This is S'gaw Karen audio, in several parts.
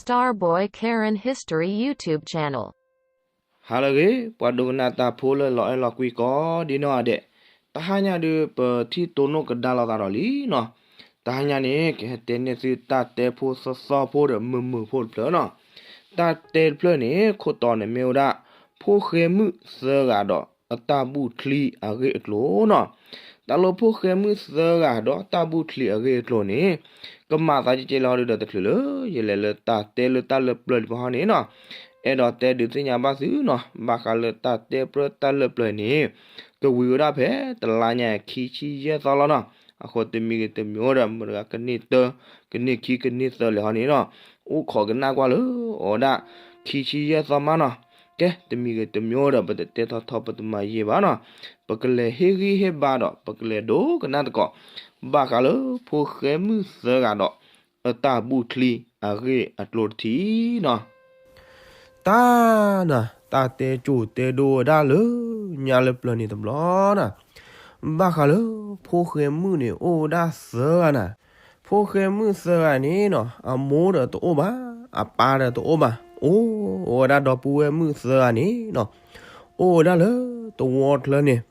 Starboy Karen History YouTube channel. ဟါလၢအဂ့ၤ ပှၤဒိကနၣ်တၢ်ဖိလၢလီၤအဲၣ်လီၤကွံကိးဒ်နီၢ်ဂၤဒဲး, တဟါညါဒုး ပထံၣ်တိၢ်နီၣ်ကဒါလိာ်သးဒီးလံနီၤ. တဟါညါန့ၣ် ကဟဲတဲန့ၢ်သုတၢ်တဲဖိသီသီဖိဒီးမုာ်မုာ်ဖိတဖျၢၣ်နီၤ. တၢ်တဲတဖျၢၣ်န့ၣ် ခိၣ်တီန့ၣ်မ့ၢ်ဝဲဒၣ် ဖိၣ်ဃဲမုၣ်သၢဂၤဒီးအတၢ်ဘူၣ်ချံအဂ့ၢ်အကျိၤနီၤ. တၢ်လၢဖိၣ်ဃဲမုၣ်သၢဂၤဒီးတၢ်ဘူၣ်ချံအဂ့ၢ်အကျိၤန့ၣ် ကမၤသးကဲကဲလၢဟီဒုးဒီးတချုးလၢ ယလဲၤလၢတၢ်တဲလၢတၢ်လၢပျၢၤလံပဟီန့ၣ်နီၤ, အဲၣ်ဒိးတဲဒုးသ့ၣ်ညါဘၣ်သုနီၤ, ဘၣ်ဃးလၢတၢ်တဲပြၢတၢ်လၢပျၢၤန့ၣ် ကဝံၤဝဲဒၣ်ဖဲတလါညါခံဆံယဲၢ်သီလီၤနီၤ. အဃိတမံၤဂ့ၤတမံၤအိၣ်ဒီး မတၤတဂၤကန့ၢ်တၢ ကန့ၢ်ခံကန့ၢ်သၢလဲၣ်ဟီန့ၣ်နီၤ, အိၣ်ခိးကနၣ်ကွၢ်လၢအဝဲဒၣ် ခံဆံယဲၢ်သီမးနီၤ. ကဲ တမံၤဂ့ၤတမံၤအိၣ်ဒီး ပတတဲထီထီပတမၤယံာ်ဘၣ်နီၤ, ပကလဲၤဟ့ၣ်ဂံၢ်ဟ့ၣ်ဘါဒီး ပကလဲၤဒိကနၣ်သကိး ဘၣ်ဃးလၢဖိၣ်ဃဲမုၣ်သၢဂၤဒီး အတၢ်ဘူၣ်ချံအဂ့ၢ်အကျိၤတထံၣ်နီၤ. တၢ်နၤ တၢ်တဲကၠိၤတဲဒိဝဲဒၣ်လၢညါလၢပျၢၤန့ၣ်တဘျီနၤ, ဘၣ်ဃးလၢဖိၣ်ဃဲမုၣ်န့ၣ်အိၣ်ဝဲဒၣ်သၢဂၤနၤ. ဖိၣ်ဃဲမုၣ်သၢဂၤန့ၣ်နီၤ အမိၢ်ဒီးတအိၣ်ဘၣ်, အပၢ်ဒီးတအိၣ်ဘၣ်, အိၣ်ဝဲဒၣ်ဒီပုၢ်ဝဲၢ်မုၣ်သၢဂၤန့ၣ်နီၤ, အိၣ်ဝဲဒၣ်လၢတဝီချၢန့ၣ်,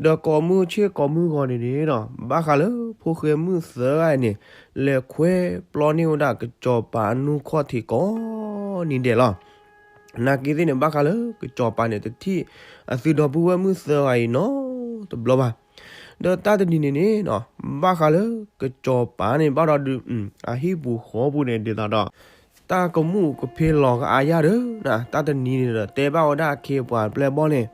ဒီးကိးမုၢ်ဆ့ၣ်ကိးမုၢ်ဂီၤန့ၣ်န့ၣ်နီၤ ဘၣ်ဃးလၢဖိၣ်ဃဲမုၣ်သၢဂၤန့ၣ် လဲၤခွဲပျီန့ၢ်ဝဲဒၣ်ကစီၤပၤအနူၢ်ခီၣ်ထံးကိးနံၤဒဲးလီၤ. နာ်က့သ့ၣ်န့ၣ် ဘၣ်ဃးလၢကစီၤပၤန့ၣ် တထံၣ်အသုဒီပုၢ်ဝဲၢ်မုၣ်သၢဂၤအံၤနီတဘျီဘၣ်. ဒီးတၢ်တနံၤန့ၣ်န့ၣ်နီၤ ဘၣ်ဃးလၢကစီၤပၤန့ၣ် ဘၣ်ဒီးဒုး အဟံၣ်ပူၤဃီပူၤန့ၣ် ဒ်သိးဒီး တၢ်ကမူၣ်ကဖ့လီၤကအါယၢ်ဒီး တၢ်တနံၤန့ၣ်ဒီး တဲဘၣ်ဝဲဒၣ်အခ့အပှၤပျဲၢ်ဘီၣ်န့ၣ်,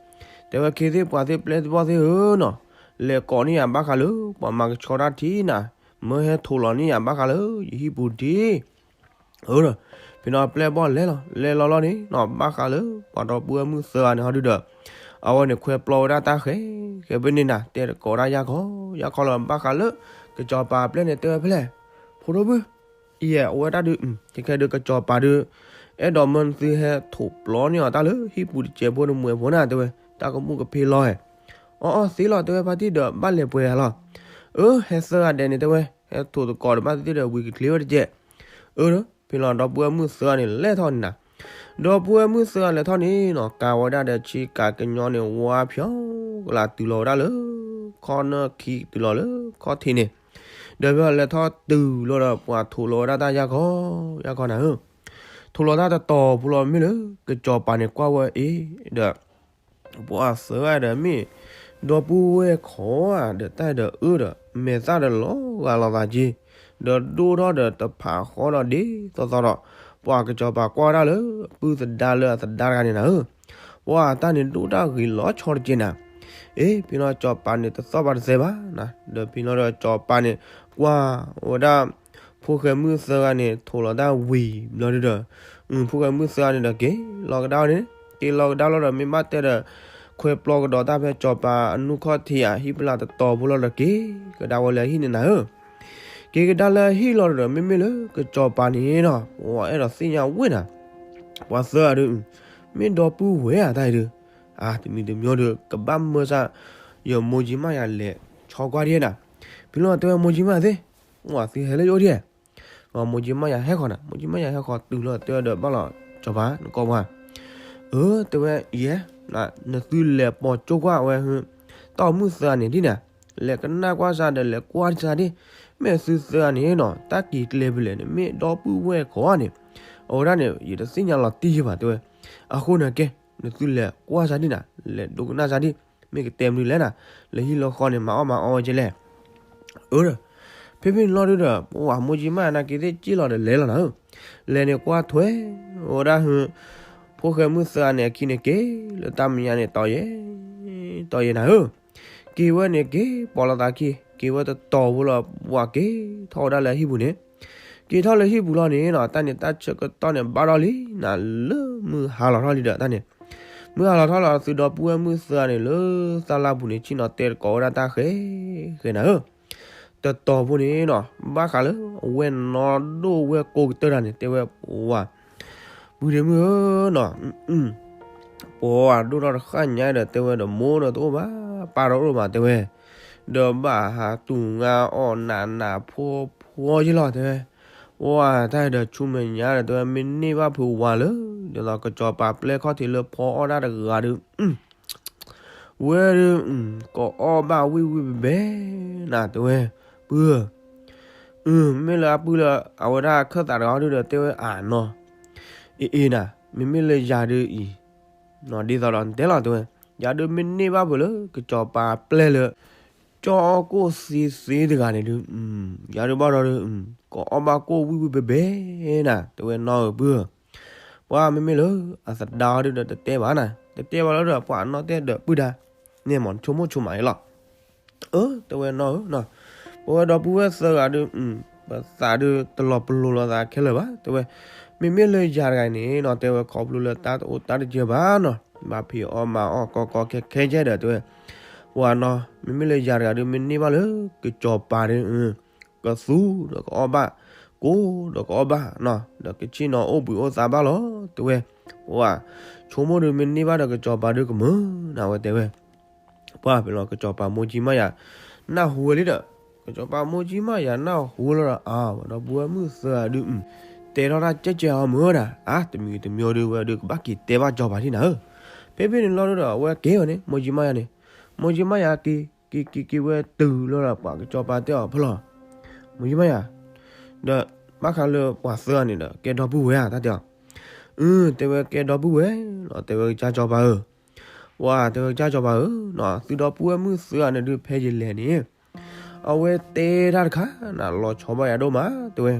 တဲဝဲခ့သ့ၣ်ပှၤသ့ၣ်ပျဲၢ်ဘီၣ်သ့ၣ်ဧၢနီၤ, လဲၤကိးန့ၢ်ယၤဘၣ်ဃးလၢပှၤမၤကဆှီတၢ်ထံၣ်နၤ, မၢဟဲထိးလီၤန့ၢ်ယၤဘၣ်ဃးလၢယဟံၣ်ပူၤထံး အၢ ဖဲန့ၣ်ပျဲၢ်ဘီၣ်လဲၤလီၤ လဲၤလီၤလီၤန့ၣ်နီၤ ဘၣ်ဃးလၢပှၤဒီပုၢ်ဝဲၢ်မုၣ်သၢဂၤန့ၣ်ဟီဒုဒီး အဝဲန့ၣ်ခွဲပျီဝဲဒၣ်တၢ်ဃဲ ဃဲဖဲန့ၣ်နၤ တဲတကိးဒၣ်ယၢ်ခီ ယၢ်ခီလီၤဘၣ်ဃးလၢ ကစီၤပၤပျဲၢ်န့ၣ်တဲဝဲဖဲလဲၣ်, ဖိဒိၣ်မုၣ် ယဲၢ်အိၣ်ဝဲဒၣ်ဒုး ခဲခဲဒုးကစီၤပၤဒုး အဲၣ်ဒိးမၢနသုဟဲထိးပျီန့ၢ်အီၤတၢ်လၢဟံၣ်ပူၤတစဲးဖိန့ၣ်မွဲၢ်ဖိနၤ တဲဝဲ တၢ်ကမူၣ်ကဖ့လီၤဧဲ, အီအီသ့လီၤ တဲဝဲဖါတံၢ်ဒီးဘၣ်လဲၤပှဲၤဂၤလီၤ, အၢ ဟဲသၢဂၤဒဲးန့ၣ် တဲဝဲ ဟဲထိးသကိးဒီးဘၣ်သ့ၣ်သ့ၣ်ဒီးဝံၤကချ့ဝဲတစဲး, အၢ ဖဲလီၤဒီပုၢ်ဝဲၢ်မုၣ်သၢဂၤန့ၣ် လဲၤထီၣ်န့ၣ်နၤ, ဒီပုၢ်ဝဲၢ်မုၣ်သၢဂၤလဲၤထီၣ်န့ၣ်နီၤ ကၤဝဲဒၣ်ဒီးဆ့ကၤကညီန့ၣ် ဝါဖျိကလၤတုၤလီၤဝဲဒၣ်လၢ ခီနၢၣ်ခံတုၤလီၤလၢခီၣ်ထံးန့ၣ်, ဒီးဖဲလဲၤထီၣ်တုၤလီၤဒီးပှၤထိးလီၤဝဲဒၣ်တၢ်ယၢ်ခီ ယၢ်ခီနၤဧၢ, ထိးလီၤတၢ်တတီၤဖိလီၤမ့ၢ်လၢ ကစီၤပၤန့ၣ်ကွၢ်ဝဲအံၤဒီး ပှၤသၢဂၤဒီးမ့ၢ် ဒီပုၢ်ဝဲၢ်ခိးဧါဒီးတၢ်ဒီးအၢဒီး မဲာ်သၣ်ဒီးလီၤဂာ်လိာ်သးက့ၤ, ဒီးဒိၣ်ထီၣ်ဒီးတဖးဃီဒီးဒ်သိးသိးဒီး ပှၤကစီၤပၤကွၢ်ဝဲဒၣ်လၢ ပုၢ်သဒါလၢအသဒါတဂၤန့ၣ်နၤဧၢ, ပှၤတၢ်န့ၣ်ဒိၣ်တၢ်ဂ့ၤလီၤဆီတက့ၢ်နၤ, အ့ ဖဲလီၤကစီၤပၤန့ၣ်တသီၣ်ဘၣ်တသဲဘၣ်နၤ, ဒီးဖဲလီၤဒီးကစီၤပၤန့ၣ် ကွၢ်ဝဲဒၣ် ဖိၣ်ဃဲမုၣ်သၢဂၤန့ၣ် ထိးလီၤတၢ်ဝံၤဘျီဒုဒီး ဖိၣ်ဃဲမုၣ်သၢဂၤန့ၣ်ဒီးက့ၤလီၤကဒါဝဲန့ၣ်, က့ၤလီၤကဒါလီၤဒီး မ့ၢ်ဘၣ်တဲဒီး ခွဲပျီကဒီးတၢ်ဖဲကစီၤပၤအနူၢ်ခီၣ်ထံးဧါ ဟံၣ်ဖျါတတီၤဖိလီၤဒီးက့ၤကဒါဝဲလၢအဟံၣ်န့ၣ်နၤဧၢ, က့ၤကဒါလၢအဟံၣ်လီၤဒီး မ့မ့ၢ်လၢကစီၤပၤန့ၣ်နီၤ ပှၤအဲၣ်ဒိးသ့ၣ်ညါဝဲနၤ, ပှၤသၢဂၤဒု မ့ၢ်ဒီပုၢ်ဝဲၢ်ဧါတၢ်အံၤဒု, အါ တမံၤတမံၤဒီး ကဘၣ်မၢစၢ် ယမိၢ်ကၠံမးယၤလဲၤဆီကွၢ်ဒ်နၤ, ဖဲလီၤတဲဝဲမိၢ်ကၠံမးသ့ၣ်, ဝၤသုဟဲလၢယအိၣ်ဒ် မိၢ်ကၠံမးယၤဟဲဃီၤနၤ, မိၢ်ကၠံမးယၤဟဲဃီၤတုၤလီၤတဲဝဲဒီးဘၣ်လီၤကစီၤပၤနကိးပှၤ, အၢ တဲဝဲယဲ နသုလဲၤပိာ်ကၠိကွၢ်ဝဲ တၢ်အိၣ်မုၣ်သၢဂၤန့ၣ်ဒ်နၤ, လဲၤကနၣ်ကွၢ်စၢ်ဒီးလဲၤကွၢ်စၢ်ဒ်, မ့ၢ်သုသၢဂၤန့ၣ်နီၤ တၢ်က့ၤကျဲဖဲလဲၣ်န့ၣ် မ့ၢ်ဒီပုၢ်ဝဲၢ်ခိးန့ၣ်, အဝဲဒၣ်န့ၣ် ယတသ့ၣ်ညါလီၤတံၢ်ယဘၣ်တဲဝဲ, အဃိန့ၣ်ကဲ နသုလဲၤကွၢ်စၢ်ဒ်နၤ လဲၤဒိကနၣ်စၢ်ဒ်, မ့ၢ်ကတဲမနုၤလဲၣ်နၤ, လၢဟံၣ်လၢဃီန့ၣ် မၤအီၣ်မၤအီဝဲကဲလဲၣ် အၢ ဖဲဖဲန့ၣ်လီၤဒုဒီး ပှၤမိၢ်ကၠံမးနာ်က့သ့ၣ်က့ၣ်လီၤဒီးလဲၤလီၤနၤဧၢ, လဲၤန့ၣ်ကွၢ်ထွဲ ဝဲဒၣ် ဖိၣ်ဃဲမုၣ်သၢဂၤန့ၣ်အခံန့ၣ်က့ၤ လၢတၢ်မဲာ်ညါန့ၣ် တီယဲ တီယဲနၤဧၢ, က့ၤဝဲန့ၣ်က့ၤပိာ်လိာ်သးခံ က့ၤဝဲတတီၤဖိလီၤ ပှၤက့ၤထီၣ်ဝဲဒၣ်လၢအဟံၣ်ပူၤန့ၣ်, က့ၤထီၣ်လၢဟံၣ်ပူၤလီၤန့ၣ်နီၤ တၢ်န့ၣ်တၢ်ဆၢကတီၢ်န့ၣ်ဘၣ်ထီၣ်လံနၤ လၢမုၢ်ဟါလီၤထီၣ်လံဒီးတၢ်န့ၣ်, မုၢ်ဟါလီၤထီၣ်လီၤသုဒီပုၢ်ဝဲၢ်မုၣ်သၢဂၤန့ၣ် လၢသၣ်လါပူၤန့ၣ် ဆ့ၣ်နီၤတဲတကိးဝဲဒၣ်တၢ်ဃဲ ဃဲနၤဧၢ တတီၤဖိန့ၣ်နီၤ ဘၣ်ဃးလၢအဝဲၢ်နီၢ်ဒိၣ်ဝဲၢ်ကိးကတၢၢ်တၢ်န့ၣ် တဲဝဲပှၤ, ပုၢ်ဒ့မုၣ်ဧၢနီၤ, ပှၤဒိၣ်ထီၣ်တဃၣ်ညါဒီးတဲဝဲဒီးမိၢ်ဒီးတအိၣ်ဘၣ်, ပၢ်ဒီးအိၣ်ဘၣ်တဲဝဲ, ဒီးဘၣ်ဟးတူၢ်ငါအီၣ်နးနးဖှီဖှီယ့လီၤတဲဝဲ, ပှၢ်တၢ်ဒီးဆူမဲာ်ညါဒီး တဲဝဲမ့ၢ်န့ၢ်ဘၣ်ဖုးဝၤလၢ ဒ်သိးကစီၤပၤပျဲၢ်ခီၣ်ထံးလၢဖီအီၣ်တၢ်တဂၤဒီး ဝဲဒီး ကအီၣ်ဘၣ်ဝံၣ်ဝံၣ်ဘဲဘဲနၤ တဲဝဲ ပုၢ်ဧၢ, မ့မ့ၢ်လၢအပုၢ်လၢအဝဲဒၣ်ခၢၣ်သးတဂၤဒီး တဲဝဲအနီၤ, အ့ၣ်အ့ၣ်နၤ, မ့မ့ၢ်လၢယၤဒုးအံၤ ဒ်သိးဒီးနတဲလီၤ တဲဝဲ, ယၤဒုးမ့ၢ်န့ၢ်ဘၣ်ဖုးလၢကစီၤပၤပျဲၢ်လၢ ကၠီၣ်အီၣ်ကိၣ်သ့သ့တဂၤန့ၣ်ဒုး ယၤဒုးဘၣ်ဒီးဒုး ကအီၣ်ဘၣ်ကိၣ်ဝံၣ်ဝံၣ်ဘဲဘဲနၤ တဲဝဲနီၢ်ဧၢ ပုၢ်ဧၢ, ပှၢ်မ့မ့ၢ်လၢအသဒါအီၤဒုးဒီးတတဲဘၣ်နၤ တတဲဘၣ်လၢဒီးပှၤအနီၢ်တဲဒီးပုၢ်ဒၣ်, န့ၣ်မ့ၢ်နဆိကမိၣ်ဆိကမးအံၤလီၤ အၢ တဲဝဲနီၢ်ဧၢ, ပဝဲဒီပုၢ်ဝဲၢ်သၢဂၤဒီး ပသးဒုးတလီၤပလိာ်လိာ်သးခဲလၢာ်ဘၣ် တဲဝဲ, မ့မ့ၢ်လၢယၤတဂၤန့ၣ်နီၤ တဲဝဲခီဖျိလၢတၢ်တအိၣ်တၢ်တစဲဘၣ်နီၤ ဘၣ်ဖံးအီၣ်မၤအီၣ်ကီကီခဲခဲကဲဒီး တဲဝဲ, ပှၤနီၤ မ့မ့ၢ်လၢယၤတဂၤဒီး မ့ၢ်န့ၢ်ဘၣ်လၢကစီၤပၤဒီး ကသူဒီးကအီၣ်ဘၣ်ကိၣ်ဒီးကအီၣ်ဘၣ်နီၤ ဒီးကဆ့ၣ်နီၤအိၣ်ဘှံးအိၣ်သါဘၣ်လီၤ တဲဝဲ, ပှၤဆိကမိၣ်ဒီးမ့ၢ်န့ၢ်ဘၣ်ဒီးကစီၤပၤဒုးကမၢနၤ ဝဲတဲဝဲ ပှၢ်ဖဲလီၤကစီၤပၤမိၢ်ကၠံမးယၤ နၢ်ဟူဝဲလံဒီး, ကစီၤပၤမိၢ်ကၠံမးယၤနၢ်ဟူလီၤဒီး အဝဲဒီပုၢ်ဝဲၢ်မုၣ်သၢဂၤဒုး တဲထီၣ်တၢ်ကဲကဲအီၤမုၢ်ဒၣ် အါ တမံၤတမံၤဒုး ဝဲဒုးကဘၣ်က့ၤတဲဘၣ်ကစီၤပၤဒံးနၤဧၢ, ဖဲဖဲန့ၣ်လီၤဒုးဒီး အဝဲက့ၤဝဲန့ၣ် မိၢ်ကၠံမးယၤန့ၣ်, မိၢ်ကၠံမးယၤက့ၤ က့ၤက့ၤက့ၤဝဲတုၤလီၤဒီး ပှၤကစီၤပၤတဲအီၤဖဲလီၤ, မိၢ်ကၠံမးယၤ ဒီးဘၣ်ဃးလၢပှၤသၢဂၤန့ၣ်ဒီး ကဲဒီပုၢ်ဝဲၢ်ဧါ တၢ်တဲအီၤ, အၢ တဲဝဲကဲဒီပုၢ်ဝဲၢ်လီၤ တဲဝဲကစၢ်စီၤပၤဧၢ ပှၢ်တဲဝဲကစၢ်စီၤပၤဧၢ, သုဒီပုၢ်ဝဲၢ်မုၣ်သၢဂၤန့ၣ်ဒုးဖဲယလဲၤန့ၣ်, အဝဲတဲတၢ်တခါ နလီၤဆီဘၣ်ယၤဒိၣ်မး တဲဝဲ,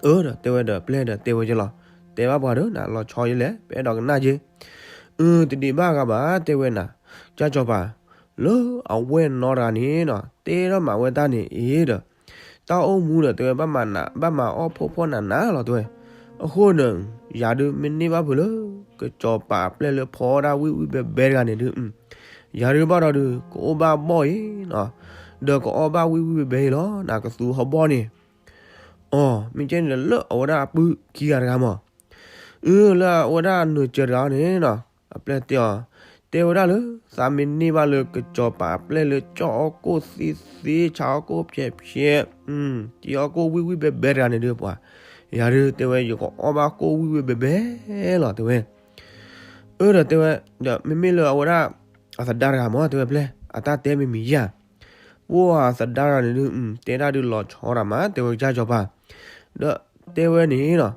အၢ ဒီးတဲဝဲဒီးပျဲၢ်ဒီးတဲဝဲက့ၤလီၤ, တဲဘၣ်ပှၤဒီး နလီၤဆီယလဲၤ ပအဲၣ်ဒိးကနၣ်က့ၤ, အၢ တဒံးဘၣ်ဂၤဘၣ် တဲဝဲနၤ, ကစၢ်စီၤပၤ လၢအဝဲၢ်နီတဂၤန့ၣ်နီၤ တဲထီၣ်မးဝဲတၢ်န့ၣ်အံၤဒီး တၢ်အိၣ်မူဒီးတဲဝဲဘၣ်မၤနး ဘၣ်မၤအီၣ်ဖှီၣ်ဖှီၣ်နးနးလီၤတဲဝဲ, အဃိန့ၣ် ယၤဒုးမ့ၢ်န့ၢ်ဘၣ်ဖုးလၢ ကစီၤပၤပျဲၢ်လၢဖီအီၣ်တၢ်ဝံၣ်ဝံၣ်ဘဲဘဲတဂၤန့ၣ်ဒုး ယၤဒုးဘၣ်ဒီးဒုး ကအိၣ်ဘၣ်ဘီၣ်အံၤနီၤ, ဒီးကအီၣ်ဘၣ်ဝံၣ်ဝံၣ်ဘဲဘဲအံၤလီၤ နကသူဟီၣ်ဘီၣ်န့ၣ်, အီၤ မ့ၢ်ကဲန့ၣ်ဒီးလၢအဝဲဒၣ်အပုၢ်ခံဂၤတဂၤမး အၢ လၢအဝဲဒၣ်အနၢၤစၢၤတဂၤန့ၣ်နီၤ အပျဲၢ်တဲအီၤ, တဲဝဲဒၣ်လၢ သးမ့ၢ်န့ၢ်ဘၣ်လၢကစီၤပၤပျဲၢ်လၢကၠီၣ်အီၣ်ကိၣ်သ့သ့ ဆါအီၣ်ကိၣ်ဖျဲးဖျဲး တံၢ်အီၣ်ကိၣ်ဝံၣ်ဝံၣ်ဘဲဘဲတဂၤန့ၣ်ဒုးပှၤ, ယၤဒုးတဲဝဲယကအီၣ်ဘၣ်ကိၣ်ဝံၣ်ဝံၣ်ဘဲဘဲလီၤတဲဝဲ, အၢ ဒီးတဲဝဲ, ဒီးမ့မ့ၢ်လၢအဝဲဒၣ် အသဒါတဂၤမး တဲဝဲပျဲၢ် အတၢ်တဲမ့ၢ်မံၤယၤ ပှၢ်သဒါတဂၤန့ၣ်ဒုး တဲတၢ်ဒုးလီၤဆီတၢ်မး တဲဝဲကစၢ်စီၤပၤ, ဒီးတဲဝဲန့ၣ်နီၤ,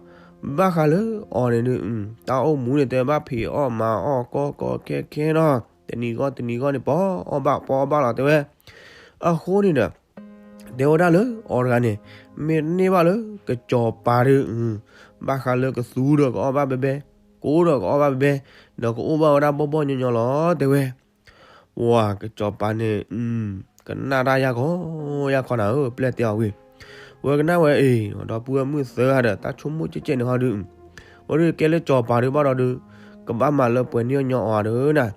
ဘၣ်ဃးလၢအီၤန့ၣ်ဒုး တၢ်အိၣ်မူန့ၣ် တဲဘၣ်ဖံးအီၣ်မၤအီၣ်ကီကီခဲခဲနီၤ, တနံၤဂီၢ်တနံၤဂီၢ်န့ၣ် ပှၤအီၣ်ဘၣ်ပှၤအီၣ်ဘၣ်လီၤတဲဝဲ, အဃိန့ၣ်ဒီး တဲဝဲဒၣ်လၢအီၤတဂၤန့ၣ် မ့ၢ်န့ၢ်ဘၣ်လၢကစီၤပၤဒုး ဘၣ်ဃးလၢကသူဒီးကအီၣ်ဘၣ်ဘဲဘဲ, ကိၣ်ဒီးကအီၣ်ဘၣ်ဘဲဘဲ, ဒီးကအိၣ်ဘၣ်ဝဲဒၣ်ဘီၣ်ဘီၣ်ညီညီလီၤတဲဝဲ ပှၤကစီၤပၤန့ၣ် ကနၣ်တၢ်ယၢ်ခီယၢ်ခီနၤဧၢ ပျဲၢ်တဲအီၤဝံၤ, ဝဲကနၣ်ဝဲအံၤ ဒီပုၢ်ဝဲၢ်မုၣ်သၢဂၤဒီး တၢ်ဆိကမိၣ်ကဲကဲန့ၣ်ဟီဒုး, ဝဲဒုးကဲလၢစီၤပၤဒုးဘၣ်ဒီးဒုး ကဘၣ်မၤလၢပှဲၤနံၣ်အီၣ်ညီအီၤဒုးနၤ,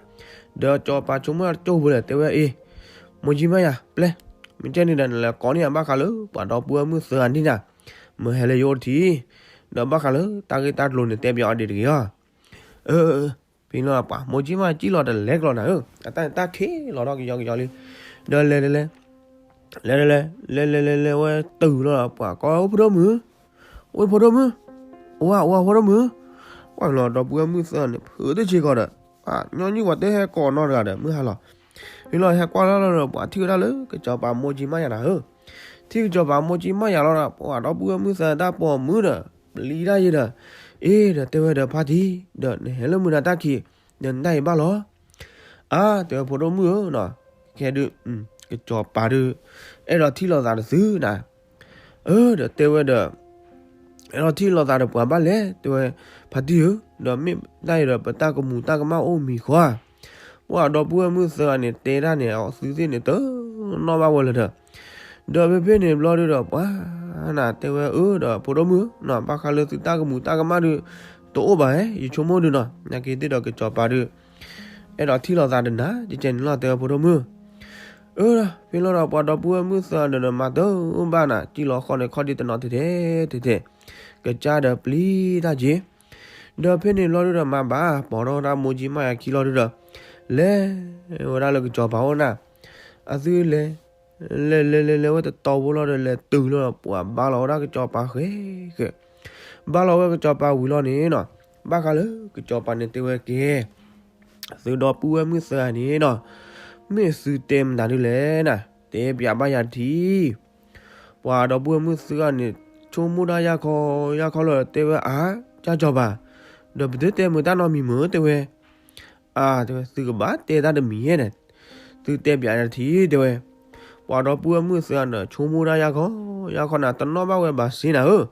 ဒီးစီၤပၤဆိကမိၣ်တၢ်ကၠိၢ်ဖိဒီး တဲဝဲအံၤ, မိၢ်ကၠံမးယၤ ပျဲၢ်, မ့ၢ်ကဲန့ၣ်ဒီး နလဲၤကိးန့ၢ်ယၤဘၣ်ဃးလၢ ပှၤဒီပုၢ်ဝဲၢ်မုၣ်သၢဂၤန့ၣ်နၤ, မ့ၢ်ဟဲလၢယအိၣ်တထံၣ်, ဒီးဘၣ်ဃးလၢတၢ်ဂ့ၢ်တၢ်ကျိၤန့ၣ် တဲပယီၤအီၤဒံးတဂ့ၤအီၤ အၢ ဖဲလီၤပှၤ မိၢ်ကၠံမးကၠံလီၤတလဲၤကျီၤနၤဧၢ, အတၢ်န့ၣ်တၢ်ခံးလီၤထီၣ်ကယီကယီလံ, ဒီးလဲၤလဲၤလဲၤ, လဲၤလဲၤလဲၤ လဲၤလဲၤလဲၤလဲၤဝဲတုၤလီၤပှၤကိး အိၣ်ဖိဒိၣ်မုၣ်, အိၣ်ဖိဒိၣ်မုၣ်, အိၣ်ဝဲအိၣ်ဝဲဖိဒိၣ်မုၣ်, ပှၤလီၤဒီပုၢ်ဝဲၢ်မုၣ်သၢန့ၣ် ဖုးတဆံးကီးဒီး, ညီနုၢ်ပှၤတဲဟဲကိးနီတဂၤဒီး မုၢ်ဟါလီၤ, ဖဲလီၤဟဲကွၢ်လီၤလီၤဒီး ပှၤထံၣ်ဝဲဒၣ်လၢကစီၤပၤမိၢ်ကၠံမးယၤနၤဧၢ, ထံၣ်ကစီၤပၤမိၢ်ကၠံမးယၤလီၤဒီး ပှၤဒီပုၢ်ဝဲၢ်မုၣ်သၢတၢ်ပိာ်မုၣ်ဒီး ပျံၤတၢ်ယံၤဒီး, အ့ ဒီးတဲဝဲဒီးဖါတံၢ်, ဒီးနဟဲလၢမုၢ်နၤတၢ်ခံး, ဒီးနတၢ်အံၤဘၣ်လီၤ အါ တဲဝဲဖိဒိၣ်မုၣ်ဧၢနီၤ, ခဲဒုး ကစီၤပၤဒုး အဲၣ်ဒိးထံၣ်လိာ်သးဒီးသုနၤ, အၢ ဒီးတဲဝဲဒီး အဲၣ်ဒိးထံၣ်လိာ်သးဒီးပှၤဘၣ်လဲၣ် တဲဝဲ, ဖါတံၢ်ဧၢ, ဒီးမ့ၢ်တၢ်အံၤဒီးပတၢ်ကမူၤတၢ်ကမၣ်အိၣ်မံၤဃီဧါ, ပှၤဒီပုၢ်ဝဲၢ်မုၣ်သၢဂၤန့ၣ် တဲတၢ်န့ၣ် အသုသ့ၣ်န့ၣ် တနီၣ်ဘၣ်ဝဲလၢၤဒီး, ဒီးဖဲဖဲန့ၣ်ဘျီဒုးဒီး ပှၤနၤ တဲဝဲအၢ ဒီးဖိဒိၣ်မုၣ်ဧၢနီၤ, ဘၣ်ဃးလၢသုတၢ်ကမူၤတၢ်ကမၣ်ဒုး တအိၣ်ဘၣ်ဧါ ယဆိကမိၣ်ဒုးနီၤ, နာ်က့သ့ၣ်ဒီးကစီၤပၤဒုး အဲၣ်ဒိးထံၣ်လိာ်သးဒီးနၤ ကကဲန့ၣ်လီၤ တဲဝဲဖိဒိၣ်မုၣ်, အၢ ဖဲလီၤဒီးပှၤဒီပုၢ်ဝဲၢ်မုၣ်သၢဂၤဒီး မၤတဘၣ်နၤ ကံၣ်လီၤဃီန့ၣ် ခီၣ်ဒံးတနီၤထဲထဲထဲထဲ, ကစၢ်ဒီးပျံၤတၢ်က့ၤ, ဒီးဖဲန့ၣ်ဘျီဒုးဒီး မၤဘၣ် ပိာ်ထီၣ်ဝဲဒၣ်မိၢ်ကၠံမးယၤခံလီၤဒုးဒီး, လဲၤဝဲဒၣ်လၢကစီၤပၤအိၣ်နၤ, အသုလဲၤ လဲၤလဲၤလဲၤလဲၤဝဲတတီၤဖိလီၤဒီး လဲၤတုၤလီၤဒီး ပှၤဘါလီၤဝဲဒၣ်ကစီၤပၤဃဲဃဲ, ဘါလီၤဝဲကစီၤပၤဝံၤလီၤန့ၣ်နီၤ, ဘၣ်ဃးလၢကစီၤပၤန့ၣ်တဲဝဲကဲ သုဒီပုၢ်ဝဲၢ်မုၣ်သၢဂၤန့ၣ်နီၤ, မ့ၢ်သုတဲမတၤဒုလဲၣ်နၤ, တဲပၠးဘၣ်ယၤတထံၣ်. ပှၤဒီပုၢ်ဝဲၢ်မုၣ်သၢဂၤန့ၣ် ဆိကမိၣ်တၢ်ယၢ်ခီယၢ်ခီလီၤ တဲဝဲအါ, ကၢ်ကစီၤပၤ, ဒီးပတတဲမုာ်တၢ်နီတမံၤမုာ် တဲဝဲ အါ တဲဝဲ သုကဘၣ်တဲတၢ်တမံၤဧဲန့ၣ်, သုတဲပၠးယၤတထံၣ် တဲဝဲ. ပှၤဒီပုၢ်ဝဲၢ်မုၣ်သၢဂၤန့ၣ် ဆိကမိၣ်တၢ်ယၢ်ခီယၢ်ခီန့ၣ် တနီၣ်ဘၣ်ဝဲဘၣ်စ့နၤဧၢ,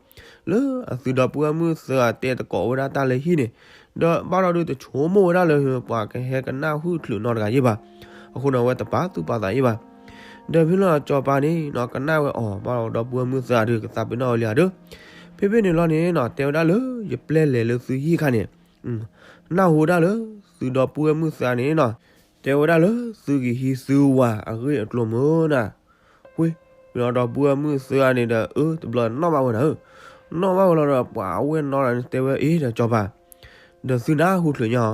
လၢအသုဒီပုၢ်ဝဲၢ်မုၣ်သၢဂၤတဲသကိးဝဲဒၣ်တၢ်လၢဟံၣ်န့ၣ်, ဒီးဘၣ်ဒီးဒုးတဆိကမိၣ်ဝဲဒၣ်လၢ ပှၤကဟဲကနၣ်ဟုၣ်ချုးနီတဂၤယ့ၣ်ဘၣ်. အဃိန့ၣ် အဝဲတပာ်သူၣ်ပာ်သးယ့ၣ်ဘၣ်. ဒီးဖဲလီၤစီၤပၤန့ၣ်နီၤ ကနၣ်ဝဲအီၤ ဘၣ်ဒီပုၢ်ဝဲၢ်မုၣ်သၢဂၤဒုး ကသးပ့ၤနီၣ်ဝဲလံဧါဒီး, ဖဲဖဲန့ၣ်လီၤန့ၣ်နီၤ တဲဝဲဒၣ်လၢ ယပျဲၢ်လဲၤလၢသုဟံၣ်အခါန့ၣ် နၢ်ဟူဒၣ်လၢ သုဒီပုၢ်ဝဲၢ်မုၣ်သၢဂၤန့ၣ်နီၤ, တဲဝဲဒၣ်လၢသုကဟံးသုဝၤအဂ့ၢ်အကျိၤမုာ်နၤ. ဝ့ၢ်, ဖဲလီၤဒီပုၢ်ဝဲၢ်မုၣ်သၢဂၤန့ၣ်ဒီး အၢ တဘျီနီၣ်ဘၣ်ဝဲနၤဧၢ, နီၣ်ဘၣ်ဝဲလီၤဒီး ပှၤအဝဲၢ်နီၣ်တဂၤန့ၣ် တဲဝဲအ့ၣ်ဒီးစီၤပၤ, ဒီးသုနၢ်ဟူချုးညီဧါ,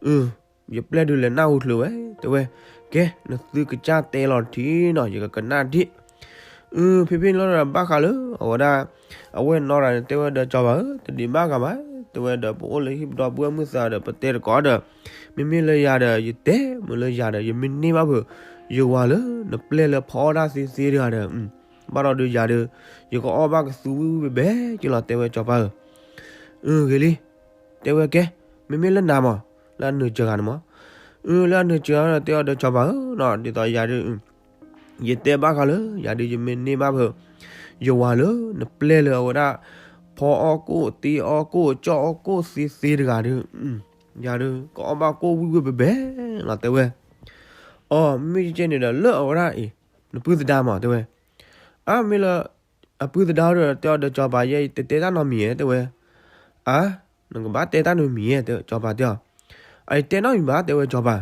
အၢ ယပျဲၢ်ဒုးလဲၤနၢ်ဟူချုးဝဲ တဲဝဲ, ကဲ နသုကစၢ်တဲလီၤတထံၣ်နီၤ ယကကနၣ်ဒံး. အၢ ဖဲဖဲန့ၣ်လီၤဒီး ဘၣ်ဃးလၢ အဝဲဒၣ် အဝဲၢ်နီၣ်တဂၤန့ၣ် တဲဝဲဒီးစီၤပၤဧၢ တဒံးဘၣ်ဂၤဘၣ်, တဲဝဲဒီး ပအိၣ်လၢဟံၣ်ပဒီပုၢ်ဝဲၢ်မုၣ်သၢဂၤဒီး ပတဲတကိးဒီး မ့မ့ၢ်လၢယၤဒီး ယတဲမုာ်လၢယၤဒီး ယမ့ၢ်န့ၢ်ဘၣ်ဖုး ယဝၤလၢ နပျဲၢ်လၢဖီအီၣ်တၢ်သ့သ့တဂၤဒီး ဘၣ်ဒီးဒုးယၤဒီး ယကအီၣ်ဘၣ်ကသူဝံၣ်ဝံၣ်ဘဲဘဲက့လီၤ တဲဝဲစီၤပၤဧၢ. အၢ ဂ့ၤလံ, တဲဝဲကဲ, မ့မ့ၢ်လၢနၤမး လၢအနုာ်စှၤဂၤန့ၣ်မး, အၢ လၢအနုာ်စှၤဂၤဒီး တဲအီၤဒီးစီၤပၤဧၢနီၤ ဒ်သိးယၤဒုး ယတဲဘၣ်ဃးလၢ ယၤဒုးယမ့ၢ်န့ၢ်ဘၣ်ဖုး ယဝၤလၢ နပျဲၢ်လၢအဝဲဒၣ် ဖီအီၣ်ကိၣ် တ့အီၣ်ကိၣ် ကၠီၣ်အီၣ်ကိၣ်သ့သ့တဂၤဒီး ယၤဒုး ကအီၣ်ဘၣ်ကိၣ်ဝံၣ်ဝံၣ်ဘဲဘဲလီၤ တဲဝဲ. အီ မ့ၢ်ကဲန့ၣ်ဒီး လၢအဝဲဒၣ်အံၤ နပုၢ်သဒါမး တဲဝဲ. အါ မ့ၢ်လၢ အပုၢ်သဒါဒီး တဲအီၤဒီးစီၤပၤ ယဲယတတဲတၢ်နီတမံၤဧဲ တဲဝဲ. အါ နကဘၣ်တဲတၢ်နီတမံၤဧဲ စီၤပၤတဲအီၤ. အယတဲနီတမံၤဘၣ် တဲဝဲစီၤပၤ.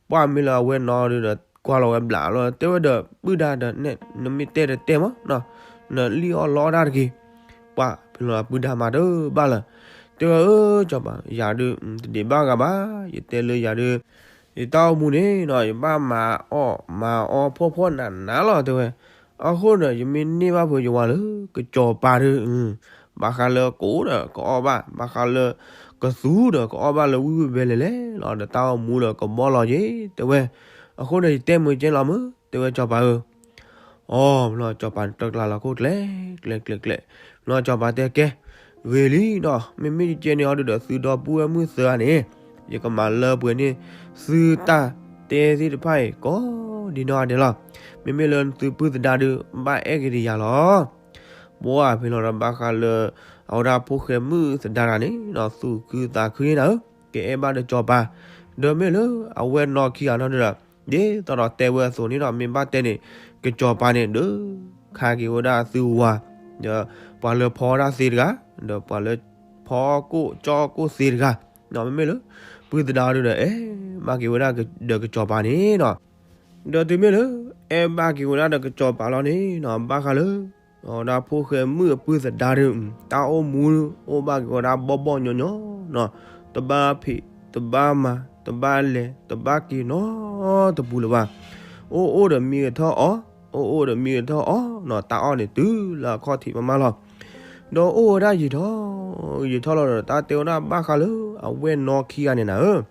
ပှၢ်မ့ၢ်လၢအဝဲၢ်နီၣ်ဒီး ကွၢ်လီၤဝဲဘျးလီၤ တဲဝဲဒီး ပုၢ်ဒါဒီး နမ့ၢ်တဲတတဲမး နလံၣ်အီၣ်လီအီၣ်တၢ်တက့ၢ်. ပှၢ်ဖဲလီၤအပုၢ်ဒါမၤတဘၣ်လၢၤ တဲဝဲ အၢ စီၤပၤ ယၤဒုး တဒံးဘၣ်ဂၤဘၣ် ယတဲလၢယၤဒုး ယတၢ်အိၣ်မူန့ၣ်နီၤ ယဘၣ်မၤအီၣ်မၤအီဖှီၣ်ဖှီၣ်နးနးလီၤ တဲဝဲ. အဃိန့ၣ် ယမ့ၢ်န့ၢ်ဘၣ်ဖုးယဝၤလၢ ကစီၤပၤဒီး ဘၣ်ဃးလၢကိၣ်ဒီးကအီၣ်ဘၣ် ဘၣ်ဃးလၢ ကသူဒီးကအီၣ်ဘၣ်လၢဝံၣ်ဝံၣ်ဘဲလဲၣ်လဲၣ်လီၤ ဒီးတၢ်အိၣ်မူဒီးကဘီလီၤက့ၤ တဲဝဲ. အဃိန့ၣ် ယတဲမုာ်ကဲလီၤမုၢ် တဲဝဲစီၤပၤဧၢ. အီ ဖဲလီၤစီၤပၤန့ၣ်တကျါလီၤခိၣ်ကျဲ ကျဲကျဲကျဲ ဖဲလီၤစီၤပၤတဲကဲ ဂ့ၤလံနီၤ မ့မ့ၢ်ယကဲန့ၣ်အီၤဒုးဒီး သုဒီပုၢ်ဝဲၢ်မုၣ်သၢဂၤန့ၣ် ယကမၤလၢပှဲၤန့ၢ် သုတၢ်တဲသ့ၣ်တဖၣ်အံၤ ကိးဒံနီၢ်ဂၤဒဲးလီၤ. မ့မ့ၢ်လၢသုပုၢ်သဒါဒုး ဘၣ်အဲၣ်က့ၤဒံးယၤလီၤ. ပှၢ်ဖဲလီၤဒီးဘၣ်ဃးလၢ အဝဲဒၣ်ဖိၣ်ဃဲမုၣ်သဒါတဂၤန့ၣ်နီၤ သူၣ်ခုသးခုန့ၣ်နၤဧၢ ကအဲၣ်ဘၣ်ဒီးစီၤပၤ ဒီးမ့ၢ်လၢအဝဲၢ်နီၣ်ခံဂၤနီၢ်ဒုးဒီး ဒ်သိးဒီးတဲဝဲအသိးန့ၣ်နီၤ မ့ၢ်ဘၣ်တဲန့ၣ် ကစီၤပၤန့ၣ် ဒုးခါက့ၤဝဲဒၣ်သုဝၤ ဒီးပှၤလၢဖီအီၣ်တၢ်သ့တဂၤ ဒီးပှၤလၢဖီအီၣ်ကိၣ်ကၠီအီၣ်ကိၣ်သ့တဂၤ မ့မ့ၢ်လၢ ပုၢ်သဒါဒုးဒီး အဲၣ်ဘၣ်က့ၤဝဲဒၣ်ဒီးကစီၤပၤန့ၣ်နီၤ. ဒီးတုၤမ့ၢ်လၢ အဲၣ်ဘၣ်က့ၤဝဲဒၣ်ဒီးကစီၤပၤလီၤန့ၣ်နီၤ ဘၣ်ဃးလၢ အဝဲဒၣ်ဖိၣ်ဃဲမုၣ်အပုၢ်သဒါဒုး တၢ်အိၣ်မူအိၣ်ဘၣ်က့ၤဝဲဒၣ်ဘီၣ်ဘီၣ်ညီညီနီၤ တဘၣ်ဖံး တဘၣ်မၤ တဘၣ်လဲၤ တဘၣ်က့ၤနီတပူၤလၢၤဘၣ်. အိၣ်အိၣ်ဒီးမံကထၢၣ်အီၣ် အိၣ်အိၣ်ဒီးမံကထၢၣ်အီၣ်နီၤ တၢ်အီၣ်န့ၣ်တုၤလၢအခီၣ်ထံးမးမးလီၤ. ဒီးအိၣ်ဝဲဒၣ်ယံာ်ထီၣ် ယံာ်ထီၣ်လီၤဒီး တၢ်တဲဝဲဒၣ်ဘၣ်ဃးလၢ အဝဲၢ်နီၣ်ခံဂၤန့ၣ်နၤဧၢ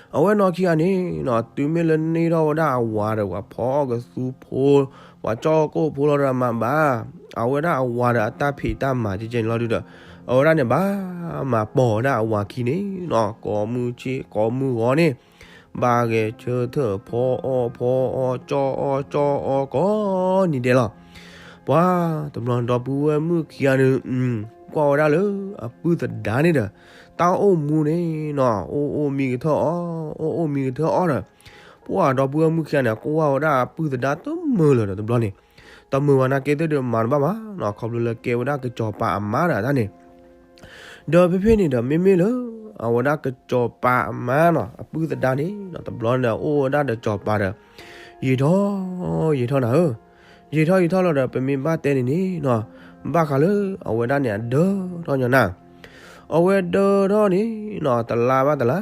အဝဲၢ်နီၣ်ခံဂၤန့ၣ်နီၤ တုၤမ့ၢ်လၢန့ၢ်ထီၣ်ဝဲဒၣ်အဝၤဒီး ပှၤဖီအီၣ်ကသူဖိ ပှၤကၠီအီၣ်ကိၣ်ဖိလီၤဒီးမၤဘၣ် အဝဲဒၣ်အဝၤဒီးအတၢ်ဖံးတၢ်မၤကဲကဲန့ၣ်လီၤဒုးဒီး အဝဲဒၣ်န့ၣ်ဘၣ်မၤပိာ်ဝဲဒၣ်အဝၤခံန့ၣ်နီၤ ကိးမုၢ်ဆ့ၣ်ကိးမုၢ်ဂီၤန့ၣ် ဘၣ်ဂဲၤဆၢထၢၣ်ဖီအီၣ်ဖီအီၣ် ကၠီအီၣ်ကၠီအီၣ်ကိးနံၤဒဲးလီၤ. ပှၤတဘျီဒီပုၢ်ဝဲၢ်မုၣ်ခံဂၤဒုး ကွၢ်ဝဲဒၣ်လၢအပုၢ်သဒါန့ၣ်ဒီး တၢ်အိၣ်မူန့ၣ်နီၤ အိၣ်အိၣ်မံကထၢၣ်အီၣ် အိၣ်အိၣ်မံကထၢၣ်အီၣ်ဒီး ပှၤဒီပုၢ်ဝဲၢ်မုၣ်ခံဂၤန့ၣ် ကွၢ်ဝဲဒၣ်အပုၢ်သဒါတမုာ်လၢၤဒီးတဘျီန့ၣ် တမုာ်ဘၣ်နာ်က့သ့ၣ်ဒုးမၤတဘၣ်ဘၣ်နီၤ ခီဖျိလၢကဲဝဲဒၣ်ကစီၤပၤအမါဒီးတၢ်န့ၣ် ဒီးဖဲဖဲန့ၣ်ဒီး မ့မ့ၢ်လၢ အဝဲဒၣ်ကစီၤပၤအမါနီၤ အပုၢ်သဒါန့ၣ်နီၤ တဘျီန့ၣ်ဒီး အိၣ်ဝဲဒၣ်ဒီးစီၤပၤဒီး ယံာ်ထီၣ်ယံာ်ထီၣ်နၤဧၢ, ယံာ်ထီၣ်ယံာ်ထီၣ်လီၤဒီး ပမ့ၢ်ဘၣ်တဲန့ၣ်န့ၣ်နီၤ ဘၣ်ဃးလၢအဝဲဒၣ်န့ၣ် အဒၢထီၣ်ညီနၤ အဝဲဒၢထီၣ်န့ၣ်နီၤ တလါဘၣ်တလါ,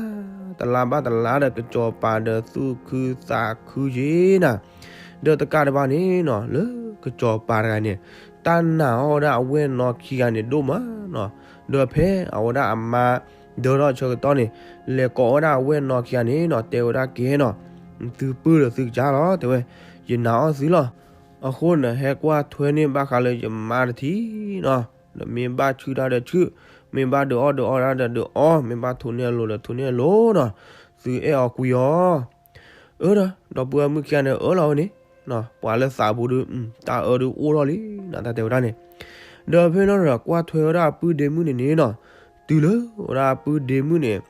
တလါဘၣ်တလါဒီး ကစီၤပၤဒီးသူၣ်ခုသးခုက့ၤနၤ, ဒီးတကးဒံးဘၣ်န့ၣ်နီၤ လၢကစီၤပၤတဂၤန့ၣ် တၢ်နာ်အီၣ်ဝဲဒၣ်အဝဲၢ်နီၢ်ခံဂၤန့ၣ်ဒိၣ်မးနီၤ. ဒီးဖဲအဝဲဒၣ်အမါ ဒၢထီၣ်ဆၢကတီၢ်န့ၣ် လဲၤကိးဝဲဒၣ်အဝဲၢ်နီၢ်ခံဂၤန့ၣ်နီၤ တဲဝဲဒၣ်ကဲနီၤ, သုပုၢ်ဒီးသုကစၢ်လီၤ တဲဝဲ, ယနာ်အီၣ်သုလီၤ. အဃိန့ၣ် ဟဲကွၢ်ထွဲန့ၢ်ဘၣ်ဃးလၢယမါတထံၣ်နီၤ, ဒီးမ့ၢ်ဘၣ်ဆူၣ်တၢ်ဒီးဆူၣ်, မ့ၢ်ဘၣ်ဒုးအီၣ်ဒုးအီတၢ်ဒီးဒုးအီ, မ့ၢ်ဘၣ်ထိးန့ၢ်အလိၤဒီးထိးန့ၢ်အလိၤနီၤ, သုအဲၣ်အီၤကွံအီၤ အၢဒီး ဒီပုၢ်ဝဲၢ်မုၣ်ခံဂၤန့ၣ် အၢလီၤဝဲန့ၣ်, ပှၤလၢသးပူၤဒုး တၢ်အၢဒုးအိၣ်ထီၣ်လံနီၤ တၢ်တဲဝဲဒၣ်န့ၣ်. ဒီးဖဲလီၤဒီး ကွၢ်ထွဲဝဲဒၣ်အပုၢ်ဒ့မုၣ်န့ၣ်န့ၣ်နီၤ, တုၤလၢဝဲဒၣ်အပုၢ်ဒ့မုၣ်န့ၣ်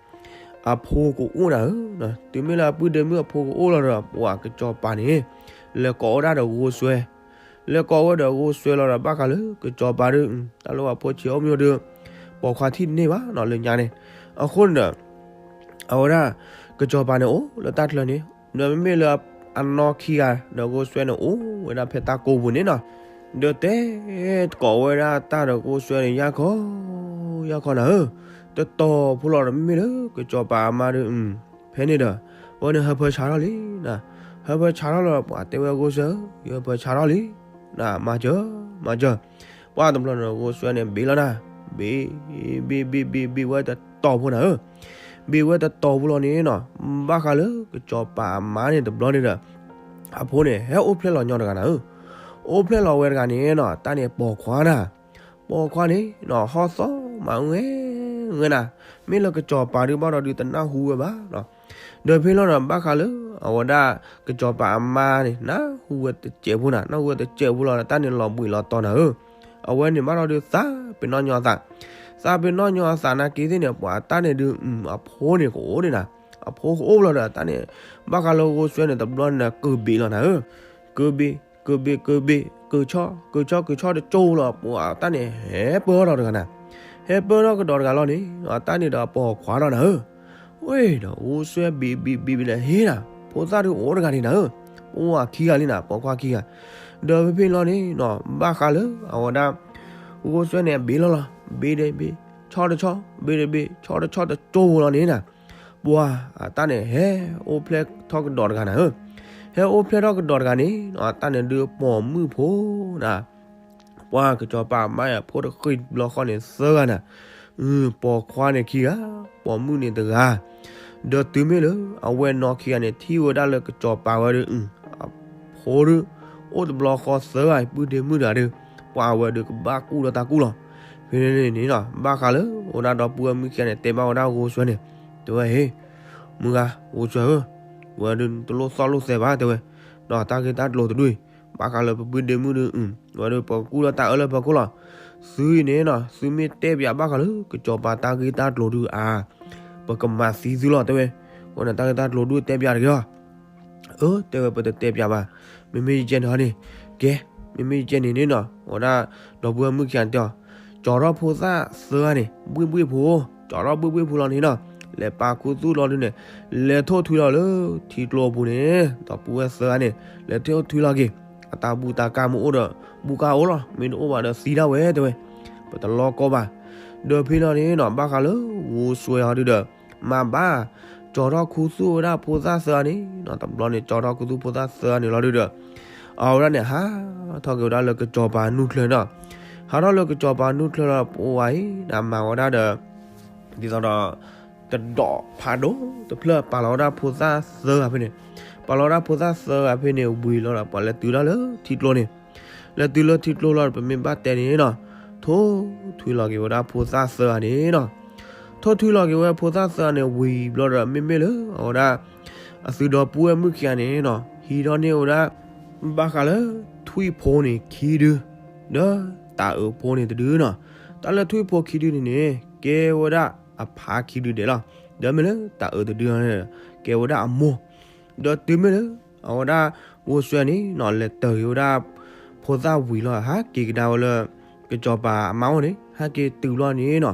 အဖိကအိၣ်နၤဧၢ, တုၤမ့ၢ်လၢအပုၢ်ဒ့မုၣ်အဖိကအိၣ်လီၤဒီး ပှၤကစီၤပၤန့ၣ် လဲၤကိးဝဲဒၣ်ဒီးဂိၢ်စွဲ, လဲၤကိးဝဲဒီးဂိၢ်စွဲလီၤဒီး ဘၣ်ဃးလၢကစီၤပၤဒုး တၢ်လၢပှၤဖိဆံးအိၣ်မ့ၢ်ဒုး ပိာ်ခွါထံၣ်တန့ၢ်ဘၣ်နီၤ လၢညါန့ၣ်. အဃိန့ၣ်ဒီး အဝဲဒၣ် ကစီၤပၤန့ၣ်အိၣ်လၢတၢ်ချၢန့ၣ်, ဒီးမ့မ့ၢ်လၢအနီၢ်ခံဂၤဒီးဂိၢ်စွဲန့ၣ် အိၣ်ဝဲဒၣ်ဖဲတၢ်ကိးပူၤန့ၣ်နီၤ. ဒီးတဲကိးဝဲဒၣ်တၢ်ဒီးဂိၢ်စွဲန့ၣ် ယၢ်ခီ ယၢ်ခီနၤဧၢ, တတီၤဖိလီၤဒီး မ့မ့ၢ်လၢကစီၤပၤအမါဒုး ဖဲန့ၣ်ဒီး အဝဲန့ၣ်ဟၢဖၢဆါထီၣ်လံ, ဟၢဖၢဆါထီၣ်လီၤဒီး ပှၤတဲဝဲဂိၢ်စွဲဧၢ, ယဟၢဖၢဆါထီၣ်လံ, မၤစၢၤ, မၤစၢၤ. ပှၤတဘျီန့ၣ်ဂိၢ်စွဲန့ၣ် ဘ့ၣ်လီၤနၤ, ဘ့ၣ် ဘ့ၣ် ဘ့ၣ် ဘ့ၣ် ဘ့ၣ်ဝဲတတီၤဖိနၤဧၢ, ဘ့ၣ်ဝဲတတီၤဖိလီၤန့ၣ်နီၤ, ဘၣ်ဃးလၢကစီၤပၤအမါန့ၣ်တဘျီန့ၣ်ဒီး အဖိန့ၣ် ဟဲအိၣ်ဖျဲၣ်လီၤညီတဂၤနၤဧၢ, အိၣ်ဖျဲၣ်လီၤဝဲတဂၤန့ၣ်နီၤ တၢ်န့ၣ်ပိာ်ခွါနၤ, ပိာ်ခွါန့ၣ်နီၤ ဟီၣ်သီမးဝဲ ဝဲနၤ, မ့ၢ်လၢကစီၤပၤဒုးဘၣ်ဒီးဒုးတနၢ်ဟူဝဲဘၣ်နီၤ. ဒီးဖဲလီၤဒီး ဘၣ်ဃးလၢအဝဲဒၣ်ကစီၤပၤအမါန့ၣ် နၢ်ဟူဝဲတစဲးဖိနၤ, နၢ်ဟူဝဲတစဲးဖိလီၤဒီး တၢ်န့ၣ်လီၤဘှံးလီၤတီၤနၤဧၢ, အဝဲန့ၣ်ဘၣ်ဒီးဒုးသးပ့ၤနီၣ်ညီအသး, သးပ့ၤနီၣ်ညီအသးနာ်က့သ့ၣ်န့ၣ် ပှၤတၢ်န့ၣ်ဒုး အဖိန့ၣ်ကအိၣ်န့ၣ်နၤ, အဖိကအိၣ်လီၤဒီး တၢ်န့ၣ် ဘၣ်ဃးလၢဂိၢ်စွဲန့ၣ် တဘျီန့ၣ် ကဘ့ၣ်လီၤနၤဧၢ, ကဘ့ၣ် ကဘ့ၣ် ကဘ့ၣ် ကဆီ ကဆီ ကဆီတကၠိလီၤ ပှၤတၢ်န့ၣ် ဟဲပၢၢ်ထီၣ်တဂၤနၤ, ဟဲပၢၢ်ထီၣ်ကဒီးတဂၤလီၤန့ၣ် တၢ်န့ၣ်ဒီးပိာ်ခွါထီၣ်နၤဧၢ, ဝဲဒီးဂိၢ်စွဲဘ့ၣ်ဘ့ၣ်ဘ့ၣ်ဘ့ၣ်ဒီးဟ့ၣ်နၤ, ဖိသၣ်ဒုးအိၣ်တဂၤန့ၣ်နၤဧၢ, ပှၤခံဂၤလံနၤ ပိာ်ခွါခံဂၤ, ဒီးဖဲဖဲလီၤန့ၣ်နီၤ ဘၣ်ဃးလၢအဝဲဒၣ် ဂိၢ်စွဲန့ၣ် ဘ့ၣ်လီၤလီၤ ဘ့ၣ်တဘ့ၣ် ဆီတဆီ ဘ့ၣ်တဘ့ၣ် ဆီတဆီတကၠိလီၤန့ၣ်နၤ, ပှၤအတၢ်န့ၣ် ဟဲအိၣ်ဖျဲၣ်ထီၣ်ကဒီးတဂၤနၤဧၢ, ဟဲအိၣ်ဖျဲၣ်ထီၣ်ကဒီးတဂၤန့ၣ် တၢ်န့ၣ်ဒုးပိာ်မုၣ်ဖိနၤ, ပှၤကစီၤပၤအမါအဖိတဃ့ၢ်တဘျီဃီန့ၣ်သၢဂၤနၤ, ပိာ်ခွါန့ၣ်ခံဂၤ, ပိာ်မုၣ်န့ၣ်တဂၤ, ဒီးတုၤမ့ၢ်လၢအဝဲၢ်နီၢ်ခံဂၤန့ၣ် ထံၣ်ဝဲဒၣ်လၢကစီၤပၤဝဲဒုး အဖိဒုး အိၣ်တဘျီဃီသၢဂၤ ပုၢ်ဒ့မုၣ်တဂၤဒီး ပှၤဝဲဒုးကဘၣ်ကူၣ်ဒီးတၢ်ကူၣ်လီၤ. ဖဲန့ၣ်န့ၣ်နီၤ ဘၣ်ဃးလၢ အိၣ်ဒၣ်ဒီပုၢ်ဝဲၢ်မုၣ်ခံဂၤန့ၣ် တဲဘၣ်ဝဲဒၣ်ဂိၢ်စွဲန့ၣ်, တဲဝဲဟ့ၣ်, မုၢ်ဂၤ ဂိၢ်စွဲဧၢ, ဝဲဒုးတလိၣ်သီၣ်လိၣ်သဲဘၣ် တဲဝဲ, ဒီးတၢ်ဂ့ၢ်တၢ်ကျိၤတဒူၣ်အံၤ ဘၣ်ဃးလၢပပုၢ်ဒ့မုၣ်ဒုး ဝဲဒုးပကကူၣ်ဒီးတၢ်အၢလၢပခိၣ်လီၤ. သုအံၤန့ၣ်နီၤ သုမ့ၢ်တဲပၠးဘၣ်ဃးလၢ ကစီၤပၤတၢ်ဂ့ၢ်တၢ်ကျိၤဒုးအါ ပကမၤသံသုလီၤ တဲဝဲ. အဃိန့ၣ် တၢ်ဂ့ၢ်တၢ်ကျိၤဒုးတဲပၠးတဂ့ၤလီၤ. အၢ တဲဝဲ ပတတဲပၠးဘၣ်. မ့မ့ၢ်ယကဲန့ၣ်ဟီန့ၣ်, ကဲ, မ့မ့ၢ်ယကဲန့ၣ်န့ၣ်နီၤ ဝဲဒၣ် ဒီပုၢ်ဝဲၢ်မုၣ်ခံဂၤတဲအီၤ, ကၠီၤထီၣ်ဖိသၣ်သၢဂၤန့ၣ် ဘှ့ၣ်ဘှ့ၣ်ဖိ, ကၠီၤထီၣ်ဘှ့ၣ်ဘှ့ၣ်ဖိလီၤန့ၣ်နီၤ, လဲၤပာ်ခူသူၣ်လီၤဒုးန့ၣ်, လဲၤထိၣ်ထွံလီၤလၢထံကျိပူၤန့ၣ်, ဒီပုၢ်ဝဲၢ်သၢဂၤန့ၣ် လဲၤထိၣ်ထွံလီၤက့ၤ, အတၢ်ဘူၣ်တၢ်ကၢ်မ့ၢ်အိၣ်ဒီး ဘူၣ်ကၢ်အိၣ်လီၤ, မ့ၢ်တအိၣ်ဘၣ်ဒီးသံဒၣ်ဝဲ တဲဝဲ. ပတလီကီဘၣ်. ဒီးဖဲလီၤန့ၣ်နီၤ ဘၣ်ဃးလၢဂိၢ်စွဲဟီဒုးဒီး မၤဘၣ် ကၠီၤထီၣ်ခူသူၣ်ဝဲဒၣ်ဖိသၣ်သၢဂၤန့ၣ်နီၤ, တဘျီန့ၣ် ကၠီၤထီၣ်ခူသူၣ်ဖိသၣ်သၢဂၤန့ၣ်လီၤဒုးဒီး အဝဲဒၣ်န့ၣ် ဟးထီၣ်က့ၤဝဲဒၣ်လၢကစီၤပၤနူၢ်ချၢနီၤ. ဟးထီၣ်လၢကစီၤပၤနူၢ်ချၢလီၤ ပှၤအံၤ နမၤဝဲဒၣ်ဒီး ဒ်သိးဒီး တဒီးဖးဒိၣ်တဖျၢၣ် ပာ်လီၤဝဲဒၣ်ဖိသၣ်သၢဂၤဖဲန့ၣ်, ပာ်လီၤဝဲဒၣ်ဖိသၣ်သၢဂၤဖဲန့ၣ် ဝံၤလီၤဒီး ပှၤလဲၤတုၤဒၣ်လၢထံကျိန့ၣ်, လဲၤတုၤလၢထံကျိလီၤဒီး ပမ့ၢ်ဘၣ်တဲန့ၣ်နီၤ, ထိၣ်ထွံလီၤက့ၤဝဲဒၣ်ဖိသၣ်သၢဂၤန့ၣ်နီၤ. ထိၣ်ထွံလီၤက့ၤဝဲဖိသၣ်သၢဂၤန့ၣ် ဝံၤဘျီဒီး မ့မ့ၢ်လၢအဝဲဒၣ် အသုဒီပုၢ်ဝဲၢ်မုၣ်ခံဂၤန့ၣ်နီၤ ဟံးထီၣ်န့ၢ်ဝဲဒၣ် ဘၣ်ဃးလၢ ထွံၣ်ဖိန့ၣ်ခံဒု ဒီးတၢ်အၢဖိန့ၣ်တဒုနီၤ. တၢ်လၢထွံၣ်ဖိခံဒုန့ၣ်န့ၣ် ကဲဝဲဒၣ်အဖါခံဒုဒဲးလီၤ. ဒီးမ့ၢ်လၢတၢ်အၢတဒုန့ၣ် ကဲဝဲဒၣ်အမိၢ်. ဒီးတုၤမ့ၢ်လၢ အဝဲဒၣ်ဂိၢ်စွဲန့ၣ်နီၤ လဲၤတၢၤက့ၤဝဲဒၣ် ဖိသၣ်ဝံၤလီၤ ဟးက့ၤကဒါဝဲလၢ ကစီၤပၤအမါအိၣ်န့ၣ် ဟဲက့ၤတုၤဘျီန့ၣ်နီၤ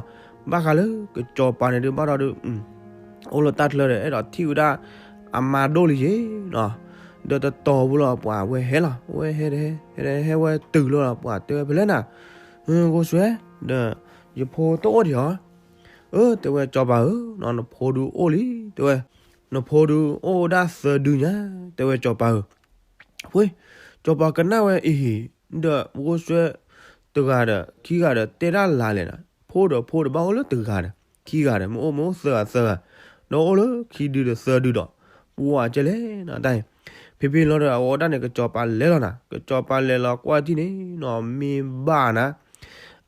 ဘၣ်ဃးလၢကစီၤပၤန့ၣ်ဒုးဘၣ်ဒီးဒုး အိၣ်လၢတၢ်ချၢဒီး အဲၣ်ဒိးထံၣ်ဝဲဒၣ်အမါဒိၣ်လံယ့ၤနီၤ. ဒီးတတီၤဖိလီၤ ပှၤဝဲဟဲလီၤ ဝဲဟဲ ဟဲ ဟဲဝဲတုၤလီၤ ပှၤတဲဝဲဖဲလဲၣ်နၤ ဂိၢ်စွဲ ဒီးယဖိတအိၣ်ဒံးဧါ. အၢ တဲဝဲစီၤပၤဧၢ နဖိဒုးအိၣ်လံ တဲဝဲ. နဖိဒုးအိၣ်ဝဲဒၣ်သၢဒုညါ တဲဝဲစီၤပၤဧၢ. ဝ့ၢ် စီၤပၤကနၣ်ဝဲအံၤ, ဒီးဖိဆွဲတဂၤဒီး ခံဂၤဒီး တဲတၢ်လၢ်လဲၣ်နီၤ, ဖိဒီးဖိတဘၣ်အိၣ်လၢတဂၤဒီး ခံဂၤဒီး မ့ၢ်အိၣ်မ့ၢ်အိၣ်သၢဂၤသၢဂၤ, ဒီးအိၣ်လၢခံဒုဒီးသၢဒုဒီး ပှၤကဲလဲၣ်နီၤတၢ်အံၤ. ဖဲဖဲလီၤဒီး အဝဲဒၣ်န့ၣ် ကစီၤပၤလဲၤလီၤနၤ, ကစီၤပၤလဲၤလီၤကွၢ်ထံၣ်န့ၣ်နီၤ မ့ၢ်ဘၣ်နၤ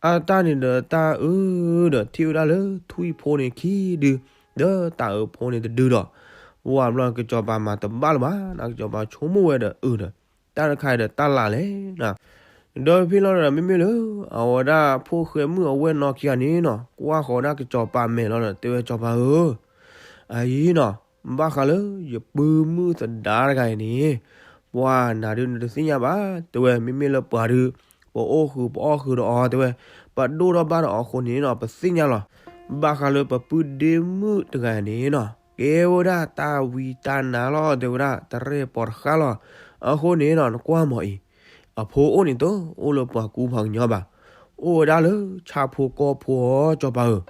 အတၢ်န့ၣ်ဒီးတၢ်အၢဒီး ထံၣ်ဝဲဒၣ်လၢထွံၣ်ဖိန့ၣ်ခံဒု, ဒီးတၢ်အၢဖိန့ၣ်တဒုဒီး, ပှၤဘျီကစီၤပၤမၤတဘၣ်လၢၤဘၣ်နီၤ, ကစီၤပၤဆိကမိၣ်ဝဲဒီးအၢဒီး တၢ်တခါအံၤဒီးတၢ်လၢ်လဲၣ်နီၤ. ဒီးဖဲလီၤဒီး မ့မ့ၢ်လၢ အဝဲဒၣ်ဖိဃဲမုၣ်အဝဲၢ်နီၢ်ခံဂၤန့ၣ်နီၤ ကွၢ်ဃီၤဝဲဒၣ်ကစီၤပၤမဲာ်လီၤဒီး တဲဝဲ စီၤပၤဧၢ, အအံၤနီၤ ဘၣ်ဃးလၢယပုၢ်မုၣ်သဒါတဂၤအံၤန့ၣ် ပှၤနၤဒုးနတသ့ၣ်ညါဘၣ်, တဲဝဲ မ့မ့ၢ်လၢပှၤဒုး ပအိၣ်ဃုာ်ပအီၣ်ဃုာ်ဒီးအီၤ တဲဝဲ, ပဒိၣ်ထီၣ်ဘၣ်ဒီးအီၤအဃိန့ၣ်နီၤ ပသ့ၣ်ညါလီၤ. ဘၣ်ဃးလၢပပုၢ်ဒ့မုၣ်တဂၤန့ၣ်နီၤ ကဲဝဲဒၣ်တၢ်ဝံတၢ်နါလီၤ တဲဝဲဒၣ် တရဲၣ်ပိာ်တဃၣ်လီၤ. အဃိန့ၣ်နီၤ နကွၢ်မီၤအံၤ အဖိအိၣ်န့ၣ်တအိၣ်လၢပှၤကူပှၤကညီဘၣ်, အိၣ်ဝဲဒၣ်လၢဆၣ်ဖိကီၢ်ဖိအီၤ စီၤပၤဧၢ.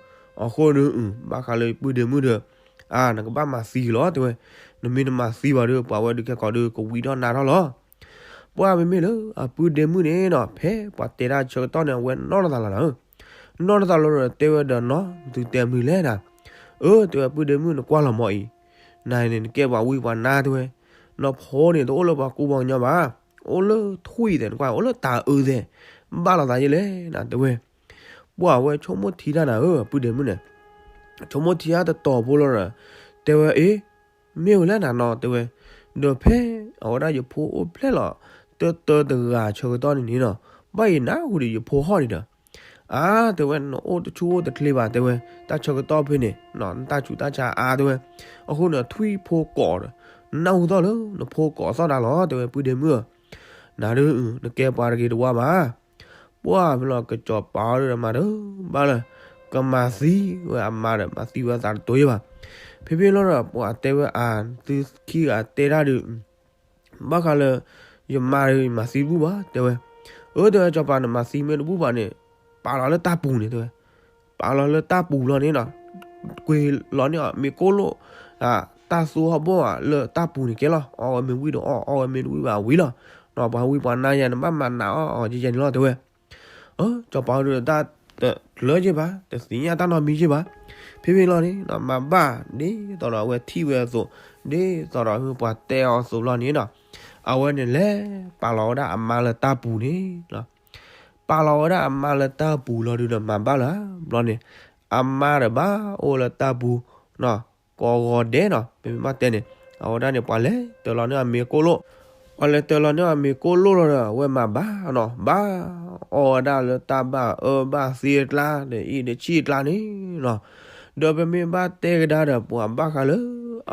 အဃိန့ၣ် ဘၣ်ဃးလၢပုၢ်ဒ့မုၣ်ဒီး အါ နကဘၣ်မၤသံလီၤ တဲဝဲ, နမ့ၢ်တမၤသံဘၣ်ဒီး ပှၤဝဲဒုးခဲကိာ်ဒီး ကဝံထီၣ်နါထီၣ်လီၤ. ပှၤမ့မ့ၢ်လၢအပုၢ်ဒ့မုၣ်န့ၣ်နီၤ ဖဲပှၤတဲတၢ်ဆၢကတီၢ်န့ၣ် အဝဲနီၢ်လီၤသးလီၤနၤဧၢ, နီၢ်လီၤသးလီၤဒီး တဲဝဲဒီးနီၤ သုတဲမနုၤလဲၣ်နၤ. အၢ တဲဝဲ ပုၢ်ဒ့မုၣ် နကွၢ်လီၤမီၤအံၤ, နၤန့ၣ် နကဲပှၤဝံပှၤနါ တဲဝဲ, နဖိန့ၣ် တအိၣ်လၢပှၤကူပှၤကညီဘၣ်, အိၣ်လၢထွံၣ်သဲး နကွၢ် အိၣ်လၢတၢ်အၢသဲး, ဘၣ်လီၤသးယဲလဲၣ်နၤ တဲဝဲ. ပှၤဝဲဆိကမိၣ်ထံတၢ်နၤဧၢ ပုၢ်ဒ့မုၣ်န့ၣ်, ဆိကမိၣ်ထံတၢ်တတီၤဖိလီၤဒီး တဲဝဲအ့ၣ် မ့ၢ်ဝဲလဲၣ်နၤနီၤ တဲဝဲ, ဒီးဖဲအဝဲဒၣ်ယဖိအိၣ်ဖျဲၣ်လီၤ တၢတၢတဂၤဆၢကတီၢ်န့ၣ်န့ၣ်နီၤ ဘၣ်ယနၢ်ဟူဒီးယဖိဟီၣ်န့ၣ်ဒီး အါ တဲဝဲ နအိၣ်တဆူၣ်အိၣ်တချ့ဘၣ် တဲဝဲ, တၢ်ဆၢကတီၢ်ဖဲန့ၣ် နတၢ်ဆူးတၢ်ဆါအါ တဲဝဲ, အဃိန့ၣ်ထွံၣ်ဖိကိးဒီး နၢ်ဟူသီၣ်လၢနဖိကိးသီၣ်တၢ်လီၤ တဲဝဲ ပုၢ်ဒ့မုၣ်ဧၢ, နၤဒုး နကဲပှၤတဂ့ၤတဝါဘၣ်. ပှၤဖဲလီၤကစီၤပၤအီၤဒီးမၤတဘၣ်လၢၤ, ကမၤသံဝဲအမါဒီး မၤသံဝဲသးတတိၤယဲဘၣ်. ဖဲဖဲလီၤဒီး ပှၤတဲဝဲအါ သုခံဂၤတဲတၢ်ဒုး ဘၣ်ဃးလၢ ယမါဒီး ယမၤသံတဘူၣ်ဘၣ် တဲဝဲ. အၢ တဲဝဲ စီၤပၤ နမၤသံမ့ၢ်တဘူၣ်ဘၣ်န့ၣ် ပာ်လီၤလၢတၢ်ပူၤန့ၣ် တဲဝဲ, ပာ်လီၤလၢတၢ်ပူၤလီၤန့ၣ်နီၤ, ကွံာ်လီၤန့ၢ်အီၤမ့ၤကိၣ်လိၣ် တၢ်သူဟီၣ်ဘီၣ်လၢတၢ်ပူၤန့ၣ်ကဲလီၤ, အီၣ်ဝဲမ့ၢ်ဝံၣ်ဒီးအီၣ် အီၣ်ဝဲမ့ၢ်တဝံၣ်ဘၣ်ဝံၤလီၤ. ပှၤဝံပှၤနါယၤန့ၣ် ဘၣ်မၤနးအီၣ်အီၤယဲယဲန့ၣ်လီၤ တဲဝဲ. အၢ စီၤပၤအီၤဒီးတၢ်တကျၢၤယဲဘၣ်, တသ့ၣ်ညါတၢ်နီတမံၤယဲဘၣ်. ဖဲဖဲလီၤန့ၣ် မၤဘၣ် ဒ်သိးဒီးအဝဲထံၣ်ဝဲအသိး, ဒ်သိးဒီးပှၤတဲအီၤအသိးလီၤန့ၣ်နီၤ, အဝဲန့ၣ်လဲၤပာ်လီၤဝဲဒၣ်အမါလၢတၢ်ပူၤန့ၣ်လီၤ. ပာ်လီၤဝဲဒၣ်အမါလၢတၢ်ပူၤလီၤဒုးဒီးမၤဘၣ်လၢၤဘျီန့ၣ်, အမါဒီးဘၣ်အိၣ်လၢတၢ်ပူၤ ကိးဂီၤဒဲးနီၤ, ပမ့ၢ်ဘၣ်တဲန့ၣ်, အဝဲဒၣ်န့ၣ် ပှၤလဲၤတၢၤလီၤန့ၢ်အမ့ၤကိၣ်လိၣ်, ပှၤလဲၤတၢၤလီၤန့ၢ်အမ့ၤကိၣ်လိၣ်လီၤဒီး အဝဲမၤဘၣ်နီၤ, ဘၣ်အီၣ်ဝဲဒၣ်လၢတၢ်ဘၣ်အၢဘၣ်သီအကျါ ဒီးအံၤဒီးဆံၣ်အကျါန့ၣ်နီၤ, ဒီးပမ့ၢ်ဘၣ်တဲကဒါဒီး ပှၤဘၣ်ဃးလၢ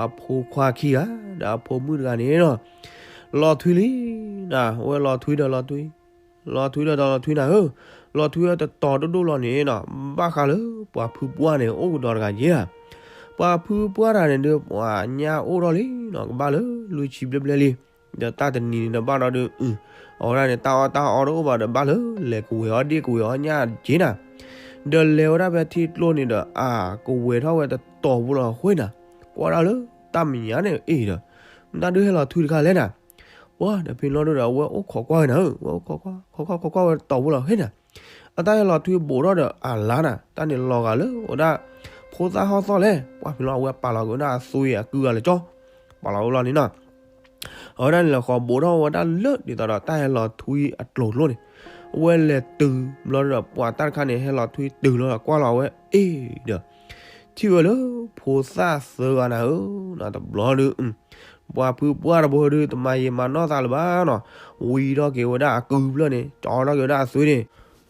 အဖိခွါခံဂၤ ဒီးအဖိမုၣ်တဂၤန့ၣ်နီၤ, လီၤထွံလံနၤ, အဝဲလီၤထွံဒီးလီၤထွံ လီၤထွံဒီးလီၤထွံနၤဧၢ, လီၤထွံဒီးတတီၤဒိၣ်ဒိၣ်လီၤန့ၣ်နီၤ, ဘၣ်ဃးလၢပှၤဖုပှၢ်န့ၣ် အိၣ်ကဒီးတဂၤယဲၢ်ဧါ, ပှၤဖုပှၢ်တဂၤန့ၣ်ဒီး ပှၤညါအိၣ်ထီၣ်လံနီၤ, ကဘၣ်လၢလွံၢ်ဆံဘျဲၣ်ဘျဲၣ်လံ, ဒီးတၢ်တနံၤန့ၣ်ဒီးဘၣ်ဒီးဒုး, အဝဲဒၣ်န့ၣ် တၢ်အီၣ်တၢ်အီတအိၣ်ဘၣ်ဒီး ဘၣ်လၢလဲၤကဝဲၤအီၣ်ဒ့ၣ်ကဝဲၤအီၣ်ညၣ်က့ၤနၤ, ဒီးလဲၤဝဲဒၣ်ဖဲထံကျိန့ၣ်ဒီး အကဝဲၤထီၣ်ဝဲတတီၤဖိလီၤဃ့နၤ, ကွၢ်ဒၣ်လၢတၢ်မဲာ်ညါန့ၣ်အံၤဒီး မတၤဒုးဟဲလီၤထွံတခါလဲၣ်နၤ, ပှၤဒီးဖဲလီၤဒုးဒီး အဝဲအိၣ်ခိးကွၢ်ဝဲနၤဧၢ, အဝဲအိၣ်ခိးကွၢ် ခိးကွၢ်ခိးကွၢ်ဝဲတတီၤဖိလီၤဃ့နၤ, အတၢ်ဟဲလီၤထွံဘူးထီၣ်ဒီးအလါနၤ, တၢ်န့ၣ်လီၤဂာ်လၢဝဲဒၣ် ဖိသၣ်ဟီၣ်သီၣ်လဲၣ်, ပှၤဖဲလီၤအဝဲပာ်လီၤက့ၤဝဲဒၣ်အသွံအကုဂၤလၢကၠီ, ပာ်လီၤဝဲလီၤန့ၣ်နီၤ အဝဲဒၣ်န့ၣ် လဲၤဃီၤဘူးထီၣ်ဝဲဒၣ်လၢဒ်သိးဒီးတၢ်ဟဲလီၤထွံအကျိၤကျိၤန့ၣ်, အဝဲလဲၤတုၤဘျီဒီး ပှၤတၢ်တခါန့ၣ် ဟဲလီၤထွံတုၤလီၤဒီး ကွၢ်လီၤဝဲအ့ၣ်ဒီး ထံၣ်ဝဲလၢဖိသၣ်သၢဂၤနၤဧၢ, တဘျီဒီး ပှၤဖုပှၢ်တဘိဒီး တမၤယံာ်မၤနီၢ်သးလၢၤဘၣ်နီၤ, ဝံၤထီၣ်က့ၤဝဲဒၣ်အကုဘျီန့ၣ် ကၠီထီၣ်က့ၤဝဲဒၣ်အသွံန့ၣ်,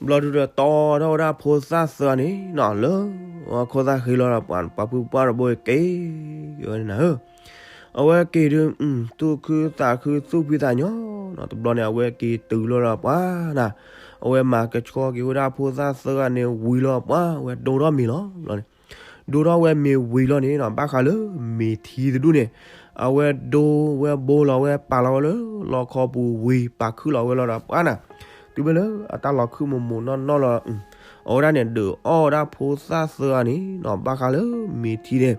ဘျီဒုးဒီး တီထီၣ်ဝဲဒၣ်ဖိသၣ်သၢဂၤန့ၣ်နီၤ လၢခိသၣ်ဃံလီၤဒီး ပှၤဖုပှၢ်တဘိက့ၤက့ၤဝဲန့ၣ်နၤဧၢ အဝဲက့ၤဒုး သူၣ်ခုသးခုသူၣ်ဖှံသးညီနီၤ, တဘျီန့ၣ် အဝဲက့ၤတုၤလီၤဒီးပှၤနၤ, အဝဲမၤကဆှီက့ၤဝဲဒၣ်ဖိသၣ်သၢဂၤန့ၣ်ဝံၤလီၤပှၤ အဝဲဒိထီၣ်မ့ၤလီၤဘျီန့ၣ်, ဒိထီၣ်ဝဲမ့ၤဝံၤလီၤန့ၣ်နီၤ ဘၣ်ဃးလၢမ့ၤထံတဒူၣ်န့ၣ်, အဝဲဒိဝဲဘိလီၤဝဲပာ်လီၤဝဲလၢလီခီပူၤဝံၤ ပာ်ခုၣ်လီၤဝဲလီၤဒီးပှၤနၤ, တုၤမ့ၢ်လၢအတၢ်လီၤခုၣ်မိၢ်မိၢ်နီၢ်နီၢ်လီၤ အဝဲဒၣ်န့ၣ် ဒုးအီၣ်ဝဲဒၣ်ဖိသၣ်သၢဂၤန့ၣ်နီၤ ဘၣ်ဃးလၢမ့ၤထံန့ၣ်,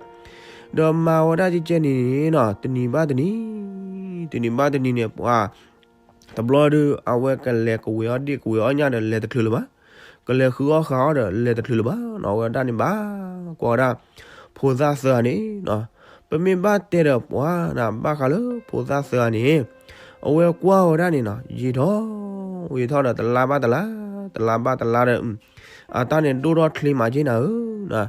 ဒီးမၤဝဲဒၣ်ကဲကဲန့ၣ်နီၤ တနံၤဘၣ်တနံၤ, တနံၤဘၣ်တနံၤန့ၣ် ပှၤ တဘျီဒုး အဝဲကလဲၤကဝဲၤအီၣ်ဒ့ၣ်ကဝဲၤအီၣ်ညၣ်ဒီးလဲၤတချုးလၢၤဘၣ်, ကလဲၤဃုအီၣ်ဃုအီဒီးလဲၤတချုးလၢၤဘၣ်နီၤ. အဝဲဒၣ်န့ၣ်ဘၣ်ကွၢ်ဝဲဒၣ် ဖိသၣ်သၢဂၤန့ၣ်, ပမ့ၢ်ဘၣ်တဲဒီးပှၤနၤ ဘၣ်ဃးလၢဖိသၣ်သၢဂၤန့ၣ်, အဝဲကွၢ်ဝဲဒၣ်န့ၣ်နီၤ ယံာ်ထီၣ်ယံာ်ထီၣ်ဒီး တလါဘၣ်တလါ, တလါဘၣ်တလါဒီး အတၢ်န့ၣ်ဒိၣ်ထီၣ်ချ့မးက့နၤဧၢ,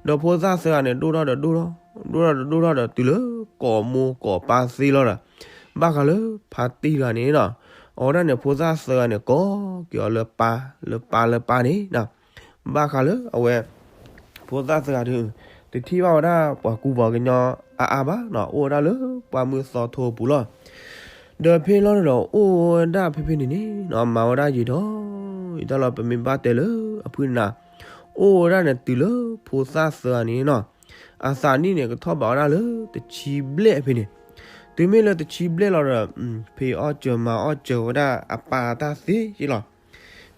ဒီးဖိသၣ်သၢဂၤန့ၣ် ဒိၣ်ထီၣ်ဒီးဒိၣ်ထီၣ်, ဒိၣ်ထီၣ်ဒီးဒိၣ်ထီၣ်ဒီးတုၤလၢကိးမိၢ်ကိးပၢ်သ့လီၤဒီး, ဘၣ်ဃးလၢဖါတံၢ်တဂၤန့ၣ်နီၤ, အဝဲဒၣ်န့ၣ် ဖိသၣ်သၢဂၤန့ၣ် ကိးက့ၤအီၤလၢပၢ်, လၢပၢ်လၢပၢ်န့ၣ်နီၤ, ဘၣ်ဃးလၢအဝဲ ဖိသၣ်သၢဂၤဒုး တထံၣ်ဘၣ်ဝဲဒၣ်ပှၤကူပှၤကညီအါအါဘၣ်နီၤ, အိၣ်ဝဲဒၣ်လၢပှၢ်မုၢ်သီထိပူၤလီၤ. ဒီးဖဲလီၤဒီး အိၣ်ဝဲဒၣ်ဖဲဖဲန့ၣ်န့ၣ်နီၤ, မၤဝဲဒၣ်ယံာ်ထီၣ်ယံာ်ထီၣ်လီၤ. ပမ့ၢ်ဘၣ်တဲလၢအဖုၣ်နၤ, အိၣ်ဝဲဒၣ်န့ၣ်တုၤလၢဖိသၣ်သၢဂၤန့ၣ်နီၤ, အသးနံၣ်န့ၣ် ကထီၣ်ဘးဝဲဒၣ်လၢတဆံဘျဲၣ်ဖဲန့ၣ်, တုၤမ့ၢ်လၢတဆံဘျဲၣ်လီၤဒီး ဖံးအီၣ်စၢၤမၤအီၣ်စၢၤဝဲဒၣ်အပၢ်တၢ်သ့က့လီၤ.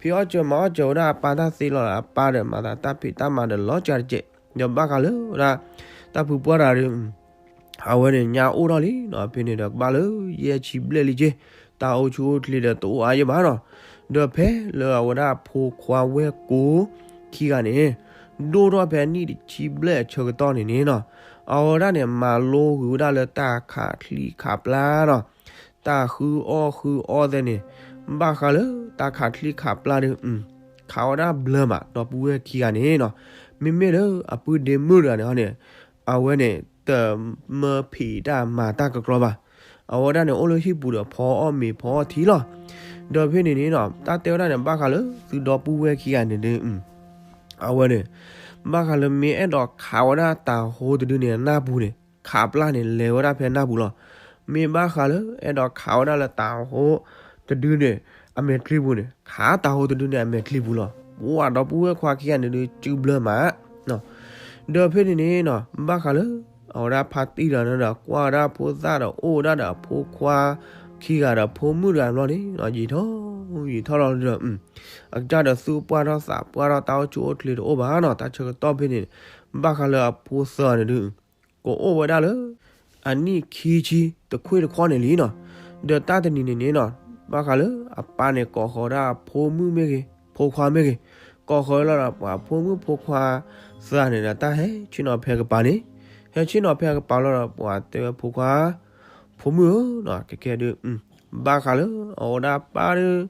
ဖံးအီၣ်စၢၤမၤအီၣ်စၢၤဝဲဒၣ်အပၢ်တၢ်သ့လီၤဒီး အပၢ်ဒီးမၤသးတၢ်ဖံးတၢ်မၤဒီးလီၤစှၤတကဲး, ဒီးဘၣ်ဃးလၢဝဲဒၣ် တၢ်ဖုပှၢ်တဂၤဒီး အဝဲန့ၣ်ညါအိၣ်ထီၣ်လံနီၤ, ဖဲန့ၣ်ဒီးကဘၣ်လၢယဲၢ်ဆံဘျဲၣ်လံက့, တၢ်အိၣ်ဆူၣ်အိၣ်ချ့ဒီးတအိၣ်အါယဲၢ်ဘၣ်နီၤ. ဒီးဖဲလၢအဝဲဒၣ်ဖိခွါဝဲၢ်ကိခံဂၤန့ၣ် ဒိၣ်ထီၣ်ဖဲအနံၣ်တဆံဘျဲၣ်အဆၢကတီၢ်န့ၣ်န့ၣ်နီၤ, အဝဲဒၣ်န့ၣ် မၤလိဂုာ်ဝဲဒၣ်လၢတၢ်ခးချံခးပျၢ်နီၤ, တၢ်ဃုအီၣ်ဃုအီသ့ၣ်န့ၣ်, ဘၣ်ဃးလၢတၢ်ခးချံခးပျၢ်ဒီး ခးဝဲဒၣ်ဘျၢမး ဒီပုၢ်ဝဲၢ်ခံဂၤန့ၣ်နီၤ. မ့မ့ၢ်လၢအပုၢ်ဒ့မုၣ်တဂၤန့ၣ်ဟီန့ၣ်, အဝဲန့ၣ် တမၢဖံးတၢ်မၤတၢ်ကကြီဘၣ်. အဝဲဒၣ်န့ၣ် အိၣ်လၢဟံၣ်ပူၤဒီးဖီအီၣ်မ့ၤဖီအီၣ်ထံလီၤ. ဒီးဖဲန့ၣ်န့ၣ်နီၤ, တၢ်တဲဝဲဒၣ်န့ၣ် ဘၣ်ဃးလၢသုဒီပုၢ်ဝဲၢ်ခံဂၤန့ၣ်ဒီး အဝဲန့ၣ် ဘၣ်ဃးလၢမ့ၢ်အဲၣ်ဒိးခးဝဲဒၣ်တၤဟိတဒုန့ၣ် နၢ်ပူၤန့ၣ် ခးပျၢ်န့ၣ် လဲၤဝဲဒၣ်ဖဲနၢ်ပူၤလီၤ. မ့ၢ်ဘၣ်ဃးလၢအဲၣ်ဒိးခးဝဲဒၣ်လၢတၤဟိတဒုန့ၣ် အမဲာ်ချံပူၤန့ၣ် ခးတၤဟိတဒုန့ၣ် အမဲာ်ချံပူၤလီၤ. ပှၤဒီပုၢ်ဝဲၢ်ခွါခံဂၤန့ၣ်ဒုး စုဘျၢမး ဒီးဖဲန့ၣ်န့ၣ်နီၤ, ဘၣ်ဃးလၢ အဝဲဒၣ်ဖါတံၢ်တဂၤန့ၣ်ဒီး ကွၢ်ဝဲဒၣ်ဖိသၣ်ဒီး အိၣ်ဝဲဒၣ်ဒီးအဖိခွါခံဂၤဒီးဖိမုၣ်တဂၤဘျီန့ၣ်နီၤ, ယံာ်ထီၣ်ယံာ်ထီၣ်လီၤဒီး အကစၢ်ဒီးသူၣ်ပှၢ်ထီၣ်သးပှၢ်ထီၣ် တၢ်အိၣ်ဆူၣ်အိၣ်ချ့တအိၣ်ဘၣ်နီၤ. တၢ်ဆၢကတီၢ်ဖဲန့ၣ် ဘၣ်ဃးလၢအဖိသၢဂၤန့ၣ်ဒုး ကအိၣ်ဝဲဒၣ်လၢ အနံၣ်ခံဆံတခွ့ၣ်တခီန့ၣ်လံနီၤ. ဒီးတၢ်တနံၤန့ၣ်န့ၣ်နီၤ, ဘၣ်ဃးလၢအပၢ်န့ၣ် ကိးဃီၤဒၣ်အဖိမုၣ်မ့ၢ်ဂ့ၤ ဖိခွါမ့ၢ်ဂ့ၤ, ကိးဃီၤလီၤဒီးပှၤဖိမုၣ်ဖိခွါသၢဂၤန့ၣ်ဒီး တၢ်ဟဲဆ့ၣ်နီၤဖဲကပၤန့ၣ်, ဟဲဆ့ၣ်နီၤဖဲကပၤလီၤဒီး ပှၤတဲဝဲဖိခွါ ဖိမုၣ်ဧၢ, ကဲကဲဒုး ဘၣ်ဃးလၢအဝဲဒၣ်ပၢ်ဒုး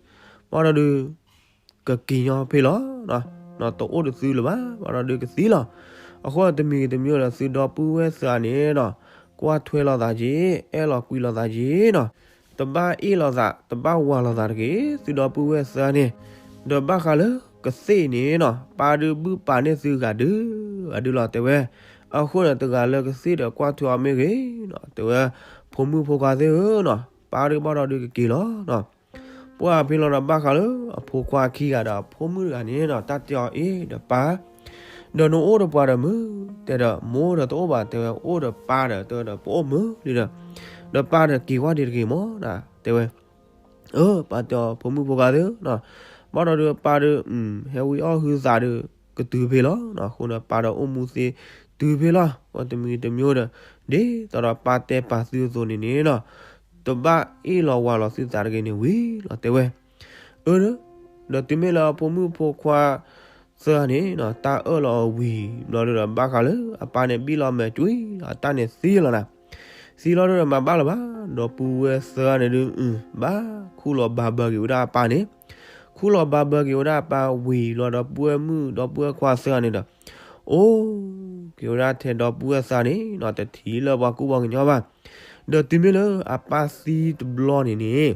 ဘၣ်ဒီးဒုး ကက့ၤညီဖဲလီၤ, တအိၣ်ဒီးသုလၢၤဘၣ်, ဘၣ်ဒီးဒုးကသံလီၤ. အဃိတမံၤဂ့ၤတမံၤဒီး သုဒီပုၢ်ဝဲၢ်သၢဂၤန့ၣ်နီၤ, ကွၢ်ထွဲလိာ်သးက့ၤ, အဲၣ်လီၤကွံလိာ်သးက့ၤနီၤ. တဘၣ်အ့ၣ်လိာ်သး, တဘၣ်ဝၤလိာ်သးတဂ့ၤ, သုဒီပုၢ်ဝဲၢ်သၢဂၤန့ၣ်, ဒီးဘၣ်ဃးလၢကသ့ၣ်န့ၣ်နီၤ, ပၢ်ဒုးဘုၣ်ပာ်န့ၢ်သုဂၤဒုးဂၤဒုးလီၤ တဲဝဲ. အဃိန့ၣ် တဂၤလၢကသ့ၣ်ဒီးကွၢ်ထွဲအီၤမ့ၢ်ဂ့ၤနီၤ, တဲဝဲ, ဖိမုၣ်ဖိခွါသ့ၣ်ဧၢနီၤ, ပၢ်ဒုးဘၣ်ဒီးဒုးကက့ၤလီၤနီၤ. ပှၢ်ဖဲလီၤဒီး ဘၣ်ဃးလၢအဖိခွါခံဂၤဒီးအဖိမုၣ်တဂၤန့ၣ်နီၤ, တၢ်တဲအီၤအ့ၣ်ဒီးပၢ်, ဒီးနအိၣ်ဒီးပှၤဒီးမုၢ်, တဲဒီးမိၢ်ဒီးတအိၣ်ဘၣ်, တဲဝဲ, အိၣ်ဒီးပၢ်ဒီး တဲဝဲဒီး ပအိၣ်မုၢ်လံဒီး, ဒီးပၢ်ဒီးက့ၤကွၢ်ဒံးတဂ့ၤမးနီၤ, တဲဝဲ. အၢ ပၢ်တဲအီၤ ဖိမုၣ်ဖိခွါသ့ၣ်ဧၢနီၤ, ဘၣ်ဒီးဒုးပၢ်ဒုး ဟဲဝံအီၣ်ဟုသးဒုး ကတုၤဖဲလီၤနီၤ. အဃိန့ၣ် ပၢ်ဒီးအိၣ်မူသ့တုၤဖဲလီၤ. အဃိတမံၤတမံၤဒီး ဒ်သိးဒီးပၢ်တဲပာ်သုအသိးန့ၣ်န့ၣ်နီၤ, တဘၣ်အ့ၣ်လီၤဝၤလီၤသုသးတဂ့ၤန့ၣ်ဝံၤလီၤ တဲဝဲ. အၢ ဒီးတုၤမ့ၢ်လၢအဖိမုၣ်ဖိခွါသၢဂၤန့ၣ်နီၤ, တၢ်အၢၣ်လီၤအီၤဝံၤဘျီဒုးဒီး ဘၣ်ဃးလၢအပၢ်န့ၣ် ဘံၣ်လီၤမဲာ်ကွံာ်လီၤ, အတၢ်န့ၣ်သံလီၤနၤ. သံလီၤဒုးဒီး မၤဘၣ်လၢၤဘၣ်, ဒီပုၢ်ဝဲၢ်သၢဂၤန့ၣ်ဒုး ဘၣ်ခူၣ်လီၤဘၣ်ဘၢက့ၤဝဲဒၣ်အပၢ်န့ၣ်, ခူၣ်လီၤဘၣ်ဘၢက့ၤဝဲဒၣ်အပၢ်ဝံၤလီၤဒီး ပုၢ်ဝဲၢ်မုၣ်ဒီပုၢ်ဝဲၢ်ခွါသၢဂၤန့ၣ်ဒီး အိၣ်က့ၤဝဲဒၣ်ထဲဒီပုၢ်ဝဲၢ်သၢဂၤန့ၣ်နီၤ, တထံၣ်လၢပှၤကူပှၤကညီဘၣ်. ဒီးတုၤမ့ၢ်လၢအပၢ်သံတဘျီန့ၣ်န့ၣ်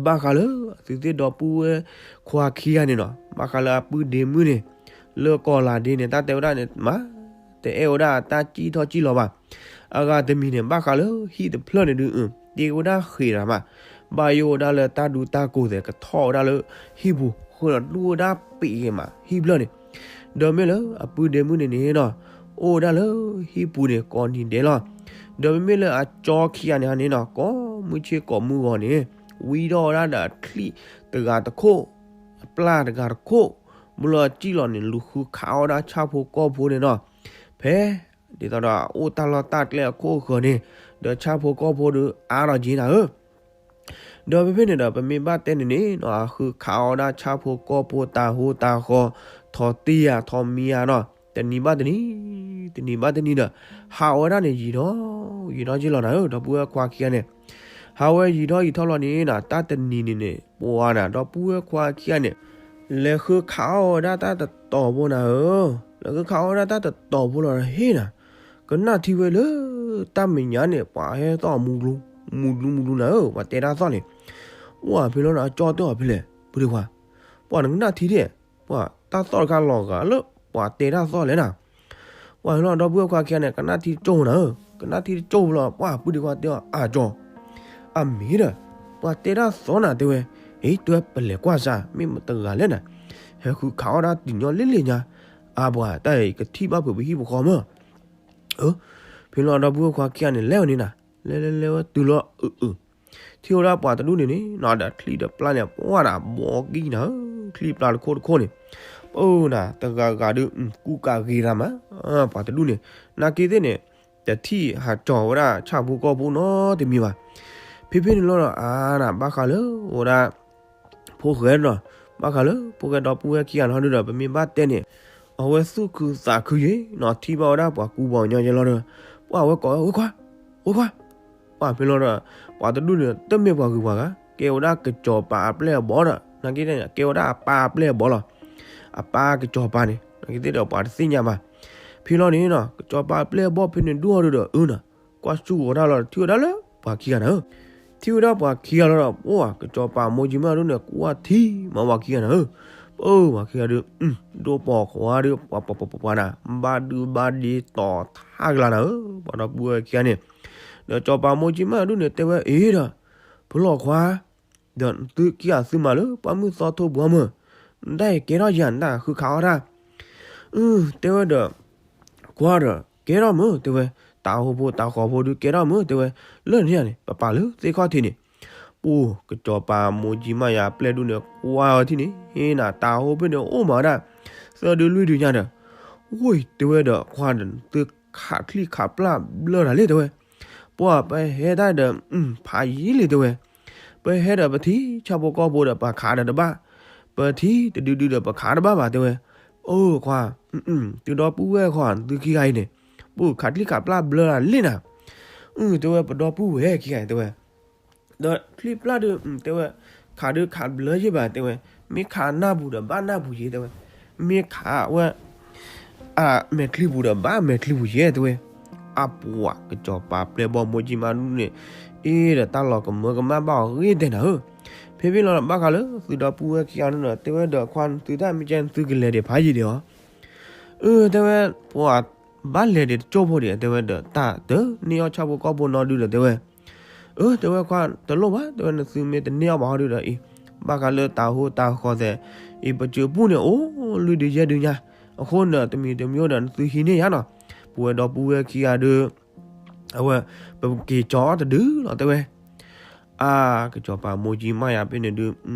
ဘၣ်ဃးလၢသုသ့ၣ်ဒီပုၢ်ဝဲၢ်ခွါခံဂၤန့ၣ်နီၤ, ဘၣ်ဃးလၢအပုၢ်ဒ့မုၣ်န့ၣ် လၢကီၢ်လၤဒ့န့ၣ် တၢ်တဲဝဲဒၣ်န့ၣ် မၤတအဲၣ်ဝဲဒၣ်တၢ်စံၣ်ထီၣ်စံၣ်လီၤဘၣ်. အဂၤတမံၤန့ၣ် ဘၣ်ဃးလၢဟံၣ်တဖျၢၣ်န့ၣ်ဒုး တ့ဝဲဒၣ်ဃ့းတၢ်မး, ဘၣ်ယိၣ်ဝဲဒၣ်လၢတၢ်ဒူတၢ်ကိၢ်သဲး ကထီၣ်ဝဲဒၣ်လၢဟံၣ်ပူၤ, အဃိဒီးဒူဝဲဒၣ်ပံးက့ၤမး ဟံၣ်ဖျၢၣ်န့ၣ်. ဒီးမ့ၢ်လၢအပုၢ်ဒ့မုၣ်န့ၣ်န့ၣ်နီၤ, အိၣ်ဝဲဒၣ်လၢဟံၣ်ပူၤန့ၣ် ကိးနံၤဒဲးလီၤ. ဒီးမ့မ့ၢ်လၢအကၠီခံဂၤန့ၣ်ဟီန့ၣ်နီၤ, ကိးမုၢ်ဆ့ၣ်ကိးမုၢ်ဂီၤန့ၣ် ဝံထီၣ်ဝဲဒၣ်ဒီးအချံၣ်တဂၤတခိၣ်, အပျၢ်တဂၤတခိၣ်, မ့ၢ်လၢအစံၣ်လီၤန့ၣ် လူၤဃုခးအီၣ်ဝဲဒၣ်ဆၣ်ဖိကီၢ်ဖိန့ၣ်နီၤ. ဖဲဒ်သိးဒီးအိၣ်တၢ်လီၢ်တၢ်ကျဲအခိၣ်အဃၢၤန့ၣ်, ဒီးဆၣ်ဖိကီၢ်ဖိဒီးအါထီၣ်က့ၤနၤဧၢ. ဒီးဖဲဖဲန့ၣ်ဒီး ပမ့ၢ်ဘၣ်တဲန့ၣ်န့ၣ်နီၤ အဃုခးအီၣ်ဝဲဒၣ်ဆၣ်ဖိကီၢ်ဖိတၢ်ဟိတၢ်ဃီ ထီၣ်တံၢ်ယၤထီၣ်မံယၤနီၤ တနံၤဘၣ်တနံၤ တနံၤဘၣ်တနံၤဒီး ဟးဝဲဒၣ်န့ၣ်ယံာ်ထီၣ် ယံာ်ထီၣ်က့ၤလီၤနၤဧၢ ဒီပုၢ်ဝဲၢ်ခွါခံဂၤန့ၣ် ဟးဝဲယံာ်ထီၣ်ယံာ်ထီၣ်လီၤန့ၣ်နီၤ တၢ်တနံၤန့ၣ်န့ၣ် ပှၤနၤ ဒီပုၢ်ဝဲၢ်ခွါခံဂၤန့ၣ် လဲၤဃုခးအီၣ်ဝဲဒၣ်တၢ်တတီၤဖိနၤဧၢ လဲၤဃုခးအီၣ်ဝဲဒၣ်တၢ်တတီၤဖိလီၤဒီးဟ့ၣ်နၤ ကနၣ်ထံဝဲလၢ တၢ်မဲာ်ညါန့ၣ် ပှၤဟဲသီၣ်မူကျူ မူကျူမူကျူနၤဧၢ ပှၤတဲတၢ်သီၣ်န့ၣ် ပှၤဖဲလီၤဒီးအကၠီတဲအီၤဖဲလဲၣ် ပုၢ်ဒ့ခွါ ပှၤနကနၣ်ထံဒဲး ပှၤတၢ်သီၣ်တခါလီၤဂာ်လၢ ပှၤတဲတၢ်သီၣ်လဲၣ်နၤ ပှၤဖဲလီၤဒီပုၢ်ဝဲၢ်ခွါခံဂၤန့ၣ် ကနၣ်ထံတကၠိၢ်နၤဧၢ ကနၣ်ထံတကၠိၢ်လီၤ ပှၤပုၢ်ဒ့ခွါတဲအီၤ အကၠီ အမ့ၢ်ဒီး ပှၤတဲတၢ်သီၣ်နၤတဲဝဲ အ့ တဲဝဲပလဲၤကွၢ်စၢ် မ့ၢ်မတဂၤလဲၣ်နၤ ဟဲဃုခးအီၣ်ဒၣ်တံၢ်ညီလ့လ့ညါ အပှၤတၢ်အံၤကထံၣ်ဘၣ်ဖုးပဟံၣ်ပဃီမၢ် ဖဲလီၤဒီပုၢ်ဝဲၢ်ခွါခံဂၤန့ၣ် လဲၤဝဲန့ၣ်နၤ လဲၤလဲၤလဲၤဝဲတုၤလီၤအုးအုး ထံၣ်ဝဲဒၣ်ပှၤတဒူၣ်န့ၣ်န့ၣ်နီၤ ဒီးချံတပျၢ်န့ၣ် ပှၤဒၣ်ဘီကံနၤဧၢ ချံပျၢ်တခိၣ်တခိၣ်န့ၣ် ပနၤ တဂၤဂၤဒုး ကူကးဂ့ၤတၢ်မး ပှၤတဒူၣ်န့ၣ် နာ်က့သ့ၣ်န့ၣ် တထံၣ်ဟးကၠီၤဝဲဒၣ်ဆၣ်ဖိကီၢ်ဖိနီတမံၤဘၣ် ဖဲဖဲန့ၣ်လီၤဒီး အါနၤ ဘၣ်ဃးလၢအိၣ်ဝဲဒၣ် ဖိၣ်ဃဲနီၤ ဘၣ်ဃးလၢဖိၣ်ဃဲဒီပုၢ်ဝဲၢ်ခံဂၤနီၤဒုဒီး ပမ့ၢ်ဘၣ်တဲန့ၣ် အဝဲသူၣ်ခုသးခုယံၤနီၤ ထံၣ်ဘၣ်ဝဲဒၣ်ပှၤကူပှၤကညီယဲလီၤဒီး ပှၤဝဲကိးဝဲ ဝဲၢ်ခွါ ဝဲၢ်ခွါ ပှၤဖဲလီၤဒီး ပှၤတဒူၣ်န့ၣ် တမ့ၢ်ပှၤဂုၤပှၤဂၤ ကဲဝဲဒၣ်ကစီၤပၤအပျဲၢ်အဘီဒီး နာ်က့န့ၣ် ကဲဝဲဒၣ်အပၢ်အပျဲၢ်အဘီလီၤ အပၢ်ကစီၤပၤန့ၣ် နာ်က့သ့ၣ်ဒီးပှၤတသ့ၣ်ညါဘၣ် ဖဲလီၤန့ၣ်နီၤ ကစီၤပၤအပျဲၢ်အဘီဖဲန့ၣ်ဒုၣ်အီၤဒုဒီး အၢနၤ ကွၢ်စူၣ်ဝဲဒၣ်လီၤ ထံၣ်ဝဲဒၣ်လၢပှၤခံဂၤနၤဧၢ ထံၣ်ဝဲဒၣ်ပှၤခံဂၤလီၤဒီး ပှၤကစီၤပၤမိၢ်ကၠံမၢ်ဒုန့ၣ် ကွၢ်ထံမၤပှၤခံဂၤနၤဧၢ ပှၤခံဂၤဒုး ဒိပိာ်ခွါဒုး ပှၤပှၤပှၤပှၤနၤ ဘၣ်ဒုးဘၣ်ဒ့တီၤထါကလၤနၤဧၢ ပှၤဒီပုၢ်ဝဲၢ်ခံဂၤန့ၣ် ဒီးကစီၤပၤမိၢ်ကၠံမၢ်ဒုန့ၣ် တဲဝဲအ့ဒီး ဖုလီၤခွါ ဒီးသုခံဂၤသုမၤလၢပှၢ်မုၢ်သီထိပူၤမၢ် နတၢ်အံၤကဲထီၣ်ယၤနတၢ်ဃုခးအီၣ်တၢ် အၢ တဲဝဲဒီး ကွၢ်ဒီး ကဲထီၣ်မၢ် တဲဝဲ တၢ်ဟိဖိတၢ်ဃီဖိဒုးကဲထီၣ်မၢ် တဲဝဲ လၢန့ၣ်န့ၣ် ပပာ်လၢသ့ၣ်ခီၣ်ထံးန့ၣ် ပှၤကစီၤပၤမိၢ်ကၠံမၢ်ယၤပျဲၢ်ဒုန့ၣ် ကွၢ်အီၤထံၣ်န့ၣ် ဟ့ၣ်နၤ တၢ်ဟိဖိန့ၣ်အိၣ်မးဝဲဒၣ် သၢဒုလွံၢ်ဒုညါဒီး ဝဲ တဲဝဲဒီး ခွါဒီး သုခးချံခးပျၢ်ဘျၢတၢ်လံ တဲဝဲ ပှၤပဟဲတၢ်ဒီး ဖးယံာ်လံ တဲဝဲ ပဟဲဒီးပထံၣ်ဆၣ်ဖိကီၢ်ဖိဒီးပခးဒီးတဘၣ် ပထံၣ်တဒုဒုဒီးပခးတဘၣ်ဘၣ် တဲဝဲ အိၣ်ခွါ သုဒီပုၢ်ဝဲၢ်ခွါ သုခံဂၤအံၤန့ၣ် ပခးချံခးပျၢ်ဘျၢတၢ်လံနၤ အၢ တဲဝဲ ပဒီပုၢ်ဝဲၢ်ခံဂၤအံၤ တဲဝဲ ဒီးချံပျၢ်ဒုး တဲဝဲ ခးဒုးခးဘျၢယ့ၢ်ဘၣ် တဲဝဲ မ့ၢ်ခးနၢ်ပူၤဒီးဘၣ်နၢ်ပူၤယ့ၢ် တဲဝဲ မ့ၢ်ခးဝဲ အမဲာ်ချံပူၤဒီးဘၣ်မဲာ်ချံပူၤယ့ၢ် တဲဝဲ အပှၤကစီၤပၤပျဲၢ်ဘီမိၢ်ကၠံမၢ်ဒုန့ၣ် အ့ဒီးတၢ်လီၤကမၢကမၣ်ဘၣ်အီၤဂ့ၤတဲနၤဧၢ ဖဲဖဲလီၤဘၣ်ဃးလၢသုဒီပုၢ်ဝဲၢ်ခံဂၤန့ၣ်ဒီး တဲဝဲဒီးခွါ သုတၢ်မ့ၢ်ကဲ သုကလဲၤဒံးဖးယံာ်ဒံးအီၤ အၢ တဲဝဲ ပှၤဘၣ်လဲၤဒံးတကၠိၢ်ဖိဒံး တဲဝဲဒီး တၢ်တန့ၢ်အီၣ်ဆၣ်ဖိကီၢ်ဖိနီဒုဒီး တဲဝဲ အၢ တဲဝဲခွါ တလိၣ်ဘၣ် တဲဝဲ နသုမ့ၢ်တန့ၢ်အီၣ်ဘၣ်ဟီဒုဒီးအံၤ ဘၣ်ဃးလၢတၢ်ဟိတၢ်ဃီသဲး အံၤ ပစၢၤပူၣ်န့ၣ် အိၣ်လွံၢ်ဒုယဲၢ်ဒုညါ အဃိန့ၣ် တမံၤတမံၤဒီး နသုဟံးန့ၢ်ယၤနီၤ ပဝဲဒီပုၢ်ဝဲၢ်ခံဂၤဒု အဝဲ ပက့ၤကၠီအီၣ်တဒုလီၤ တဲဝဲ အါ ကစီၤပၤမိၢ်ကၠံမၢ်ယၤဖဲန့ၣ်ဒု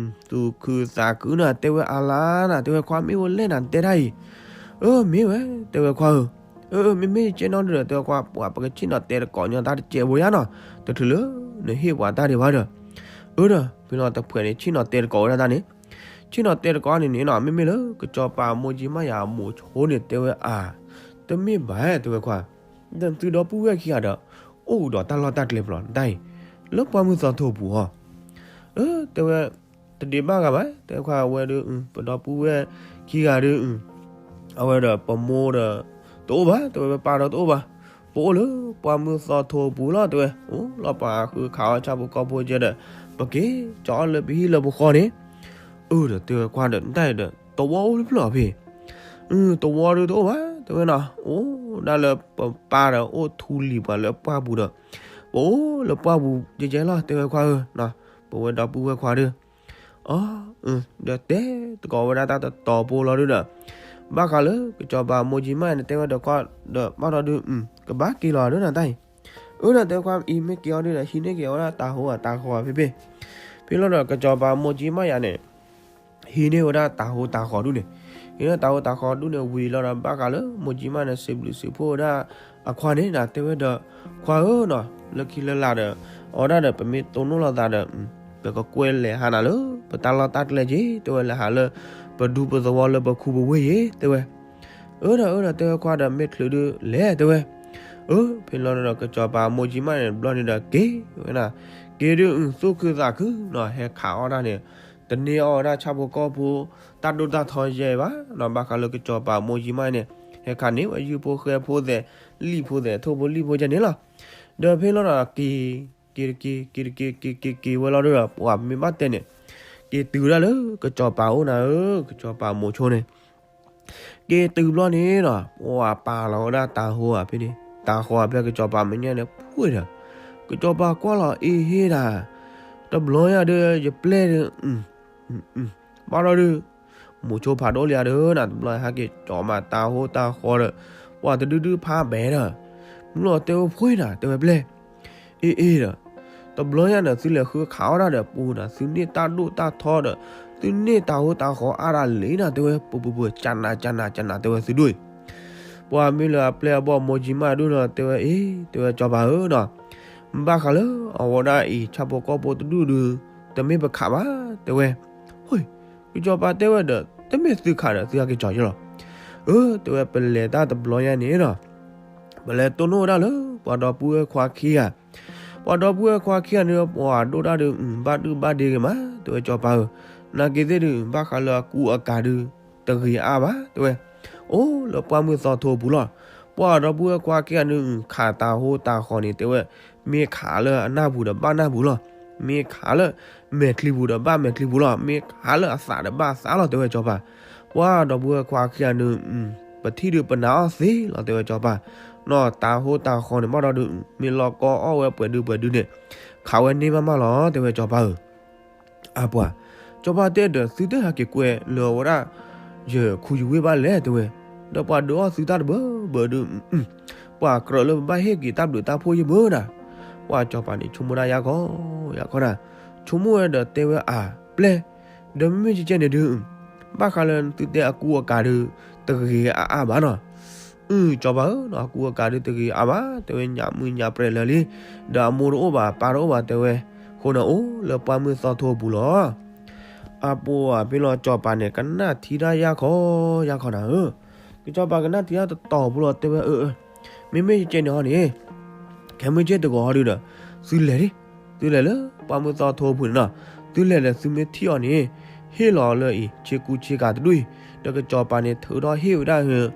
သူၣ်ခုသးခုနၤ တဲဝဲအါလါနၤ တဲဝဲခွါ မ့ၢ်ဝဲလဲၣ်နၤ တဲတၢ်အံၤ အၢ မ့ၢ်ဝဲ တဲဝဲခွါဧၢ အၢ မ့မ့ၢ်ကဲနီၣ်ဒုဒီး တဲဝဲခွါ ပှၤပကဆ့ၣ်နီၤတဲတကိးညီတၢ်တကဲးဖိယါနီၤ တချုးလၢ နဟ့ၣ်ပှၤတၢ်ဒံးဘၣ်ဒီး အၢဒီး ဖဲလီၤတဖှဲးန့ၣ် ဆ့ၣ်နီၤတဲတကိးဝဲဒၣ်တၢ်န့ၣ် ဆ့ၣ်နီၤတဲတကိးန့ၣ်န့ၣ်နီၤ မ့မ့ၢ်လၢ ကစီၤပၤမိၢ်ကၠံမၢ်ယၤအမိၢ်ဆိန့ၣ် တဲဝဲအါ တမ့ၢ်ဘၣ် တဲဝဲခွါ ဒီးသုဒီပုၢ်ဝဲၢ်ခံဂၤဒီး အိၣ်ဒီးတၢ်လီၢ်တၢ်ကျဲဖျိးတၢ်အံၤ လၢပှၢ်မုၢ်သီထိပူၤအီၤ အၢ တဲဝဲ တဒံးဘၣ်ဂၤဘၣ် တဲခွါ အဝဲဒု ပဒီပုၢ်ဝဲၢ်ခံဂၤဒု အဝဲဒီးပမိၢ်ဒီး တအိၣ်ဘၣ် တဲဝဲ ပပၢ်ဒီးတအိၣ်ဘၣ် ပအိၣ်လၢပှၢ်မုၢ်သီထိပူၤလီၤ တဲဝဲ အိၣ်လီၤပှၤဃုခးအီၣ်ဆၣ်ဖိကီၢ်ဖိကဲဒီး ပက့ၤကၠီအီၣ်လၢပဟံၣ်လၢပဃီန့ၣ် အၢ ဒီးတဲဝဲခွါဒီး တၢ်အံၤဒီး သဝီအိၣ်ဖျၢၣ်ဖဲ သဝီဒုတအိၣ်ဘၣ် တဲဝဲနီၤ အိၣ်ဒၣ်လၢပပၢ်ဒီးအိၣ်ထူလံၤပှၤလၢပှၢ်ပူၤဒီး ပအိၣ်လၢပှၢ်ပူၤကဲကဲလီၤ တဲဝဲခွါဧၢ ပဝဲဒီပုၢ်ဝဲၢ်ခွါဒု အ ဒီးတဲသကိးဝဲဒၣ်တၢ်တတီၤဖိလီၤဒုဒီး ဘၣ်ဃးလၢကစီၤပၤမိၢ်ကၠံမၢ်န့ၣ် တဲဝဲဒီးခွါဒီး ဘၣ်ဒီးဒု ကဘၣ်က့ၤလီၤဒုနၤတၢ်အံၤ အၢ ဒီးတဲခွါအံၤမ့ၢ်က့ၤအီၤဒုဒီး ဟံးန့ၢ်က့ၤဝဲဒၣ်တၢ်ဟိတၢ်ဃီဖဲဖဲ ဖဲလီၤဒီးကစီၤပၤမိၢ်ကၠံမၢ်ယၤန့ၣ် ဟံးန့ၢ်ဝဲဒၣ်တၢ်ဟိတၢ်ဃီဒုန့ၣ် ဟံးန့ၢ်တၢ်ဟိတၢ်ဃီဒုန့ၣ်ဝံၤလီၤဒီး ဘၣ်ဃးလၢမိၢ်ကၠံမၢ်န့ၣ် စံးဘျုးစံးဖှိၣ်ဝဲဒၣ်အခွါန့ၣ် တဲဝဲဒီး ခွါဧၢနီၤ လၢခံလၢလာ်ဒီး အဝဲဒၣ်ဒီး ပမ့ၢ်တိၢ်နီၣ်လိာ်သးဒီး ပ ကကွဲလဲၤဟးနၤလၢ ပတၢ်လီၢ်တၢ်ကျဲက့ၤ တဲဝဲ လဲၤဟးလၢ ပဒူပသဝီလၢပခူပဝ့ၢ်ယ့ၤ တဲဝဲ. အၢဒီးအၢဒီး တဲဝဲ ခွါဒီး မ့ၢ်ချုးဒုးလဲၤ တဲဝဲ. အၢ ဖဲလီၤဒီး ကစီၤပၤမိၢ်ကၠံမးန့ၣ် တဘျီန့ၣ်ဒီး က့ၤဝဲဒၣ်, က့ၤဒုး သူၣ်ခုသးခုနီၤ ဟဲခးအီၣ်တၢ်န့ၣ် တန့ၢ်အီၣ်ဝဲဒၣ်ဆၣ်ဖိကီၢ်ဖိ တၢ်ဒိၣ်တၢ်ထီယဲဘၣ်နီၤ. ဘၣ်ဃးလၢကစီၤပၤမိၢ်ကၠံမးန့ၣ် ဟဲခးန့ၢ်ဝဲ ယုၢ်ဖိဃဲဖိသဲး လံာ်ဖိသဲး ထိၣ်ဖိလံၣ်ဖိကဲန့ၣ်လီၤ. ဒီးဖဲလီၤဒီး က့ၤ က့ၤတက့ၤ က့ၤတက့ၤ က့ၤ က့ၤ က့ၤဝဲလီၤဒီး ပှၤမ့ၢ်ဘၣ်တဲန့ၣ် က့ၤတုၤဝဲဒၣ်လၢ ကစီၤပၤအိၣ်နၤဧၢ, ကစီၤပၤမိၤဆိန့ၣ် က့ၤတုၤဘျီန့ၣ်ဒီး ပှၤပာ်လီၤဝဲဒၣ်တၤဟိအဖဲန့ၣ်, တၤဟိအဖဲ ကစီၤပၤမဲာ်ညါန့ၣ် ဖှ့ဒီး ကစီၤပၤကွၢ်လီၤ အ့ဟ့ဒၣ်, တဘျီညါဒီး ယပျဲၢ်ဒီး ဘၣ်ဒီးဒုး မိၤဆိဖးဒိၣ်လံဧါဒီးနၤ, တဘျီဟဲက့ၤကၠီၤမးတၤဟိတၤဃီဒီး ပှၤတဒုဒုဖးဘဲဒီး မုၢ်လီၤတဲဝဲဖှ့နၤ တဲဝဲပျဲၢ်, အ့အ့ဒီး တဘျီညါန့ၣ် သုလဲၤဃုခးအီၣ်ဒၣ်ဒီးပူၤနၤ, သုန့ၢ်တၢ်ဒိၣ်တၢ်ထီဒီး သုန့ၢ်တၤဟိတၤဃီအါဒၣ်လံနၤ တဲဝဲ, ပူၤပူၤပူၤ ကနၤကနၤကနၤ တဲဝဲ သုဒိၣ်အံၤ. ပှၤမ့ၢ်လၢအပျဲၢ်အဘီၣ်မိၢ်ကၠံမးဒိၣ်လီၤ တဲဝဲအ့, တဲဝဲကစီၤပၤဧၢနီၤ, ဘၣ်ဃးလၢအဝဲဒၣ်အံၤ ဆၣ်ဖိကီၢ်ဖိတဒူၣ်ဒုး တမ့ၢ်ပခးဘၣ် တဲဝဲ. ဟိ ကစီၤပၤတဲဝဲဒီး တမ့ၢ်သုခးဒီးသုဟဲက့ၤကၠီၤယလီၤ. အၢ တဲဝဲ ပလဲၤတၢ်တဘျီညါန့ၣ်ဒီး ပလဲၤတိၢ်နီၣ်ဝဲဒၣ်လၢ ပှၤဒီပုၢ်ဝဲၢ်ခွါခံဂၤ, ပှၤဒီပုၢ်ဝဲၢ်ခွါခံဂၤန့ၣ် ပှၤဒိၣ်တၢ်ဒုး ဘၣ်ဒုၣ်ဘၣ်ဒ့ဂ့ၤမး တဲဝဲကစီၤပၤဧၢ, နာ်က့ၤသ့ၣ်ဒုး ဘၣ်ဃးလၢအကူအကၤဒုး တဂ့ၤအါဘၣ် တဲဝဲ, အိၣ်လၢပှၢ်မုၢ်သီထိပူၤလီၤ. ပှၤဒီပုၢ်ဝဲၢ်ခွါခံဂၤန့ၣ် ခးတၤဟိတၤဃီန့ၣ် တဲဝဲ, မ့ၢ်ခးလၢအနၢ်ပူၤဒီးဘၣ်နၢ်ပူၤလီၤ, မ့ၢ်ခးလၢမဲာ်ချံပူၤဒီးဘၣ်မဲာ်ချံပူၤလီၤ, မ့ၢ်ခးလၢအသးဒီးဘၣ်အသးလီၤ တဲဝဲကစီၤပၤ. ပှၤဒီပုၢ်ဝဲၢ်ခွါခံဂၤန့ၣ် ပထံၣ်ဒုးပနာ်အီၤသ့လီၤ တဲဝဲကစီၤပၤ, နီၢ်တၤဟိတၤဃီန့ၣ် ဘၣ်ဒီးဒုး မ့ၢ်လီၤကီအီၣ်ဝဲပှဲၤဒုပှဲၤဒုန့ၣ် ခးဝဲန့ၢ်မးမးလီၤ တဲဝဲကစီၤပၤဧၢ. အပှၤ, ကစီၤပၤတဲဒီး သုတဟဲက့ၤကွဲလၢအဝဲဒၣ် ယခူယဝ့ၢ်ဘၣ်လဲၣ် တဲဝဲ, ဒီးပှၤဒုးအီၣ်သုတၢ်တဘၢဘၢဒုး ပှၤကြၢးလၢပဘၣ်ဟ့ၣ်က့ၤတၢ်ဘျုးတၢ်ဖှိၣ်ယဘၢနၤ. ပှၤကစီၤပၤန့ၣ် ဆိကမိၣ်ဒၣ်ယါခီ ယါခီနၤ, ဆိကမိၣ်ဝဲဒီးတဲဝဲအပျဲၢ်, ဒီးမ့မ့ၢ်ကဲကဲန့ၣ်ဒုး ဘၣ်ဃးလၢသုတဲအကူအကၤဒုး တဂ့ၤအါအါဘၣ်နီၤ. အၢ ကစီၤပၤဧၢ, အကူအကၤဒုးတဂ့ၤအါဘၣ် တဲဝဲ, ညၣ်မုၢ်ညၣ်ပြဲးလၢာ်လံ, ဒီးအမိၢ်တအိၣ်ဘၣ် အပၢ်တအိၣ်ဘၣ် တဲဝဲ, အဃိန့ၣ်အိၣ်လၢပှၢ်မုၢ်သီထိပူၤလီၤ. အပှၤဖဲလီၤကစီၤပၤန့ၣ် ကနၣ်ထံတၢ်ယါခီ ယါခီနၤဧၢ, ကစီၤပၤကနၣ်ထံတၢ်တတီၤပူၤလီၤ တဲဝဲအၢ, မ့မ့ၢ်ယကဲန့ၣ်ဟီန့ၣ် ခဲမုၢ်ဆ့ၣ်တဂီၤဟီဒုးဒီး သုလဲၤဒၣ်, သုလဲၤလၢပှၢ်မုၢ်သီထိပူၤန့ၣ်နီၤ, သုလဲၤဒီးသုမ့ၢ်ထံၣ်အီၤန့ၣ် ဟ့ၣ်လီၤလၢအံၤ ဆ့ကူဆ့ကၤတဒူၣ်အံၤ, ဒီးကစီၤပၤန့ၣ်ထုးထီၣ်ဟ့ၣ်ဝဲဒၣ်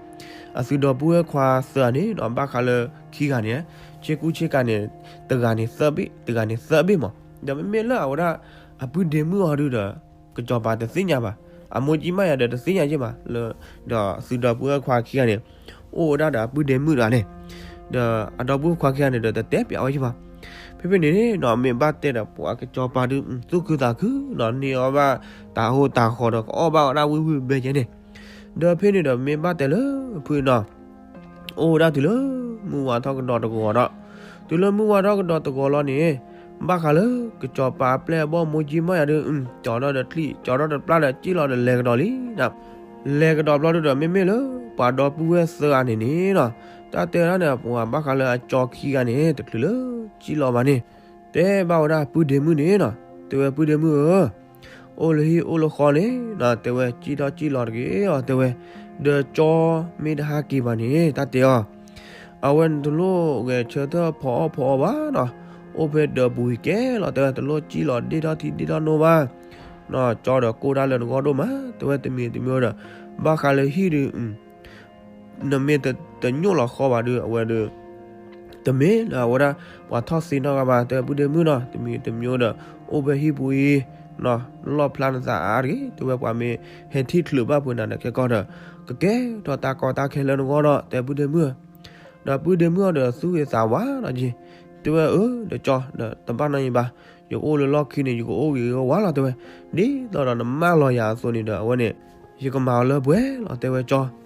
အသုဒီပုၢ်ဝဲၢ်ခွါသၢဂၤန့ၣ်နီၤ, ဘၣ်ဃးလၢခံဂၤန့ၣ် ဆ့ကူဆ့ကၤန့ၣ် တဂၤန့ၣ်သၢဘ့ၣ် တဂၤန့ၣ်သၢဘ့ၣ်မး, ဒီးမ့မ့ၢ်လၢအဝဲဒၣ် အပုၢ်ဒ့မုၣ်အီၤဒုးဒီး ကစီၤပၤတသ့ၣ်ညါဘၣ်, အမိၢ်ကၠံမးယၤဒီးတသ့ၣ်ညါယဲၢ်ဘၣ်လၢ ဒီးသုဒီပုၢ်ဝဲၢ်ခွါခံဂၤန့ၣ် အိၣ်ဝဲဒၣ်ဒီးအပုၢ်ဒ့မုၣ်တဂၤန့ၣ်, ဒီးအဒီပုၢ်ဝဲၢ်ခွါခံဂၤန့ၣ်ဒီးတတဲပျးဝဲယဲၢ်ဘၣ်. ဖဲဖဲန့ၣ်နီၤ မ့ၢ်ဘၣ်တဲဒီးပှၤကစီၤပၤဒုး သူၣ်ခုသးခုနီၤ န့ၢ်အီၣ်ဘၣ်တၤဟိတၤဃီဒီး ကအီၣ်ဘၣ်ဝဲဒၣ်ဝ့ၢ်ဝ့ၢ်ဘဲကဲန့ၣ်, ဒီးဖဲန့ၣ်ဒီးမ့ၢ်ဘၣ်တဲလၢဖုနီၤ အိၣ်ဝဲဒၣ်တုၤလၢမုၢ်ဝါထီၣ်ကဒီးတဂီၤဒီး, တုၤလၢမုၢ်ဝါထီၣ်ကဒီးတဂီၤလီၤန့ၣ်, ဘၣ်ဃးလၢကစီၤပၤအပျဲၢ်အဘီၣ်မိၢ်ကၠံမးယၤဒုး ကၠီထီၣ်ဒီးချံၣ် ကၠီထီၣ်ဒီးပျၢ်ဒီး ကံၣ်လီၤဒီးလဲၤကဒီးလံ. လဲၤကဒီးဘျီဒုးဒီး မ့မ့ၢ်လၢပှၤဒီပုၢ်ဝဲၢ်သၢဂၤန့ၣ်န့ၣ်နီၤ, တၢ်တဲဝဲဒၣ်န့ၣ် ပှၤဘၣ်ဃးလၢအကၠီခံဂၤန့ၣ် တချုးလၢကံၣ်လီၤဘၣ်န့ၣ်, တဲဘၣ်ဝဲဒၣ်ပုၢ်ဒ့မုၣ်န့ၣ်နီၤ, တဲဝဲပုၢ်ဒ့မုၣ်ဧၢ အိၣ်လၢဟံၣ်အိၣ်လၢဃီန့ၣ်နီၤ, တဲဝဲ ကံၣ်ထီၣ်ကံၣ်လီၤတဂ့ၤအီၤ တဲဝဲ, ဒီးကၠီမ့ၢ်တဟးက့ၤဘၣ်န့ၣ် တၢ်တဲအီၤ, အဝဲန့ၣ်တလိၣ်ဂဲၤဆၢထၢၣ်ဖီအီၣ်ဖီအီဘၣ်နီၤ, အိၣ်ဖဲဒၢးပူၤကဲလီၤ တဲဝဲ, တလိၣ်ကံၣ်လီၤဒ့ၣ်ထီၣ်ထံဒ့ၣ်ထီၣ်နိဘၣ်, ကၠီဒီးကိၢ်တၢ်လၢနဂီၢ်ဒိၣ်မး တဲဝဲ, တမံၤတမံၤဒီး ဘၣ်ဃးလၢဟံၣ်ဒုး နမ့ၢ်တညိၣ်လီၤဃီဘၣ်ဒုး အဝဲဒုး တမ့ၢ်လၢအဝဲဒၣ် ပှၤထီၣ်သ့နီတဂၤဘၣ် တဲဝဲပုၢ်ဒ့မုၣ်နီၤ, တမံၤတမံၤဒီး အိၣ်ဖဲဟံၣ်ပူၤအံၤ လီၣ်ဖျါနသးအါတဂ့ၤ တဲဝဲ, ပှၤမ့ၢ်ဟဲထံၣ်ချုးဘၣ်ပှၤနၤဒီး ခဲကီၢ်ဒီး ကကဲထီၣ်တၢ်ကီတၢ်ခဲလၢနဂီၢ်ဒီး တဲဝဲပုၢ်ဒ့မုၣ်, ဒီးပုၢ်ဒ့မုၣ်အီၤဒီးသူၣ်ဂ့ၤသးဝါနီၤက့ၤ, တဲဝဲအၢ ဒီးကၠီ ဒီးတဘၣ်နီတမံၤဘၣ်, ယအိၣ်လၢလီၢ်ခံန့ၣ် ယကအိၣ်ဂ့ၤဂ့ၤဝါလီၤ တဲဝဲ, ဒ်သိးဒီးနမၢလီၤယၤအသိးန့ၣ်ဒီး အဝဲန့ၣ် ယကမၤအီၤလၢပှဲၤလီၤ တဲဝဲကၠီ.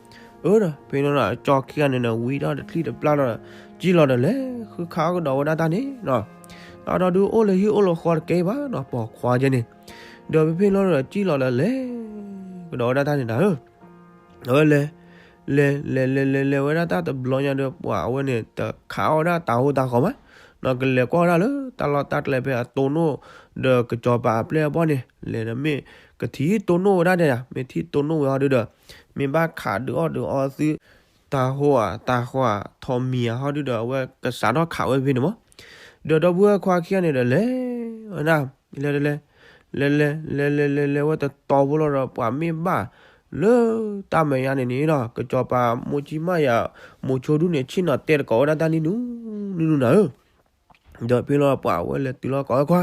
အၢ ဒီးဖဲန့ၣ်ဒီး ကၠီခံဂၤန့ၣ်ဒီး ဝံထီၣ်တချံၣ်တပျၢ်ဒီး ကံၣ်လီၤဒီးလဲၤဃုခးအီၣ်ကဒီးဝဲဒၣ်တၢ်န့ၣ်နီၤ, အဒီဒုးအိၣ်လၢဟံၣ်အိၣ်လၢဃီတကဲဘၣ်နီၤ ပိာ်ခွါကဲန့ၣ်, ဒီးဖဲဖဲလီၤဒီး ကံၣ်လီၤဒီးလဲၤကဒီးဝဲဒၣ်တၢ်န့ၣ်နၤဧၢ, အဝဲလဲၤ လဲၤ လဲၤ လဲၤ လဲၤ လဲၤဝဲဒၣ်တၢ်တဘျီညါဒီး ပှၤအဝဲန့ၣ် တခးအီၣ်ဝဲဒၣ်တၤဟိတၤဃီမး, နီၢ်ကလဲၤကွၢ်ဝဲဒၣ်လၢတၢ်လီၢ်တၢ်ကျဲဖဲအတိၢ်နီၣ် ဒီးကစီၤပၤအပျဲၢ်အဘီၣ်န့ၣ် လဲၤဒီးမ့ၢ်ကထံၣ်တိၢ်နီၣ်ဝဲဒၣ်ဒဲး, မ့ၢ်ထံၣ်တိၢ်နီၣ်ဝဲအီၤဒုဒီး မ့ၢ်ဘၣ်ခးဒုးအီၣ်ဒုးအီသု တၢ်ဟိဧါတၢ်ဃီဧါ ထိးမံၤဧါဟီဒုဒီး အဝဲကစးထီၣ်ခးဝဲဖဲန့ၣ်မး. ဒီးဒီပုၢ်ဝဲၢ်ခွါခံဂၤန့ၣ်ဒီး လဲၤဝဲဒၣ် လဲၤတလဲၤ လဲၤလဲၤ လဲၤလဲၤလဲၤလဲၤဝဲတတီၤဖိလီၤဒီး ပှၤမ့ၢ်ဘၣ်လၢတၢ်မဲာ်ညါန့ၣ်န့ၣ်ဒီး ကစီၤပၤမိၢ်ကၠံမးယၤ မိၤဆိဒုန့ၣ် ဆ့ၣ်နီၤတဲတကိးဝဲဒၣ်တၢ်နံၣ်နူ နံၣ်နူနၤဧၢ. ဒီးဖဲလီၤပှၤဝဲလဲၤတုၤလီၤကိးဝဲခွါ,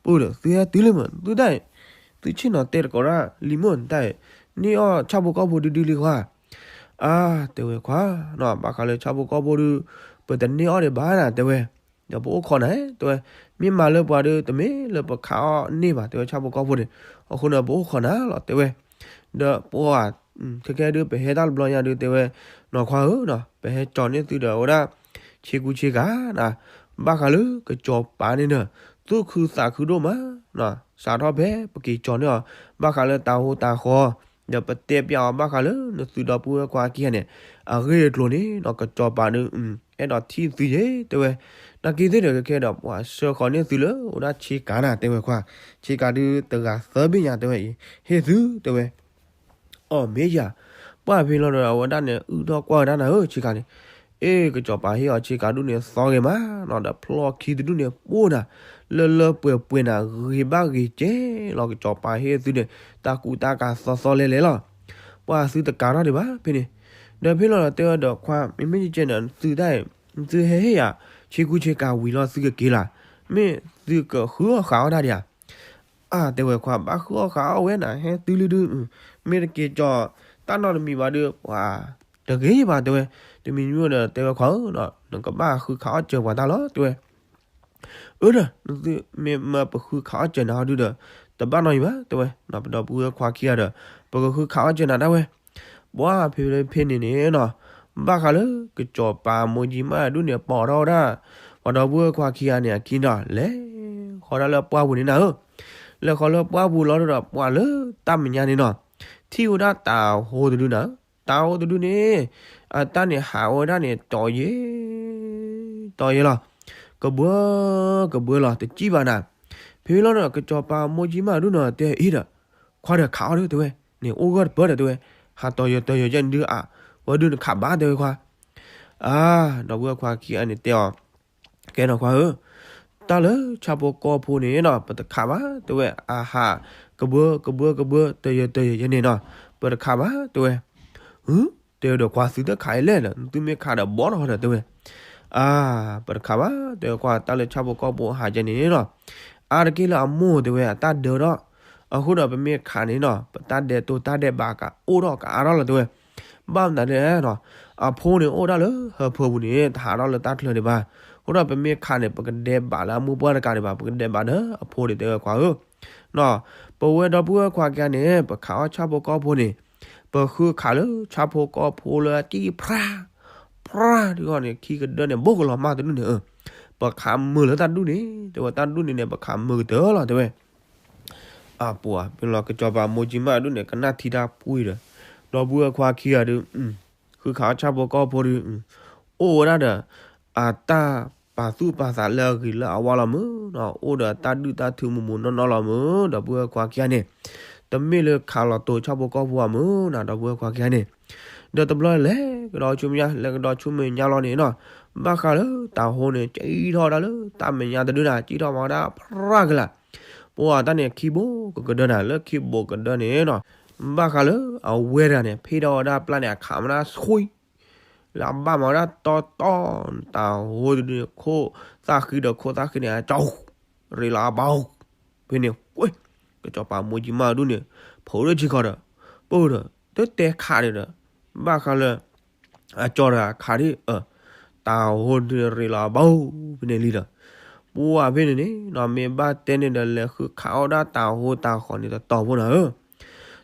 ပၢ်ဒီး သုဟဲတုၤလံမး သုတၢ်အံၤ, သုဆ့ၣ်နီၤတဲတကိးဒၣ်လံမးတၢ်အံၤ, န့ၢ်အီၣ်ဆၣ်ဖိကီၢ်ဖိဒုဒုလံခွါ. အါ တဲဝဲခွါ, ဘၣ်ဃးလၢဆၣ်ဖိကီၢ်ဖိဒု ပတန့ၢ်အီၣ်ဒံးဘၣ်နၤ တဲဝဲ, ဒီးပအိၣ်ခိးနၤ တဲဝဲ, မ့ၢ်မၤလၢပှၤဒု တမ့ၢ်လၢပခးအီၣ်န့ၢ်ဘၣ် တဲဝဲ ဆၣ်ဖိကီၢ်ဖိန့ၣ်, အဃိန့ၣ် ပအိၣ်ခိးနၤလီၤ တဲဝဲ. ဒီးပှၤ ခဲကဲဒု ပဟဲတၢ်တဘျီညါဒု တဲဝဲ, နီၢ်ခွါဧၢ, ပဟဲကၠီၤန့ၢ်သုဒီးဝဲဒၣ် ဆ့ကူဆ့ကၤနၤ, ဘၣ်ဃးလၢကစီၤပၤန့ၣ်ဒီး သူၣ်ခုသးခုဒိၣ်မး, စးထီၣ်ဖဲပက့ၤကၠီၤန့ၢ်အီၤ ဘၣ်ဃးလၢတၢ်ဟိတၢ်ဃီ, ဒီးပတဲပျးအီၤဘၣ်ဃးလၢ နသုဒီပုၢ်ဝဲၢ်ခွါခံဂၤန့ၣ် အဂ့ၢ်အကျိၤန့ၣ် ကစီၤပၤဒု အဲၣ်ဒိးထံၣ်သုယ့ၣ် တဲဝဲ, နာ်က့သ့ၣ်ဒီး ခဲကဲဒီး ပှၤဆှၢဃီၤန့ၢ်သုလၢဝဲဒၣ်ဆ့ကၤနၤ တဲဝဲခွါ, ဆ့ကၤဒု တဂၤသၢဘ့ၣ်ညါ တဲဝဲအံၤ, ဟ့ၣ်သု တဲဝဲ. အီၣ်မ့ၢ်ယၤ, ပှၢ်ဖဲလီၤဒီး အဝဲဒၣ်န့ၣ် အုၣ်ထီၣ်ကွၢ်ဝဲဒၣ်နၤဧၢ ဆ့ကၤန့ၣ်, အ့ ကစီၤပၤဟ့ၣ်အီၤဆ့ကၤဒုန့ၣ် သီဂ့ၤမးနီၤ, ဒီးဖျီၣ်ခံတဒုန့ၣ် ပိၢ်နၤ, လၢလၢပှဲၤပှဲၤနၤ ဂ့ၤဘၣ်ဂ့ၤကဲလီၤ ကစီၤပၤဟ့ၣ်သုန့ၣ် တၢ်ကူတၢ်ကၤသီသီလဲၤလဲၤလီၤ. ပှၢ်သုတကၤထီၣ်ဒံးဘၣ်ဖဲန့ၣ်, ဒီးဖဲလီၤဒီးတဲဝဲဒီးခွါ မ့မ့ၢ်ကဲန့ၣ် သုတၢ်အံၤ သုဟဲဟ့ၣ်ယၤ ဆ့ကူဆ့ကၤဝံၤလီၤသုကက့ၤလၢ်, မ့ၢ်သုကဃုအီၣ်ဃးအီၣ်တၢ်ဒံးဧါ. အါ တဲဝဲခွါ ဘၣ်ဃုအီၣ်ဃးအီၣ်ဝဲနၤ ဟဲတုၤလံဒု, မ့ၢ်တက့ၤကၠီၤ တၢ်နီတမံၤဘၣ်ဒု ပှၤ တဂ့ၤဘၣ် တဲဝဲ, တမံၤမံၤဒီးတဲဝဲခွါဧၢ, နကဘၣ်ဃုခးအီၣ်စၢၤပှၤတၢ်လီၤ တဲဝဲ. အၢဒီး နသုမ့ၢ်မၢပဃုခးအီၣ်စၢၤနၤဟီဒုဒီး တဘၣ်နီတမံၤဘၣ် တဲဝဲ, ပဒီပုၢ်ဝဲၢ်ခွါခံဂၤဒီး ပကဃုခးအီၣ်စၢၤနၤဒၣ်ဝဲ. ပှၢ်ဖဲဖဲန့ၣ်န့ၣ်နီၤ, ဘၣ်ဃးလၢကစီၤပၤမိၢ်ကၠံမးဒုန့ၣ် ပိာ်ထီၣ်ဝဲဒၣ် ပဒီပုၢ်ဝဲၢ်ခွါခံဂၤန့ၣ် အခံဒီး လဲၤဃီၤဒၣ်လၢပှၢ်ပူၤန့ၣ်နၤဧၢ, လဲၤဃီၤလၢပှၢ်ပူၤလီၤဒီး ပှၢ်လၢတၢ်မဲာ်ညါန့ၣ်နီၤ, ထံၣ်ဝဲဒၣ်တၤဟိတဒုနၤဧၢ, တၤဟိတဒုန့ၣ် အတၢ်န့ၣ်ဟးဝဲဒၣ်န့ၣ် တီၤယဲ တီၤယဲလီၤ, ကဘှၢ ကဘှၢလီၤ တစံၣ်ဘၣ်နၤ. ဖဲလီၤဒီး ကစီၤပၤမိၢ်ကၠံမးဒုနီၤ တဲအံၤဒီး ခွါဒီးခးအီၣ်ဒု တဲဝဲ, န့ၣ်အိၣ်ဂၢၢ်တပၢၢ်ဒီး တဲဝဲ, ဟးတီၤယဲတီၤယဲယဲန့ၣ်ဒု အဝဲဒုနခးဘၣ် တဲဝဲခွါ. အါ ဒီပုၢ်ဝဲၢ်ခွါခံဂၤန့ၣ်တဲအီၤ, ကဲနီၤခွါဧၢ, တၢ်လၢဆၣ်ဖိကီၢ်ဖိန့ၣ်နီၤ ပတခးဘၣ် တဲဝဲ, အဟး ကဘှၢ ကဘှၢ ကဘှၢ တီၤယဲတီၤယဲယဲန့ၣ်နီၤ ပတခးဘၣ် တဲဝဲ. တဲဝဲဒီးခွါ သုတခးအံၤလဲၣ်ဒီး သုမ့ၢ်ခးဒီးဘီထီၣ်ဒီး တဲဝဲ. အါ ပတခးဘၣ် တဲဝဲခွါ တၢ်လၢဆၣ်ဖိကီၢ်ဖိဟးကဲန့ၣ်နီၤ, အါတက့ၢ်လၢအမိၢ် တဲဝဲ အတၢ်ဒၢထီၣ်, အဃိဒီးပမ့ၢ်ခးန့ၣ်နီၤ ပတၢ်ဒဲးတိၢ်တၢ်ဒဲးဘးကအိၣ်ထီၣ်ကအါထီၣ်လီၤ တဲဝဲ. ဘၣ်မနုၤလဲၣ်နီၤ, အဖိန့ၣ်အိၣ်ဒၣ်လၢဟၢဖၢပူၤန့ၣ် တဟးထီၣ်လၢတၢ်ချၢဒံးဘၣ်, အဃိဒီးပမ့ၢ်ခးန့ၣ် ပကဒဲးဘးလၢအမိၢ်ပှၢ်တကးဒံးဘၣ် ပကဒဲးဘးဒီးအဖိဒံး တဲဝဲခွါဧၢ. ပဝဲဒီပုၢ်ဝဲၢ်ခွါခံဂၤန့ၣ် ပခးအီၣ်ဆၣ်ဖိကီၢ်ဖိန့ၣ် ပဃုခးလၢဆၣ်ဖိကီၢ်ဖိလၢအတံၢ်ဖြါ ဖြါဒုဂီၢ်န့ၣ် ခံကဒၢန့ၣ် ဘိၣ်ကလီၤမၢ်တဒူၣ်န့ၣ်ဧၢ, ပခးမုာ်လၢတၢ်ဒူၣ်န့ၣ် တဲဝဲ တၢ်ဒူၣ်န့ၣ်န့ၣ် ပခးမုာ်ကတၢၢ်လီၤ တဲဝဲ. အပှၤ ဖဲလီၤကစီၤပၤမိၢ်ကၠံမးဒူၣ်န့ၣ် ကနၣ်ထံတၢ်ပှံၤဒီး ဒီပုၢ်ဝဲၢ်ခွါခံဂၤဒုး ဃုခးအီၣ်ဆၣ်ဖိကီၢ်ဖိဒုး အိၣ်ဝဲဒၣ်ဒီး အတၢ်ပာ်သူၣ်ပာ်သးလၢအဂ့ၤလၢအဝါလီၤမုၢ်, အိၣ်ဒီးတၢ်ဒုၣ်တၢ်ထုးမူးမူးနီၢ်နီၢ်လီၤမုၢ်, ဒီပုၢ်ဝဲၢ်ခွါခံဂၤန့ၣ် တမ့ၢ်လၢခးလီၤတိၤဆၣ်ဖိကီၢ်ဖိအမုၢ်နၤ ဒီပုၢ်ဝဲၢ်ခွါခံဂၤန့ၣ်, ဒီးတဘျီလဲၤကဒီးဆူမဲာ်ညါ လဲၤကဒီးဆူမဲာ်ညါလီၤန့ၣ်နီၤ, ဘၣ်ဃးလၢတၤဟိန့ၣ် ကံၣ်ထီၣ်ဝဲဒၣ်လၢတၢ်မဲာ်ညါတဒုနၤ ကံၣ်ထီၣ်မၤဝဲဒၣ်ဖြၢကလၤ, ပှၤတၢ်န့ၣ်ခံဘိကကဒၢနၤ လၢခံဘိကဒၢန့ၣ်နီၤ, ဘၣ်ဃးလၢအဝဲတဂၤန့ၣ် ဖ့ၣ်ထီၣ်ဝဲဒၣ်ပျၢ်န့ၣ် အခးမးနၢ်ဆှံ လၢအဘၣ်မၤဝဲဒၣ်တီတီ တၤဟိတဒုန့ၣ် ခိၣ်သၣ်ဃံဒီးခိၣ်သၣ်ဃံန့ၣ် အကၠီ ရ့လီၤအဘီ ဖဲန့ၣ် ကစီၤပၤမိၢ်ကၠံမးဒူၣ်န့ၣ် ဖိးလၢဆံခီဒီး ပၢ်ဒီး တတဲခးန့ၣ်ဒီး ဘၣ်ဃးလၢ အကၠီတဂၤခးဒ် တၤဟိတဒုန့ၣ် ရ့လီၤအဘီ ဖဲန့ၣ်လံဒီး ပှၤဖဲန့ၣ်န့ၣ်နီၤ မ့ၢ်ဘၣ်တဲန့ၣ်ဒီး လဲၤဃုခးအီၣ်ဒၣ်တၤဟိတၤဃီန့ၣ် တတီၤဖိနၤဧၢ,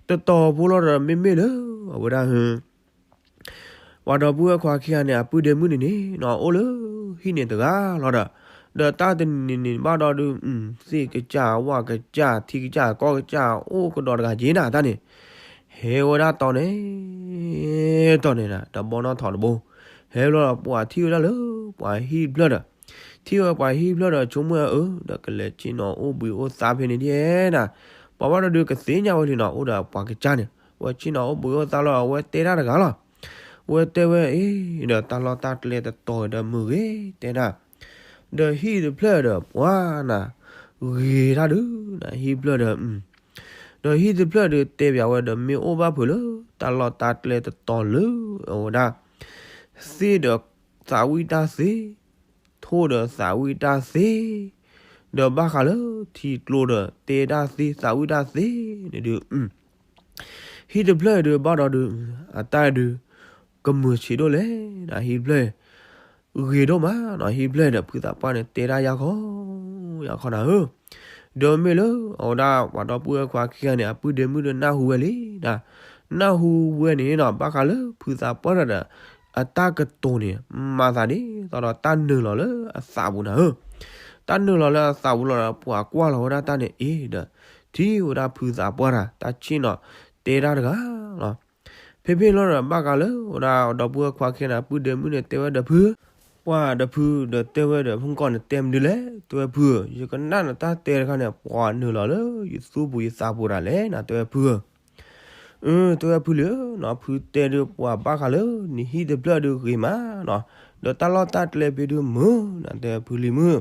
တတီၤဖိလီၤဒီး မ့မ့ၢ်လၢ အဝဲဒၣ် ပှၤဒီပုၢ်ဝဲၢ်ခွါခံဂၤန့ၣ် အပုၢ်ဒဲမုၣ်န့ၣ်န့ၣ်နီၤ အိၣ်လၢဟံၣ်န့ၣ်တဂၤလီၤဒီး ဒီးတၢ်တနံၤန့ၣ်န့ၣ်ဘၣ်ဒီးဒုး သ့ၣ်ကစၢ် ဝၣ်ကစၢ် ထံကစၢ်ကီၢ်ကစၢ် အိၣ်ကဒီးတဂၤက့နၤတၢ်န့ၣ်, ဟဲဝဲဒၣ်တီၤန့ၣ် တီၤန့ၣ်နၤ ဒီးဘီနီၣ်ထိးတဘိ, ဟဲဘျီဒီးပှၤထံၣ်ဝဲဒၣ်လၢ ပှၤဟံၣ်ဖျၢၣ်ဒီး ထံၣ်ဝဲပှၤဟံၣ်ဖျၢၣ်ဒီးဆိကမိၣ်ဝဲအၢ ဒီးကလဲၤဆ့ၣ်နီၤအိၣ်ဘှံးအိၣ်သါဖဲန့ၣ်ဒ်န့ၣ်, ပှၤဘၣ်ဒီးဒုးကသ့ၣ်ညါဝဲလံနီၤ အိၣ်ဒီးပှၤကစၢ်န့ၣ် ဝဲဆ့ၣ်နီၤအိၣ်ဘှံးအိၣ်သါလီၤ အဝဲတဲတၢ်တဂၤလီၤ. ဝဲတဲဝဲအံၤ ဒီးတၢ်လီၢ်တၢ်ကျဲတတီၤဒီးမုာ်ဂ့ၤတဲဒၣ်, ဒီးဟံၣ်တဖျၢၣ်ဒီးပှၤနၤ ဂ့ၤတၢ်ဒုးနၤ ဟံၣ်ဖျၢၣ်ဒီး ဒီးဟံၣ်တဖျၢၣ်ဒုးတဲပၠးဝဲဒီးမ့ၢ်အိၣ်ဘၣ်ဖုးလၢ တၢ်လီၢ်တၢ်ကျဲတတီၤလၢအဝဲဒၣ် သ့ၣ်ဒီးသးဝံၣ်တၢ်သ့, ထိၣ်ဒီးသးဝံၣ်တၢ်သ့, ဒီးဘၣ်ဃးလၢထံကျိဒီးတဲတၢ်သ့သးဝံၣ်တၢ်သ့န့ၣ်ဒုး ဟံၣ်တဖျၢၣ်ဒုးဘၣ်ဒီးဒုး အတၢ်ဒုး ကမုာ်ဆံးဒိၣ်လဲၣ်နၤ ဟံၣ်ဖျၢၣ် ဂ့ၤဒိၣ်မးနီၤ ဟံၣ်ဖျၢၣ်ဒီးဖုသးပှၢ်န့ၣ်တဲဒၣ်ယါခီ ယါခီနၤဧၢ, ဒီးမ့ၢ်လၢအဝဲဒၣ်ပှၤဒီပုၢ်ဝဲၢ်ခွါခံဂၤန့ၣ် အပုၢ်ဒ့မုၣ်ဒီးနၢ်ဟူဝဲလံနၤ, နၢ်ဟူဝဲန့ၣ်နီၤ ဘၣ်ဃးလၢဖုသးပှၢ်တၢ်ဒီး အတၢ်ကတိၤန့ၣ် မၤသးဒ်သိးဒီးတၢ်နုာ်လီၤလၢအသးပူၤနၤဧၢ, တၢ်နုာ်လီၤလၢအသးပူၤလီၤဒီး ပှၤကွၢ်လီၤဝဲဒၣ်တၢ်န့ၣ်အံၤဒီး ထံၣ်ဝဲဒၣ်ဖုသးပှၢ်တၢ် တၢ်ဆ့ၣ်နီၤတဲတၢ်တဂၤလီၤ. ဖဲဖဲလီၤဒီးဘၣ်ဃးလၢ အဝဲဒၣ်ဒီပုၢ်ဝဲၢ်ခွါခံဂၤန့ၣ် အပုၢ်ဒ့မုၣ်န့ၣ်တဲဝဲဒီးဖု, ပှၤဒီးဖုဒီးတဲဝဲဒီးဖုကီၢ်န့ၣ်တဲမနုၤလဲၣ် တဲဝဲဖုဧၢ, ယကနၣ်နတၢ်တဲတခါန့ၣ် ပှၤနုာ်လီၤလၢယသူပူၤယသးပူၤဒၣ်လဲၣ်နၤ တဲဝဲဖုဧၢ အၢ တဲဝဲဖုလံဧၢနီၤ ဖုတဲဒုးပှၤဘၣ်ဃးလၢ နဟံၣ်တဖျၢၣ်ဒုးဂ့ၤမးနီၤ, ဒီးတၢ်လီၢ်တၢ်ကျဲဖဲဒုးမုာ်နၤ တဲဝဲဖုလံၤမုၣ်ဧၢ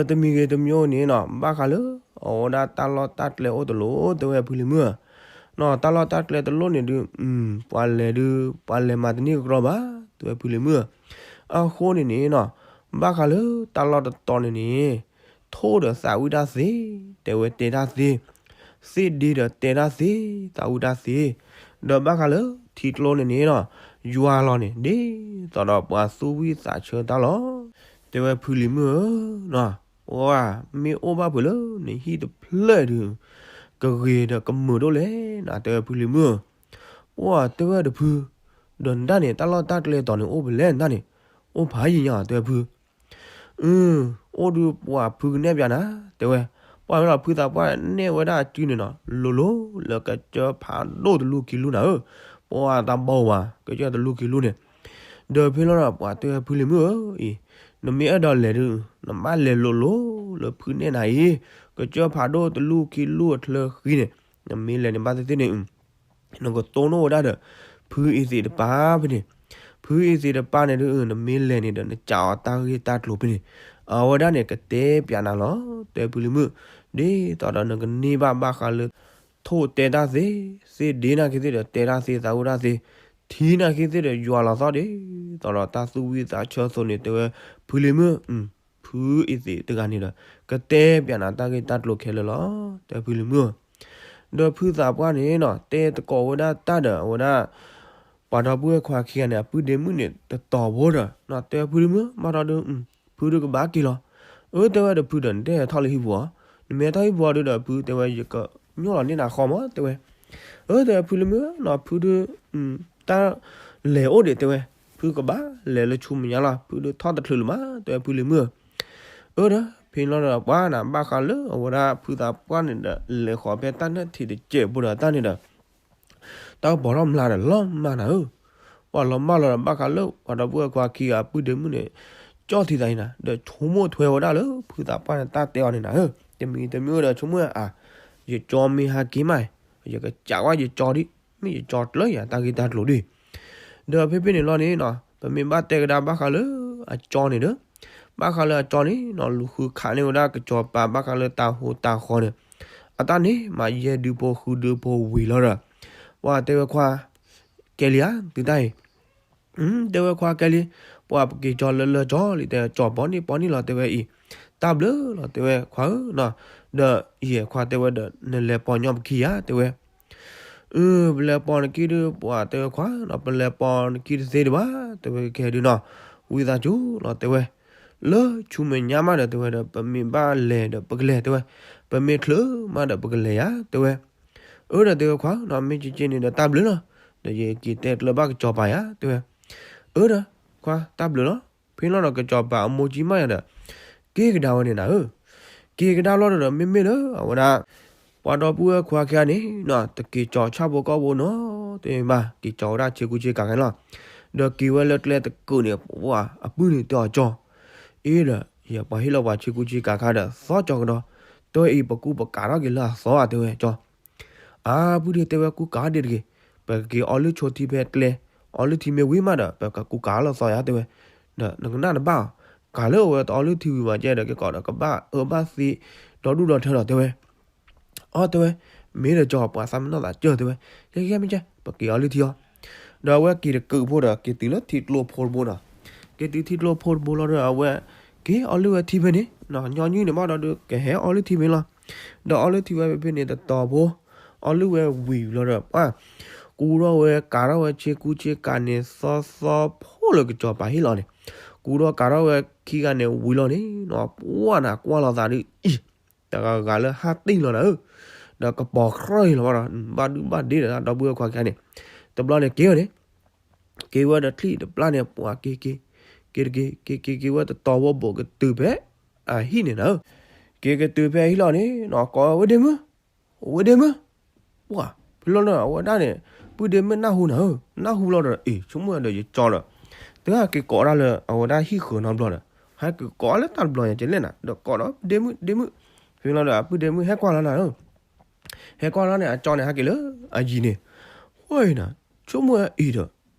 ဒီးတမံၤဂ့ၤတမံၤအိၣ်န့ၣ်နီၤ ဘၣ်ဃးလၢ အဝဲဒၣ်တၢ်လီၢ်တၢ်ကျဲအိၣ်တလိၣ် တဲဝဲဖုလံၤမုၣ်ဧၢ, နီၤ တၢ်လီၢ်တၢ်ကျဲတလိၣ်န့ၣ်ဒုး ပှၤလဲၤဒုး ပှၤလဲၤမၤတန့ၢ်ကကြီဘၣ် တဲဝဲဖုလံၤမုၣ်ဧၢ, အဃိန့ၣ်န့ၣ်နီၤ ဘၣ်ဃးလၢတၢ်လီၢ်တတီၤန့ၣ်န့ၣ် ထိၣ်ဒီးသးဝံၣ်တၢ်သ့, တဲဝဲတဲတၢ်သ့, သ့ၣ်ဒ့ဒီးတဲတၢ်သ့, သးဝံၣ်တၢ်သ့, ဒီးဘၣ်ဃးလၢထံကျိန့ၣ်န့ၣ်နီၤ ယွၤလီၤန့ၣ် ဒ်သိးဒီးပှၤသူၣ်ဝံၣ်သးဆၢတၢ်လီၤ, တဲဝဲဖုလံၤမုၣ်ဧၢ, ပှၤမ့ၢ်အိၣ်ဘၣ်ဖုးလၢနဟံၣ်တဖျၢၣ်ဒုး ကဂ့ၤဒီးကမုာ်ဒိၣ်လဲၣ်နၤ တဲဝဲဖုလံၤမုၣ်ဧၢ, ပှၤတဲဝဲဒီးဖု, ဒီးနတၢ်န့ၣ် တၢ်လီၢ်တၢ်ကျဲတီၤန့ၣ်အိၣ်ဖဲလဲၣ်နတၢ်န့ၣ်, အိၣ်ဖးယံၤညါ တဲဝဲဖု အၢ အိၣ်ဒုးပှၤဖုကနဲၣ်ပၠးနၤ တဲဝဲ, ပှၤမ့ၢ်လီၤဖုသးပှၢ်နဲၣ်ဝဲဒၣ်အစုန့ၣ်နီၤ လိၤလိၤလၢကစၢၢ်ဖးဒိၣ်တလူၢ်ခံလူၢ်နၤဧၢ, ပှၤတၢ်ဘီဝဲ ကစၢၢ်တလူၢ်ခံလူၢ်န့ၣ်, ဒီးဖဲလီၤဒီးပှၤတဲဝဲဖုလံၤမုၣ်ဧၢအံၤ, နမ့ၢ်အဲၣ်ဒိးလဲၤဒုး နဘၣ်လဲၤလိၤလိၤလၢဖုနဲၣ်နၤအံၤ, ကစၢၢ်ဖးဒိၣ်တလူၢ်ခံလူၢ်အချၢဃံန့ၣ်, နမ့ၢ်လဲၤန့ၣ်ဘၣ်သ့ၣ်သ့ၣ်န့ၣ် နကတိၢ်နီၣ်ဝဲဒၣ်ဒီး ဖုအံၤသ့ၣ်တပၢ်ဖဲန့ၣ်, ဖုအံၤသ့ၣ်တပၢ်န့ၣ်ဒုး နမ့ၢ်လဲၤန့ၣ်ဒီး နကးအီၤတၢ်ဂ့ၢ်တၢ်ကျိၤဖဲန့ၣ်, အဝဲဒၣ်န့ၣ် ကတဲပၠးနၤလီၤ တဲဖုလံၤမုၣ်, ဒ်သိးဒီးနကန့ၢ်ဘၣ်ဘၣ်ဃးလၢ ထိၣ်တဲတၢ်သ့, သ့ၣ်ဒ့နာ်က့သ့ၣ်ဒီးတဲတၢ်သ့ သးဝံၣ်တၢ်သ့, ထံနာ်က့သ့ၣ်ဒီးယွၤလီၤသီၣ်ဒ်သိးဒီးတၢ်သူၣ်ဝံၣ်သးဆၢအသိးန့ၣ် တဲဝဲဖုလံၤမုၣ် ဖုအံၤသ့ၣ်တဂၤန့ၣ်ဒီး ကတဲပၠးနၤတၢ်ဂ့ၢ်တၢ်ကျိၤခဲလၢာ်လီၤ တဲဖုလံၤမုၣ်ဧၢ, ဒီးဖုသးပှၢ်န့ၣ်နီၤ တဲသကိးဝဲဒၣ်တၢ်ဒီးအဝဲဒၣ် ပှၤဒီပုၢ်ဝဲၢ်ခွါခံဂၤန့ၣ် အပုၢ်ဒ့မုၣ်န့ၣ် တတီၤဖိဒီး တဲဖုလံၤမုၣ် ဘၣ်ဒီးဒုး ဖုဒုးကဘၣ်က့ၤလီၤ, အၢ တဲဝဲဒီးဖုဒီး နတဲဟဲထီၣ်လၢဟံၣ်ပူၤအီၤ, နမ့ၢ်ဟဲထီၣ်ဟံၣ်ပူၤအီၤဒုးဒီး ဖုတဲဝဲ ယကညိၣ်လီၤန့ၢ်နၤဃီမး တဲဝဲ အၢ တဲဝဲဖုလံၤမုၣ်နီၤ ဖုဒုး တၢ်လဲၤအိၣ်ဒံး တဲဝဲ, ဖုကဘၣ်လဲၤလၢဆူမဲာ်ညါလီၤ ဖုဒုးထီၣ်တချုးလၢၤမး တဲဝဲဖုလံၤမုၣ်ဧၢ, အၢ ဒီးဖဲလီၤဒီးပှၤနၤ ဘၣ်ဃးလၢအဝဲဒၣ်ဖုသးပှၢ်န့ၣ်ဒီး လဲၤဃီၤဖဲတၢ်နၢၣ်ထံးတစဲးဖိဒီးတၢ်န့ၣ်ဒီး တၢ်ကပီၤထီၣ်မျးဒီးလီၤမၢ်နၤဧၢ, ပှၤလီၤမၢ်လီၤဒီးဘၣ်ဃးလၢ ပှၤဒီပုၢ်ဝဲၢ်ခွါခံဂၤအပုၢ်ဒ့မုၣ်န့ၣ် ကၠီၣ်ထံသးအံၤနၤ ဒီးဆိကမိၣ်ထွဲဝဲဒၣ်လၢဖုသးပှၢ်န့ၣ်တၢ်တဲအီၤန့ၣ်နၤဧၢ, တမံၤတမံၤအိၣ်ဒီးဆိကမိၣ်အါ ယကၠီမ့ၢ်ဟးက့ၤမး ယကစးဝဲယကၠီဒ် မ့ၢ်ယကၠီကျၢၤယၤတၢ်ဂ့ၢ်တၢ်ကျိၤဒ် ဒီးဖဲဖဲန့ၣ်လီၤန့ၣ်နီၤ ပမ့ၢ်ဘၣ်တဲကဒါဘၣ်ဃးလၢအကၠီန့ၣ်ဒီး ဘၣ်ဃးလၢအကၠီန့ၣ်နီၤ လူၤဃုခးန့ၢ်ဝဲဒၣ်ကစီၤပၤဘၣ်ဃးလၢတၢ်ဟူးတၢ်ဃီန့ၣ် အတၢ်န့ၣ်မၤယဲၢ်ဒုဖိဃုဒုဖိဝံၤလီၤဒီး ပှၤတဲဝဲခွါ ကဲလံဧါ သုတၢ်အံၤ တဲဝဲခွါကဲလံ, ပှၤပက့ၤကၠီလၢလၢကၠီလံ တဲကၠီပီၤန့ၣ်ပီၤန့ၣ်လီၤ တဲဝဲအံၤ, တၢ်ဘျုးလီၤ တဲဝဲခွါဧၢနီၤ, ဒီးယဲၢ်ခွါတဲဝဲဒီး နလဲၤပီၤညီပခံဧါ တဲဝဲ, အၢ ပလဲၤပီၤနခံဒုး ပှၤတဲဝဲခွါနီၤ ပလဲၤပီၤနခံတသ့ဒံးဘၣ် တဲဝဲကဲဒုးနီၤ, ဝံသးစူၤလီၤ တဲဝဲ, လၢဆူမဲာ်ညါမးဒီး တဲဝဲဒီး ပမ့ၢ်ဘၣ်လဲၤဒီးပကလဲၤ တဲဝဲ, ပမ့ၢ်ချုးမးဒီးပကလဲၤယါ တဲဝဲ အၢ ဒီးတဲဝဲခွါနီၤ မ့ၢ်ကက့န့ၣ်ဒီးတၢ်ဘျုးလီၤ, ဒီးယက့ၤတဲကျၢၤဘၣ်ကစီၤပၤယါ တဲဝဲ, အၢ ဒီးခွါတၢ်ဘျုးလီၤ, ဖဲလီၤဒီးကစီၤပၤအမိၢ်ကၠံမးယၤဒီး က့ၤကဒါဝဲန့ၣ်နၤဧၢ, က့ၤကဒါလီၤဒီး မ့မ့ၢ်လၢအဝဲဒၣ် ပှၤဒီပုၢ်ဝဲၢ်ခွါခံဂၤန့ၣ်နီၤ တက့ၤကၠီဆၣ်ဖိကီၢ်ဖိနီၤ တဲဘၣ် က့ၤကၠီဝဲဒၣ်ဆ့ကူဆ့ကၤခဲလီၤ, ဒီးက့ၤဝဲလၢကျဲတကုာ်န့ၣ် ပှၤအပုၢ်န့ၣ်တဲအီၤကၠီ, အ့ဒီး ယပှၤဟ့ၣ်လီၤပှၤဆ့ကူဆ့ကၤခါဒီး သီကၠီကဒီး, တဲဝဲအံၤ ပကူပကၤထီၣ်က့ၤလၢအသီဧါ တဲဝဲကၠီ. အါ ပုၢ်ဒ့ၣ် တဲဝဲ ကူကၤဒ့ၣ်တဂ့ၤ, ပကက့ၤအီလုၢ်ဆိထံဖဲကျဲ, အီလုၢ်ထံမ့ၢ်ဝံၤမးဒီး ပကကူကၤလၢသီယါ တဲဝဲ. ဒီးနကနၣ်တဘၣ်, ကၤလၢအဝဲတအီလုၢ်ထံဝံၤဘၣ်ကဲဒီး ကကိးဒီးကဘၣ်အၢဘၣ်သီ ဒီဒူၣ်ဒီထၢဒီး တဲဝဲ အီ တဲဝဲ, မ့ၢ်ဒီးကၠီ ပှၤသးမနီၢ်သးကၢၢ် တဲဝဲ, ကဲကဲမ့ၢ်ကဲ ပက့ၤအီလုၢ်ထံအီၤ. ဒီးအဝဲက့ၤတကုးဖိဒီး က့ၤတုၤလၢထံကျိဖိတဘိနီၤ. က့ၤတုၤထံကျိဖိတဘိလီၤဒီး အဝဲက့ၤအီလုၢ်ဝဲထံဖဲန့ၣ်, ညီနုၢ်န့ၣ်မးဒီးဒုး ကဟဲအီလုၢ်ထံဖဲန့ၣ်လီၤ. ဒီးအီလုၢ်ထံဝဲဖဲန့ၣ်တတီၤဖိ, အီလုၢ်ဝဲဝံၤလီၤဒီး ပှၤ ကူထီၣ်ဝဲကၤထီၣ်ဝဲဆ့ကူဆ့ကၤန့ၣ် သီသီဖိလၢကစီၤပၤဟ့ၣ်လီၤန့ၣ်, ကူထီၣ်ကၤထီၣ်ဝဲခံဂၤန့ၣ်ဝံၤလီၤန့ၣ်နီၤ, ပှၤနၤကွၢ်လီၤသးဒုးအံၤ တဂၤဂၤလၢဟးတ့ၢ်လီၤနၤဧၢ, ဒီးကပီၤကြၢၢ်အံၤလီၤဘၣ်ဒီး ဘၣ်ဒုဘၣ်ဒ့ဒီး ဒီပုၢ်ဝဲၢ်ခွါခံဂၤန့ၣ်, တဘျီန့ၣ်က့ၤဝဲန့ၣ်, က့ၤဝဲဒီးချံၣ်တပျၢ်န့ၣ် ပှၤက့ၤက့ၤ, က့ၤတက့ၤ က့ၤက့ၤက့ၤဝဲတတီၤဖိ ဘိးကတုၤဖဲအဟံၣ်န့ၣ်နၤဧၢ, က့ၤကတုၤဖဲအဟံၣ်လီၤန့ၣ်နီၤ ကိးဝဲ ဝ့ၢ်ဒ့မုၣ်, ဝ့ၢ်ဒ့မုၣ်, ပှၤ ဖဲလီၤလၢအဝဲဒၣ်န့ၣ် ပုၢ်ဒ့မုၣ်နၢ်ဟူနၤဧၢ, နၢ်ဟူလီၤဒီး အ့ၣ် ဆိကမိၣ်ဒီးယကၠီဒီး တဟဲက့ၤကိးဒၣ်လၢအဝဲဒၣ်ဟံၣ်ဃၢၤနီတဘျီဒီး ဟဲက့ၤကိးလၢတၢ်တဘျီညါကလဲၣ်နၤ ဒီးကိးဒီးပုၢ်ဒ့မုၣ် ဒ့မုၣ်, ဖဲလီၤဒီးအပုၢ်ဒ့မုၣ်ဟဲကွၢ်လီၤနၤဧၢ, ဟဲကွၢ်လီၤန့ၣ် အကၠီန့ၣ် ဟဲက့ၤလၢအယံၤန့ၣ်, ဝဲအံၤနၤ ဆိကမိၣ်အံၤဒီး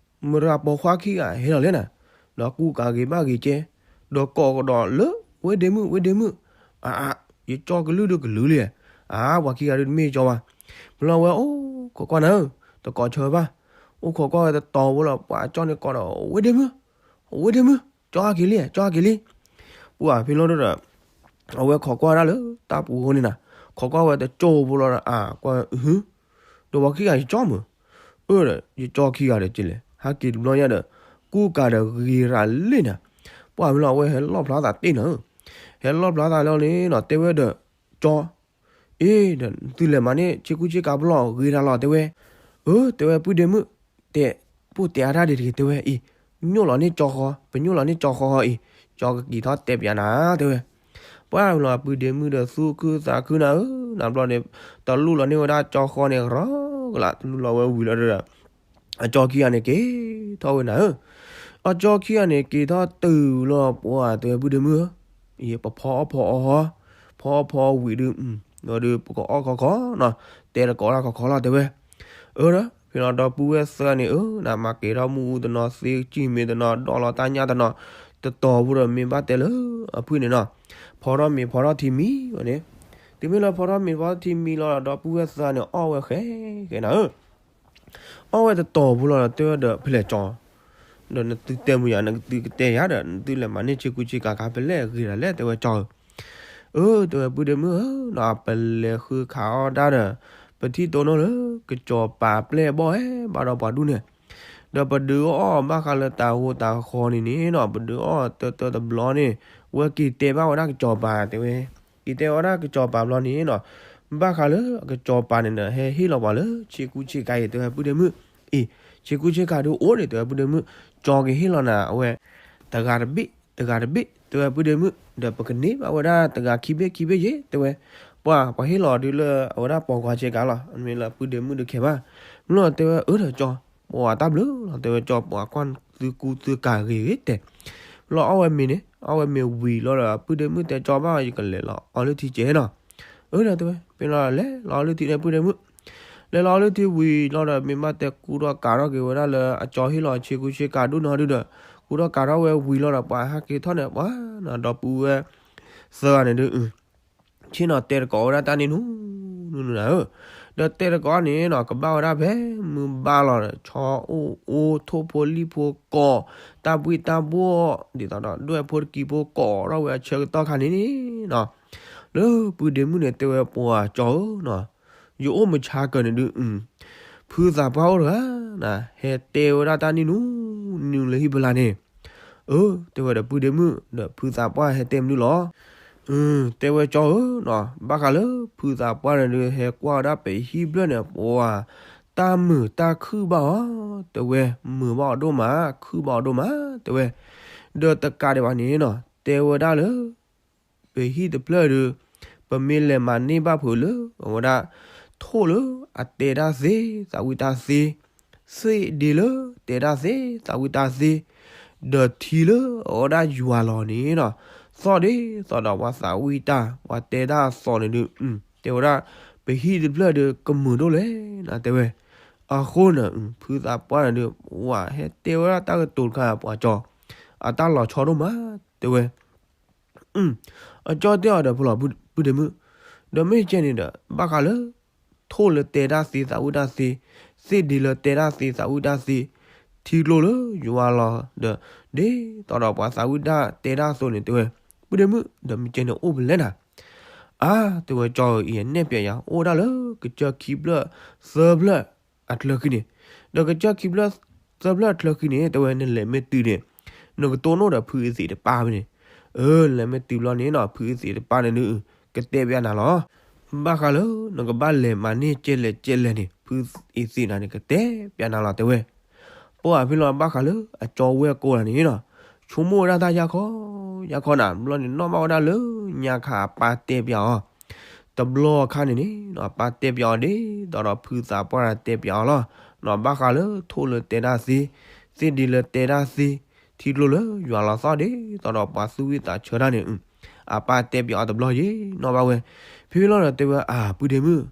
မတၤပိာ်ခွါခံဂၤဟဲလီၤလဲၣ်နၤ, ဒီးကူကၤဂ့ၤဘၣ်ဂ့ၤကဲ, ဒီးကိးကဒီးလၢ ဝ့ၢ်ဒ့မုၣ် ဝ့ၢ်ဒ့မုၣ်, အါ ယကၠီကလုၢ်ဒုးကလုၢ်လံ, အါ ပှၤခံဂၤဒုးတမ့ၢ်ယကၠီဘၣ်, ဖဲလီၤဝဲအိၣ်ခိးကွၢ်နၤဧၢ, တကိးဆၢဘၣ်, အိၣ်ခိးကွၢ်ဝဲတတီၤဖိလီၤ ပှၤအကၠီန့ၣ်ကိးဒီး ဝ့ၢ်ဒ့မုၣ်, ဝ့ၢ်ဒ့မုၣ်, ကၠီဟဲက့ၤလံ ကၠီဟဲက့ၤလံ, ပှၤဖဲလီၤဒီး အဝဲခိးကွၢ်ဒၣ်လၢတၢ်ပူၤအဃိန့ၣ်နၤ, ခိးကွၢ်ဝဲတကၠိဖိလီၤဒီး အါ ကွၢ် ဒီးပှၤခံဂၤယကၠီမုၢ်, အၢဒီး ယကၠီခံဂၤဒီးကလဲၣ် ဟဲက့ၤတဘျီညါဒီး ကူကၤဒီးဂ့ၤရၤလံနၤ, ပှၤဖဲလီၤအဝဲဟဲလီၣ်ဖျါသးတ့ၢ်နၤဧၢ, ဟဲလီၣ်ဖျါသးလီၤန့ၣ်နီၤ တဲဝဲဒီး ကၠီ အ့ ဒီးသုလဲၤမၤန့ၢ်ဆ့ကူဆ့ကၤပလီၢ်ဂ့ၤတၢ်လီၤ တဲဝဲ, အၢ တဲဝဲ ပုၢ်ဒ့မုၣ်, တဲ ပိၢ်တဲအါတၢ်ဒံးတဂ့ၤ တဲဝဲအံၤ, ညိၣ်လီၤန့ၢ်ကၠီဃီ ပညိၣ်လီၤန့ၢ်ကၠီဃီအံၤ, ကၠီကက့ၤထီၣ်တဲပၠးနၤ တဲဝဲ, ပှၤဖဲလီၤပုၢ်ဒ့မုၣ်ဒီးသူၣ်ခုသးခုနၤဧၢ, နဘျီန့ၣ် တလူလီၤန့ၢ်ဝဲဒၣ်ကၠီဃီန့ၣ် ရီကလး တလူလီၤဝဲဝံၤလီၤဒီး အကၠီခံဂၤန့ၣ်က့ၤထီၣ်ဝဲနၤဧၢ, အကၠီခံဂၤန့ၣ်က့ၤထီၣ်တုၤလီၤ ပှၤတဲဝဲပုၢ်ဒ့မုၣ်ဧၢ, အံၤပဖီအီၣ်ဖီအီဟီ, ဖီအီၣ်ဖီအီဝံၤဒုး, ဒီးဒုးပကအီၣ်ခီခီနီၤ, တဲတကိးတၢ်ခီခီလီၤ တဲဝဲ, အၢဒီး ဖဲလီၤဒီပုၢ်ဝဲၢ်သၢဂၤန့ၣ် အၢ နမၤကဲၤထီၣ်မူအူတနီၤ သ့ကံၢ်မ့ၢ်တနီၤ ဒီးလီၤတၢ်ညၣ်တနီၤ, တတီၤဖိဒီးမ့ၢ်ဘၣ်တဲလၢအဖုၣ်န့ၣ်နီၤ, ဖီထီၣ်မ့ၤဖီထီၣ်ထံမံၤဝဲန့ၣ်, တုၤမ့ၢ်လၢဖီထီၣ်မ့ၤဖီထီၣ်ထံမံၤလီၤဒီး ဒီပုၢ်ဝဲၢ်သၢဂၤန့ၣ် အီၣ်ဝဲဃဲဃဲနၤဧၢ အီၣ်ဝဲတတီၤဖိလီၤဒီး တဲဝဲဒီးဖဲလဲၣ်ကၠီ, ဒီးနသုတဲမုာ်ယၤ နသုကတဲယၤဒီး နသုလဲၤမၤန့ၢ်ဆ့ကူဆ့ကၤခါဖဲလဲၣ်ဂ့ၤဒၣ်လဲၣ် တဲဝဲကၠီဧၢ, အၢ တဲဝဲပုၢ်ဒ့မုၣ်ဧၢ, ပလဲၤဃုခးအီၣ်ဒၣ်ဒီး ပထံၣ်တိၢ်နီၣ်လၢ ကစီၤပၤပျဲၢ်ဘီၣ်ဟဲဘၣ်ဒီးပှၤဒူၣ်န့ၣ်, ဒီးပဒုးအီၣ်ဘၣ်ဃးလၢတၤဟိတၤဃီန့ၣ်န့ၣ်နီၤ ပဒုးအီၣ်တၢတၢတဘျီန့ၣ်, ဝဲက့ၤတဲဘၣ်ဝဲဒၣ်ကစီၤပၤတဲဝဲ, က့ၤတဲဝဲဒၣ်ကစီၤပၤဘျီန့ၣ်နီၤ, ဘၣ်ဃးလၢအကစီၤပၤန့ၣ်ဒီး ဟဲဟ့ၣ်လီၤပှၤလၢဆ့ကူဆ့ကၤအံၤ တဲဝဲပုၢ်ဒ့မုၣ်, အံၤ ဆ့ကူဆ့ကၤဒုးအိၣ်န့ၣ် တဲဝဲပုၢ်ဒ့မုၣ်, ကၠီကဟ့ၣ်လီၤနၤအဝဲ တဂၤတဘ့ၣ် တဂၤတဘ့ၣ် တဲဝဲပုၢ်ဒ့မုၣ်, ဒီးပကန့ၢ်ဘၣ်ဝဲဒၣ်တဂၤခံဘ့ၣ်ခံဘ့ၣ်ယ့ၣ် တဲဝဲ, ပှၤ ပှၤဟ့ၣ်လီၤဒုးလၢအဝဲဒၣ်ပိာ်ခွါဆ့ကၤလီၤ မ့ၢ်လၢပုၢ်ဒ့မုၣ်ဒုးခဲဘၣ်, မ့ၢ်လီၤတဲဝဲအၢဒီးကၠီ, ပှၤတၢ်ဘျုးလီၤ တဲဝဲကၠီ ပှၤကွၢ်သုကူသုကၤဂ့ၤဂ့ၤတဲ, လီၤအီၣ်ဝဲမ့ၤန့ၣ် အီၣ်ဝဲမ့ၤဝံၤလီၤဒီး ပုၢ်ဒ့မုၣ်တဲကၠီဘၣ် ယကလဲၤလီၤအီလုၢ်ထံကဲနီၤ, အၢဒီးတဲဝဲ ဖဲလီၤလဲၤလီၤအီလုၢ်ထံန့ၣ်ပုၢ်ဒ့မုၣ် လဲၤလီၤအီလုၢ်ထံဝံၤလီၤဒီး မ့ၢ်ဘၣ်တဲကူထီၣ်ကၤထီၣ်က့ၤဝဲဒၣ်လၢအကၠီဟ့ၣ်လီၤဆ့ကူဆ့ကၤဒုးနီၤဒုးဒီး ကူထီၣ်ကၤထီၣ်ဝဲဝံၤလီၤဒီး ပှၤဟဲက့ၤထီၣ်န့ၣ် ပှၤနီၤ ဒီပုၢ်ဝဲၢ်သၢဂၤန့ၣ်ဒုး ဆ့ၣ်နီၤတဲတကိးဝဲဒၣ်တၢ်န့ၣ်နူနူနၤဧၢ, ဒီးတဲတကိးန့ၣ်နီၤ ကဘၣ်ဝဲဒၣ်ဖဲမုၢ်ဘါလီၤဒီး ဆီအိၣ်အိၣ်ထိၣ်ဖိလံၣ်ဖိကိး တၢ်ဘှံးတၢ်ဘှီၣ် ဒ်သိးဒီး ဒွဲၣ်ဖိတကံၤဖိကိးထီၣ်ဝဲအဆၢကတီၢ်ခါန့ၣ်နီၤ လၢပုၢ်ဒ့မုၣ်န့ၣ် တဲဝဲပှၤကၠီဧၢနီၤ, ယအိၣ်မုာ်ဆါကၢၤန့ၣ်ဒုး ဖုသးပှၢ်အိၣ်တဂၤ ဟဲတဲဝဲဒၣ်တၢ်န့ၣ်နူနူလၢဟံၣ်ဖီလာ်န့ၣ်, အၢ တဲဝဲဒီးပုၢ်ဒ့မုၣ် ဒီးဖုသးပှၢ်ဟဲတဲမနုၤလီၤ, တဲဝဲကၠီဧၢနီၤ ဘၣ်ဃးလၢဖုသးပှၢ်န့ၣ်ဒုး ဟဲကွၢ်ဝဲဒၣ်ပဟံၣ်ဘျၢၣ်န့ၣ် ပှၤ တၢ်မုာ်တၢ်ခုၣ်ဘၣ်အီၤ, တဲဝဲ မုာ်ဘၣ်အီၤဒိၣ်မး ခုၣ်ဘၣ်အီၤဒိၣ်မး တဲဝဲ, ဒီးတကးဒံးဘၣ်န့ၣ်နီၤ တဲဝဲဒၣ်လၢ ပဟံၣ်တဖျၢၣ်ဒီး ပမ့ၢ်လဲၤမၤန့ၢ်ဘၣ်ဖုးလၢ အဝဲဒၣ် ထိၣ်လၢအတဲတၢ်သ့ သးဝံၣ်တၢ်သ့, သ့ၣ်ဒ့လၢတဲတၢ်သ့ သးဝံၣ်တၢ်သ့, ဒီးထံလၢအဝဲဒၣ်ယွၤလီၤန့ၣ်နီၤ, သီၣ်ဒ်သိးဒီးပှၤသးဝံၣ်တၢ် ပှၤတဲတၢ်အသီၣ်န့ၣ်ဒုး တဲဝဲဒၣ် ပဟံၣ်တဖျၢၣ်ဒုးကမုာ်ဒိၣ်လဲၣ်နတဲဝဲ. အဃိန့ၣ် ဖုသးပှၢ်န့ၣ်ဒုး ဝဲဟဲတဲဝဲဒၣ်တၢ်ကတိၤတခါ ပှၤကၠီ အတၢ်လီၤဆီဒိၣ်မးတဲဝဲ. အကၠီတဲအီၤဒီး ဖိလီၤ ပုၢ်တ့မုၣ်, ဒီးမ့ၢ်ကဲန့ၣ်ဒီး ဘၣ်ဃးလၢ ထိၣ်လၢတဲတၢ်သ့သးဝံၣ်တၢ်သ့, သ့ၣ်ဒ့လၢတဲတၢ်သ့သးဝံၣ်တၢ်သ့, ထံကျိလၢယွၤလီၤဒီး ဒ်သိးဒီးပှၤသးဝံၣ်တၢ်တဲတၢ်အသိးန့ၣ်တဲဝဲ, ပုၢ်တ့မုၣ် ဒီးမ့ၢ်ကဲန့ၣ်အိၣ်ဖဲလဲၣ်နၤ. အါ တဲဝဲကၠီဧၢ အံၤအနဲၣ်ပျဲယၤ အိၣ်ဒၣ်လၢကစၢၢ်ခံဖျၢၣ်သၢဖျၢၣ်အချၢဃံန့ၣ်, ဒီးကစၢၢ်ခံဖျၢၣ်သၢဖျၢၣ်အချၢဃံန့ၣ် တဲဝဲနလဲၤမ့ၢ်တုၤန့ၣ် နကတိၢ်နီၣ်ဒီးဖုအသ့ၣ်တပၢ်ဖဲန့ၣ်, အၢ လဲၤမ့ၢ်တုၤဘျီန့ၣ်နီၤ ဖုအသ့ၣ်တပၢ်န့ၣ်ဒုး ကတဲပျးနၤလီၤ. ဘၣ်ဃးလၢနကဘၣ်လဲၤမၤန့ၢ်ကဲလဲၣ်ကဲလဲၣ်န့ၣ် ဖုအသ့ၣ်နၤန့ၣ် ကတဲပျးနၤလီၤတဲဝဲ. ပှၤဖဲလီၤဘၣ်ဃးလၢအကၠီဝဲၢ်ကိးဂၤန့ၣ်နီၤ ဆိကမိၣ်ဝဲဒၣ်တၢ်ယၢ်ခီ ယၢ်ခီနၤ ဘျီန့ၣ်နီၣ်ဘၣ်ဝဲဒၣ်လၢညါခါအပၢ်တဲပျးအီၤ တဘျီအခါန့ၣ်န့ၣ်နီၤ အပၢ်တဲပျးအီၤဒ်သိးဒီးဖုသးပှၢ်တဲပျးအီၤလီၤ. နီၤဘၣ်ဃးလၢထိၣ်လၢတဲတၢ်သ့, သ့ၣ်ဒ့လၢတဲတၢ်သ့, ထံကျိလၢယွၤလီၤသီၣ်ဒ်သိးဒီးပှၤသူၣ်ဝံၣ်သးဆၢတၢ်န့ၣ် အပၢ်တဲပျးအီၤတဘျီယ့ၤနီၣ်ဘၣ်ဝဲ. ဖဲဖဲလီၤဒီးတဲဝဲ အၢ ပုၢ်တ့မုၣ်,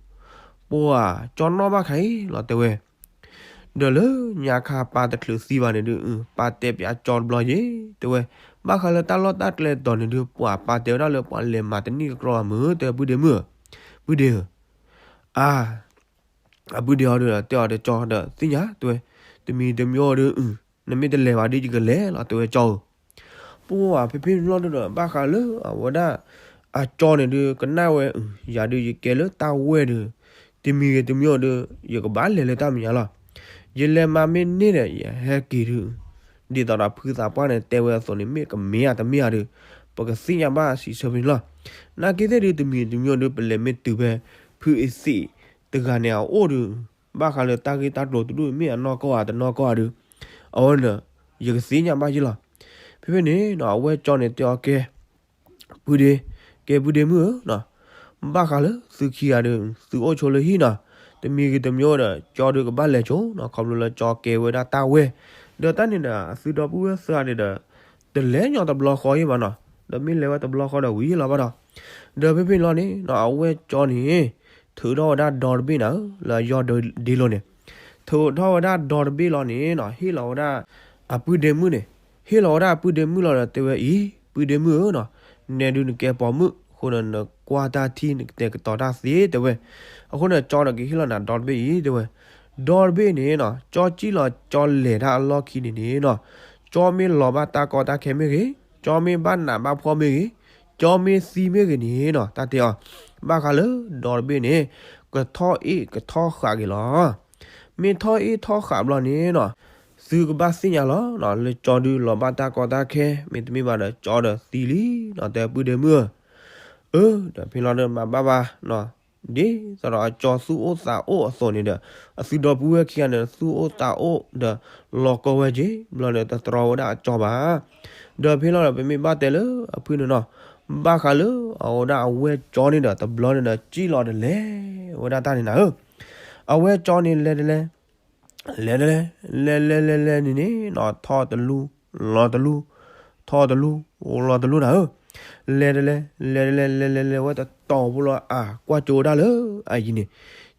ပှၤကၠီနီၣ်ဘၣ်ခါအံၤလီၤတဲဝဲ ဒီးလၢညါခါပၢ်တချုးသံဘၣ်န့ၣ်ဒုး ပၢ်တဲပျးကၠီတဘျီယ့ၤတဲဝဲ. ဘၣ်ဃးလၢတၢ်လီၢ်တၢ်ကျဲတီၤန့ၣ်ဒုး ပှၤပၢ်တဲဝဲဒၣ်လၢပှၤလဲၤမၤတနံၣ်ကကြီမုာ်တဲပုၢ်ဒ့မုၣ်ဧၢ, ပုၢ်ဒ့ဧၢ, အၢ, အပုၢ်ဒ့အီၤဒုးတဲအီၤတကၠီဒီးသ့ၣ်ညါတဲဝဲ, တမံၤတမံၤအီၤဒုး နမ့ၢ်တလဲၤဘၣ်ဒုးယကလဲၤလီၤတဲဝဲကၠီဧၢ. ပှၤဖဲဖဲန့ၣ်လီၤဒုးဒီး ဘၣ်ဃးလၢအဝဲဒၣ် အကၠီန့ၣ်ဒုး ကနၣ်ဝဲ ယၤဒုးယကဲလၢတၢ်ဝဲၢ်ဒုး တမံၤဂ့ၤတမံၤအီၤဒုး ယကဘၣ်လဲၤလၢတၢ်မဲာ်ညါလီၤ. ယလဲၤမၤမ့ၢ်န့ၢ်ဒီး ယဟဲက့ၤဒုး ဒ်သိးဒီးဖုသးပှၢ်န့ၣ်တဲဝဲအသိးန့ၣ် မ့ၢ်ကမ့ၢ်ဧါတမ့ၢ်ဧါဒုး ပကသ့ၣ်ညါဘၣ်စံးဆၢဖဲန့ၣ်လီၤ. နာ်က့သ့ၣ်ဒုး တမံၤတမံၤအီၤဒုး ပလဲၤမ့ၢ်တုၤဖဲ ဖုအသ့ၣ်တဂၤန့ၣ်အအိၣ်ဒုး ဘၣ်ဃးလၢတၢ်ဂ့ၢ်တၢ်ကျိၤတဒူၣ် မ့ၢ်အနီၢ်ကီၢ်ဧါတနီၢ်ကီၢ်ဧါဒုး အဝဲန့ၣ် ယကသ့ၣ်ညါဘၣ်ယ့ၢ်လီၤ. ဖဲဖဲန့ၣ်နီၤ အဝဲကၠီန့ၣ်တဲအီၤကဲ ပုၢ်ဒ့, ကဲပုၢ်ဒ့မုၣ်ဧၢနီၤ, ဘၣ်ဃးလၢသုခံဂၤဒုး သုအိၣ်ဆိလၢဟံၣ်နီၤ, တမံၤဂ့ၤတမံၤအီၤဒီး ကၠီဒုးကဘၣ်လဲၤဆိနီၤ ခီဖျိလၢကၠီကဲဝဲဒၣ်တၢ်ဝဲၢ်, ဒီးတၢ်န့ၣ်ဒီး အသုဒီပုၢ်ဝဲၢ်သၢဂၤန့ၣ်ဒီး တလဲၤညီတဘျီဃီယ့ၢ်ဘၣ်နီၤ, ဒီးမ့ၢ်လဲၤဝဲတဘျီဃီဒီးဝံၤလီၤဘၣ်ဒီး, ဒီးဖဲဖဲန့ၣ်လီၤန့ၣ်နီၤ အဝဲၢ်ကၠီန့ၣ် ထုးထီၣ်ဝဲဒၣ်ဒီတဘ့ၣ်နၤဧၢ လၢအယီၢ်ဒ့လိၤန့ၣ်, ထုးထီၣ်ဝဲဒၣ်ဒီတဘ့ၣ်လီၤန့ၣ်နီၤ ဟ့ၣ်လီၤဝဲဒၣ် အပုၢ်ဒ့မုၣ်န့ၣ်, ဟ့ၣ်လီၤဝဲဒၣ်အပုၢ်ဒ့မုၣ်လီၤဒီးတဲဝဲအံၤ ပုၢ်ဒ့မုၣ်ဧၢနီၤ, နဲဒုးနကဲပိာ်မုၣ်အဃိန့ၣ် နကွၢ်တၢ်ထံ နကတဲာ်ကတီၤတၢ်သ့တဲဝဲ, အဃိန့ၣ် ကၠီဒီးကဟ့ၣ်လီၤနၤဒီတဘ့ၣ်အံၤတဲဝဲ, ဒီတဘ့ၣ်န့ၣ်နီၤ ကၠီကံၣ်လီၤကၠီလဲၤတၢ်အလီၢ်ခံန့ၣ်န့ၣ်နီၤ, ကၠီမ့ၢ်လီၤဘၣ်တၢ်ကီတၢ်ခဲမ့ၢ်ဂ့ၤ, ကၠီမ့ၢ်ဘၣ်နးဘၣ်ဖှီၣ်မ့ၢ်ဂ့ၤ, ကၠီမ့ၢ်သံမ့ၢ်ဂ့ၤန့ၣ်နီၤ တၢ်တဲအီၤ, ဘၣ်ဃးလၢဒီတဘ့ၣ်န့ၣ် ကထီၣ်အ့ၣ်ကထီၣ်ဃးက့ၤလီၤ. မ့ၢ်ထီၣ်အ့ၣ်ထီၣ်ဃးဘျီန့ၣ်နီၤ သုကဘၣ်သ့ၣ်ညါလီၤနီၤ လၢကၠီဒုးလီၤဘၣ်တၢ်ကီတၢ်ခဲ မ့တမ့ၢ်ဘၣ်ဒီးကၠီဒီးသံလံနီၤ တဲပုၢ်ဒ့မုၣ်ဧၢ, အၢ ဒီးဖဲလီၤဒီးမၤဘၣ်ဘၣ်နီၤ, ဒ်သိးဒီးအကၠီသူၣ်အိၣ်သးအိၣ်အသိးန့ၣ်ဒီး အသုဒီပုၢ်ဝဲၢ်ခံဂၤန့ၣ် သူၣ်အိၣ်သးအိၣ်ဒီး လီၤကီဝဲက့ၤ ဘျီန့ၣ်တတြီဝဲဒၣ်အကၠီဘၣ်. ဒီးဖဲလီၤဒီးပမ့ၢ်ဘၣ်တဲလၢအဖုန့ၣ်နီၤ, ဘၣ်ဃးလၢအဝဲဒၣ်အဝဲၢ်ကၠီန့ၣ်ဒီး တဘျီန့ၣ်ဒီး ကံၣ်လီၤဒီးလဲၤဝဲဒၣ်တၢ်န့ၣ်နၤဧၢ, အဝဲၢ်ကၠီန့ၣ်လဲၤတလဲၤ လဲၤတလဲၤ လဲၤလဲၤလဲၤလဲၤန့ၣ်န့ၣ်နီၤ ထီၣ်တလူၢ် လီၤတလူၢ် ထီၣ်တလူၢ် လီၤတလူၢ်နၤဧၢ, လဲၤတလဲၤ လဲၤတလဲၤ လဲၤလဲၤလဲၤဝဲတတီၤဖိလီၤ အၢ ကွၢ်ကၠိဝဲဒၣ်လၢအယံၤန့ၣ်,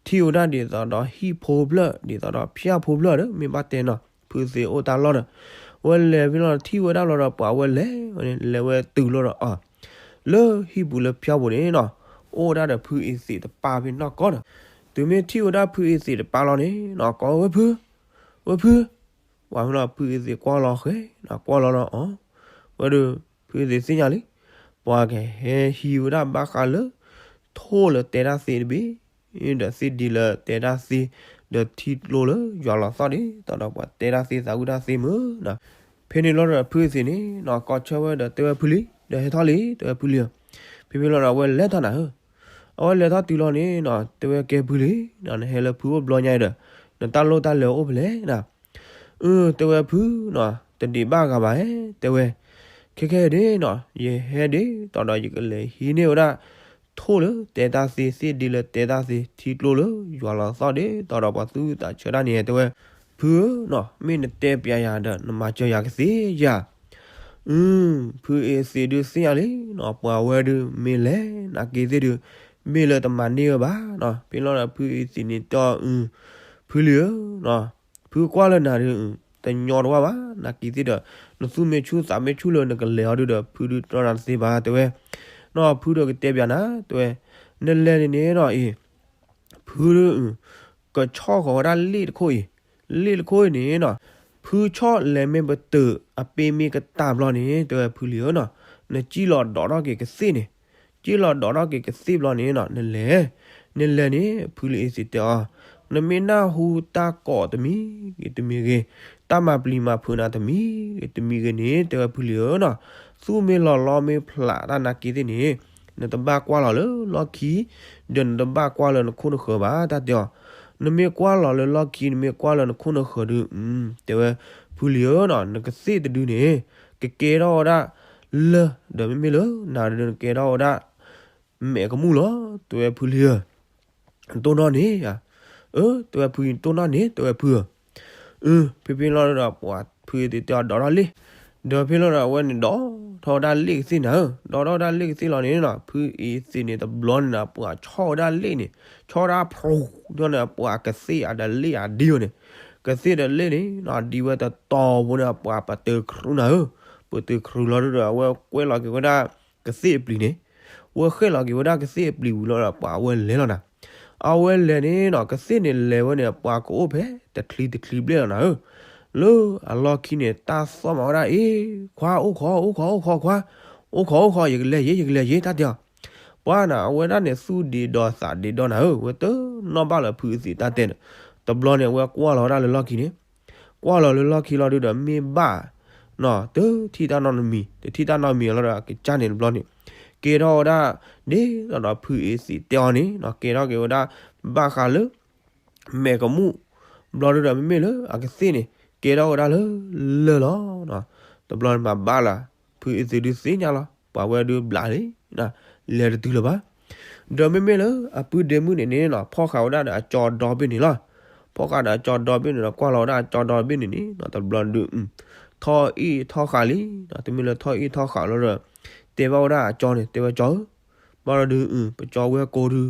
ထံၣ်ဝဲဒၣ်ဒ်သိးဒီးဟံၣ်ဖိဖျၢၣ် ဒ်သိးဒီးဖၠၣ်ဖိဖျၢၣ်ဒီး မ့ၢ်ဘၣ်တဲနီၤ ဖုသ့ၣ်အိၣ်တၢ်လီၢ်ဒီး ဝဲလဲၤဖဲလီၤထံၣ်ဝဲဒၣ်လီၤဒီး ပှၤဝဲလဲၤဝဲန့ၣ် လဲၤဝဲတုၤလီၤဒီးအီၤ လၢဟံၣ်ပူၤလၢဖၠၣ်ပူၤန့ၣ်နီၤ, အိၣ်ဝဲဒၣ်ဒီးဖုအသ့ၣ်တပၢ်ဖဲနီၢ်ကီၢ်ဒီး, တုၤမ့ၢ်ထံၣ်ဝဲဒၣ်ဖုအသ့ၣ်တပၢ်လီၤန့ၣ်နီၤ ကိးဝဲဖု, ဝဲဖု, ပှၤဖဲလီၤဖုအသ့ၣ်ကွၢ်လီၤဃဲၤနီၤ ကွၢ်လီၤလီၤအီၤ, ဝဲဒီး ဖုအသ့ၣ်သ့ၣ်ညါလံ, ပှၤကဟဲဟံးဝဲဒၣ်ဘၣ်ဃးလၢ ထိၣ်လၢတဲတၢ်သ့တဘ့ၣ် ဒီးသ့ၣ်ဒ့လၢတဲတၢ်သ့, ဒီးထံကျိလၢယွၤလီၤသီၣ်ဒ်သိးဒီးပှၤတဲတၢ်သ့သးဝံၣ်တၢ်သ့မုၢ်နီၤ, ဖဲန့ၣ်လီၤဒီးဖုအသ့ၣ်န့ၣ်နီၤ ကိးဆၢဝဲဒီးတဲဝဲဖုလံ, ဒီးဟဲထီၣ်လံ တဲဝဲဖုလံဧၢ, ဖဲဖဲလီၤဒီးအဝဲလဲၤထီၣ်နၤဧၢ, အဝဲလဲၤထီၣ်တုၤလီၤန့ၣ်နီၤ တဲဝဲကဲဖုလံ, နဟဲလၢဖုအိၣ်ဘျီညါအံၤဒီး နတၢ်လိၣ်တၢ်လဲၤအိၣ်ဖဲလဲၣ်နၤ အၢ တဲဝဲဖုနီၤ တဒံးဘၣ်ဂၤဘၣ်ဧဲ တဲဝဲ, ခဲခဲဒၣ်နီၤ ယဟဲဒ်သိးဒီးယကလဲၤဟံးန့ၢ်ဝဲဒၣ် ထိၣ်လၢတဲတၢ်သ့ သ့ၣ်ဒ့လၢတဲတၢ်သ့ ထံကျိလၢယွၤလီၤသီၣ်ဒ်သိးဒီးပှၤသူၣ်ဝံၣ်သးဆၢတၢ်န့ၣ် တဲဝဲ, ဖုဧၢနီၤ မ့ၢ်နတဲပျးယၤဒီး နမၤစၢၤယၤကသ့ဧါ, ဖုအ့သ့းဒုးသ့ၣ်ညါလံနီၤ, ပှၤဝဲဒုးမ့ၢ်လဲၤနာ်က့ၤသ့ၣ်ဒုး မ့ၢ်လၢတမၤန့ၢ်ဝဲဘၣ်နီၤ. ဖဲလီၤဒီးဖုအ့သ့းန့ၣ်တဲအီၤ, ဖုလံၤဧၢ, ဖုကွၢ်လၢနၤဒုး တညီတဝၢ်ဘၣ်, နာ်က့ၤသ့ၣ်ဒီး နသူၣ်မ့ၢ်ဆူၣ်သးမ့ၢ်ဆူၣ်လၢနကလဲၤအီၤဒုးဒီး ဖုဒုးတီနၤတသ့ဘၣ် တဲဝဲ. နီၤ ဖုဒီးကတဲပၠးနၤ တဲဝဲ, နလဲၤန့ၣ်န့ၣ်နီၤအံၤ ဖု ကဆီၣ်ဃီၤဝဲဒၣ်လ့ၣ်တခိၣ်အံၤ, လ့ၣ်တခိၣ်အံၤန့ၣ်နီၤ, ဖုဆီၣ်လဲၤမ့ၢ်ပတုာ် အပ့မ့ၢ်ကတၢၢ်ဘျီန့ၣ် တဲဝဲဖုလံၤဧၢနီၤ, နစံၣ်လီၤဒိးထီၣ်က့ၤကသ့ၣ်န့ၣ်, စံၣ်လီၤဒိးထီၣ်က့ၤကသ့ၣ်ဘျီန့ၣ်နီၤ နလဲၤ, နလဲၤန့ၣ် ဖုလံၤအ့သ့းတဲအီၤ, နမ့ၢ်နၢ်ဟူတၢ်ကိးတမံၤဂ့ၤတမံၤဂ့ၤ, တၢ်မၤပျံၤမၤဖုးနၤတမံၤဂ့ၤတမံၤဂ့ၤန့ၣ် တဲဝဲဖုလံၤဧၢနီၤ, သူၣ်မ့ၢ်လီၤလီမ့ၢ်ဖျးတၢ်နာ်က့ၤသ့ၣ်န့ၣ် နတဘၣ်ကွၢ်လီၤလၢလီၢ်ခံ, ဒီးနတဘၣ်ကွၢ်လၢနခိၣ်နဃၢၤဘၣ် တၢ်တဲအီၤ, နမ့ၢ်ကွၢ်လီၤလၢလီၢ်ခံ နမ့ၢ်ကွၢ်လၢနခိၣ်နဃၢၤဒုး, တဲဝဲဖုလံၤဧၢနီၤ နကသ့ၣ်တဒုန့ၣ် ကကဲထီၣ်ဝဲဒၣ်လၢၢ်, ဒီးမ့မ့ၢ်လၢနၤဒုးနကဲထီၣ်ဝဲဒၣ် မဲာ်ကမူၣ်လီၤ တဲဝဲဖုလံၤဧၢ တိၢ်နီၣ်န့ၣ်ဧါ, အၢ တဲဝဲဖု တိၢ်နီၣ်န့ၣ် တဲဝဲဖုဧၢ, အၢ ဖဲဖဲလီၤဒီးပှၤဖုအ့သ့းတဲအီၤဒိးထီၣ်လ့ၣ်, ဒီးဖဲလီၤဒီးအဝဲန့ၣ်ဒိးထီၣ်ဝဲဒၣ်လ့ၣ်ကသ့ၣ်နၤဧၢ, ဒိးထီၣ်ဝဲဒၣ်လ့ၣ်ကသ့ၣ်လီၤန့ၣ်နီၤ ဖုအ့သ့းန့ၣ်တဘျီန့ၣ်နီၤ ပှၤဆီၣ်ဝဲဒၣ်လ့ၣ်န့ၣ်, ဆီၣ်ဝဲဒၣ်ဖျိဒီးန့ၣ် ပှၤကသ့ၣ်အတလ့ၣ်အဒံဝဲန့ၣ်, ကသ့ၣ်ဒီးလ့ၣ်န့ၣ်နီၤ ဒံဝဲတတီၤဖိန့ၣ် ပှၤပတုာ်ခရူနၤဧၢ, ပတုာ်ခရူလီၤဒီး အဝဲကွဲလီၤက့ၤဝဲဒၣ်ကသ့ၣ်အပျံၤန့ၣ် ဝဲဃဲၣ်လီၤက့ၤဝဲဒၣ်ကသ့ၣ်အပျံၤဝံၤလီၤဒီး ပှၤအဝဲလဲၤလီၤနၤ, အဝဲလဲၤန့ၣ်နီၤ ကသ့ၣ်န့ၣ်လဲၤဝဲန့ၣ် ပှၤကအိၣ်ဖဲတချံတချံဘျဲၣ်လီၤနၤဧၢ, လၢအလီၢ်ခံန့ၣ် တၢ်သီၣ်မၤဝဲဒၣ် အ့ ခွါ အိၣ်ခိး အိၣ်ခိး အိၣ်ခိး ခွါ, အိၣ်ခိး အိၣ်ခိး ယကလဲၤယ့ ယကလဲၤယ့ တၢ်တဲအီၤ, ပှၤနၤ အဝဲဒၣ်န့ၣ် သူၣ်ဒ့ဒီးသးဒ့ဒီနၤဧၢ, ဝဲတနီၣ်ဘၣ်လၢဖုအ့သ့းတၢ်တဲန့ၣ်, တဘျီန့ၣ် အဝဲကွၢ်လီၤဝဲဒၣ်လၢလီၢ်ခံန့ၣ် ကွၢ်လီၤလၢလီၢ်ခံလီၤဒုးဒီး မ့ၢ်ဘၣ်နီၤ တထံၣ်တၢ်နီတမံၤ တထံၣ်တၢ်နီတမံၤလီၤဒီး အကစၢ်န့ၣ်တဘျီန့ၣ် ကဲထီၣ်ဝဲဒၣ် ဒ်သိးဒီးဖုအ့သ့းတဲအီၤန့ၣ်နီၤ ကဲထီၣ်က့ၤဝဲဒၣ် ဘၣ်ဃးလၢ မဲာ်ကမူၣ် ဘျီဒုးဒီး မ့မ့ၢ်လၢအကသ့ၣ်န့ၣ် ကဲထီၣ်ဝဲဒၣ်လၢလၢၢ်လီၤ. တဘျီန့ၣ်မၤဘၣ်လၢ ဖုအ့သ့းဒုးသ့ၣ်ညါလီၤ ပှၤဝဲဒုးဘျးလံ လဲၤတတုၤလၢၤဘၣ်. ဒီးမ့မ့ၢ်လၢအပုၢ်ဒ့မုၣ်န့ၣ်န့ၣ်နီၤ ဖီၣ်ဃာ်ဝဲဒၣ်ဒီးအကၠီဒီဘ့ၣ်န့ၣ်လီၤ. ဖီၣ်ဃာ်ဒီးအကၠီဒီဘ့ၣ်န့ၣ်ဒီး ကွၢ်လီၤဝဲဒၣ်အကၠီဒီဘ့ၣ်န့ၣ်န့ၣ်နီၤ တဘျီဒုး ထီၣ်အ့ၣ်ထီၣ်ဃာ်လံ. တမ့ၢ်လၢထီၣ်အ့ၣ်ထီၣ်ဃာ်လီၤဒီး တဲဘၣ်ဝဲဒၣ်အကၠီန့ၣ် တဲဝဲကၠီဧၢ, ဘၣ်ဒီးဒုး ပကၠီဝဲၢ်ကိဒုး လီ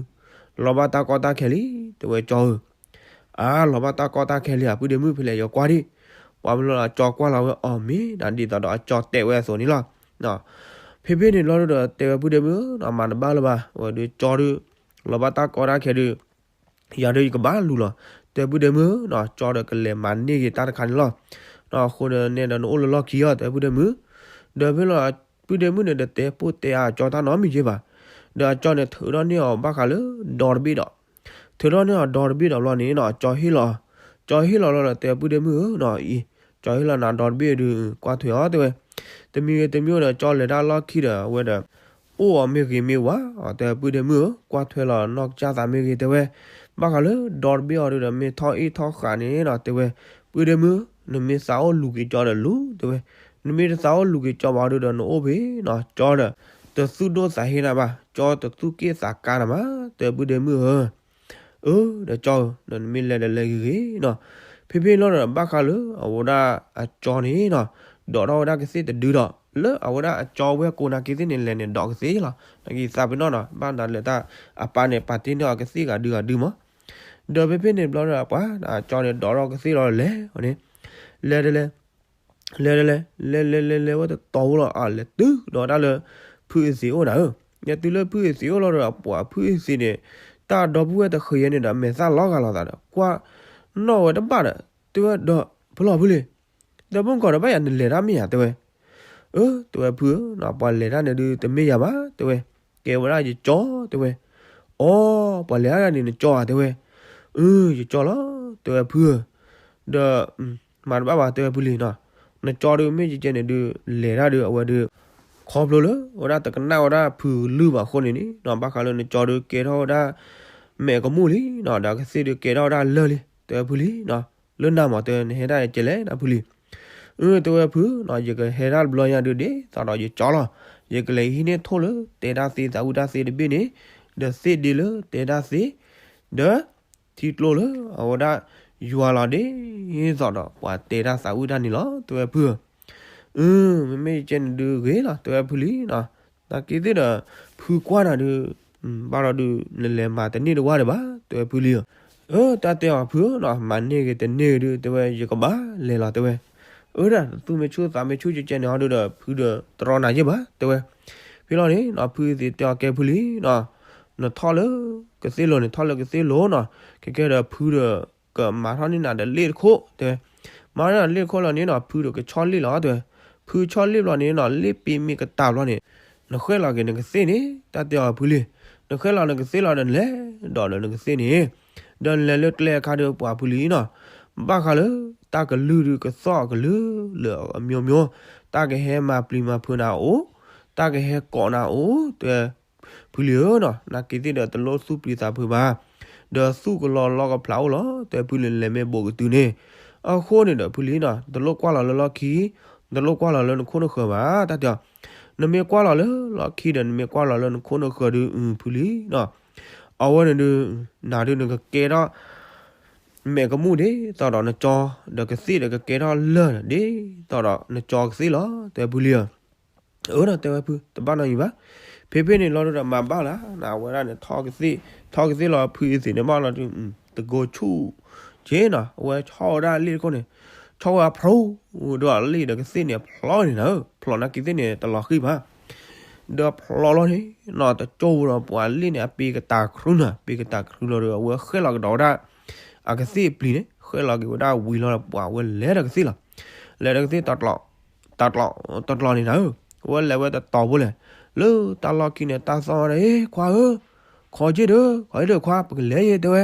ၤဘၣ်တၢ်ကီတၢ်ခဲလံ တဲဝဲကၠီဧၢ. အါ လီၤဘၣ်တၢ်ကီတၢ်ခဲလံဧါ ပုၢ်ဒ့မုၣ် ဖဲလဲၣ်ယကွၢ်ဒံး. ပှၤမ့ၢ်လီၤဒီးအကၠီကွၢ်လီၤဝဲအီၤမ့ၢ်ဒၣ်ဒ်သိးဒီးအကၠီတဲဝဲအသိးန့ၣ်လီၤ. ဖဲဖဲန့ၣ်လီၤဒုးဒီး တဲဝဲပုၢ်ဒ့မုၣ်ဧၢ မၤတဘၣ်လၢၤဘၣ် ဝဲဒုးကၠီဒုး လီၤဘၣ်တၢ်ကီတၢ်ခဲဒုး ယၤဒုးယကဘၣ်လူၤလီၤ. တဲပုၢ်ဒ့မုၣ်ဧၢ ကၠီဒီးကလဲၤမၤန့ၢ်က့ၤတၢ်တခါန့ၣ်လီၤ. အဃိန့ၣ်ဒီးနအိၣ်လၢလီၢ်ခံအီၤ တဲပုၢ်ဒ့မုၣ်. ဒီးဖဲလီၤ ပုၢ်ဒ့မုၣ်န့ၣ်ဒီးတဲပိၢ်တဲအါအကၠီတၢ်နီတမံၤယ့ဘၣ်. ဒီးအကၠီန့ၣ်ထုးထီၣ်န့ၢ်အီၤဘၣ်ဃးလၢဒီတဘ့ၣ်ဒီး ထုးထီၣ်န့ၢ်အီၤဒီတဘ့ၣ်ဒီးဘျီန့ၣ်နီၤ ကၠီဟ့ၣ်လီၤ, ကၠီဟ့ၣ်လီၤလီၤဒီး တဲပုၢ်ဒ့မုၣ်ဧၢနီၤ အံၤ ကၠီဟ့ၣ်လီၤနၤဒီတဘ့ၣ်ဒုး ကွၢ်ထွဲအီၤတဲဝဲ. တမံၤဂ့ၤတမံၤဒီး ကၠီလဲၤတၢ်လီၢ်ခံဒီး အဝဲဒီး အိၣ်အီၤမ့ၢ်ဂ့ၤမ့ၢ်ဝါ တဲပုၢ်ဒ့မုၣ်ဧၢ ကွၢ်ထွဲလီၤနီၢ်ကစၢ်သးမ့ၢ်ဂ့ၤတဲဝဲ. ဘၣ်ဃးလၢဒီတဘ့ၣ်အီၤဒုးဒီး မ့ၢ်ထီၣ်အ့ၣ်ထီၣ်ဃာ်န့ၣ်နီၤ တဲဝဲ. ပုၢ်ဒ့မုၣ် နမ့ၢ်သးအိၣ်လူၤက့ၤကၠီဒီးလူၤတဲဝဲ. နမ့ၢ်တသးအိၣ်လူၤက့ၤကၠီဘၣ်ဒုးဒီး နအိၣ်ဖဲနီၤ ကၠီဒီး တသူၣ်ဒိၣ်သးဟ့နၤဘၣ် ကၠီတသူၣ်က့ၣ်သးကါနၤဘၣ် တဲပုၢ်ဒ့မုၣ်ဧၢ. အၢ ဒီးကၠီဧၢ ဒီးနမ့ၢ်လဲၤဒီးလဲၤဂ့ၤဂ့ၤနီၤ. ဖဲဖဲလီၤဒီး ဘၣ်ဃးလၢအဝဲဒၣ်အကၠီန့ၣ်နီၤ ဒိးထီၣ်ဝဲဒၣ်ကသ့ၣ်တဒုဒီး လၢအဝဲဒၣ်အကၠီဝဲၢ်ကိးနာ်က့ၤသ့ၣ်န့ၣ် လဲၤန့ၣ်ဒိးကသ့ၣ်လီၤ. နာ်က့ၤသးပ့ၤနီၣ်နီၤ ဘၣ်နၤလဲၤတၢ်အပၢ်န့ၣ် ပာ်တ့ၢ်န့ၢ်အီၤကသ့ၣ်ဂၤဒုဂၤဒုမး. ဒီးဖဲဖဲန့ၣ်ဘျီဒီး ပှၤအကၠီန့ၣ်ဒိးထီၣ်ကသ့ၣ်လီၤလဲၤန့ၣ် လဲၤတလဲၤ လဲၤတလဲၤ လဲၤလဲၤလဲၤလဲၤဝဲတတီၤဖိလီၤ အလဲၤတုၤဒီးတၢ်လၢ ဖုအ့သ့းအိၣ်နၤဧၢ. လဲၤတုၤလၢဖုအ့သ့းအိၣ်လီၤဒီး ပှၤဖုအ့သ့းန့ၣ် တၢ်ဒီပုၢ်ဝဲၢ်တဃ့ယဲန့ၣ်ဒီး မဲာ်သၣ်လီၤဂာ်လိာ်သးဒီး ကွၢ်နီၣ်ဝဲတဘၣ်ဒီး တဲဝဲဒီး ဖုလီၤဖုလံ ဒီပုၢ်ကီၢ်ဒီးဘၣ်ယၤနလဲၤတၢ်မ့ၢ်ယၤတဲဝဲ. အၢ တဲဝဲဖုဧၢ ပှၤလဲၤတၢ်န့ၣ်ဒုးတမ့ၢ်ယၤဘၣ်တဲဝဲ. ကဲဝဲဒၣ်ယကၠီတဲဝဲ. အိ ပှၤလဲၤတၢ်န့ၣ်နကၠီဧါတဲဝဲ. အၢ ယကၠီလီၤ တဲဝဲဖုဧၢ. ဒီး မၤတဘၣ်ဘၣ်တဲဝဲဖုလံနီၤ. နကၠီဒုးမ့ၢ်ကဲကဲန့ၣ်ဒုး လဲၤတၢ်ဒုးအဝဲဒုး ခီဖျိလၢ အဝဲဒၣ်တကနၣ်ဝဲဒၣ်ဖုလုၢ်ဘၣ်အဃိန့ၣ်န့ၣ်နီၤ ဘၣ်ဃးလၢနကၠီဒုးကဲထီၣ်ဝဲဒၣ် မဲာ်ကမူၣ်လံနီၤ ဒီးကသ့ၣ်ဒုးကဲထီၣ်ဝဲဒၣ်လၢၢ်လံ တဲဝဲဖုလံနီၤ. လၢနၤမးတဲဝဲ နဟဲဒၣ်ကဲလဲၣ်နဖုလံ. အၢ တဲဝဲဖုနီၤ ယကဟဲဒၣ်တဘျီညါဒုးဒ်သိးဒီးယကၠီလီၤ. ယကလဲၤဟံးန့ၢ်ထိၣ်လၢတဲတၢ်သ့သးဝံၣ်တၢ်သ့တဘ့ၣ်န့ၣ် ဒီးသ့ၣ်ဒ့လၢတဲတၢ်သ့ ဒီး ထံကျိလၢအဝဲဒၣ်ယွၤလီၤဒ်သိးဒီးပှၤတဲတၢ်သးဝံၣ်တၢ်န့ၣ်လီၤ တဲဝဲဖုဧၢ. အၢ မ့မ့ၢ်ယကဲန့ၣ်ဒုးဂ့ၤလီၤ တဲဝဲဖုလံနီၤ. နာ်က့သ့ၣ်ဒီး ဖုကွၢ်နၤဒုး ဘၣ်ဒီးဒုး နလဲၤမၤတန့ၢ်တဝၢ်ဒံးဘၣ် တဲဝဲဖုလံဧၢ. အၢ တၢ်တဲအီၤဖုဧၢနီၤ မၤန့ၢ်ဂ့ၤတန့ၢ်ဂ့ၤဒုး တဲဝဲ ယကဘၣ်လဲၤလီၤ တဲဝဲ. အၢဒၣ် သူၣ်မ့ၢ်ဆူၣ်သးမ့ၢ်ဆူၣ်ကကဲန့ၣ်ဟီဒုးဒီး ဖုဒီးတရီနၤယ့ၢ်ဘၣ် တဲဝဲ. ဖဲလီၤန့ၣ်နီၤ ဖုသ့ၣ်တဲအီၤကဲဖုလံနီၤ, နထီၣ်လၢကသ့ၣ်လိၤန့ၣ် ထီၣ်လၢကသ့ၣ်လိၤနီၤ, ခဲကဲဒီးဖုဒီး ကမၤထီၣ်န့ၢ်နၤဒီးလ့ၣ်တခိၣ် တဲဝဲ. မၤထီၣ်န့ၢ်နၤလ့ၣ်တခိၣ်လီၤန့ၣ်နီၤ ဖုဒီးကဆီၣ်လ့ၣ်လီၤ တဲဝဲ. ဖုဆီၣ်လ့ၣ်ဘျီန့ၣ်နီၤ လ့ၣ်ပ့မ့ၢ်ကတၢ်ဘျီန့ၣ် နဃဲၣ်လီၤက့ၤနကသ့ၣ်န့ၣ် တၢ်တဲအီၤဖုလံ. နဃဲၣ်လီၤနကသ့ၣ်လီၤဒီးနလဲၤဒီးလၢနကသ့ၣ်န့ၣ် ဒီးနလဲၤလၢကျဲအခါဒီးပှၤဖုလံနီၤ, ဘၣ်ဃးလၢတၢ်ကလုၢ်ဒုးကသီၣ်အကလုၢ်လၢအမျိုးမျိုး, တၢ်ကဟဲမၤပျံၤမၤဖုးနၤအိၣ်, တၢ်ကဟဲကိးနၤအိၣ် တဲ ဖုလံဧၢနီၤ, နာ်က့သ့ၣ်ဒီးတလိၣ်သူၣ်ပျံၤသးဖုးဘၣ်, ဒီးသူၣ်ကလီၤလီကဖျးအိၣ်လီၤ တဲဖုလံ လဲၤမ့ၢ်ဘိးကတုၤန့ၣ်. အဃိန့ၣ်ဒီးဖုလံနီၤ တလိၣ်ကွၢ်လီၤလၢလီၢ်ခံ, တလိၣ်ကွၢ်လီၤလၢနခိၣ်နဃၢၤဘၣ် တၢ်တဲအီၤ. နမ့ၢ်ကွၢ်လီၤလၢလီၢ်ခံဒီး နမ့ၢ်ကွၢ်လီၤလၢနခိၣ်နဃၢၤဒုး ဖုလံနီၤ, အဝဲန့ၣ်ဒုး နၤဒုးနကကဲထီၣ် မဲာ်ကမူၣ်ဒ်သိးဒီးနကၠီ, ဒီးကသ့ၣ်ဒီးကကဲထီၣ်လၢၢ်ဒ်သိးဒီးနကၠီကသ့ၣ်လီၤ တဲဖုလံဧၢ. အၢနီၤ တဲဝဲဖု တဘၣ်နီတမံၤဘၣ်. ဖဲဖဲန့ၣ်လီၤဒုးဒီးမၤဘၣ်လၢ်နီၤ အဝဲဒၣ်န့ၣ် ထီၣ်ကသ့ၣ်လီၤဖုအသ့ၣ်န့ၣ်ဘၣ်လီၤဒုး တကိးဆူၣ်က့နီၤ အဝဲဆီၣ်ဝဲဒၣ်လ့ၣ်တခိၣ်န့ၣ် ဆီၣ်ဝဲဖျိဒီးလ့ၣ်ဒီးကသ့ၣ်န့ၣ်ဖျိန့ၣ်နၤဧၢ, ဖျိနာ်က့သ့ၣ်န့ၣ် တလီၤဃံၣ်ဘၣ် ဒီးဖျိလီၤန့ၣ်နီၤ တကၠိပူၤဒီးပှၤလ့ၣ်န့ၣ် အပ့ၤကတၢ်ခရူနၤ ပ့ၤကတၢ်ခရူလီၤဒီး အဝဲဃဲၣ်လီၤကဒီးဝဲဒၣ် အကသ့ၣ်ပျံၤန့ၣ် ဃဲၣ်လီၤက့ၤဝဲဒၣ်ဝံၤလီၤဒီး ပှၤဝဲလဲၤဒီးကသ့ၣ်လီၤ. လဲၤဒီးကသ့ၣ်တကျိး တကျိးန့ၣ်နၤဧၢ, အဝဲလဲၤဝဲတတီၤဖိလဲၣ်, လၢတၢ်လီၢ်ခံန့ၣ် တၢ်သီၣ်ဝဲဒၣ် အ့ ခွါဧၢ, ခိးက့ၤဒီး ခိးက့ၤဒီးခွါ ပကလဲၤယဲ တဲဝဲ,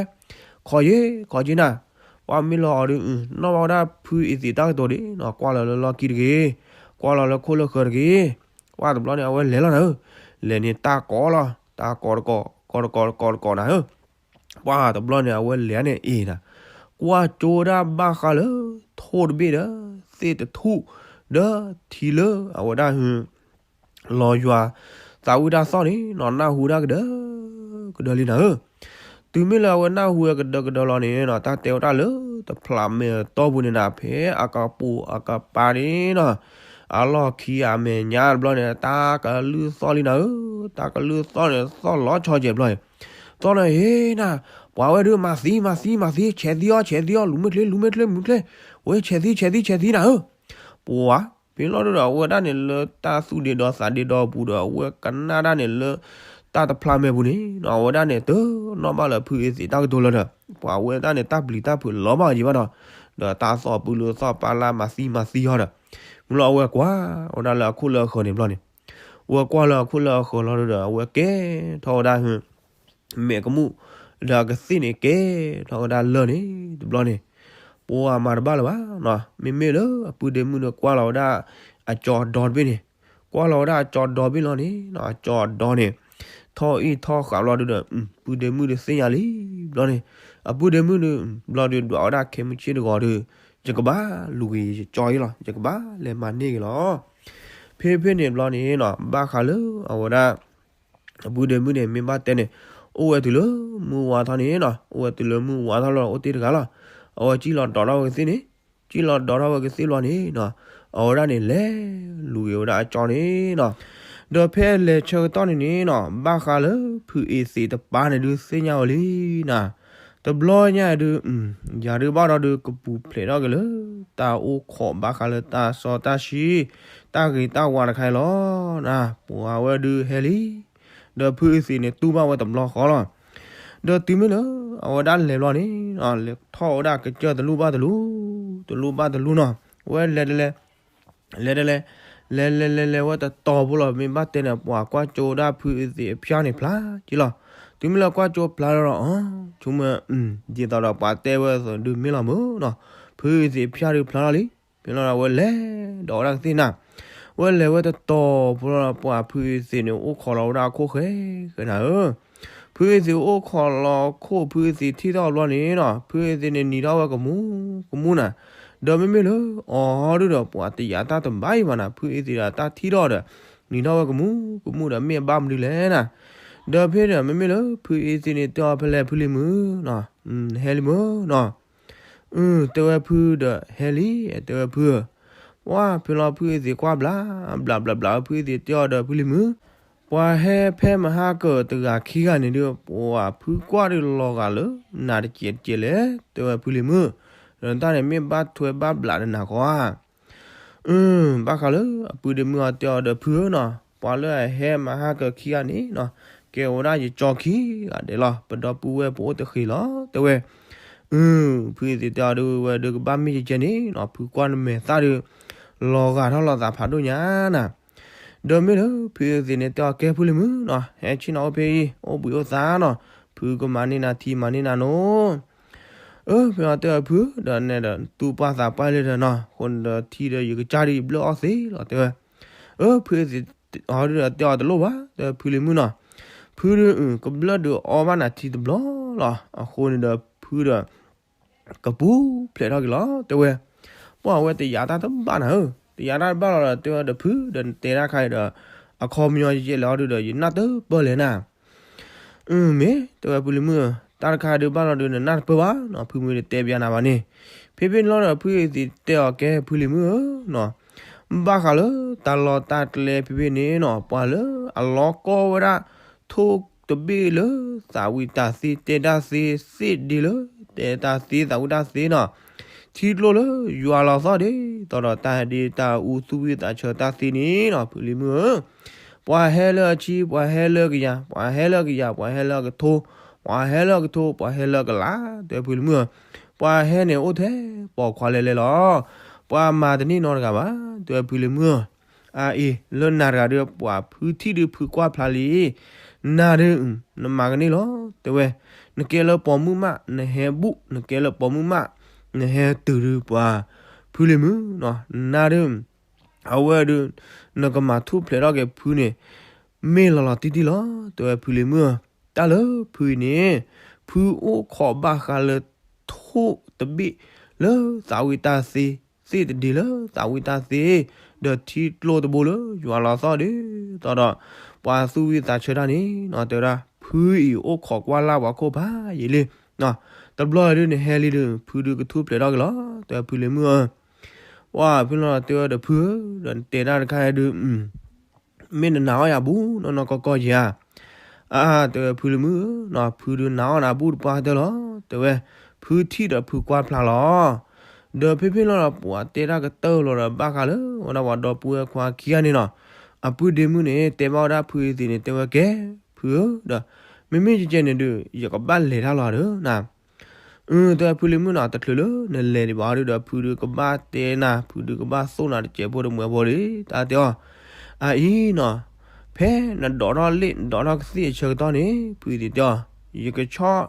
ခိးယဲ ခိးက့ၤနၤ. ပှၤမ့ၢ်လီၤအီၤဒီး နီၣ်ဘၣ်ဝဲဒၣ်ဖုအသ့ၣ်တၢ်ကတိၤဒ်နီၤ ကွၢ်လီၤလၢလီၢ်ခံတဂ့ၤ, ကွၢ်လီၤလၢခိၣ်လၢဃၢၤတဂ့ၤ. ပှၤတဘျီန့ၣ် အဝဲလဲၤလီၤနၤဧၢ, လဲၤန့ၣ်တၢ်ကိးလီၤ တၢ်ကိးတကိး ကိးတကိးတကိးတကိးနၤဧၢ. ပှၤတဘျီန့ၣ် အဝဲလဲၤန့ၣ်အ့ၣ်နၤ, ကွၢ်ကၠိဝဲဒၣ်ဘၣ်ဃးလၢ ထိၣ်တဘ့ၣ်ဒီး သ့ၣ်တထူၣ် ဒီးထံလၢအဝဲဒၣ် လီၤယွၤ သးဝံၣ်တၢ်သီၣ်န့ၣ်နီၤ နၢ်ဟူဒၣ်ကဒၢကဒၢလံနၤဧၢ. တုၤမ့ၢ်လၢအဝဲနၢ်ဟူဝဲကဒၢကဒၢလီၤန့ၣ်နီၤ တၢ်တဲဝဲဒၣ်လၢတဖျးမဲာ်အတီၢ်ပူၤန့ၣ်နၤ ဖဲအကပူၤအကပၤန့ၣ်နီၤ အလီၢ်ခံအမဲာ်ညါတဘျီန့ၣ် တၢ်ကလုၢ်သီၣ်လံနၤဧၢ, တၢ်ကလုၢ်သီၣ်န့ၣ် သီၣ်လီၤဆီကဲးဘျီန့ၣ်, သီၣ်န့ၣ်ဟ့နၤ, ပှၤဝဲဒုးမၤသံ မၤသံ မၤသံ ဆဲးသံအီၤ ဆဲးသံအီၤ လူၤမ့ၢ်ချ့ လူၤမ့ၢ်ချ့ လူၤမ့ၢ်ချ့, ဝဲဆဲးသံ ဆဲးသံ ဆဲးသံနၤဧၢ. ပှၤ ဖဲလီၤဒုးဒီး အဝဲဒၣ်န့ၣ်လၢတၢ်သူၣ်ဒ့ဒီးသးဒ့ဒီအပူၤဒီး အဝဲကနၣ်ဒၣ်န့ၣ်လၢ တၢ်တဖျးမဲာ်ပူၤန့ၣ်နီၤ အဝဲဒၣ်န့ၣ် တနီၣ်ဘၣ်လၢဖုအသ့ၣ်တၢ်ကတိၤလၢၤဒီး ပှၤဝဲဒၣ်န့ၣ် တၢ်ပျံၤတၢ်ဖုးလီၤဘၣ်ယံၤဘၣ်ဒီး ဒီးတၢ်သီၣ်ပူၤလၢသီၣ်ပာ်လၢမၤသံမၤသံအီၤဒီး မ့ၢ်လီၤအဝဲကွၢ်ဝဲဒၣ်လၢအခိၣ်လၢအဃၢၤန့ၣ်ဘျီန့ၣ် အဝဲကွၢ်လၢအခိၣ်လၢအဃၢၤလီၤဒုးဒီး အဝဲကဲထီၣ်ဝဲဒၣ် မဲာ်ကမူၣ် ဒီးအကသ့ၣ်န့ၣ် ကဲထီၣ်ဝဲဒၣ်လၢၢ်န့ၣ်တဘျီန့ၣ် ပှၤမၤတဘၣ်လၢၤဘၣ်နီၤ. မ့မ့ၢ်လၢအပုၢ်ဒ့မုၣ်ဒီးကွၢ်လီၤဝဲဒၣ် အကၠီဒီတဘ့ၣ်န့ၣ် ကွၢ်လီၤဝဲဒၣ်အကၠီဒီဘ့ၣ်လီၤန့ၣ်နီၤ အကၠီဒီန့ၣ် ထီၣ်အံၣ်ထီၣ်ဃာ်ဘျီဒုးဒီး ပုၢ်ဒ့မုၣ်ဒုးသ့ၣ်ညါလံဘျီန့ၣ် အပုၢ်ဒ့မုၣ်ဒုး ဘျီဒုးဒွးဝဲဒၣ်ခဲမုၢ်ဆ့ၣ်တဂီၤဒီး ယကဘၣ်လူၤက့ၤယကၠီအံၤလီၤ ယကဘၣ်လဲၤမၤန့ၢ်က့ၤလီၤ. ဖဲဖဲန့ၣ်ဘျီန့ၣ်နီၤ ဘၣ်ဃးလၢအဝဲဒၣ် အပုၢ်ဒ့မုၣ်န့ၣ် မ့ၢ်ဘၣ်တဲန့ၣ် အိၣ်ဝဲတုၤလၢမုၢ်ဝါထီၣ်န့ၣ်နီၤ အိၣ်ဝဲတုၤလၢမုၢ်ဝါထီၣ်လီၤ အိၣ်တ့ၢ်တဂၤလီၤ. အဝဲစံၣ်လီၤဒီးထီၣ်ဝဲကသ့ၣ်န့ၣ် စံၣ်လီၤဒီးထီၣ်ဝဲကသ့ၣ်ဘျီန့ၣ်နီၤ အဝဲဒၣ်န့ၣ် လဲၤလူၤက့ၤဝဲဒၣ်အကၠီန့ၣ်နီၤ ဒီးဖဲလဲၤဆၢကတီၢ်န့ၣ်န့ၣ်နီၤ ဘၣ်ဃးလၢဖုအ့သ့ၣ်တပၤန့ၣ်ဒုးသ့ၣ်ညါဝဲလံနီၤ တဘျီညါဒုး ယၤဒုးဘၣ်ဒီးဒုးကပူၤဖျဲးထီၣ်က့ၤလၢ တၢ်အိၣ်ခိးဘၣ်ဃးလၢတၢ်စီတၢ်ဆှံ တၢ်ဂ့ၤတၢ်ဝါတခါအံၤလီၤ. ပှၤဝဲဒုးဟဲလံ ဒီးဖုအ့သ့ၣ်န့ၣ် တူၢ်ဘၣ်ဝဲတဘျီဃီလီၤ. ဒီးတုၤမ့ၢ်လၢ အဝဲဒၣ်လဲၤဘျီန့ၣ် လဲၤထီၣ်ဝဲဒၣ်ကစၢၢ်တလူၢ်ဘၣ်တလူၢ် တလူၢ်ဘၣ်တလူၢ်နီၤ ဝဲလဲၤတလဲၤ လဲၤတလဲၤ လဲၤလဲၤလဲၤလဲၤဝဲတတီၤဖိလီၤ မ့ၢ်ဘၣ်တဲန့ၣ် ပှၤကွၢ်ကၠိဝဲဒၣ်ဖုအ့သ့ၣ်အဖၠါန့ၣ်ဖျါက့လီၤ. တုၤမ့ၢ်လၢကွၢ်ကၠိဖျါလီၤဒီး ဆိကမိၣ် ဒ်သိးဒီးပှၤတဲဝဲအသိးဒုးမ့ၢ်လီၤမ့ၢ်နီၤ ဖုအ့သ့ၣ်အဖၠါဒုးဖျါလီၤလံ ဖဲလီၤဒီးအဝဲလဲၤဒီးဝဲဒၣ်ကသ့ၣ်နၤ ဝဲလဲၤဝဲတတီၤဖိလီၤ ပှၤဖုအ့သ့ၣ်န့ၣ် အိၣ်ခိးလီၤဝဲဒၣ်အခိၣ်ဃဲဃဲနၤဧၢ ဖုအ့သ့ၣ်အိၣ်ခိးလီၤခိၣ် ဖုအ့သ့ၣ်ထံၣ်ထီၣ်ဘျီန့ၣ်နီၤ ဖုအ့သ့ၣ်န့ၣ်နံၤထီၣ်ဝဲကမူကမူနၤ ဒီးမ့မ့ၢ်လၢ အီၤဒုးဒီးပှၤတယာ်တၢ်တဘၣ်အံၤဘၣ်နၤ ဖုအ့သ့ၣ်ဒီးတၢ်ထံၣ်ထီၣ်ဒီး နံၤထီၣ်ဝဲကမူကမူဒီးမ့ၢ်အဘၣ်မနုၤလဲၣ်နၤ ဒီးဖဲဒီးမ့မ့ၢ်လၢ ဖုအ့သ့ၣ်န့ၣ်တဲအီၤဖဲလဲၣ်ဖုလံၤမုၣ်နီၤ ဟဲလံမုၣ်နီၤ အၢ တဲဝဲဖုဒီးဟဲလံ တဲဝဲဖုဧၢ ဝါဖဲလီၤဖုအ့သ့ၣ်ကွၢ်ဘျး, ဘျးဘျးဘျး ဖုအ့သ့ၣ်တဲအီၤဒီးဖုလံၤမုၣ်, ပှၤဟဲဖဲမဟါကၢၣ်တဂၤခံဂၤန့ၣ်ဒုး ပှၤဖုကွၢ်ဒုးလီၤဂာ်လၢနၤတကဲးတကဲးလဲၣ် တဲဝဲဖုလံၤမုၣ်, ဒီးတၢ်န့ၣ်မ့ၢ်ဘၣ်ထွဲဘၣ်ဘျးဒီးနၤကီဧါ. အၢ ဘၣ်ဃးလၢအပုၢ်ဒ့မုၣ်အီၤတဲအီၤဒီးဖုဧၢနီၤ, ပှၤလၢအဟဲမဟါကၢၣ်ခံဂၤန့ၣ်နီၤ, ကဲဝဲဒၣ်ယကၠီခံဂၤဒဲးလီၤ, ပဒီပုၢ်ဝဲၢ်ပအိၣ်တဃ့လီၤ တဲဝဲ. အၢ ဖုအ့သ့ၣ်တဲအီၤဒုးဝဲဒုးကဘၣ်မ့ၢ်ကကဲန့ၣ်နီၤ, ဖုကွၢ်နမဲာ်သၣ်ဒုး လီၤဂာ်ထီၣ်လီၤသးဖးဒိၣ်ညါနၤ. ဒီးမ့ၢ်လၢဖုအ့သ့ၣ်န့ၣ်တဲအီၤကဲဖုလံၤမုၣ်နီၤ, ဟဲဆ့ၣ်နီၤအိၣ်ဖဲအံၤ အိၣ်ဘှံးအိၣ်သါနီၤ, ဖုကမၤန့ၢ်နၤထံမၤန့ၢ်နၤနိ အၢ ဖဲအီၤတဲအီၤဖု ဒီးနဲဒီး တူၢ်ပှၢ်သးပှၢ်လၢဒီးနီၤ, အဃိန့ၣ်ဒီးထံဒီးယကစၢ်ဒုးယဘျၢၣ်အီၣ်သ့လီၤ တဲဝဲ. အၢ ဖုအ့သ့ၣ်အီၤဒုးဒီးတဲအီၤတလိၣ်ဘၣ် တဲဖုလံၤမုၣ်နီၤ, ဖုဒုး ကဘျၢၣ်ဒုးအီဘၣ်နၤထံတဘျီလီၤ, အဃိန့ၣ်ဒီးဖုဒီး ကပူၤဖျဲးထီၣ်က့ၤလီၤ တဲဝဲ. ပှၤဝဲတယာ်တၢ်တဘၣ်နၤဧၢ, တယာ်တၢ်တဘၣ်လီၤဒီးတဲဝဲဒီးဖု ဒီးနတဲတၢ်တခါအံၤဒီး အခီပညီယဲၢ်လဲၤအီၤဒုးဒီးယနၢ်တပၢၢ်လဲၣ်နၤ. အၢ မ့ၢ် တဲဝဲဖုလံၤမုၣ်, တၢ်တခါဒုးဘၣ်လီၤဒုးနနၢ်တပၢၢ်ဘၣ်နီၤ, ဖုမုၣ်တတဲပျးနၤဘၣ်န့ၣ်. ဖဲဖဲန့ၣ်လီၤဒီးဖုအ့သ့ၣ်တဲအီၤကဲဖုလံၤမုၣ်ဧၢနီၤ, ဘၣ်ဃးလၢတၢ်လီၢ်တၢ်ကျဲဖဲဖဲန့ၣ်နီၤ, ပှၤလၢအလီၤကီဝဲဒၣ် ထိၣ်တဘ့ၣ်လၢသးဝံၣ်တၢ်သ့ တဲတၢ်သ့ သ့ၣ်ဒ့လၢ တဲတၢ်သ့ သးဝံၣ်တၢ်သ့နီၤ, ထံကျိလၢယွၤလီၤသီၣ်ဒ့ သီၣ်ဒီးတၢ်ဒ့တၢ်အူသူၣ်ဝံၣ်သးဆၢတၢ်သ့န့ၣ်နီၤ ဖုလံၤမုၣ်ဧၢ, ပှၤဟဲလၢအဆံ ပှၤဟဲလၢကယၤ ပှၤဟဲလၢကယၤ ပှၤဟဲလၢအကထိ ပှၤဟဲလၢအကထိ ပှၤဟဲလၢအကလး တဲဖုလံၤမုၣ်ဧၢ, ပှၤဟဲန့ၣ်အိၣ်ထဲပိာ်ခွါလဲၣ်လဲၣ်လီၤ, ပှၤမၤတန့ၢ်နီတဂၤဘၣ် တဲဖုလံၤမုၣ်ဧၢ. အအံၤ လၢနၤတဂၤဒီး ပှၤဖုထံၣ်ဒုးဖုကွၢ်ဖျါလံ, နၤဒုး နမၤကန့ၢ်လီၤ တဲဝဲ, နကဲလၢပိာ်မုၣ်မး နဟဲဘူၣ် နကဲလၢပိာ်မုၣ်မး နဟဲတုၤဒုးပှၤဖုလံၤမုၣ်နီၤ, နၤဒုး အဝဲဒုး နကမၤထူၣ်ဖျဲးထီၣ်က့ၤဖုန့ၣ် မ့ၢ်လီၤလီၤတံၢ်တံၢ်လီၤ တဲဝဲဖုလံၤမုၣ်ဧၢ, တၢ်လၢဖုအံၤန့ၣ် ဖုအိၣ်ခိးဘၣ်ဃးလၢ ထိၣ်တဘ့ၣ်လၢသးဝံၣ်တၢ်သ့ သ့ၣ်တဒ့လၢသးဝံၣ်တၢ်သ့ ဒီးထံကျိတဘိလၢယွၤလီၤသီၣ်ဒ့ သီၣ်ဒီး ပှၤသူၣ်ဝံၣ်သးဆၢတၢ်န့ၣ်နီၤ, တဲဝဲဒၣ် ဖုအံၤအိၣ်ခိးကွၢ်လၢ်ပှၤခိၣ်ဖးယံာ်လံ, တဘျီဒုးနဟဲလံဒုး ဖုဒုးကထူၣ်ဖျဲးထီၣ်က့ၤလီၤ တဲဝဲဖုလံၤမုၣ်ဧၢ. ပှၤဖဲလီၤတဲဝဲဒီးဖုဧၢ, ဒီးနတဲတၢ်တခါဒုး မ့ၢ်နနာ်အီၣ်ယၤဘူၣ်နီၢ်နီၢ်ကီၢ်ကီၢ်ယၤဧါ. အါ တဲဝဲဖုလံၤမုၣ်ဧၢ, ဖုဒုးနာ်အီၣ်နၤဘူၣ်တပှၢ်တၢၢ်လီၤ တဲဝဲ, ဖုထံၣ်ဒီးဖုကွၢ်ဖျါလီၤ. ဒီးဖဲဖဲလီၤဒီးပှၤတဲတၢ်ကတၢၢ်လီၤဒီးဘၣ်ဃးလၢ ဝဲဒၣ်ပှၤဒီပုၢ်ဝဲၢ်ခွါခံဂၤန့ၣ်နီၤ, အပုၢ်ဒ့မုၣ်န့ၣ် တဲဘၣ်ဝဲဒၣ်ဖုအ့သ့ၣ်န့ၣ် တဲဝဲကဲ ဖုဧၢ, ဒီး မ့မ့ၢ်ကကဲန့ၣ်ဒုး ယကဘၣ်လဲၤတၢ်လီၤဒီးနၤ အၢ တဲဝဲဖုလံၤမုၣ်နီၤ, တချုးလၢနလဲၤဒံးဘၣ်အီၤဒုးဒီး ဖုဒုးကဘၣ်တဲနၤ, ဖုဒုးကဘၣ်သိၣ်နၤတစဲးဖိတမှဲးဖိလံ တၢ်တဲအီၤ. အအံၤနီၤ, ဖဲနဒိးထီၣ်လ့ၣ် နဒိးထီၣ်ကသ့ၣ်အဆၢကတီၢ်န့ၣ် ဖုအ့သ့ၣ်တဲအီၤ, ယကဆီၣ်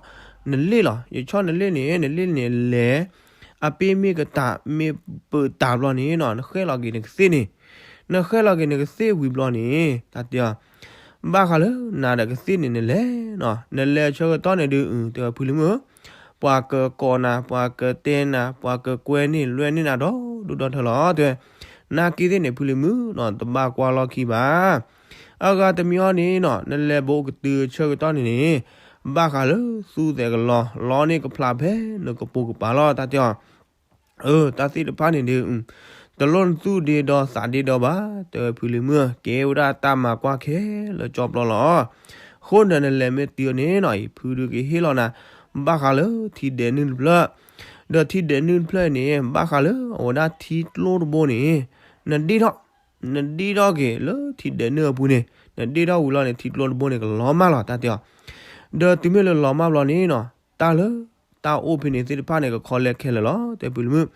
နလ့ၣ်လီၤ, ယဆီၣ်နလ့ၣ်န့ၣ် နလ့ၣ်န့ၣ်လဲၤ အပ့ၢ်မ့ၢ်ကတၢ်မ့ၢ်ပတၢ်ဘျီန့ၣ်နီၤ, နဃဲၣ်လီၤက့ၤနကသ့ၣ်န့ၣ်, နဃဲၣ်လီၤက့ၤနကသ့ၣ်ဝံၤဘျီန့ၣ် တၢ်တဲအီၤ, ဘၣ်ဃးလၢနၤဒီးကသ့ၣ်န့ၣ်နလဲၤနီၤ, နလဲၤအဆၢကတီၢ်န့ၣ်ဒုး တဲဝဲဖုလံၤမုၣ်ဧၢ, ပှၤကကိးနၤ, ပှၤကတဲနၤ, ပှၤကကွဲန့ၢ်လွဲန့ၢ်နၤဒီးဒိၣ်ဒီထၢလီၤ တဲဝဲ. နာ်က့သ့ၣ်န့ၣ် ဖုလံၤမုၣ်နီၤ, တဘၣ်ကွၢ်လီၢ်ခံဘၣ်. အဂၤတမံၤအံၤန့ၣ်နီၤ, နလဲၤဘိးကတုၤအဆၢကတီၢ်န့ၣ်န့ၣ်, ဘၣ်ဃးလၢသူသဲးကလီၤ လီန့ၢ်ကဖျးဖဲနကပိာ်ကပၤလီၤ တၢ်တဲအီၤ. အၢ တၢ်သ့ၣ်တဖၣ်န့ၣ်ဒုး တလိၣ်နသူၣ်ဒ့ဒီးသးဒ့ဒီးဘၣ် တဲဝဲဖုလံၤမုၣ်ဧၢ, ကဲဝဲဒၣ်တၢ်မၤကွၢ်ခဲလၢာ်ကၠီပျီလီၤ. အဃိန့ၣ်နလဲၤမ့ၢ်တုၤန့ၣ်နီၤအံၤ ဖုဒုးကဟ့ၣ်လီၤနၤ ဘၣ်ဃးလၢထံဒဲးနုၢ်တဖျၢၣ်, ဒီးထံဒဲးနုၢ်တဖျၢၣ်အံၤန့ၣ် ဘၣ်ဃးလၢအဝဲဒၣ်ထံကျိတဘိန့ၣ် နဒ့ၣ်ထီၣ်, နဒ့ၣ်ထီၣ်က့ၤလၢထံဒဲးနုၢ်အပူၤန့ၣ်, နဒ့ၣ်ထီၣ်ဝံၤလီၤန့ၣ် ထံကျိတဘိန့ၣ်ကလီၤမၢ်လီၤ တၢ်တဲအီၤ. ဒီးတုၤမ့ၢ်လၢလီၤမၢ်ဘျီန့ၣ်နီၤ, တၢ်လၢတၢ်အိၣ်ဖဲန့ၣ်သ့ၣ်တဖၣ်န့ၣ် ကခီလဲခဲလၢာ်လီၤ တဲဖုလံၤမုၣ်.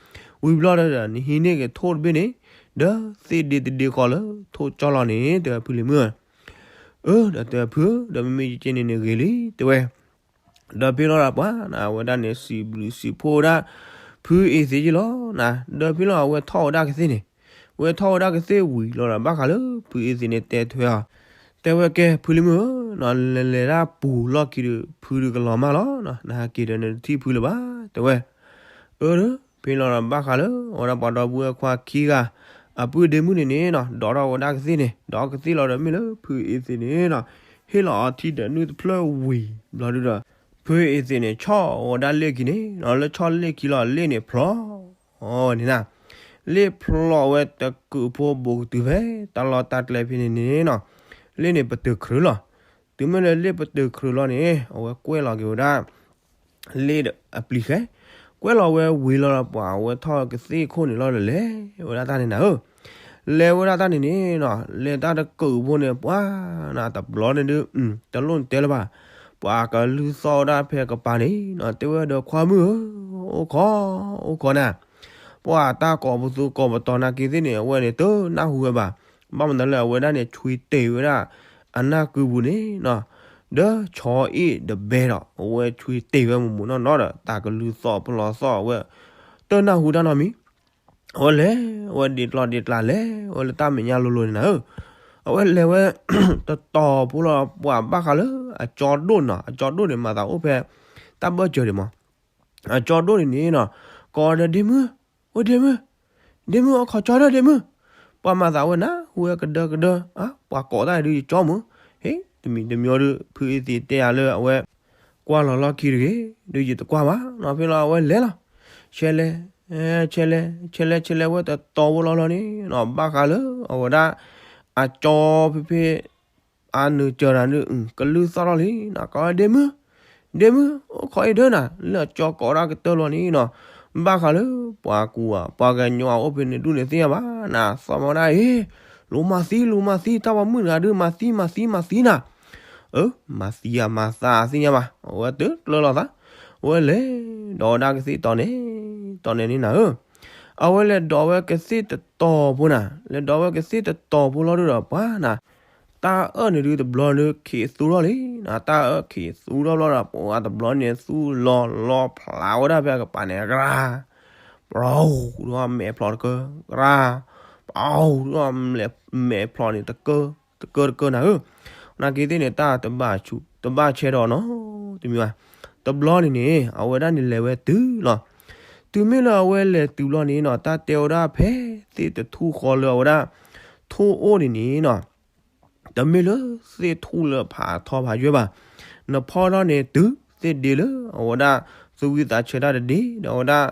ဝံၤဘျီဒီး နဟံးန့ၢ်က့ၤထိၣ်တဘ့ၣ်န့ၣ် ဒီးသ့ၣ်ဒ့တဒ့ဃီလၢထိၣ်ကၠီလီၤန့ၣ် တဲဖုလံၤမုၣ်ဧၢ. အၢ ဒီးတဲဖုဧၢ, ဒီးမ့မ့ၢ်ယကဲန့ၣ်န့ၣ်ဂ့ၤလံ တဲဝဲ. ဒီးဖဲလီၤဒီးပှၤနၤ အဝဲဒၣ်န့ၣ် စံးဘျုးစံးဖှိၣ်ဝဲဒၣ် ဖုအ့သ့ၣ်ယ့ၢ်လီၤနၤ. ဒီးဖဲလီၤအဝဲထီၣ်ဝဲဒၣ်ကသ့ၣ်န့ၣ်, ဝဲထီၣ်ဝဲဒၣ်ကသ့ၣ်ဝံၤလီၤဒီး ဘၣ်ဃးလၢဖုအ့သ့ၣ်န့ၣ်တဲထွဲအီၤ, တဲဝဲကဲ ဖုလံၤမုၣ်ဧၢ, နလဲၤဒၣ်ပူၤလီၢ်ခံဒီး ဖုဒုးကလီၤမၢ်လီၤ. နဟးက့ၤဒီးနတထံၣ်ဖုလၢၤဘၣ် တဲဝဲ. အၢ ဒီးဖဲလီၤဒီးဘၣ်ဃးလၢ အဝဲဒၣ်ပှၤဒီပုၢ်ဝဲၢ်ခွါခံဂၤ အပုၢ်ဒ့မုၣ်န့ၣ်န့ၣ်နီၤ, ဒိးထီၣ်ဝဲဒၣ်ကသ့ၣ်န့ၣ်, ဒိးကသ့ၣ်လီၤဒီးမ့ၢ်လၢဖုအ့သ့ၣ်န့ၣ်နီၤ, ဟ့ၣ်လီၤအီၤထံဒဲးနုၢ်တဖျၢၣ်ဝံၤဘျီဒုဒီး ဖုအ့သ့ၣ်န့ၣ် ဆီၣ်ဝဲဒၣ်လ့ၣ်ခံန့ၣ်နီၤ, လၢဆီၣ်လ့ၣ်ခံလီၤ လ့ၣ်န့ၣ်ဖျိးန့ၣ်နၤ. လ့ၣ်ဖျိးဝဲတကုးဖိဘူးကတုၤဖဲ တၢ်လီၢ်တၢ်ကျဲဖဲန့ၣ်န့ၣ်နီၤ, လ့ၣ်န့ၣ်ပတုာ်ခရၢလီၤ. တုၤမ့ၢ်လၢလ့ၣ်ပတုာ်ခရၢလီၤန့ၣ် အဝဲကွဲးလီၤက့ၤဝဲဒၣ် လ့ၣ်အပျံၤဃဲ, ကွဲးလီၤဝဲဝံၤလီၤဒီး ပှၤအဝဲထီၣ်ကသ့ၣ်ခိၣ်န့ၣ်လီၤဒီး လဲၤဝဲဒၣ်တၢ်န့ၣ်နၤဧၢ. လဲၤဝဲဒၣ်တၢ်န့ၣ်န့ၣ်နီၤ, လဲၤတၢ်တကုးဖိန့ၣ် ပှၤနၤတဘျီန့ၣ်ဒုး တလိၣ်နတဲလၢၤဘၣ်. ပှၤကလုၢ်သီၣ်ဝဲဒၣ်ဖဲကပၤန့ၣ်နီၤ, တဲဝဲဒီးခွါမုၣ်ဧၢ, အိၣ်ခိး, အိၣ်ခိးနၤ, ပှၤတၢ်ကိးပသူကိးပတီၤနာ်က့သ့ၣ်န့ၣ် အဝဲန့ၣ်တနၢ်ဟူဝဲဘၣ်. ဘၣ်မနုၤလၢအဝဲဒၣ်န့ၣ် ဆွံတ့ၢ်ဝဲဒၣ် အနၢ်ကုပူၤန့ၣ်နီၤ, ဒီးဆီအ့ၣ်တဘဲဒီး အဝဲဆွံတ့ၢ်ဝဲမုာ်မုာ်နီၢ်နီၢ်ဒီး တၢ်ကလုၢ်သီၣ်ပလီၢ်သီၣ်အဝဲ တနၢ်ဟူတၢ်နီတမံၤ. အဝဲလဲၤဝဲဒ့ကျီဒ့ကျါလဲၤဝဲလၢတၢ်မဲာ်ညါလိၤလိၤန့ၣ်နၤဧၢ. အဝဲလဲၤဝဲ တတီၤဖိလီၤ ပှၤဘၣ်ဃးလၢအကၠီဒိၣ်နီၤ, အကၠီဒိၣ်န့ၣ် မၤသးအိၣ်ဖဲ တၢ်ဘၢၣ်စၢၤဒံးမး. အကၠီဒိၣ်န့ၣ်န့ၣ်နီၤ, ကိးဒီးဒ့မုၣ်, အိၣ်ဒ့မုၣ်, ဒ့မုၣ်အိၣ်ခိးကၠီဒီးဒ့မုၣ်. ပှၤမၤသးဝဲနၤ ဟူဝဲကဒၢကဒၢ, ပှၤကိးတၢ်ဒုးယကၠီမုၢ်, ဟ့ၣ် တမံၤတမံၤဒီး ဖုအ့သ့ၣ်တဲယၤလၢအဝဲ ကွၢ်လီၤလီၢ်ခံတဂ့ၤ, ဒုးယတကွၢ်ဘၣ်နီၤ. ဖဲလီၤအဝဲလဲၤလီၤ, ဆဲလဲၤ, ဆဲလဲၤ, ဆဲလဲၤ, ဆဲလဲၤဝဲတတီၤဖိလီၤလီၤန့ၣ်နီၤ, ဘၣ်ဃးလၢအဝဲဒၣ် အကၠီဖဲဖဲ အနုာ်စၢၤတၢ်န့ၣ် ကလုၢ်သီၣ်ထီၣ်လံနီၤ, ကိးဒ့မုၣ်, ဒ့မုၣ်, အိၣ်ခိးအံၤဒၢနၤ, လၢအကၠီကိးဒၣ်ကတၢၢ်လီၤန့ၣ်နီၤ, ဘၣ်ဃးလၢပှၤကူဧါ ပှၤကညီအိၣ်ဖဲန့ၣ်ဒူၣ်န့ၣ်သ့ၣ်ညါဘၣ်နၤ, သီၣ်မီဒၣ်အံၤ, လူၤမၤသံ လူၤမၤသံ တၢ်ပိာ်မုၣ်တဂၤဒုး မၤသံ မၤသံ မၤသံနၤ. အၢ မၤသံဧါ မၤသးသ့ၣ်ညါဘၣ်, အဝဲတကျၢၤလိာ်သး, အဝဲလဲၤဒိးဝဲဒၣ်ကသ့ၣ်တီၤန့ၣ်, တီၤန့ၣ်န့ၣ်နၤဧၢ. အဝဲလဲၤဒိးဝဲကသ့ၣ်တတီၤဖိနၤ, လဲၤဒိးဝဲကသ့ၣ်တတီၤဖိလီၤဒုးဒီး ပှၤနၤ တၢ်အၢၣ်န့ၣ်ဒုးတဘျီဒုး ခံးသူထီၣ်လံနၤ, တၢ်အၢၣ်ခံးသူထီၣ်ဘျီဒီး ပှၤတဘျီန့ၣ်သူလီၤလီၤဖျးဝဲဒၣ်ဖဲအကပၤန့ၣ် ကရၤ, ပျီဒုးအီၣ်မဲာ်ဖျိးတကၢ, ကရၤ, ပျီဒုးအီၣ်မဲာ်ဖျိးန့ၣ် တကၢတကၢတကၢနၤဧၢ. နာ်က့သ့ၣ်န့ၣ် တၢ်တဘၣ်ဆူး တဘၣ်ဆဲးဒီးနီတမံၤဘၣ်. တဘျီန့ၣ်န့ၣ် အဝဲဒၣ်န့ၣ်လဲၤဝဲတုၤလီၤ. တုၤမ့ၢ်လၢအဝဲလဲၤတုၤဘျီန့ၣ်နီၤ တၢ်တဲဝဲဒၣ်ဖဲသ့ၣ်တထူၣ်ဃီလၢအဝဲဒၣ် ထိၣ်အိၣ်န့ၣ်န့ၣ်နီၤ တမ့ၢ်လၢသ့ၣ်ထူၣ်လၢဖးထီဖးယွဲၢ်ဘၣ်. နဖီထီၣ်န့ၣ်တုၤသ့ၣ်ဒ့လၢအဝဲဒၣ် သူၣ်ဝံသးဆၢတၢ်တဒ့ ဒီးအဝဲဒၣ်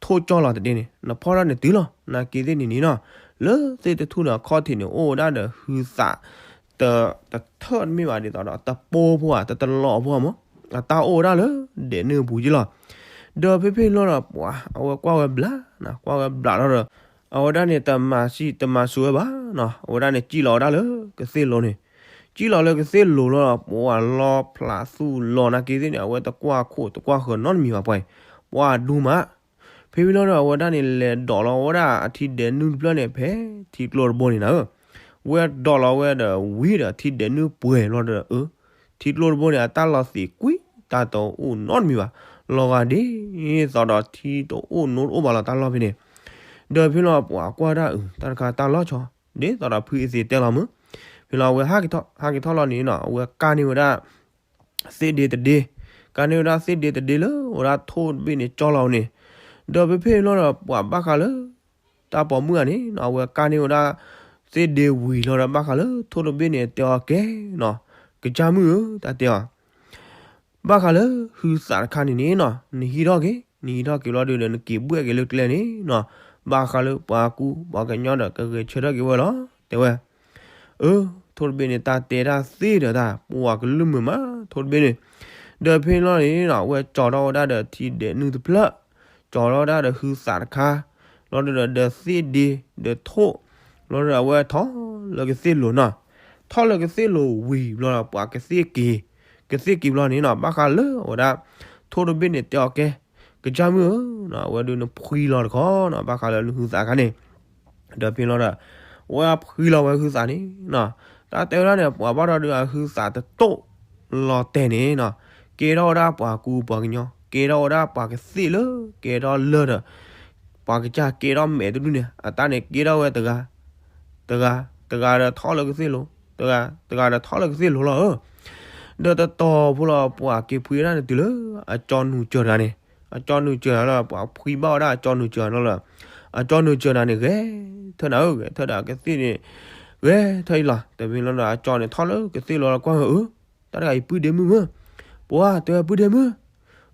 ထိၣ်ကၠီၣ်လီၤတဒ့န့ၣ် နဖီထီၣ်န့ၣ်တုၤလီၤ. နာ်က့သ့ၣ်န့ၣ်န့ၣ်နီၤ လၢသ့ၣ်တထူၣ်န့ၣ် အခီၣ်ထံးန့ၣ် အိၣ်ဝဲဒၣ်ဒီးဟုသး တ တထၢၣ်တမ့ၢ်ဘၣ်ဒ်သိးဒီး တပိၢ်ဖိဧါ တတလီၤဖိမး အတၢ်အိၣ်ဝဲဒၣ်လၢဒဲးနုၢ်ပူၤက့လီၤ. ဒီးဖဲဖဲလီၤဒီး ပှၤအဝဲကွၢ်ဝဲဘျးနီၤ ကွၢ်ဝဲဘျးထီၣ်ဒီး အဝဲဒၣ်န့ၣ် တမၤဆံးတမၤစူၤဝဲဘၣ်နီၤ အဝဲဒၣ်န့ၣ်စံၣ်လီၤဝဲဒၣ်လၢကသ့ၣ်လိၤန့ၣ် စံၣ်လီၤလၢကသ့ၣ်လိၤလီၤဒီး ပှၤလီၤဖျးသူၣ်လီၤနာ်က့သ့ၣ်န့ၣ် အဝဲတကွၢ်ခိၣ်တကွၢ်ဃၢၤနီတမံၤဘၣ်ပှၤအံၤ ပှၤဒူမး ဖဲဖဲလီၤဒီး အဝဲဒၣ်န့ၣ် လဲၤဒိးလီၤဝဲဒၣ်အထံဒဲးနုၢ်တဖျၢၣ်န့ၣ် ဖဲထံကျိတဘိန့ၣ်နၤဧၢ, ဝဲဒိးလီၤဝဲဒီးဝံၤဒီးထံဒဲးနုၢ်ပှဲၤလီၤဒီး အၢ ထံကျိတဘိန့ၣ် အတၢ်လီၤသံးကွံာ် တၢ်တအိၣ်နီတမံၤဘၣ်, လီၤဂာ်ဒ်သိးဒီးထံတအိၣ်နိတအိၣ်ဘၣ်လီၤတၢ်လီၢ်ဖဲန့ၣ်, ဒီးဖဲလီၤပှၤကွၢ်ဒၣ်အုး တၢ်တခါတၢ်လီၢ်ဆီ ဒ်သိးဒီးဖုအ့သ့ၣ်တဲလီၤမုၢ်, ဖဲလီၤအဝဲဟးက့ၤထီၣ် ဟးက့ၤထီၣ်လီၤန့ၣ်နီၤ အဝဲကၢ်န့ၢ်ဝဲဒၣ် သ့ၣ်ဒ့တဒ့, ကၢ်န့ၢ်ဝဲဒၣ်သ့ၣ်ဒ့တဒ့လၢ အဝဲဒၣ်ထိၣ်တဘ့ၣ်န့ၣ်ကၠီလီၤန့ၣ်, ဒီးဖဲဖဲလီၤဒီးပှၤဘၣ်ဃးလၢ တၢ်ပိာ်မုၣ်ဧါန့ၣ် အဝဲကၢ်န့ၢ်ဝဲဒၣ် သ့ၣ်ဒ့ဝံၤလီၤဒီး ဘၣ်ဃးလၢထိၣ်တဘ့ၣ်န့ၣ် တဲအီၤကဲနီၤ, ကစၢ်မုၣ်ဧၢ တၢ်တဲအီၤ ဘၣ်ဃးလၢဟုသးတခါန့ၣ်န့ၣ်နီၤ နဟံးထီၣ်က့ၤ နဟံးထီၣ်က့ၤလီၤဒုးဒီး နက့ၤဘှဲၣ်က့ၤလၢကျဲန့ၣ်နီၤ, ဘၣ်ဃးလၢပှၤကူပှၤကညီဒီး ကဂဲၤဆၢထၢၣ်က့ၤဝဲလီၤ တဲဝဲ အၢ ထိၣ်တဘ့ၣ်န့ၣ် တၢ်တဲတၢ်သ့ဒီးတၢ် ပှၤကလုၢ်မုာ်မး ထိၣ်တဘ့ၣ်န့ၣ်, ဒီးဖဲလီၤန့ၣ်နီၤ အဝဲကၠီထီၣ်ဝဲဒၣ်ဒီးထံဒဲးနုၢ်တဖျၢၣ်, ကၠီထီၣ်ဝဲဒၣ်ဒီးဟုသးတခါ, လီၤဒီးဒီးသ့ၣ်ဒ့ ဒီးထိၣ်, လီၤဒီးအဝဲထီၣ်လၢကသ့ၣ်လိၤနီၤ, ထီၣ်လၢကသ့ၣ်လိၤဝံၤဘျီဒီး ပှၤကသ့ၣ်က့ၤ, ကသ့ၣ်က့ၤဘျီန့ၣ်နီၤ ဘၣ်ဃးလၢအဝဲဒၣ် ထိၣ်တဘ့ၣ်န့ၣ်တဲအီၤကဲ, ကစၢ်မုၣ်ဧၢ, အဝဲဒုးနဖှံလီၤတခီနီၤ ဘၣ်ဃးလၢနဟုသးတခါန့ၣ် ဒီးဖဲလီၤဒီး အဝဲဖှံလီၤဝဲဟုသးန့ၣ်နီၤ, တၢ်တဲဝဲဒၣ်န့ၣ် ပှၤဘၣ်ထီၣ်ဒုးအဟုသးတတိၢ်လီၤတဲာ်န့ၣ်နီၤ, ကဲထီၣ်ဝဲဒၣ်ပှၤကူပှၤကညီ, ကဲထီၣ်ဝဲဒၣ်ပှၤကသ့ၣ်လၢ ကဲထီၣ်လၢဒီး ပှၤကစၢ်ကဲထီၣ်မဲာ်တဒူၣ်န့ၣ် အတၢ်န့ၣ်ကဲထီၣ်ဝဲတဂၤ, တဂၤ, တဂၤဒီးထီၣ်လၢကသ့ၣ်လိၤ, တဂၤ, တဂၤဒီးထီၣ်လၢကသ့ၣ်လိၤလီၤဧၢ, ဒီးတတီၤဖိလီၤ ပှၤက့ၤဖှံဝဲဒၣ်န့ၣ်တုၤလၢ အကၠီနုာ်စၢၤတဂၤန့ၣ်, အကၠီနုာ်စၢၤတဂၤလီၤ ပှၤဖှံဘၣ်ဝဲဒၣ်အကၠီနုာ်စၢၤတဂၤလီၤလီၤ, အကၠီနုာ်စၢၤတဂၤန့ၣ် ဂဲၤထၢၣ်နၤဧၢ ဂဲၤထၢၣ်ဒီးကသ့ၣ်န့ၣ် ဂဲၤထၢၣ်အံၤလီၤ, တမ့ၢ်လီၤဒီး အကၠီန့ၣ်ထီၣ်လၢကသ့ၣ်လိၤလီၤကွၢ်ဝဲအၢ တၢ်တဂၤအံၤပုၢ်ဒ့မုၣ်မုၢ်, ပှၤတဲဝဲပုၢ်ဒ့မုၣ်,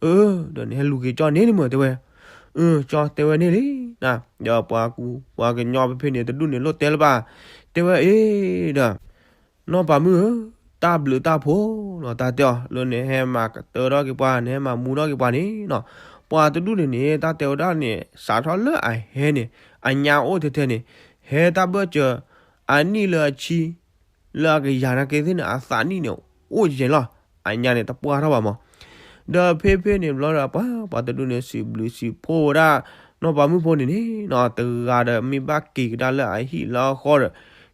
အၢ, ဒီးနဟဲလူၤက့ၤကၠီန့ၣ်န့ၣ်မုၢ် တဲဝဲ, အၢ ကၠီတဲဝဲန့ၣ်လံနၤ, ဒီးပှၤကူ ပှၤကညီဖဲဖဲန့ၣ် တဒူၣ်န့ၣ်လိၣ်တဲလၢၤဘၣ်, တဲဝဲအ့ဒီး နီၢ်ပၤမုၣ်ဧၢ, တၢ်ဘျုးတၢ်ဖှိၣ်နီၤ တၢ်တဲအီၤ လၢနဟဲမၤကတၢၢ်ထီၣ်က့ၤပှၤ နဟဲမၤမူထီၣ်က့ၤပှၤန့ၣ်နီၤ, ပှၤတဒူၣ်န့ၣ်န့ၣ် တၢ်တဲဝဲဒၣ်န့ၣ် စးထီၣ်လၢအဟဲန့ၣ် အညါအိၣ်ထဲထဲန့ၣ် ဟဲတၢ်ဘၢၣ်စၢၤ အနံၣ်လၢအဆံ လၢအကယၤနာ်က့သ့ၣ်န့ၣ် အသးနံၣ်န့ၣ် အိၣ်ယဲလီၤ, အညါန့ၣ် တပှၢ်ထီၣ်ဘၣ်မး. ဒီးဖဲဖဲန့ၣ်ဘျီဒီး ပှၤ ပှၤတဒူၣ်န့ၣ် စံးဘျုးစံးဖှိၣ်ဝဲဒၣ် နီၢ်ပၤမုၣ်ဖိန့ၣ်န့ၣ်နီၤ တဂၤဒီးမ့ၢ်ဘၣ်က့ၤကဒါလၢအဟံၣ်လၢအဃီ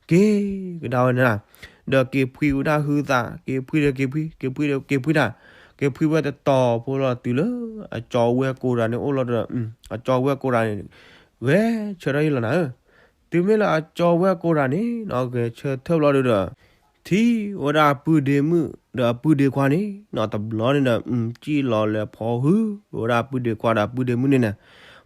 ဒီး က့ၤကဒါဝဲန့ၣ်နၤ, ဒီးက့ၤဖှံဝဲဒၣ်ဟုသး က့ၤဖှံဒီးက့ၤဖှံ က့ၤဖှံဒီးက့ၤဖှံတၢ်, က့ၤဖှံဝဲတတီၤဖိလီၤ တုၤလၢအကၠီဝဲၢ်ကိးတၢ်န့ၣ်အိၣ်လီၤဒီး အကၠီဝဲၢ်ကိးတၢ်န့ၣ် ဂဲၤဆၢထၢၣ်ဟံၣ်လီၤနၤဧၢ. တုၤမ့ၢ်လၢအကၠီဝဲၢ်ကိးတၢ်န့ၣ်နီၤ ဂဲၤဆၢထၢၣ်ဘျီဒီး ထံၣ်ဝဲဒၣ်အပုၢ်ဒ့မုၣ်ဒီးအပုၢ်ဒ့ခွါန့ၣ်နီၤ တဘျီန့ၣ်ဒီး စံၣ်လီၤလၢဖီဟုဝဲဒၣ်အပုၢ်ဒ့ခွါဒီးအပုၢ်ဒ့မုၣ်န့ၣ်န့ၣ်,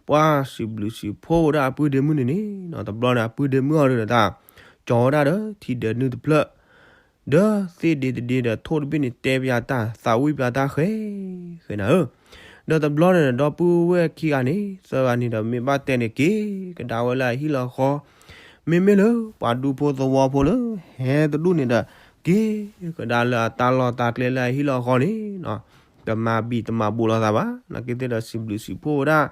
ပှၤစံးဘျုးစံးဖှိၣ်ဝဲဒၣ်အပုၢ်ဒ့မုၣ်န့ၣ်န့ၣ်နီၤ တဘျီန့ၣ် အပုၢ်ဒ့မုၣ်အီၤဒီးတၢ် ကၠီဝဲဒၣ်ဒီးထံဒဲးနုၢ်တဖျၢၣ် ဒီးသ့ၣ်ဒ့တဒ့ဒီးထိၣ်တဘ့ၣ်န့ၣ် တဲပၠးတၢ် သးဝံၣ်ပၠးတၢ်ဃဲၤဃဲၤနၤဧၢ. ဒီးတဘျီန့ၣ်ဒီး ဒီပုၢ်ဝဲၢ်ခံဂၤန့ၣ် သၢဂၤန့ၣ်ဒီး မ့ၢ်ဘၣ်တဲန့ၣ် က့ၤကဒါဝဲလၢအဟံၣ်လၢအဃီ, မ့မ့ၢ်လၢပှၤဒူဖိသဝီဖိလၢ ဟဲတဒူၣ်န့ၣ်ဒီး က့ၤကဒါလၢအတၢ်လီၢ်တၢ်ကျဲလၢအဟံၣ်လၢအဃီန့ၣ် တမၤဘံၣ်တမၤဘိးလိာ်သးဘၣ်, နာ်က့သ့ၣ်ဒီးစံးဘျုးစံးဖှိၣ်ဝဲဒၣ်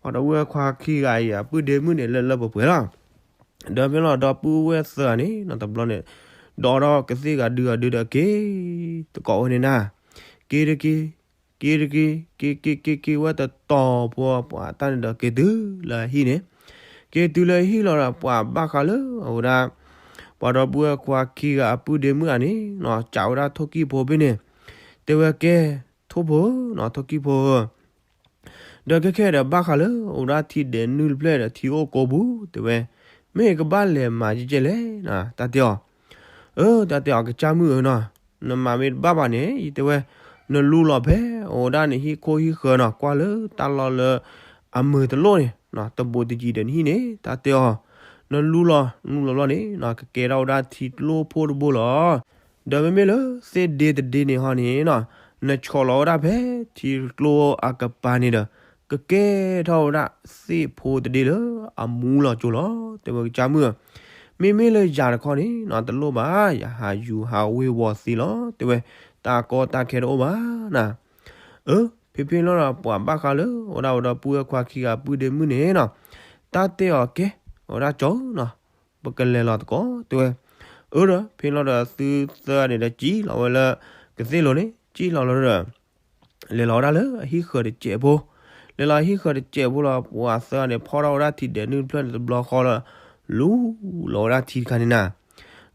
ပှၤဒီပုၢ်ဝဲၢ်ခွါခံဂၤအံၤ အပုၢ်ဒ့မုၣ်န့ၣ် လၢလၢပှဲၤပှဲၤလီၤ. ဒီးဖဲလီၤဒီပုၢ်ဝဲၢ်သၢဂၤန့ၣ်နီၤ တဘျီန့ၣ် ဒီးထီၣ်ကသ့ၣ်ဂၤဒုဂၤဒုဒီးက့ၤ တကိးဝဲန့ၣ်နၤ, က့ၤတက့ၤ က့ၤတက့ၤ က့ၤက့ၤက့ၤက့ၤဝဲတတီၤဖိ ပှၤတၢ်န့ၣ်ဒီးက့ၤတုၤလၢအဟံၣ်န့ၣ်, က့ၤတုၤလၢအဟံၣ်လီၤဒီး ပှၤဘၣ်ဃးလၢအဝဲဒၣ် ပှၤဒီပုၢ်ဝဲၢ်ခွါခံဂၤအပုၢ်ဒ့မုၣ်ဂၤန့ၣ်နီၤ စံးဝဲဒၣ်ထိၣ်ကံၢ်ဖိဖဲန့ၣ်, တဲဝဲကဲ ထိၣ်ဖိဧၢနီၤ ထိၣ်ကံၢ်ဖိဧၢ ဒီးခဲခဲဒီးဘၣ်ဃးလၢ အိၣ်ဒၣ်ထံဒဲးနုၢ်တဖျၢၣ်ဒီးထံအိၣ်ကိးပူၤ တဲဝဲ, မ့ၢ်ကဘၣ်လဲၤမၤကဲကဲလဲၣ်, တၢ်တဲအီၤ, အၢ တၢ်တဲအီၤ ကစၢ်မုၣ်ဧၢနီၤ, နမၤမ့ၢ်တဘၣ်ဘၣ်န့ၣ် တဲဝဲ, နလူလီၤဖဲ အိၣ်ဒၣ်နဟံၣ်ခိၣ်ဟံၣ်ဃၢၤနီၤ ကွၢ်လၢတၢ်လီၢ်လၢ အမုာ်တလိၣ်န့ၣ် တဘူးတယံၤဒီးနဟံၣ်န့ၣ် တၢ်တဲအီၤ, နလူလီၤ လူလီၤဘျီန့ၣ် ကကဲထီၣ်ဝဲဒၣ်ထံကျိဖိတဘိလီၤ. ဒီးမ့မ့ၢ်လၢသ့ၣ်ဒ့တဒ့န့ၣ်ဟီန့ၣ်နီၤ နဆီၣ်လီၤဝဲဒၣ်ဖဲထံကျိအကပၤန့ၣ်ဒီး ကကဲထီၣ်ဝဲဒၣ်သ့ၣ်ဖိတဒ့လၢအမူလီၤကၠိလီၤ တဲဝဲကစၢ်မုၣ်ဧၢ, မ့မ့ၢ်လၢယၤတခီန့ၣ်နီၤ တလိၣ်ဘၣ် ယဟးယူၤဟးဝ့ၤဝီၤသ့လီၤ တဲဝဲ, တၢ်ကီတၢ်ခဲတအိၣ်ဘၣ်နၤ အၢ ဖဲဖဲလီၤဒီး ပှၤဘၣ်ဃးလၢ အိၣ်ဒၣ်ဝဲဒီပုၢ်ဝဲၢ်ခွါခံဂၤပုၢ်ဒ့မုၣ်န့ၣ်နီၤ, တၢ်တဲအီၤကဲ အိၣ်ဒၣ်ကၠီဧၢနီၤ, ပကလဲၤလီၤသကိး တဲဝဲ, အၢဒီး ဖဲလီၤဒီးသုသၢဂၤန့ၣ်ဒီး စံၣ်လီၤဝဲလၢ ကသ့ၣ်လိၤန့ၣ် စံၣ်လီၤလီၤဒီး လဲၤလီၤဝဲဒၣ်လၢအဟံၣ်ဃၢၤတစဲးဖိ, လဲၤလီၤဟံၣ်ဃၢၤတစဲးဖိလီၤ ပှၤသၢဂၤန့ၣ် ဖီၣ်ထီၣ်ဝဲဒၣ်ထံဒဲးနုၢ်တဖျၢၣ်န့ၣ်တဘျီဃီလီၤ, လူလီၤဝဲဒၣ်ထံတခါန့ၣ်နၤ,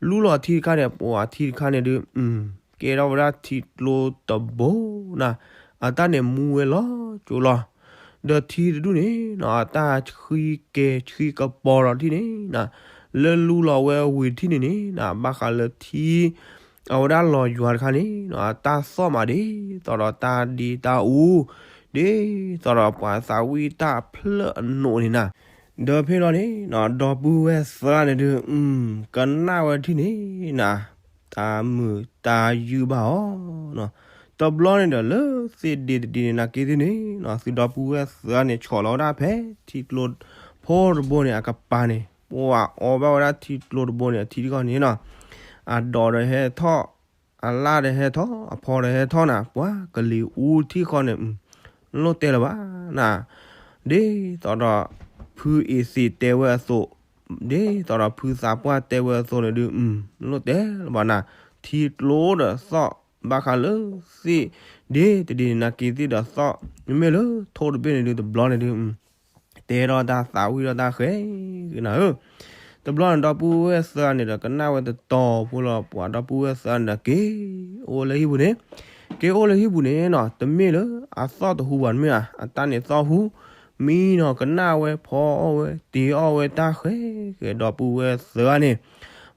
လူလီၤထံတခါန့ၣ် ပှၤထံတခါန့ၣ်ဒုး ကဲထီၣ်ဝဲဒၣ်ထံကျိတဘိနၤ, အတၢ်န့ၣ်မူဝဲလီၤကၠိလီၤ, ဒီးထံတဒူၣ်န့ၣ်နီၤ အတၢ်ဆှံကဲဆှံကပီၤလီၤထံၣ်န့ၣ်နၤ, လၢလူလီၤဝဲဝံၤထံၣ်န့ၣ်န့ၣ်နၤ ဘၣ်ဃးလၢထံ အဝဲဒၣ်လီၤယွၤတခါန့ၣ်နီၤ အတၢ်သီၣ်မးဒ်သိးဒီးတၢ်ဒ့တၢ်အူ ဒ်သိးဒီးပှၤသးဝံၣ်တၢ်ဖျၢၣ်အနိးန့ၣ်နၤ, ဒီးဖဲလီၤန့ၣ်နီၤ ဒီပုၢ်ဝဲၢ်သၢဂၤန့ၣ်ဒုး ကနၣ်ဝဲထံၣ်န့ၣ်နၤ တၢ်မုာ်တၢ်ယုၢ်ဘၣ်အီၤနီၤ, တဘျီန့ၣ်ဒီးလၢသ့ၣ်ဒ့တဒ့န့ၣ် နာ်က့သ့ၣ်န့ၣ်နီၤ သုဒီပုၢ်ဝဲၢ်သၢဂၤန့ၣ် ဆီၣ်လီၤဝဲဒၣ်ဖဲထံကျိဖိတဘိန့ၣ် အကပၤန့ၣ် ပှၤအီဘၣ်ဝဲဒၣ်ထံကျိတဘိန့ၣ် အထံတခီန့ၣ်နီၤ အဒိးဒီးဟဲထီၣ် အလၣ်ဒီးဟဲထီၣ် အဖီဒီးဟဲထီၣ်နၤ ပှၤကလံၤအူထံတခီန့ၣ် လိၣ်တဲလၢၤဘၣ်နၤ, ဒ်သိးဒီး ဖုအ့သ့းတဲဝဲအသိး ဒ်သိးဒီးဖုသးပှၢ်တဲဝဲအသိးန့ၣ်ဒုး လိၣ်တဲလၢၤဘၣ်နၤ, ထံကျိဒီးသီၣ် ဘၣ်ဃးလၢသ့ၣ်ဒ့တဒ့န့ၣ် နာ်က့သ့ၣ်ဒီးသီၣ် မ့မ့ၢ်လၢထိၣ်တဘ့ၣ်န့ၣ်ဒုး တဘျီန့ၣ်ဒုး တဲထီၣ်တၢ်သးဝံၣ်ထီၣ်တၢ်ဃဲၤကနၤဧၢ, တဘျီန့ၣ် ဒီပုၢ်ဝဲၢ်သၢဂၤန့ၣ်ဒီး ကနၣ်ဝဲတတီၤဖိလီၤ ပှၤဒီပုၢ်ဝဲၢ်သၢဂၤန့ၣ်ဒီး က့ၤအိၣ်လၢဟံၣ်ပူၤန့ၣ်, က့ၤအိၣ်လၢဟံၣ်ပူၤန့ၣ်နီၤ တမ့ၢ်လၢအသီၣ်တဟူဘၣ် တမ့ၢ်ဧါ အတၢ်န့ၣ်သီၣ်ဟူ မံနီၤ ကနၣ်ဝဲဖီအီၣ်ဝဲ တ့ၤအီၣ်ဝဲတၢ်ဃဲၤဃဲၤ ဒီပုၢ်ဝဲၢ်သၢဂၤန့ၣ်,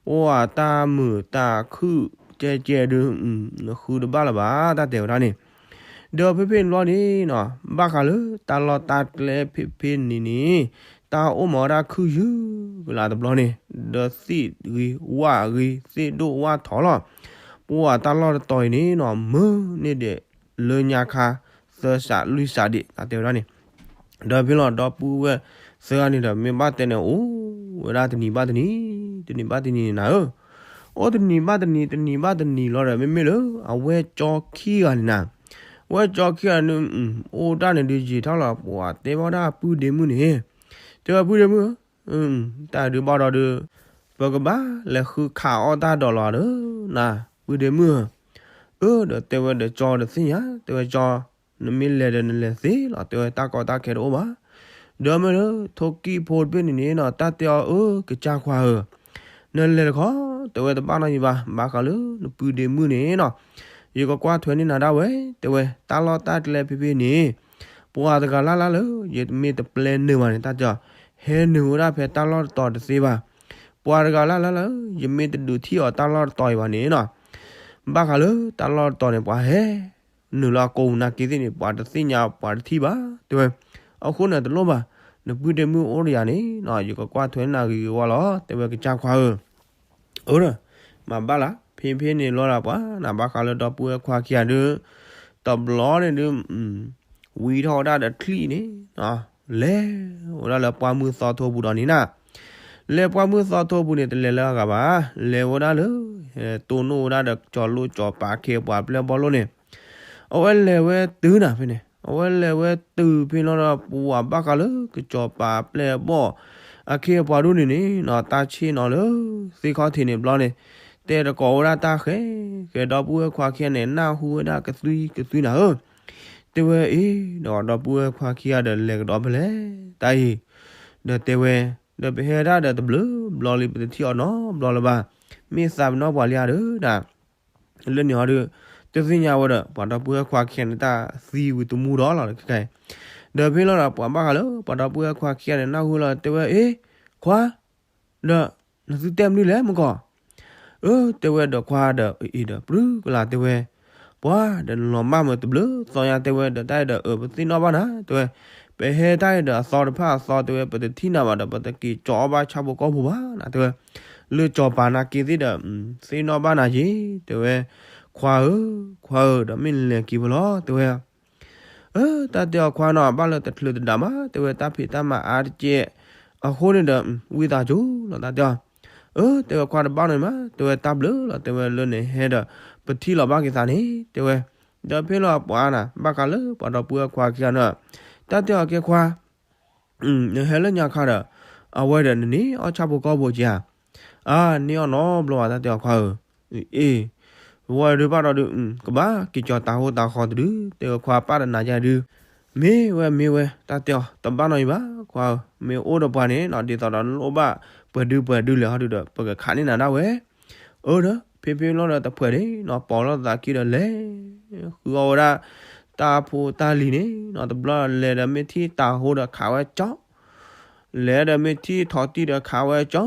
ပှၤတၢ်မုာ်တၢ်ခုၣ်ကဲကဲဒုး နဃုတဘၣ်လၢၤဘၣ် တၢ်တဲဝဲဒၣ်န့ၣ် ဒီးဖဲဖဲန့ၣ်ဘျီန့ၣ်နီၤ ဘၣ်ဃးလၢတၢ်လီၢ်တၢ်ကျဲဖဲဖဲန့ၣ်န့ၣ် တၢ်အိၣ်မၤဝဲဒၣ်ခုၣ်ယုၢ်ကလာ်တဘျီန့ၣ် ဒီးသ့ၣ်ဂ့ၤဝၣ်ဂ့ၤ သ့ၣ်ဒိၣ်ဝၣ်ထီလီၤ. ပှၤတၢ်လီၢ်တတီၤအံၤန့ၣ်နီၤ မုၢ်န့ၢ်ဒဲးလၢညါခါ သၢစးလွံၢ်စးဒံး တၢ်တဲဝဲဒၣ်န့ၣ် ဒီးဖဲလီၤဒီပုၢ်ဝဲၢ်သၢဂၤန့ၣ်ဒီး မ့ၢ်ဘၣ်တဲန့ၣ်အိၣ်ဝဲဒၣ်တနံၤဘၣ်တနံၤ, တနံၤဘၣ်တနံၤန့ၣ်နၤဧၢ, အိၣ်တနံၤဘၣ်တနံၤ တနံၤဘၣ်တနံၤလီၤဒီး မ့မ့ၢ်လၢအဝဲၢ်ကၠီခံဂၤန့ၣ်နၤ, ဝဲၢ်ကၠီခံဂၤန့ၣ် အိၣ်တၢ်န့ၣ်ဒုးယံာ်ထီၣ်လီၤ ပှၤတဲဘၣ်ဒၣ်ပုၢ်ဒ့မုၣ်န့ၣ်, တဲဝဲပုၢ်ဒ့မုၣ်ဧၢ, တၢ်ဒုးဘၣ်ဒီးဒုး ပကဘၣ်လဲၤဃုခးအီၣ်တၢ်ဒီးလီၤဒီး နၤ ပုၢ်ဒ့မုၣ်ဧၢ, အၢ ဒီးတဲဝဲဒီးကၠီဒီးသ့ၣ်ညါ တဲဝဲကၠီ နမ့ၢ်လဲၤဒီးနလဲၤသ့လီၤ တဲဝဲတၢ်ကီတၢ်ခဲတအိၣ်ဘၣ်, ဒီးမ့ၢ်လၢထိၣ်ကံၣ်ဖိတဘ့ၣ်န့ၣ်န့ၣ်နီၤ တၢ်တဲအီၤအၢ ကစၢ်ခွါဧၢ, နလဲၤတခီ တဲဝဲတဘၣ်နီတမံၤဘၣ် ဘၣ်ဃးလၢနပုၢ်ဒ့မုၣ်န့ၣ်နီၤ, ယကကွၢ်ထွဲန့ၢ်နၤဒၣ်ဝဲ တဲဝဲတၢ်လီၢ်တၢ်ကျဲဖဲဖဲန့ၣ်, ပှၤတဂၤလၢ်လၢ်လၢ ယမ့ၢ်တပျဲနုာ်ဘၣ်န့ၣ် တၢ်တဲအီၤ ဟဲနုာ်ဝဲဒၣ်ဖဲတၢ်လီၢ်တတီၤတသ့ဘၣ်, ပှၤတဂၤလၢ်လၢ်လၢ ယမ့ၢ်တဒုးထံၣ်အီၤတၢ်လီၢ်တတီၤအံၤဘၣ်န့ၣ်နီၤ, ဘၣ်ဃးလၢတၢ်လီၢ်တတီၤန့ၣ် ပှၤဟဲနုာ်လၢအကိာ်ပူၤနာ်က့သ့ၣ်န့ၣ် ပှၤတသ့ၣ်ညါပှၤတထံၣ်ဘၣ် တဲဝဲ, အဃိန့ၣ်တလိၣ်ဘၣ်, နပုၢ်ဒ့မုၣ်အိၣ်ဒီးယၤန့ၣ်နီၤ ယကကွၢ်ထွဲနၤဂ့ၤဂ့ၤဝါလီၤ တဲဝဲကစၢ်ခွါဧၢ, အၢ မၤဘၣ်လၢ ဖဲဖဲန့ၣ်လီၤဒီးပှၤ နၤဘၣ်ဃးလၢဒီပုၢ်ဝဲၢ်ခွါခံဂၤဒုး, တဘျီန့ၣ်ဒုး ဝံထီၣ်ဝဲဒၣ်ဒီးချံၣ်န့ၣ်, လဲၤဝဲဒၣ်လၢပှၢ်မုၢ်သီထိပူၤဒီးန့ၣ်နၤ, လဲၤပှၢ်မုၢ်သီထိပူၤန့ၣ် တလဲၤလၢအဂၤဘၣ်, လဲၤဝဲဒၣ်လၢ တိၢ်နီၣ်ဝဲဒၣ်ဒီးကၠီၤလိၣ်ကၠီၤပၤခ့အပှၤပျဲၢ်ဘီၣ်လိၣ်န့ၣ်, အဝဲလဲၤဝဲတုၤနၤဖဲန့ၣ် အဝဲလဲၤဝဲတုၤဖဲလီၤဒီး ပှၤဘၣ်ဃးလၢကၠီၤပၤပျဲၢ်ဘီၣ် အခ့အပှၤဒိၣ်န့ၣ်န့ၣ်နီၤ တၢ်ဆ့ၣ်နီၤလၢ သ့ၣ်ခီၣ်ထံးန့ၣ်ဘျီန့ၣ်, တဲတကိးဝဲဒၣ်တၢ်ဃဲ, ဃဲဒီပုၢ်ဝဲၢ်ခွါခံဂၤန့ၣ် နၢ်ဟူဝဲဒၣ်ကသွံကသွံနၤဧၢ, တဲဝဲအ့ၣ် ဒီးဒီပုၢ်ဝဲၢ်ခွါခံဂၤဒီးလဲၤကဒီးဖဲလဲၣ်, တၢ်အံၤ, ဒီးတဲဝဲ, ဒီးပဟဲဒၣ်ဒီးတဘျုးဘျီလံ ပတထံၣ်အီၤနီတဘျီလၢၤဘၣ်, မ့ၢ်သးပနီၣ်ပှၤလံဧါဒီးနၤ လၢန့ၣ်ဟီဒီး, တသ့ၣ်ညါဝဲဒီး ပှၤဒီပုၢ်ဝဲၢ်ခွါခံဂၤန့ၣ် တၢ်သံဝံၤတမူဒီးလီၤခဲအံၤ, ဒီးဖဲလီၤဒီး ပှၤဘၣ်ဃးလၢ ပှၤဒီပုၢ်ဝဲၢ်ခွါခံဂၤန့ၣ် နၢ်ဟူလီၤ တဲဝဲအ့ၣ်, ခွါ, ဒီးနသုတဲမနုၤလဲၣ်မ့ၢ်ကီး, အၢ တဲဝဲဒီးခွါဒီးအ့ၣ်ဒီးပြူၢ်ကလာ်တဲဝဲ, ပှၤဒီးနလီၤမၢ်မ့ၢ်တဘျုးသီညါတဲဝဲ ဒီးတၢ်အံၤဒီးအၢ ပသ့ၣ်နီၣ်ဘၣ်နၤ တဲဝဲ, ပဟဲတၢ်အံၤဒီးအသီတဖၣ်အသီတဲဝဲ ပတထံၣ်နၤဘၣ်ဒီး ပတက့ၤကၠီအီၣ်ဘၣ်ဆၣ်ဖိကီၢ်ဖိဘၣ်နၤ တဲဝဲ, လၢကၠီၤပၤနာ်က့သ့ၣ်ဒီး သ့ၣ်နီၣ်ဘၣ်နၤက့ၤ တဲဝဲ, ခွါဧၢ, ခွါဧၢ, ဒီးမ့ၢ်နလဲၤက့ၤဖဲလဲၣ် တဲဝဲ, အၢ တၢ်တဲအီၤခွါနီၤ ဘၣ်လၢတချုးတဒါမး တဲဝဲ တၢ်ဖံးတၢ်မၤအါတက့ၢ်, အဃိန့ၣ်ဒီး ဝံသးစူၤလီၤ တၢ်တဲအီၤ, အၢ တဲဝဲခွါတဘၣ်နီၤမး တဲဝဲတၢ်ဘျုးလီၤ တဲဝဲလၢနဟဲဒီး ပထံၣ်လီၤဘၣ်က့ၤသးန့ၣ် တဲဝဲ, ဒီးဖဲလီၤပှၤနၤ ဘၣ်ဃးလၢပှၤဒီပုၢ်ဝဲၢ်ခွါခံဂၤန့ၣ်, တၢ်တဲအီၤကဲခွါ နဟဲလၢညါခါဒီး အဝဲဒီးနန့ၢ်အီၣ်ဆၣ်ဖိကီၢ်ဖိက့ၤဧါ, အါန့ၢ်အီၣ်နီတဘျီဘၣ် တၢ်တဲအီၤခွါဧၢ, အ့ၣ်, ဝဲဒုးဘၣ်ဒီးဒုး ကဘၣ်က့ၤကၠီၤတၤဟိတၤဃီတဒု တဲဝဲခွါပၢ်တနာ်ယၤဒုး, မ့ၢ်ဝဲမ့ၢ်ဝဲ တၢ်တဲအီၤ တဘၣ်နီတမံၤဘၣ် ခွါဧၢ, မ့ၢ်အိၣ်ဒီးပှၤန့ၣ်နီၤ ဒ်သိးဒီးနလိၣ်ဘၣ်ပှဲၤဒုပှဲၤဒုလဲၣ်ဟီဒုးဒီး ပကခးန့ၢ်နၤဒၣ်ဝဲ, အၢဒီး ဖဲဖဲလီၤဒီးတဖှဲးဒ့နီၤ ပိာ်လိာ်သးခံဒီးလဲၤ ဃုအီၣ်ဝဲဒၣ် တၢ်ဖိတၢ်လံၤန့ၣ်နီၤ တဘျီလဲၤဒီးမ့ၢ်ထံၣ်တၤဟိဒီးခးဝဲကၠီၤ, လဲၤဒီးမ့ၢ်ထံၣ်ထီၣ်တံၢ်ဒီးခးဝဲကၠီၤ,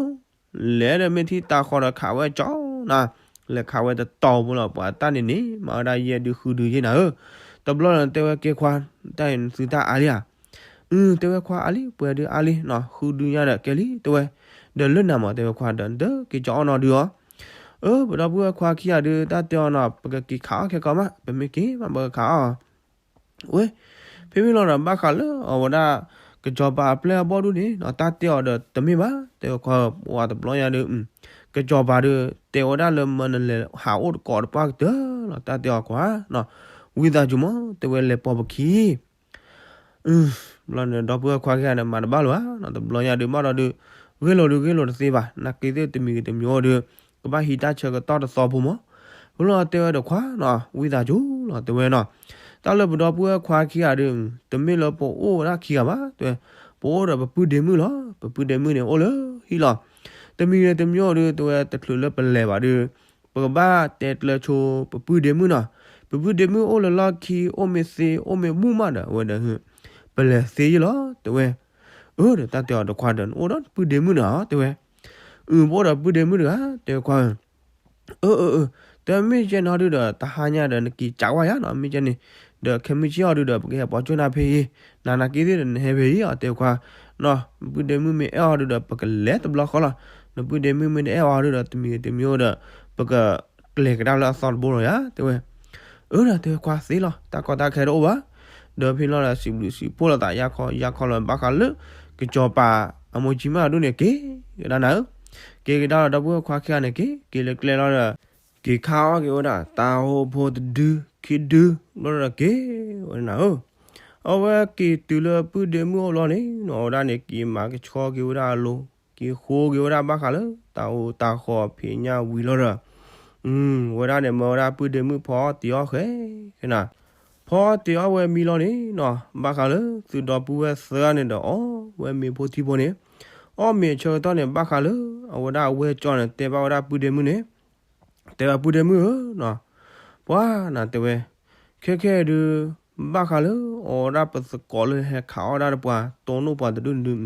လဲၤဒီးမ့ၢ်ထံၣ်တၤဃီဒီးခးဝဲကၠီၤနၤ, လဲၤခးဝဲတတီၤဖိလီၤ ပှၤတၢ်န့ၣ်န့ၣ် မၤဝဲဒၣ်ယဲၢ်ဒုဃုဒုယ့ၢ်နၤဧၢ, တဘျီန့ၣ်တဲဝဲကဲခွါ, တၢ်အံၤနသုတၢ်အါလံဧါ, အၢ တဲဝဲခွါအါလံ ပှဲၤဒုအါလံနီၤ ဃုဒုညါဒီးကဲလံ တဲဝဲ, ဒီးလၢနၤမး တဲဝဲခွါဒီး နတက့ၤကၠီၤအီၣ်နီတဒုဧါ, အၢ ပဒီပုၢ်ဝဲၢ်ခွါခံဂၤဒုး တၢ်တဲအီၤနီၤ ပကက့ၤခးအီၣ်ခဲကီးမး ပမ့ၢ်က့ၤမး ပကခးအီၣ် ဝဲ, ဖဲမ့ၢ်လီၤဒီး ဘၣ်ဃးလၢအဝဲဒၣ် ကစီၤပၤအပျဲၢ်အဘီၣ်ဒူၣ်န့ၣ်နီၤ တၢ်တဲအီၤဒီးတမ့ၢ်ဘၣ် တဲဝဲခွါဧၢ, ပှၤတဘျီညါဒုး ကစီၤပၤဒုး တဲဝဲဒၣ်လၢမၢနလဲၤဟးအိၣ်တကိးတပှၢ်ကတၢၢ်လီၤ တၢ်တဲအီၤခွါနီၤ, ဝံသးစူၤမး တဲဝဲလဲၤပိာ်ပခံ ဘျီန့ၣ် ဒီပုၢ်ဝဲၢ်ခွါခံဂၤန့ၣ် မၤတဘၣ်လၢၤဧါနီၤ, တဘျီညါဒုး ဘၣ်ဒီးဒုး ဂ့ၢ်လိာ်ဒုးဂ့ၢ်လိာ်တသ့ဘၣ်, နာ်က့သ့ၣ်တမံၤဂ့ၤတမံၤအိၣ်ဒုး ကဘၣ်ဟံးတၢ်ဆၢကတီၢ်တသီဖိမး, ဖဲလီၤတဲဝဲဒီးခွါနီၤ ဝံသးစူၤလီၤ တဲဝဲနီၤ, တၢ်လၢပဒီပုၢ်ဝဲၢ်ခွါခံဂၤဒုး တမ့ၢ်လၢပအိၣ်ဝဲဒၣ်ခံဂၤဘၣ် တဲဝဲ, ပအိၣ်ဒီးပပုၢ်ဒ့မုၣ်လီၤ, ပပုၢ်ဒ့မုၣ်န့ၣ်အိၣ်လၢဟံၣ်လီၤ, တမံၤဂ့ၤတမံၤအိၣ်ဒုး တဲဝဲတချုးလၢပလဲၤဘၣ်ဒုး ပကဘၣ်တဲကျၢၤဆိ ပပုၢ်ဒ့မုၣ်နီၤ, ပပုၢ်ဒ့မုၣ်အိၣ်လၢလီၢ်ခံ အိၣ်မ့ၢ်သ့ အိၣ်မ့ၢ်မုာ်မးဒီး အဝဲဒီး ပလဲၤသ့ယ့ၢ်လီၤ တဲဝဲ, အၢ ဒီးတၢ်တဲအီၤဒီးခွါဒီး နအိၣ်ဒီးပုၢ်ဒ့မုၣ်န့ၣ်ဧါ တဲဝဲ, အု ပအိၣ်ဒီးပုၢ်ဒ့မုၣ်တဂၤ တဲဝဲခွါဧၢ, အၢ အၢ အၢ တဲမ့ၢ်ယဲၢ်နီၤဒုးဒီး တဟါညါဒီးနက့ၤကးဝဲယၤနီၤ မ့ၢ်ကဲန့ၣ်, ဒီးခဲမုၢ်ဆ့ၣ်အီၤဒုးဒီး ပကဟဲပိာ်ကၠိၣ်နၤဖဲအံၤ, နနာ်က့သ့ၣ်ဒီးနဟဲဖဲအံၤအီၤ တဲခွါ, နီၤ ပုၢ်ဒ့မုၣ်မ့ၢ်အဲၣ်အီၤဒုးဒီး ပကလဲၤတဘျီဃီလီၤ, နပုၢ်ဒ့မုၣ်မ့ၢ်တအဲၣ်အီၤဒုးဒီး တမံၤဂ့ၤတမံၤအိၣ်ဒီး ပကကျဲၤကဒါလၢအသီတဘိလီၤယၤ တဲဝဲ, အၢ ဒီးတဲဝဲခွါသ့လီၤ တၢ်ကီတၢ်ခဲတအိၣ်ဘၣ်, ဒီးဖဲလီၤဒီးစံးဘျုးစံးဖှိၣ်လိာ်သးယၢ်ခီယၢ်ခီလၢဘၣ်ဃးလၢ ကစီၤပၤအမိၢ်ကၠံမၣ်အဒိၣ်န့ၣ်က့ၤကဒါနၤဧၢ, က့ၤကဒါဒီးဒီပုၢ်ဝဲၢ်ခွါခံဂၤန့ၣ်က့ၤ က့ၤလၢကျဲလီၤဒီး က့ၤခါအီၣ်က့ၤဝဲဒၣ် တၤဟိဖိတဒုခံဒု ဘျီဒီးက့ၤဝဲဒၣ်နၤဧၢ. အဝဲက့ၤတုၤလၢပုၢ်ဒ့မုၣ်အိၣ်ဘျီန့ၣ်နီၤ အဝဲဒၣ်န့ၣ် က့ၤမၤကဆှီက့ၤဝဲဒၣ်အလိၤ က့ၤဃိက့ၤဝဲဒၣ်ဘၣ်ဃးလၢ တၤဟိတၤဃီဖံးညၣ်ဝံၤလီၤဒီး ဝဲဒၣ်န့ၣ် မၢဝဲဒၣ်ပုၢ်ဒ့မုၣ်ဖီအီၣ်တ့ၤအီၣ်ဃဲကနၤ, ဖီအီၣ်တ့ၤအီၣ်ဝဲမံလီၤန့ၣ်နီၤ ဘၣ်ဃးလၢသုဒီပုၢ်ဝဲၢ်သၢဂၤန့ၣ်ဒီး အီၣ်ဝဲမ့ၤဖိထံဖိန့ၣ်, အီၣ်မ့ၤအဆၢကတီၢ်န့ၣ် ဘၣ်ဃးလၢ အဝဲဒၣ်အဝဲၢ်ကၠီန့ၣ် တဲဘၣ်ဝဲဒၣ်ပုၢ်ဒ့မုၣ်န့ၣ်, တဲဝဲပုၢ်ဒ့မုၣ်ဧၢနီၤ, ပှၤနၤတဲဝဲ, ခဲခဲဒုး ဘၣ်ဃးလၢ အဝဲဒၣ်ပသကိးလၢဟဲခးအီၣ်ဒၣ်တပှၤ တိၢ်နီၣ်ပှၤတဒုန့ၣ်ဒုး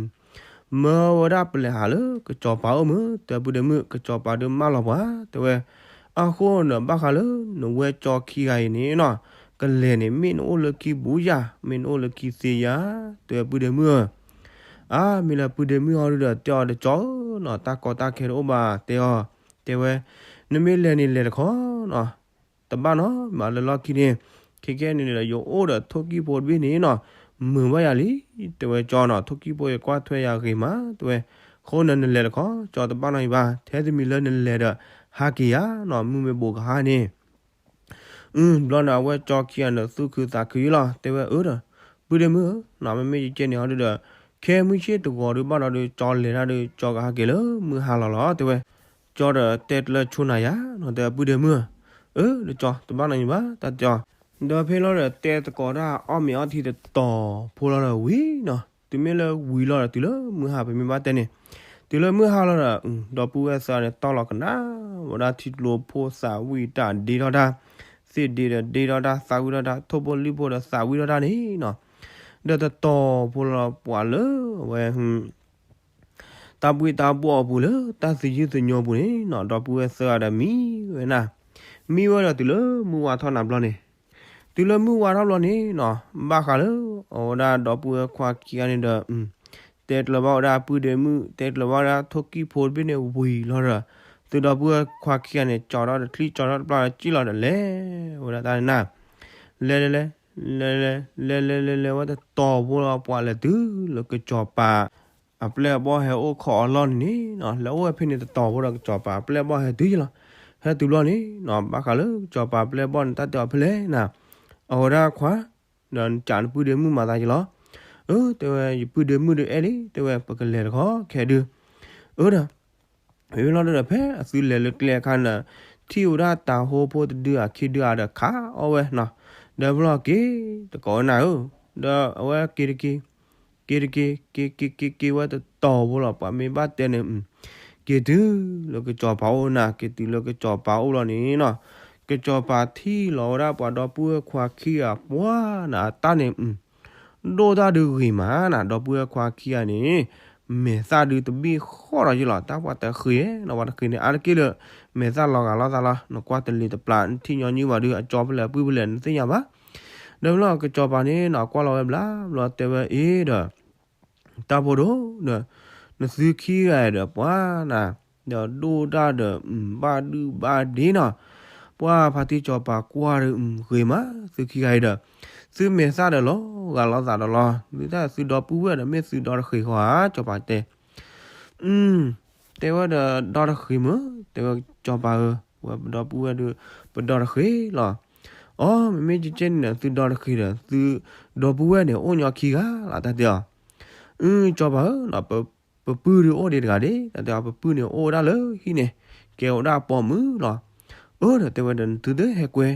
မၢဝဲဒၣ်ပလဲၤဟးလၢကစီၤပၤအိၣ်မုၢ် တဲပုၢ်ဒ့မုၣ် ကစီၤပၤဒုးမၢလီၤပှၤ တဲဝဲ, အဃိန့ၣ် ဘၣ်ဃးလၢ နဝဲၢ်ကၠီခံဂၤအံၤန့ၣ်နီၤ, ကလဲၤန့ၣ် မ့ၢ်နအိၣ်လၢခံဘူးယၤ မ့ၢ်နအိၣ်လၢခံသ့ယၤ, တဲဝဲပုၢ်ဒ့မုၣ်ဧၢ, အါ မ့ၢ်လၢပုၢ်ဒ့မုၣ်အီၤဒုးဒီး တဲအီၤတကၠီဧၢနီၤ တၢ်ကီတၢ်ခဲတအိၣ်ဘၣ် တဲအီၤ, တဲဝဲ, နမ့ၢ်လဲၤန့ၣ်လဲၤတခီနီၤ တဘၣ်နီတမံၤလၢလီၢ်ခံန့ၣ်, ခဲကဲန့ၣ်ဒီး ယအိၣ်ဒီးထိၣ်ကံၣ်ဖိတဘ့ၣ်န့ၣ်နီၤ, မုာ်ဘၣ်ယၤလံ, တဲဝဲကၠီနီၤ ထိၣ်ကံၣ်ဖိယကွၢ်ထွဲယၤဂ့ၤမး တဲဝဲ, အဃိန့ၣ်နလဲၤတခီ ကၠီတဘၣ်နီတမံၤဘၣ် ထဲတမံၤလၢနလဲၤဒီး ဟးက့ၤယၤနီၤ မုၢ်မ့ၢ်ဘိးကဟါန့ၣ် အု ဘျီန့ၣ် အဝဲၢ်ကၠီခံဂၤန့ၣ် သူၣ်ခုသးခုယံလီၤ တဲဝဲအၢဒီး, ပုၢ်ဒ့မုၣ်ဧၢ, မ့မ့ၢ်ယကဲန့ၣ်အီၤဒုးဒီး, ခဲမုၢ်ဆ့ၣ်တဂီၤဒုးဘၣ်ဒီးဒုး ကၠီလဲၤတၢ်ဒုး ကၠီကဟးက့ၤလၢမုၢ်ဟါလီၤလီၤ တဲဝဲ, ကၠီဒီးတဲတလၢဆိနၤယၤနီၤ တဲပုၢ်ဒ့မုၣ်ဧၢ, အၢ ဒီးကၠီတဘၣ်နီတမံၤဘၣ် တၢ်တဲအီၤ, ဒီးဖဲလီၤဒီးတဲသကိးတၢ်အီၣ်မ့ၤအီထံတတီၤဖိလီၤဒီးဝံၤနီၤ တုၤမ့ၢ်လၢဝံၤလီၤဒီးတုၤလၢမုၢ်ဟါ ပမ့ၢ်ဘၣ်တဲန့ၣ်, တုၤလၢမုၢ်ဟါလီၤဒီး ဒီပုၢ်ဝဲၢ်သၢဂၤန့ၣ် တီၢ်လီၤကနၣ်ဝဲဒၣ်ထံကျိဖိသးဝံၣ်တၢ်ဒ့ထီၣ်တၢ်, သ့ၣ်ဒ့ဒီးဒ့ထီၣ်တၢ် သးဝံၣ်ထီၣ်တၢ် ထိၣ်ဖိလံၣ်ဖိဒီးသးဝံၣ်ထီၣ်တၢ်န့ၣ်နီၤ, ဒီးတတီၤဖိလီၤပှၤလၢအဝဲ တၢ်ဘှ့ၣ်တၢ်ဘှီၣ်အပူၤလၢတၢ်သယုၢ်သညိပူၤန့ၣ်နီၤ ဒီပုၢ်ဝဲၢ်သၢဂၤဒီးမံဝဲနၤ, မံဝဲဒီးတုၤလၢမုၢ်ဝါထီၣ်နၤဘျီန့ၣ်, တုၤလၢမုၢ်ဝါထီၣ်ဘျီန့ၣ်နီၤ ဘၣ်ဃးလၢ အဝဲဒၣ်ဒီပုၢ်ဝဲၢ်ခွါခံဂၤန့ၣ်ဒီး တဲတလၢၤဘၣ်ဝဲဒၣ်ပုၢ်ဒ့မုၣ် တဲတလၢၤဘၣ်ဝဲဒၣ်ထိၣ်ကံၣ်ဖိတဘ့ၣ်န့ၣ်ဝံၤလီၤဒီး သုဒီပုၢ်ဝဲၢ်ခွါခံဂၤန့ၣ် ကၠီထီၣ်တချံၣ်ကၠီထီၣ်တပျၢ်ဒီးစံၣ်လီၤဒီးလဲၤဝဲဒၣ်တၢ်န့ၣ်နၤ, လဲၤလဲၤလဲၤ လဲၤလဲၤ လဲၤလဲၤလဲၤလဲၤဝဲတတီၤဖိလီၤ ပှၤလဲၤတုၤလၢကစီၤပၤ အပျဲၢ်အဘီၣ်ဟဲအိၣ်ခိးအလီၢ်န့ၣ်န့ၣ်နီၤ လဲၤအိၣ်ဝဲဖဲန့ၣ်တတီၤဖိဒီးကစီၤပၤအပျဲၢ်အဘီၣ်ဟဲတုၤယံလီၤ, ဟဲတုၤဘျီန့ၣ်နီၤ ဘၣ်ဃးလၢကစီၤပၤအပျဲၢ်အဘီၣ်န့ၣ် တၢ်တဲအီၤဖဲလဲၣ်နၤ, အဝဲဒၣ်ခွါ ဒီးနကးနပုၢ်ဒ့မုၣ်မၤသးယံလီၤ, အၢ တဲဝဲ ယပုၢ်ဒ့မုၣ်ဒုးအဲၣ်လံ တဲဝဲ ပကလဲၤတခီခဲဒုး, အၢဒီး ဝံၤလီၤဒီးဖဲအသုလဲၤလၢကျဲအခါန့ၣ် ထံၣ်ဝဲဒၣ်တၤဟိဖိတဒုဧါခံဒုဧါဒီးခးအီၣ်ဝဲနီၤ, ဒီးဖဲလီၤက့ၤတကိးဝဲနၤဧၢ, ဒီးအဝဲက့ၤတက့ၤ, က့ၤတက့ၤ က့ၤက့ၤက့ၤက့ၤဝဲတတီၤဖိလီၤ ပှၤမ့ၢ်ဘၣ်တဲန့ၣ်, က့ၤတုၤလၢကစီၤပၤအိၣ်နၤ က့ၤတုၤလၢကစီၤပၤအိၣ်လီၤန့ၣ်နီၤ, ကစီၤပၤထံၣ်လီၤဝဲဒၣ်ပှၤဒီပုၢ်ဝဲၢ်ခွါခံဂၤပှၤနၤအတၢ်န့ၣ် ဒိၣ်တၢ်ဒုးဂ့ၤမးနၤ ဒီပုၢ်ဝဲၢ်ခွါခံဂၤန့ၣ်, မဲာ်သၣ်ဒုးတဘ့ၣ်ဃီဒီးယံလီၤ တၢ်ပှၤတဃ့နီၤ ပှၤတဃ့န့ၣ် အါတက့ၢ်လၢ မဲာ်သၣ်လီၤဂာ်လိာ်သးလီၤ နကွၢ်တလ့ၤတပျၢ် နထံၣ်ညီနုၢ်ဘၣ်ဒုး အကၠီဖဲလဲၣ်အပုၢ်ဖဲလဲၣ် နသ့ၣ်ညါဘၣ်, ဒီးဖဲလီၤကစီၤပၤန့ၣ်နီၤ ကွၢ်လီၤဝဲဘျါဘျီတဲဝဲအ့ဒီး တၢ်ဖိဒိၣ်ဒီး နသုခံဂၤဒီးပှၤနၤ, ဒီးဒိၣ်တၢ်ဒီးဘၣ်ဒုၣ်ဘၣ်ဒ့နီၤ, ပှၤဖါတံၢ်စီၤပၤကွၢ်ဒီးဂ့ၤမး သုခံဂၤအံၤဒီး သုမဲာ်သၣ်ဒီးလီၤဂာ်လိာ်သးဒီးလီၤ, သုတၢ်သုဒီပုၢ်ဝဲၢ်ဒီးမ့ၢ်သုဒီတဃ့ဃီဧါ စီၤပၤတဲ, တဲဝဲဒီးဒီတဃ့မုၢ် တဲဝဲစီၤပၤဧၢ, ဝဲပဒီပုၢ်ဝဲၢ်ဒီး ပဒီတဃ့လီၤ, အိ မ့မ့ၢ်ကကဲန့ၣ်ဒီး သုဒီတဃ့ဒီး သုဒီပုၢ်ဝဲၢ်န့ၣ် အိၣ်ညီခံဂၤလီၤ တၢ်တဲအီၤ, အု စီၤပၤဧၢ ပပုၢ်ဒုးအိၣ်ဒံးတဂၤဒ့ တၢ်တဲအီၤ ပပုၢ်န့ၣ်အိၣ်ဝဲဒၣ်လၢဟံၣ်န့ၣ် ကဲဝဲဒၣ်ပိာ်မုၣ်လီၤ, အၢ ဒီးတဲဝဲဒီးနသုတဟဲကွဲ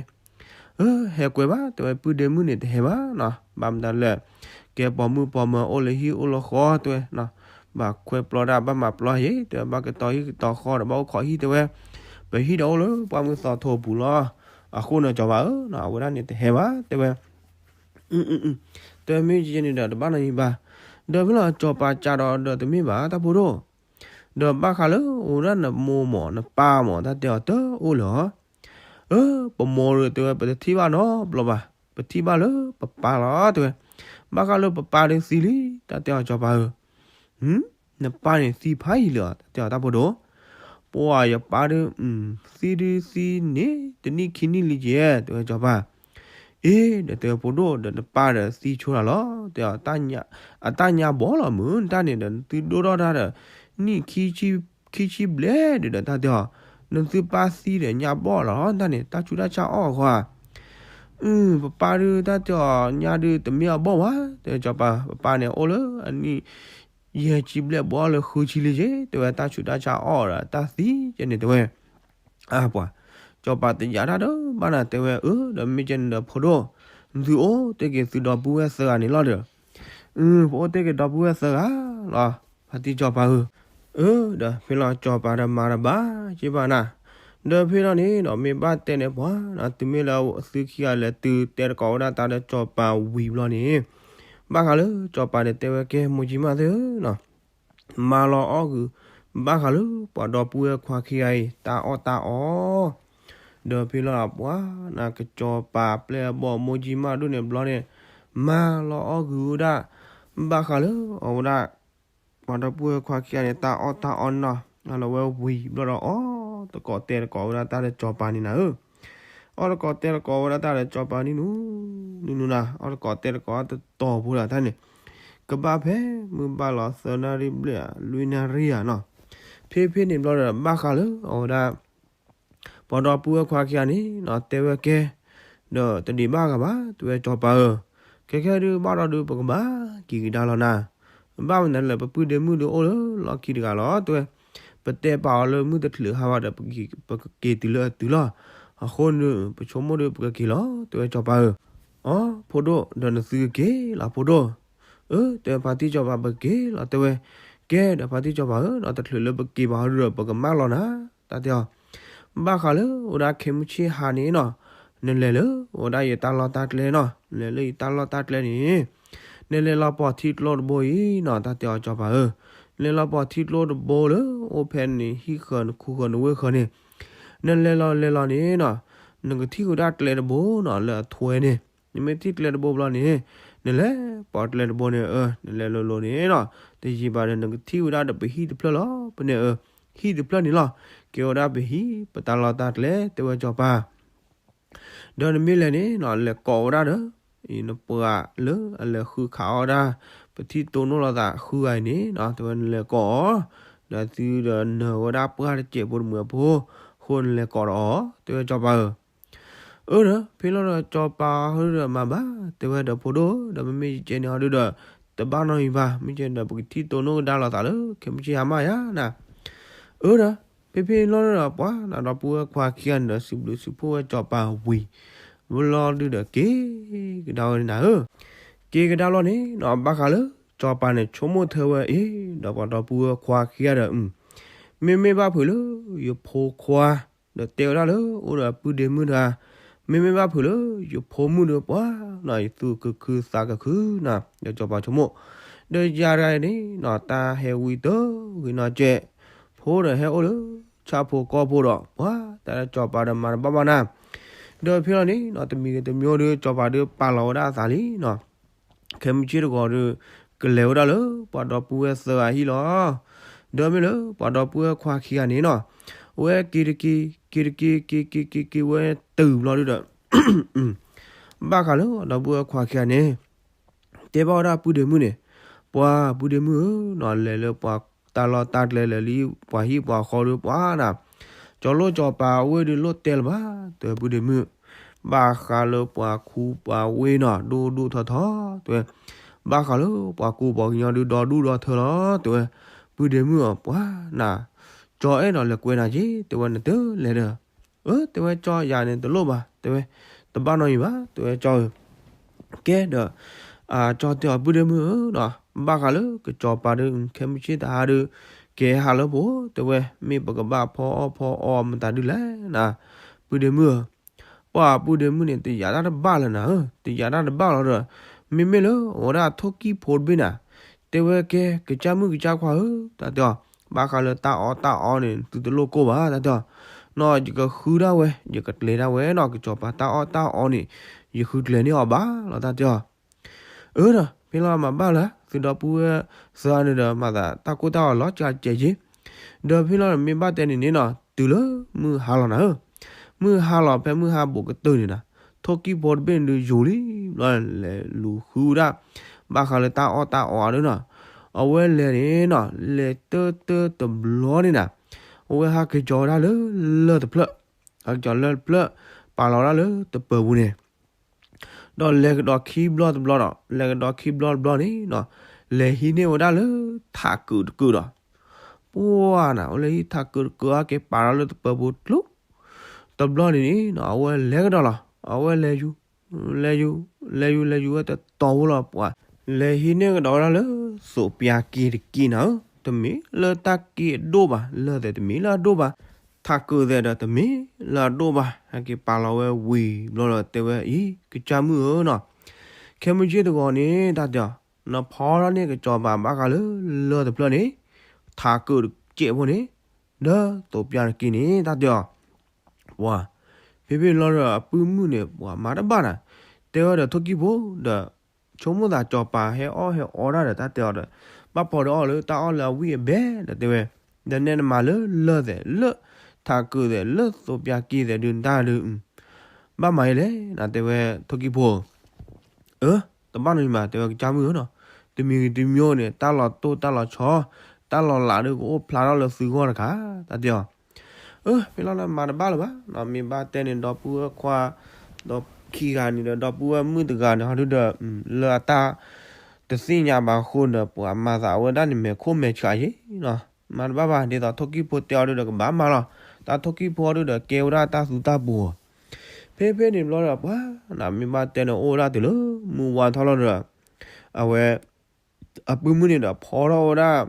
အၢ ဟဲကွဲဘၣ် တဲဝဲပုၢ်ဒ့မုၣ်န့ၣ်တဟဲဘၣ်နီၤ, ဘၣ်မတၤလဲၣ်, ကဲပိာ်မုၣ်ပိာ်မၢၤအိၣ်လၢဟံၣ်အိၣ်လၢဃီတဲဝဲနီၤ, ဘၣ်ခွဲပျီတၢ်ဘၣ်မၤပျီဟံၣ် တဲဝဲ ဘၣ်ကတီၤဟံၣ်ကတီၤဃီဒီးဘၣ်အိၣ်ခိးဟံၣ်တဲဝဲ, ပဟံၣ်ဒီးအိၣ်လၢပှၢ်မုၢ်သီထိပူၤလီၤ, အဃိန့ၣ်စီၤပၤဧၢ အဝဲဒၣ်န့ၣ်တဟဲဘၣ်တဲဝဲ တဲဝဲမ့ၢ်ကဲန့ၣ်ဒီးတဘၣ်နီတမံၤဘၣ်, ဒီးဖဲလီၤစီၤပၤကးဒီးဒီးတမ့ၢ်ဘၣ်တၢ်ဖိဒိၣ်, ဒီးဘၣ်ဃးလၢအိၣ်ဒၣ်နမိၢ်မး နပၢ်မး တၢ်တဲအီၤတအိၣ်လၢၤ, အၢ ပမိၢ်ဒီးတဲဝဲ ပတထံၣ်ဘၣ်နီတဘျီဘၣ်, ပထံၣ်ဘၣ်လၢပပၢ်လီၤတဲဝဲ, ဘၣ်ဃးလၢပပၢ်ဒီးသံလံ တၢ်တဲအီၤစီၤပၤဧၢ နပၢ်န့ၣ်သံဖးယံာ်လံဧါ တၢ်တဲအီၤတၢ်ဖိဒိၣ်, ပှၤယပၢ်ဒီး သံဒုးသံန့ၣ် တနံၣ်ခံနံၣ်လံကဲ တဲဝဲစီၤပၤ, အ့ ဒီးတဲဝဲဖိဒိၣ်ဒီး နပၢ်ဒီးသံဆိတၢ်လီၤ, တဲအီၤ အတၢ်ညါဘီလီၤမုၢ် နတၢ်န့ၣ်ဒီး နသုဒိၣ်ထီၣ်တၢ်ဒီး နံၣ်ခံဆံဘျဲၣ်ဒုးဒီး တၢ်တဲအီၤ နသုပၢ်သံဒီးညါဘီလီၤ တၢ်န့ၣ် တၢ်ဆူးတၢ်ဆါအီၣ်အဃိဧါ. အု ပပၢ်ဒုး တၢ်တဲအီၤ ညါဒုးတမ့ၢ်အဘီၣ်ဘၣ်, တဲစီၤပၤ ပပၢ်န့ၣ်အိၣ်လၢအနံၣ် ယဲၢ်ဆံဘျဲၣ် ဘီလၢဃုဆံလံက့, တဲဝဲ တၢ်ဆူးတၢ်ဆါအီၣ်ဒီးတၢ်သံကဲန့ၣ် တဲဝဲ အပှၤ စီၤပၤတယာ်တၢ်ဒီးဘၣ်နၤ တဲဝဲ အၢ ဒီးမ့ၢ်ကဲန့ၣ်ဒီးဖိဒိၣ် နသုအိၣ်တ့ၢ်က့ၤသုဒီပုၢ်ဝဲၢ်သၢဂၤန့ၣ်လီၤဒီး, အု ပအိၣ်တ့ၢ်က့ၤဒီပုၢ်ဝဲၢ်သၢဂၤလီၤ ဖါတံၢ်စီၤပၤဧၢ. အၢ ဒီးဖဲလီၤစီၤပၤဒီးမၤတဘၣ်က့ဘၣ်နၤ, ဒီးဖဲလီၤန့ၣ်ဒီး မ့ၢ်ဘၣ်တဲန့ၣ်ပှၤ တုၤမ့ၢ်လၢသုခံဂၤလဲၤတုၤတဲတကိးဝဲဒၣ်တၢ်ဒီးစီၤပၤဝံၤဘျီန့ၣ်, ဘၣ်ဃးလၢစီၤပၤန့ၣ် တဲဝဲ ကဲ မိၢ်ကၠံမၣ်သ့ၣ်ဧၢ မၤလီၤအီၣ်ဂုာ် ဘၣ်ဃးလၢပှၤဒီပုၢ်ဝဲၢ်ခွါခံဂၤအံၤ တၢ်အီၣ်တၢ်အီ, ဒီးဖဲလီၤပှၤ နကစီၤပၤပျဲၢ်အဘီၣ် မိၢ်ကၠံမၣ်ဒိၣ်န့ၣ်ဘျီန့ၣ်, မၤလီၤအီၣ်ဂုာ်ဝဲဒၣ် ဘၣ်ဃးလၢအဝဲဒၣ် ပှၤဒီပုၢ်ဝဲၢ်ခွါခံဂၤန့ၣ် တၢ်အီၣ်တၢ်အီနီၤ, လီၤဝဲဝံၤဘျီဒီးအီၣ်တကိးတဲတကိးဝဲဒၣ်တၢ်ဒီးစီၤပၤန့ၣ်နၤဧၢ. အီၣ်တကိးတဲတကိးဝဲဒၣ်တၢ်ဒီးစီၤပၤန့ၣ်နုၤ, နုၤနုၤနၤ အီၣ်တကိးတဲတကိးတတီၤဖိဒၣ်တၢ်န့ၣ်, ကဘၣ်ဖဲမုၢ်ဘၣ်လီၤသၢနၣ်ရံၣ်ဘျဲၣ် လွံၢ်နၣ်ရံၣ်ဧါနီၤ, ဖဲဖဲန့ၣ်ဘျီဒီး ဘၣ်ဃးလၢအဝဲဒၣ် ပှၤဒီပုၢ်ဝဲၢ်ခွါခံဂၤန့ၣ်နီၤ တဲဝဲ ကဲ ဒီးတဒံးဘၣ်ဂၤဘၣ် တဲဝဲ စီၤပၤဧၢ, ခဲခဲဒုးဘၣ်ဒီးဒုး ပကဘၣ်က့ၤကဒါလီၤနၤ, ဘၣ်မနုၤလဲၣ် ပပုၢ်ဒ့မုၣ်ဒုးအိၣ်လၢလီၢ်ခံတဂၤလီၤ တဲဝဲ, ပတဲပာ်အီၤလၢမုၢ်တချုးဟါဘၣ်ဒီး ပကက့ၤတုၤလၢအတုၤလီၤ, အဃိန့ၣ် ပဆိကမိၣ်ဒီး ပကက့ၤလီၤ တဲဝဲ စီၤပၤဧၢ. အိ ဖိဒိၣ် ဒီးနသုကက့ၤလီၤ ဖိဒိၣ်, အၢ တဲဝဲ ဖါတံၢ်စီၤပၤ ပကက့ၤလီၤ တဲဝဲ, ကဲ ဒီးဖါတံၢ်စီၤပၤဧၢနီၤ တချုးလၢပက့ၤဘၣ်ဟီဒုးဒီး ပကမၢလီၤနၤ တၢ်တဲအီၤ ဘၣ်ဃးလၢအဝဲဒၣ်ခဲမုၢ်ဆ့ၣ်ဟါန့ၣ်နီၤ, နလဲၤလၢအဝဲဒၣ်ယတၢ်လီၢ်တၢ်ကျဲနီၤ, နလဲၤလၢယတၢ်လီၢ်တၢ်ကျဲန့ၣ်, နလဲၤလီၤပိာ်ထံကျိတဘိအံၤနီၤ တၢ်တဲအီၤ စီၤပၤဧၢ, နလဲၤလီၤပိာ်ထံကျိတဘိလၢ အိၣ်ဖဲန့ၣ် ဟံၣ်ဃၢၤနခူဃၢၤနဝ့ၢ်ဃၢၤန့ၣ်, နလဲၤလီၤလဲၤလီၤန့ၣ်နီၤ, နကထံၣ်ဝဲဒၣ်ကျဲတဘိနီၤ လၢအထွဲန့ၣ်, နမ့ၢ်ထံၣ်ကျဲတဘိဘျီန့ၣ်, နလဲၤပိာ်ကျဲတဘိန့ၣ် အၢ နလဲၤလိၤလိၤန့ၣ်နီၤ, တယံာ်ဘၣ်ဒီး နကထံၣ်ဝဲဒၣ်ဒီးပဟံၣ်တဖျၢၣ်လီၤ ပန့ၣ်အၢ, ဟံၣ်တဖျၢၣ်န့ၣ်လီၤ, ကဲဝဲဒၣ်ပဟံၣ် ပတၢ်လီၢ်တၢ်ကျဲ တဲဝဲစီၤပၤ ဒီးနမ့ၢ်လဲၤန့ၣ်နီၤ လဲၤကိးဝဲဒၣ်ဒီး နပှၤလၢအလဲၤဃုခးအီၣ်ဒၣ် ပထံၣ်တိၢ်နီၣ်လိာ်သးဃုဂၤအံၤန့ၣ်နီၤ တဲဝဲနလဲၤကိးအီၤ, ဒီးသုဒီးနၢၤဝဲဒၣ်ပှၢ်တစဲးဖိတမုာ်အဖိ, အဃိနလဲၤကိးဒီးအီၤ တဲဝဲစီၤပၤဧၢ. အၢဒီး ဖဲလီၤဒီးစီၤပၤဟီဒုးဒီးမၤဘၣ် တဲဝဲဒီးဖိဒိၣ် ဒီးမ့မ့ၢ်ယကဲန့ၣ်ဟီဒုးဒီး တဘၣ်နီတမံၤဘၣ် မ့ၢ်ကဲန့ၣ်ဒီး ပကထံၣ်တိၢ်နီၣ်ကဒါလိာ်သးလၢ ခဲမုၢ်ဆ့ၣ်ဟါမၢ်ယါနၤ အၢဒီး ဖဲဖဲလီၤဒီးပှၤ နဒီပုၢ်ဝဲၢ်ခွါခံဂၤန့ၣ်ဒီး စံးဘျုးစံးဖှိၣ်ဝဲစီၤပၤဝံၤ ဘျီဒုးဒီးက့ၤကဒါဝဲန့ၣ်နၤဧၢ, က့ၤကဒါလီၤန့ၣ်နီၤ ဘၣ်ဃးလၢ စီၤပၤန့ၣ်ဆိကမိၣ်ထဲဝဲအံၤ ဒီးပှၤဒီပုၢ်ဝဲၢ်ခွါခံဂၤဒီး မ့မ့ၢ်ဘၣ်ဖုးလၢ ယဖိခွါ ဒီးတဲဝဲဒၣ်လၢ အိၣ်ဒီးပုၢ်ဒ့မုၣ်တဂၤ, မ့မ့ၢ်ဘၣ်ဖုးလၢ ယဖိမုၣ်ဒီးပှၤနီၤ ယသူၣ်ကခုသးကခုနီၤ ဒီးစီၤပၤဆိကမိၣ်, ဒီးယၤတဂၤန့ၣ်နီၤ တၢ်ဟဲဝံတဂ့ၤနီၤကဲး, ဖိဒီးဟဲအိၣ်လၢ ဆၣ်ဖိကီၢ်ဖိဒီး ပှၤတၢ်လၢစီၤပၤဒီးမၤတဘၣ်ဘၣ်နၤ, ဒီးဖဲလီၤန့ၣ်နီၤ တမံၤဂ့ၤတမံၤဒီး စီၤပၤဒုးပာ်လီၤဝဲဒၣ်အသးလံနီၤ ခဲမုၢ်ဆ့ၣ်တဂီၤဒီး ကလဲၤဝဲဒၣ်လၢ ပှၤဒီပုၢ်ဝဲၢ်သၢဂၤဟံၣ်လီၤ. ဒီးမ့ၢ်လၢ ပှၤဒီပုၢ်ဝဲၢ်ခွါခံဂၤန့ၣ်နီၤ, အဝဲက့ၤတက့ၤ က့ၤတက့ၤ က့ၤက့ၤက့ၤက့ၤဝဲတုၤဘျီဒုးဒီး ဘၣ်ဃးလၢ ပှၤဒီပုၢ်ဝဲၢ်ခွါခံဂၤန့ၣ် တဲဘၣ်ဝဲဒၣ်ပုၢ်ဒ့မုၣ်န့ၣ်, ပှၤပုၢ်ဒ့မုၣ်ဧၢနီၤ လဲၤလၢပှၤတၢ်လီၢ်တၢ်ကျဲလဲၤလံ ပှၤဟံၣ်ပှၤဃီဒီးပှၤနၤ, ကၠီၤလိၣ်ကၠီၤပၤအဝ့ၢ်ဒီးလိၣ်တဲလၢၤဘၣ် တဲပုၢ်ဒ့မုၣ်, ဘၣ်ဃးလၢပှၤခူပှၤဝ့ၢ်နီၤ ဒိၣ်ဒိၣ်ထီထီ တဲဝဲ, ဘၣ်ဃးလၢပှၤကူပှၤကညီဒုးဒီဒူၣ်ဒီထၢလီၤ တဲဝဲ, ပုၢ်ဒ့မုၣ်ဧၢ ပှၤနၤ, ကၠီၤအဲၣ်နီၤ လဲၤကွဲနၤက့ တဲဝဲ နတလဲၤဒီး အၢ တဲဝဲ ကၠီၤယၤန့ၣ်တလိၣ်ဘၣ် တဲဝဲ, တဘၣ်နီတမံၤဘၣ် တဲဝဲ ကၠီၤဧၢ, ကဲဒီး ကၠီၤတဲအီၤ ပုၢ်ဒ့မုၣ်ဧၢနီၤ, ဘၣ်ဃးလၢကစီၤပၤဒီး ခဲမုၢ်ဆ့ၣ်တဟါဒီး ကဲဟးလၢပှၤ တဲဝဲ မ့ၢ်ပကဘၣ်ဖီအီၣ်ဖီအီမတၤဒုလဲၣ်နၤ, ပုၢ်ဒ့မုၣ်ဧၢ, ပှၤပုၢ်ဒ့မုၣ်န့ၣ် တယာ်တၢ်တဘၣ်လၢၤနၤဧၢ, တယာ်တၢ်တဘၣ်လီၤဒီး မ့မ့ၢ်လၢအဝဲဒၣ်ထိၣ်ကံၢ်ဖိတဘ့ၣ်နၤ, တဲဝဲကဲ ကစၢ်မုၣ်ကစၢ်ခွါဧၢ, တၢ်တဲအီၤ, ဘၣ်ဃးလၢတၢ်အီၣ်တၢ်အီန့ၣ် သုတလိၣ်ကိၢ်ဘၣ် တၢ်တဲအီၤ, နီၤ ယကဃုဒၣ်ဝဲ ယကကျဲၤဒၣ်ဝဲနီၤ ကစီၤပၤတၢ်အီၣ်တၢ်အီန့ၣ် ယဃုကျဲၤန့ၢ်အီၤဘၣ်လီၤ တၢ်တဲအီၤ အၢဒီး ဖဲလီၤမၤဘၣ်လၢ သုဒီပုၢ်ဝဲၢ်သၢဂၤန့ၣ်ဒီး မၤသးတၢ်ကိၢ်တၢ်ဂီၤလီၤစှၤစဲးက့, ဒီးဖဲလီၤမ့ၢ်ဘၣ်တဲန့ၣ်န့ၣ်နီၤ တုၤလၢမုၢ်ဟါလီၤနၤဧၢ, မုၢ်ဟါလီၤဖဲမုၢ်ဟါဘူးကတၢၢ်န့ၣ်နၤ, ထိၣ်ကံၣ်ဖိတဘ့ၣ်န့ၣ်ဒုးယူၤလံ, ဘျီလဲၤလူၤဃုဒၣ် ဘၣ်ဃးလၢတၢ်အီၣ်တၢ်အီအီၤဒုနီၤ, အဝဲလဲၤန့ၣ်နီၤ လဲၤတၢတၢတဘျီန့ၣ်နီၤ, အဝဲဟးက့ၤကၠီၤဝဲဒၣ်လၢလၢၢ်တဖျၢၣ်, ဟးက့ၤကၠီၤလၢၢ်တဖျၢၣ် ပာ်လီၤဝဲဒၣ်လၢတပၢၤပူၤန့ၣ် ဒီးလဲၤကဒီးခံဘျီတဘျီဒီး လဲၤကဒီးခံဘျီတဘျီန့ၣ်နီၤ, လဲၤဟံးန့ၢ်ဝဲဒၣ်လၢထးကုာ်တကုာ်ဒီး ပှၢ်နၤ အဝဲလဲၤဟံးထးကုာ်တကုာ် ဟဲက့ၤပာ်ဒီးလၢတပၢၤပူၤကျိၤ တဘျီန့ၣ်န့ၣ်နီၤ အဝဲလဲၤကဒီးလီၤ. အဝဲလဲၤယူၤ လဲၤယူၤ လဲၤယူၤ လဲၤယူၤဝဲတတီၤဖိလီၤ ပှၤလဲၤဟံးန့ၢ်ကဒီးဝဲဒၣ်လၢ သိးပၠးက့တက့နၤဧၢ, တမ့ၢ်လၢတၢ်က့အဒိၣ်ဘၣ်, လၢၢ်သဲးတမ့ၢ်လၢအဒိၣ်ဘၣ်, ထးကုာ်သဲးဒီးတမ့ၢ်လၢအဒိၣ်ဘၣ်, ဟဲက့ၤပာ်လီၤဝဲဝံၤဘျီဒီးတဲဝဲအံၤ ကစၢ်မုၣ်ဧၢနီၤ, ခဲမုၢ်ဆ့ၣ်တဂီၤန့ၣ် တၢ်တဲအီၤ နဖီထီၣ်န့ၢ်ကစီၤပၤဘၣ်ဃးလၢလၢၢ်တဖျၢၣ်န့ၣ် ထးကုာ်တကဲးဖိန့ၣ် ဒီးသိးပၠးတက့န့ၣ် တၢ်တဲအီၤ ပှၤ ဖဲဖဲလီၤဒီးအပုၢ်မုၣ်န့ၣ် ပှၤမၤတဘၣ်နၤ, တဲဝဲဒီးထိၣ်ကံၣ်ဖိဒီး ဆိကမိၣ်သးစီၤပၤဟဲအီၣ်ဟဲအီတၢ်ဒီးတၢ်တဲအီၤဒီး ဘၣ်ဖီဒီးအီၣ်လၢတၢ်အီၣ်လၢအဝံၣ်အဘဲဒီးတဲဝဲ, ဒီးနဲနမၤလၢလၢၢ်သဲးလၢ ထးကုာ်သဲးလၢသိးပၠးက့သဲးဒုးတၢ်ဒုး ဘၣ်မၤအံၤလဲၣ် နတဲဝဲထိၣ်ကံၣ်ဖိဧၢ အၢ တဘၣ်နီတမံၤဘၣ် တဲဝဲကစၢ်မုၣ်ဧၢနီၤ, တမံၤဂ့ၤတမံၤန့ၣ် တၢ်လီၤတိၢ်တၢ်လီၤဆီ တၢ်လီၤလးဒုးကအိၣ်ဖျါထီၣ်လၢသုဂီၢ်တခါ တၢ်တဲအီၤ, အၢ ဖဲလီၤလၢမၤတဘၣ်လၢၤဘၣ်နီၤ, မ့ၢ်ဘၣ်တဲန့ၣ် ဒီပုၢ်ဝဲၢ်ခွါ ဒီးခံဂၤန့ၣ်ဒီး ဒီပုၢ်ဝဲၢ်မုၣ်တဂၤန့ၣ် ဟီဒုဒီး လၢအတၢ်တသ့ၣ်ညါဘၣ်အဃိဒီး ပှၤမၤသးဝဲဒၣ်န့ၣ် မဲာ်ခိၣ်မဲာ်ဆှးယ့ၣ်နီၤ, မၤတဘၣ်ဘၣ် ဒ်သိးထိၣ်ကံၣ်ဖိတဲအီၤဒုဒီးကဘၣ်မၤလီၤ, တၢ်ထိၣ်ကံၣ်ဖိအီၤဒုဒီးကဲဝဲဒၣ်တၢ်သူတၢ်ပူၤ ဖဲဖဲန့ၣ်ဘျီဒီး ပှၤနၤမ့ၢ်ဘၣ်တဲန့ၣ် အိၣ်ဝဲဒၣ်တုၤလၢမုၢ်ဝါထီၣ်လီၤဒီး အဝဲ အပုၢ်မုၣ်န့ၣ်ဒီးဖီထီၣ်ဝဲဒၣ်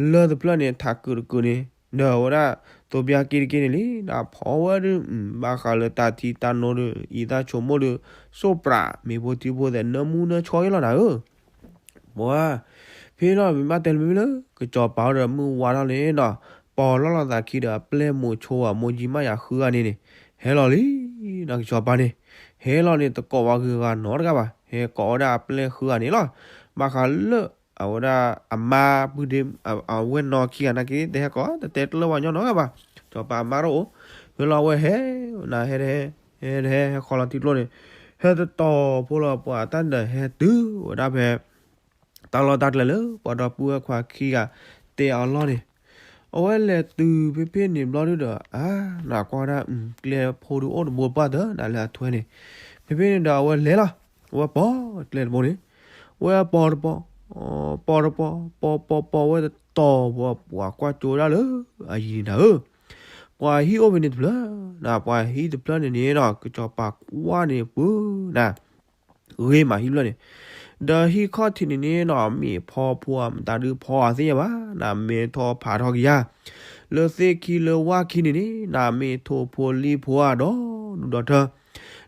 လၢၢ်တဖျၢၣ်န့ၣ် ထးကုာ်တကုာ်န့ၣ် ဒီးဝဲဒၣ် သိးပၠးက့တက့န့ၣ်လံ, ဒီးဖီဝဲဒုး ဘၣ်ဃးလၢတၢ်ထံတၢ်နိဒီး အံသၣ်ဆိကမိၣ်ဒီး စိၣ်ပြး မ့ၤဖိထံဖိသဲး နၢမူနၢဆှီယ့ၣ်လီၤနၤဧၢ ပှၤ ဖဲလီၤမ့ၢ်ဘၣ်တဲလၢမ့ၢ်လၢ ကစီၤပၤဒီးမုၢ်ဝါထီၣ်န့ၣ်ဒီး ပီၤလီၢ်လီၤသးခံဒီးအပျဲၢ်မိၤဆိဧါ မိၤယံၤမးယၤဃုဂၤန့ၣ်န့ၣ် ဟဲလီၤလံ, ဒီးကစီၤပၤန့ၣ် ဟဲလီၤန့ၣ် တကိးဝဲဂုၤဂၤနီတဂၤဘၣ်, ဟဲကိးဝဲဒၣ်အပျဲၢ်ဃုဂၤန့ၣ်လီၤ, ဘၣ်ဃးလၢ အဝဲဒၣ်အမါပုၢ်ဒ့ အဝဲၢ်နီၢ်ခံဂၤနာ်က့ တဟဲကိး တတဲတလၢပှၤညီနီတဂၤဘၣ်, ကစီၤပၤအမါတအိၣ်, ဖဲလီၤအဝဲဟဲ နၤဟဲတဟဲ ဟဲတဟဲဟဲဃီလီၤထံကျိန့ၣ် ဟဲတတီၤဖိလီၤ ပှၤတၢ်ဒီးဟဲတုၤဝဲဒၣ်ဖဲ တၢ်လီၢ်တၢ်ကျဲလၢ ပှၤဒီပုၢ်ဝဲၢ်ခွါခံဂၤတဲအီၤလီၢ်န့ၣ်, အဝဲလဲၤတုၤဖဲဖဲန့ၣ်ဘျီဒုဒီး အါ နကွၢ်ဒၣ် ကျဲဖိဒုအိၣ်တဘိပှၢ်တၢ် နလဲၤအထွဲန့ၣ်, ဖဲဖဲန့ၣ်ဒီးအဝဲလဲၤလီၤ, အဝဲပိာ်ကျဲတဘိန့ၣ်, ဝဲအပိာ်တပိာ်, ပိာ်တပိာ်, ပိာ်ပိာ်ပိာ်ဝဲတတီၤဖိ ပှၤကွၢ်ကၠိဝဲဒၣ်လၢအယံၤန့ၣ်နၤဧၢ ပှၤဟံၣ်အိၣ်ဖဲန့ၣ်တဖျၢၣ်, နပှၤဟံၣ်တဖျၢၣ်န့ၣ်န့ၣ်ဒီး ကစီၤပၤကွၢ်န့ၣ်ပုၢ်နၤ ဂ့ၤမးဟံၣ်ဖျၢၣ်န့ၣ်, ဒီးဟံၣ်ခီၣ်ထံးန့ၣ်န့ၣ်နီၤ မ့ၢ်ဖီဖိအမတၤဒုးဖီအသ့ၣ်ညါဘၣ်, နမဲထီၣ်ဖးထီၣ်ကယၤ, လၢသ့ၣ်ခံလၢဝၣ်ခံန့ၣ်န့ၣ် နမ့ၢ်ထိၣ်ဖိလံၣ်ဖိအဒီ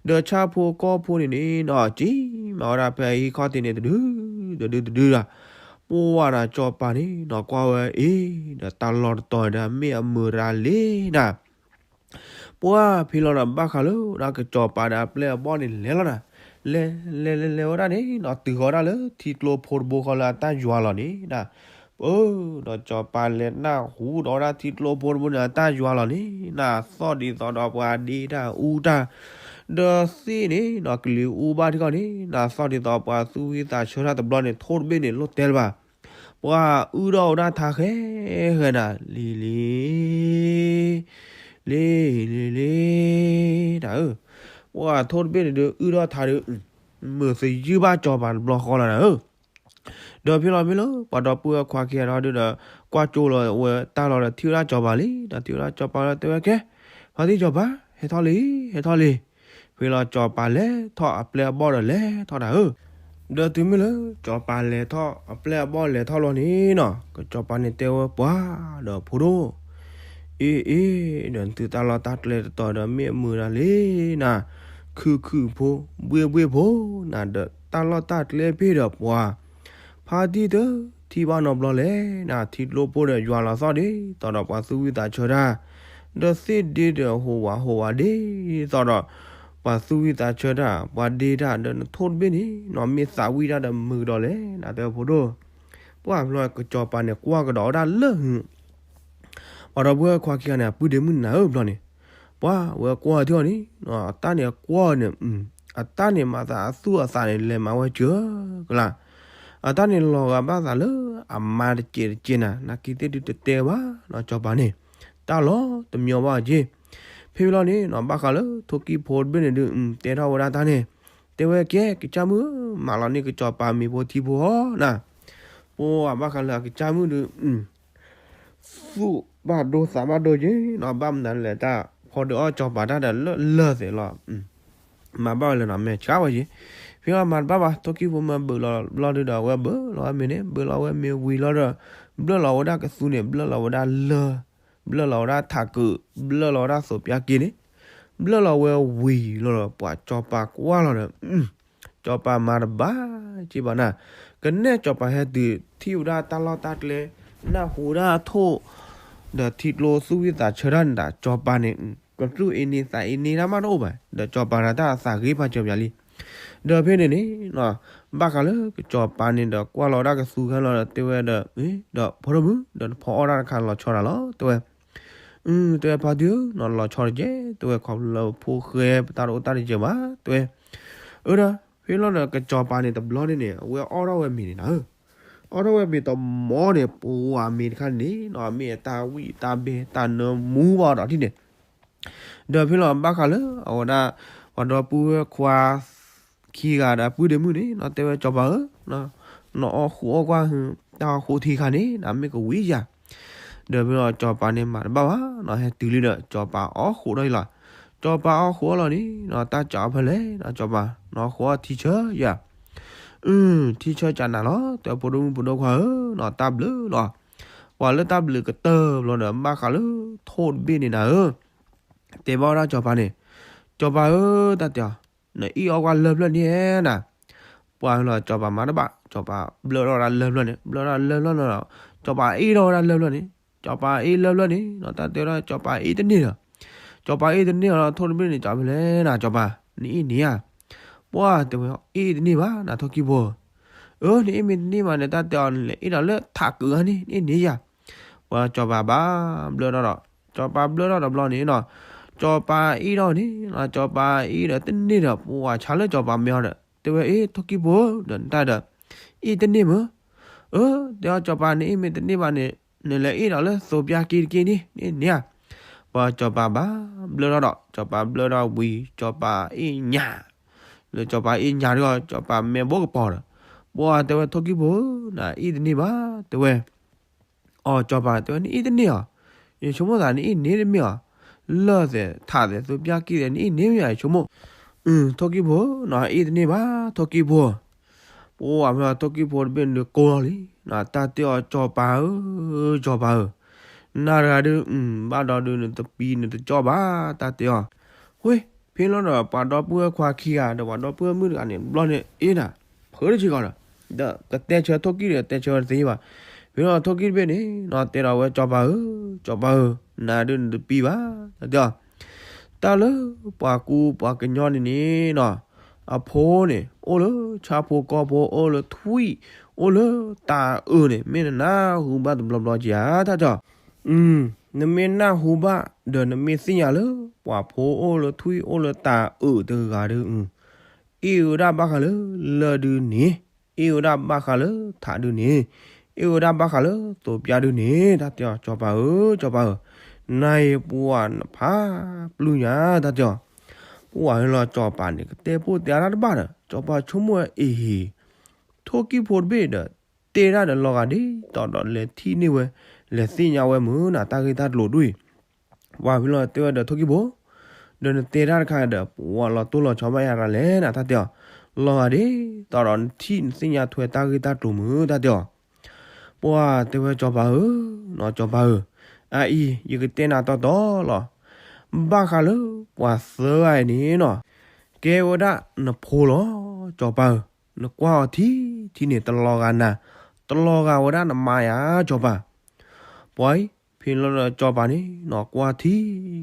ဒူၣ်ဒီထၢ, ဒီးဆၣ်ဖိကီၢ်ဖိန့ၣ်န့ၣ်နီၤ ကံမၤဝဲဒၣ်ဖဲဟံၣ်ခီၣ်ထံးန့ၣ် တဒု တဒုတဒုဒီး, ပှၢ်နၤစီၤပၤန့ၣ်နီၤ ကွၢ်ဝဲအ့ၣ် ဒီးတၢ်လီၢ်တတီၤဒီးမ့ၢ်အမုာ်တၢ်လံနၤ ပှၢ်ဖဲလီၤဒီးဘၣ်ဃးလၢ ဒီးကစီၤပၤဒီးအပျဲၢ်အဘီၣ်န့ၣ်လဲၤလီၤနၤ, လဲၤလဲၤလဲၤလဲၤဝဲဒၣ်န့ၣ်နီၤ တုၤဃီၤဝဲဒၣ်လၢထံကျိဖိတဘိဃီလၢအတၢ်ယွၤလီၤန့ၣ်နၤ, အၢ ဒီးစီၤပၤလဲၤနၢ်ဟူဒီးဝဲဒၣ်ထံကျိဖိတဘိန့ၣ် အတၢ်ယွၤလီၤန့ၣ်နၤ သီၣ်ဒ်သိးဒီးပှၤဒ့တၢ်အူတၢ်, ဒီးသ့ၣ်န့ၣ်နီၤ ကလံၤအူဘၣ်ထံကီၢ်န့ၣ်နၤ သီၣ်ဒ်သိးပှၤသူၣ်ဝံၣ်သးဆၢတၢ်တဘျီန့ၣ် ထိၣ်တဘ့ၣ်န့ၣ် လိၣ်တဲလၢၤဘၣ် ပှၤအုၣ်ထီၣ်ဝဲဒၣ်ထါဃဲဃဲနၤ လံၤလံၤ လံၤလံၤလံၤ တၢ်ဧၢ, ပှၤထိၣ်တဘ့ၣ်န့ၣ်ဒုး အုၣ်ထီၣ်ထါဒုး မုာ်သယုၢ်ဘၣ်စီၤပၤတဘျီဃီလီၤနၤဧၢ, ဒီးဖဲလီၤမ့ၢ်လၢ ပှၤဒီပုၢ်ဝဲၢ်ခွါခံဂၤဒီး ကွၢ်ကၠိလီၤဝဲတၢ်လီၤဒီးထံၣ်ဝဲဒၣ်စီၤပၤလံ, ဒီးထံၣ်ဝဲဒၣ်စီၤပၤလီၤတဲဝဲကဲ, ဖါတံၢ်စီၤပၤ ဟဲထီၣ်လံ ဟဲထီၣ်လံ, ဖဲလီၤစီၤပၤလဲၤထီၣ်အပျဲၢ်အဘီၣ်ဒီးလဲၤထီၣ်နၤဧၢ ဒီးတုၤမ့ၢ်လၢ စီၤပၤလဲၤထီၣ်အပျဲၢ်အဘီၣ်လဲၤထီၣ်လီၤန့ၣ်နီၤ ကစီၤပၤန့ၣ်တဲဝဲပှၤဒီးဖိဒိၣ်, အ့အ့, ဒီးသုတၢ်လီၢ်တၢ်ကျဲတတီၤဒီးမ့ၢ်အမုာ်တၢ်လံနၤ, ခုၣ်ခုၣ်ဖိ, ဘှ့ၣ်ဘှ့ၣ်ဖိနၤ ဒီးတၢ်လီၢ်တၢ်ကျဲဖဲဒီးပှၤ ဖါတံၢ်တထံၣ်ဘၣ်နီတဘျီလဲၣ်နၤ, ထံကျိဖိဒီးယွၤလီၤသီၣ်ဒ်သိးဒီးပှၤသူၣ်ဝံၣ်သးဆၢတၢ်, ဒီးသ့ၣ်ဒ့ဒီးဟူးဝးဟူးဝးဒ်သိးဒီး ပှၤသူၣ်ဝံၣ်သးဆၢတၢ်, ပှၤဒ့တၢ်ဒီးနထိၣ်တဘ့ၣ်န့ၣ်နီၤ မ့ၢ်သးဝံၣ်တၢ်ဒီးမုာ်ကဒီးလဲၣ်နၤ တဲဝဲဖိဒိၣ်, ပှၢ်ဘျီကစီၤပၤန့ၣ်ကွၢ်ကဒီးဝဲဒၣ်လၢ ပှၤဒီပုၢ်ဝဲၢ်ခွါခံဂၤန့ၣ် အပုၢ်ဒ့မုၣ်န့ၣ်နၤဧၢဘျီန့ၣ်, ပှၢ်ဝဲကွၢ်ထံအီၤန့ၣ် တၢ်န့ၣ်ကွၢ်န့ၣ် အတၢ်န့ၣ်မၤသးအသူၣ်အသးန့ၣ် လဲၤမၤဝဲစၢၤကလါ, အတၢ်န့ၣ်လီၤဂာ်ဘၣ်သးလၢအမါတစဲးတက့ၢ်နၤ, နာ်က့သ့ၣ်ဒုးတတဲဘၣ်နီၤ ကၠီၤပၤန့ၣ်, တၢ်လီၤတမံၤဘၣ်က့ၢ်. ဖဲလီၤန့ၣ်နီၤ ဘၣ်ဃးလၢထိၣ်ကံၣ်ဖိတဘ့ၣ်န့ၣ်ဒုး တဲထီၣ်ဝဲဒၣ်တၢ်န့ၣ်, တဲဝဲကဲ ကစၢ်မုၣ်ဧၢ, မၤလီၤန့ၢ်ကစီၤပၤမ့ၤဖိထံဖိအီၤနၤ, ပှၤဘၣ်ဃးလၢအကစၢ်မုၣ်ဒုး သူၣ်ဘၣ်ဒိသးဘၣ်ဒိက့ၢ်နီၤ, ဘၣ်မနုၤလဲၣ် တၢ်ဖီဒုးအီၣ်ကစီၤပၤတၢ်ဒီးလၢလၢာ်သ့ၣ်လီၤ. မၤဘၣ်ဝဲလၢနီၤ မဲာ်ဆှးဝဲက့ၢ်. ဖဲလီၤမၤတဘၣ်ဘၣ် ထိၣ်ကံၣ်ဖိမ့ၢ်ဘုးလီၤဘျီဒုးဒီး အဝဲဘုးလီၤဝဲမ့ၤန့ၣ် ဘုးလီၤဝဲမ့ၤဝံၤလီၤဒီး ဘျၢၣ်လီၤဝဲဒၣ်ကသူန့ၣ် ဘျၢၣ်လီၤဝဲဒၣ်လၢၢ်, ဘျၢၣ်လီၤဝဲဒၣ်ထးကုး, ဘျၢၣ်လီၤဝဲဒၣ်သိးပျၢ်က့န့ၣ်, ဘျၢၣ်လီၤဝဲဝံၤလီၤဒီး ပှၤကစီၤပၤကွၢ်လီၤဒီး ကစီၤပၤမၤတဘၣ်က့ၢ်ဘၣ်နၤ, ကနဲၣ်ကစီၤပၤဟဲတုၤထံၣ်ဝဲဒၣ်တၢ်လီၢ်တၢ်ကျဲ, နၢ်ဟူဒၣ်ထိၣ်, ဒီးထံကျိသူၣ်ဝံၣ်သးဆၢတၢ်န့ၣ်ဒီး ကစီၤပၤန့ၣ် ကသူၣ်အ့န့သးအ့န့တၢ်မးတအိၣ်ဘၣ်, ဒီးကစီၤပၤဒီးတၢ်သးဂ့ၤဖးစၢၤပၠးလံ. ဒီးဖဲန့ၣ်န့ၣ် ဘၣ်ဃးလၢကစီၤပၤန့ၣ်ဒီးကွၢ်လီၤဝဲဒၣ်ကသူခဲလီၤဒီးတဲဝဲဒီး, ဒီးဖိဒိၣ်မုၣ် ဒီးနဖီအီၣ်တၢ်တခါလီၤဆီဒၣ်လီၤ တဲဝဲ တဲဝဲဖါတံၢ်ဧၢ နီၤလီၤဆီတကဲ, တဲဝဲခီဖျိလၢဖိဃဲပတၢ်တအိၣ်တၢ်တယၢၤဘၣ် တဲဝဲ. အၢဒီး ဖဲလီၤဒီးကစီၤပၤန့ၣ်တဘျီန့ၣ်န့ၣ် အဝဲအီၣ်ထီၣ်ဝဲမ့ၤန့ၣ်နၤဧၢ, အီၣ်ထီၣ်ဝဲမ့ၤတမီန့ၣ် ပှၤမ့ၤတခါန့ၣ်နီၤ မ့ၢ်အတၢ်ဝံၣ်တၢ်ဘဲတၢ်နၢမူဘၣ်ဒီးထံၣ်န့ၣ် ဒီးဖဲလီၤဘၣ်ဃးလၢအဝဲဒၣ် ပှၤဒီပုၢ်ဝဲၢ်ခွါ ခံဂၤဒီးပုၢ်ဒ့မုၣ်န့ၣ်နီၤ တဲဝဲကစီၤပၤဧၢ, နအီၣ်ဃိးအီၣ်ကွၢ် တၢ်အီၣ်ဃိးထံခါန့ၣ် နမ့ၢ်ကဝံၤယၤ, ဒီးဖဲလီၤကစီၤပၤန့ၣ်မၤတဘၣ်ဘၣ် နီၤဟဲတုၤလံဒီး ကစီၤပၤအီၣ်ဃိးထီၣ်အံၤလီၤ. ကစီၤပၤအီၣ်ဃိးအီၣ်လီၤန့ၣ်နီၤ တၢ်ကးအီၣ်ဖဲလဲၣ်နီၤ ကစီၤပၤ နအီၣ်ဃိးအီၣ်ထံဆၢယၤ ထံဆၢကးနၤလီၤ တဲဖိဒိၣ်မုၣ်ဖိဒိၣ်ခွါဧၢနီၤ တၢ်ဘျုးလီၤ. ပှၤလၢတၢ်ဘျုးကတၢၢ်ဘျီဒီး ဘၣ်ဃးလၢထိၣ်တဘ့ၣ်န့ၣ်နၤဧၢ, တဲဘၣ်ဝဲဒၣ်ကစီၤပၤန့ၣ်, ကစီၤပၤဧၢ တၢ်တဲအီၤ, နအ့ၣ်အီၣ်ကွၢ်လၢၢ်ဖျၢၣ်န့ၣ်နၤ, ပှၤလီၤကစီၤပၤမၤတဘၣ် ကစီၤပၤဘျၢထီၣ်ဝဲဒၣ်လၢၢ်ဖျၢၣ်န့ၣ် ဘျၢထီၣ်လၢၢ်ဖျၢၣ်န့ၣ်, ကစီၤပၤအ့ၣ်ထီၣ်ဝဲဒၣ်လၢၢ်ဖျၢၣ်န့ၣ်, ကစီၤပၤအ့ၣ်လၢၢ်ဖျၢၣ်န့ၣ်နီၤ တၢ်တဲဝဲဒၣ်ကစီၤပၤအ့ၣ်တန့ၢ်ဒီး ကစီၤပၤအ့ၣ်တန့ၢ်လီၤ ထိၣ်တဘ့ၣ်န့ၣ် ကးဖဲလဲၣ်နၤ ကစီၤပၤ နအ့ၣ်န့ၢ်ဧါ, ပှၤတဲဝဲအ့ၣ်တန့ၢ်ဘၣ်နၤထိၣ်ကံၣ်ဖိဧၢ, အၢ နအ့ၣ်မ့ၢ်တန့ၢ်ဘၣ်န့ၣ် တၢ်တဲအီၤန့ၣ်လဲၤအ့ၣ်ဒီးလၢထးကုးဧါန့ၣ် နအ့ၣ်န့ၢ်ယၤ, ပှၤကစီၤပၤဘၣ်ဘျၢထီၣ်ဒီး ကစီၤပၤဘျၢထီၣ်တဘျီန့ၣ်နီၤ, ကစီၤပၤအ့ၣ်ထီၣ်န့ၣ်နီၤ ကစီၤပၤအ့ၣ်ဒီးတန့ၢ်ဒီး ပှၤဆါလၢကစီၤပၤမဲာ်အီၤဒီး တဲဝဲအ့ၣ်ထိၣ်ကံၣ်ဖိဧၢ ဒီးနတၢ်ဒီး အ့ၣ်တန့ၢ်မ့ၢ် အၢ တဲအီၤကစီၤပၤနအ့ၣ်မ့ၢ်တန့ၢ်ဘၣ်န့ၣ် နလဲၤအ့ၣ်ဒီးလၢသိးပျၢ်က့တက့ၢ်န့ၣ် နအ့ၣ်န့ၢ်ဧါ, ပှၤကစီၤပၤဘၣ်ဘျၢထီၣ်ဒီး ကစီၤပၤဘျၢထီၣ်ဝံၤ ကစီၤပၤအ့ၣ်ညၣ်, လၢကစီၤပၤအ့ၣ်ညၣ်ဒီး ကစီၤပၤမဲာ်ဘိကပီၤဒီး ပှၤတဲဝဲထိၣ်ကံၣ်ဖိဧၢ နအ့ၣ်တန့ၢ်ဘၣ် တဲဝဲ အီၤကစီၤပၤတဲဝဲ နအ့ၣ်တန့ၢ်အီၤ, ယဆိကမိၣ်သးနအ့ၣ်န့ၢ်တမ့ၢ်အီၤ, လၢၢ်သဲးထးသဲးသိးပျၢ်က့သဲး နအ့ၣ်န့ၢ်မ့ၢ်ယၤ ယဆိကမိၣ်, ထိၣ်ကံၣ်ဖိဧၢ နအ့ၣ်တန့ၢ်ဘၣ် ထိၣ်ကံၣ်ဖိဧၢ, ပှၤဖဲလီၤထိၣ်ကံၣ်ဖိတဘ့ၣ်န့ၣ်ကိးလီၤလံ, တၢ်တဲအီၤကစီၤပၤဧၢ, ကစီၤပၤဧၢ, နၤတဂၤဒုး ဘၣ်ဒီးဒုးနတပံနတကၠီၣ်ဘၣ် တၢ်တဲအီၤ, ဝ့ၢ် ဖဲလီၤဒီးပှၤဒီပုၢ်ဝဲၢ်ခွါခံဂၤဒီးပှၤဒီပုၢ်ဝဲၢ်မုၣ်တဂၤန့ၣ် တဘျီန့ၣ်အ့ၣ်နၤ ဖုးတဆံးကီးဒီး ဒီးကတဲဆၢထိၣ်ကံၣ်ဒီးတဲဆၢဝဲတသ့ဘၣ်, ဖဲလီၤထိၣ်ကံၣ်တဘ့ၣ်န့ၣ်နီၤ တဲဒီးဝဲကစီၤပၤဧၢ, ကစီၤပၤဧၢ, နၤဒုးနတပံဘၣ် တၢ်တဲအီၤ, တၢ်လၢပှၤကူပှၤကညီန့ၣ်န့ၣ်နီၤ, အဖိန့ၣ် အိၣ်လၢဆၣ်ဖိကီၢ်ဖိ အိၣ်လၢထွံၣ် အိၣ်လၢတၤအုးန့ၣ် မ့ၢ်နနၢ်ဟူဘၣ်တဘျီဘျီကဧါ တၢ်တဲအီၤ, နမ့ၢ်နၢ်ဟူဘၣ် ဒီးနမ့ၢ်သ့ၣ်ညါလၢ ပှၤဖိအိၣ်လၢထွံၣ်အိၣ်လၢတၤအုးတဂၤဒီး အ့ၣ်ဝဲဒၣ်ဘၣ်ဃးလၢလၢၢ်ဒုးန့ၣ်, အ့ၣ်ဝဲဒၣ်ဘၣ်ဃးလၢထးဒုးန့ၣ်, အ့ၣ်ဝဲဒၣ်ဘၣ်ဃးလၢသိးပျၢ်ဒုးန့ၣ် တၢ်တဲအီၤ ကစီၤပၤဧၢ, ကစီၤပၤဧၢ, နၤအံၤပှၤနဖးပျုၢ်ညါ တၢ်တဲအီၤ, ပှၤဟဲလီၤကစီၤပၤန့ၣ် ကတဲပိာ်တဲအါတၢ်တဘၣ်ဒီး ကစီၤပၤဆိကမိၣ်ဝဲအ့ၣ် ထိၣ်ကံၣ်ဖိတဘ့ၣ်ဒီး တဲဒၣ်ဒီးလီၤဂာ်ဒ်သိးဒီးလဲၤထံၣ်န့ၢ်ဝဲ, လဲၤသ့ၣ်ညါဝဲမုၢ်နၤတၢ်ဂ့ၢ်တၢ်ကျိၤဒ်အံၤ, ပှၤဖဲလီၤတဲဝဲဒီးထိၣ်ကံၣ်ဖိ, ဒီးနတဲတၢ်တခါဒီး ပှၤလီၤတိၢ်လီၤဆီဘၣ်ယၤတၢ်လဲၣ်နၤ တၢ်တဲအီၤ, လီၤဂာ်ဒ်သိးဒီးနထံၣ်နသ့ၣ်ညါထွဲတၢ်ဂ့ၢ်တၢ်ကျိၤမုၢ် တၢ်တဲအီၤ, ပှၤတဲဝဲကစီၤပၤဧၢ, နီၤကစီၤပၤဧၢ, အအံၤ ယကတဲနၤတီတီလီၤ, ဘၣ်ဃးလၢပှၤသၢဂၤအံၤန့ၣ်နီၤ, ကဲဝဲဒၣ်နဖိလီၤ ကစီၤပၤဧၢ, နကွၢ်အီၤထံထံန့ၣ် တလီၤဂာ်နၤ, တလီၤဂာ်ဝဲဒၣ်နမါယၤ ကစီၤပၤ, ပှၤအံၤ ဖဲလီၤဒီးကစီၤပၤန့ၣ်နီၤ ကွၢ်ထံ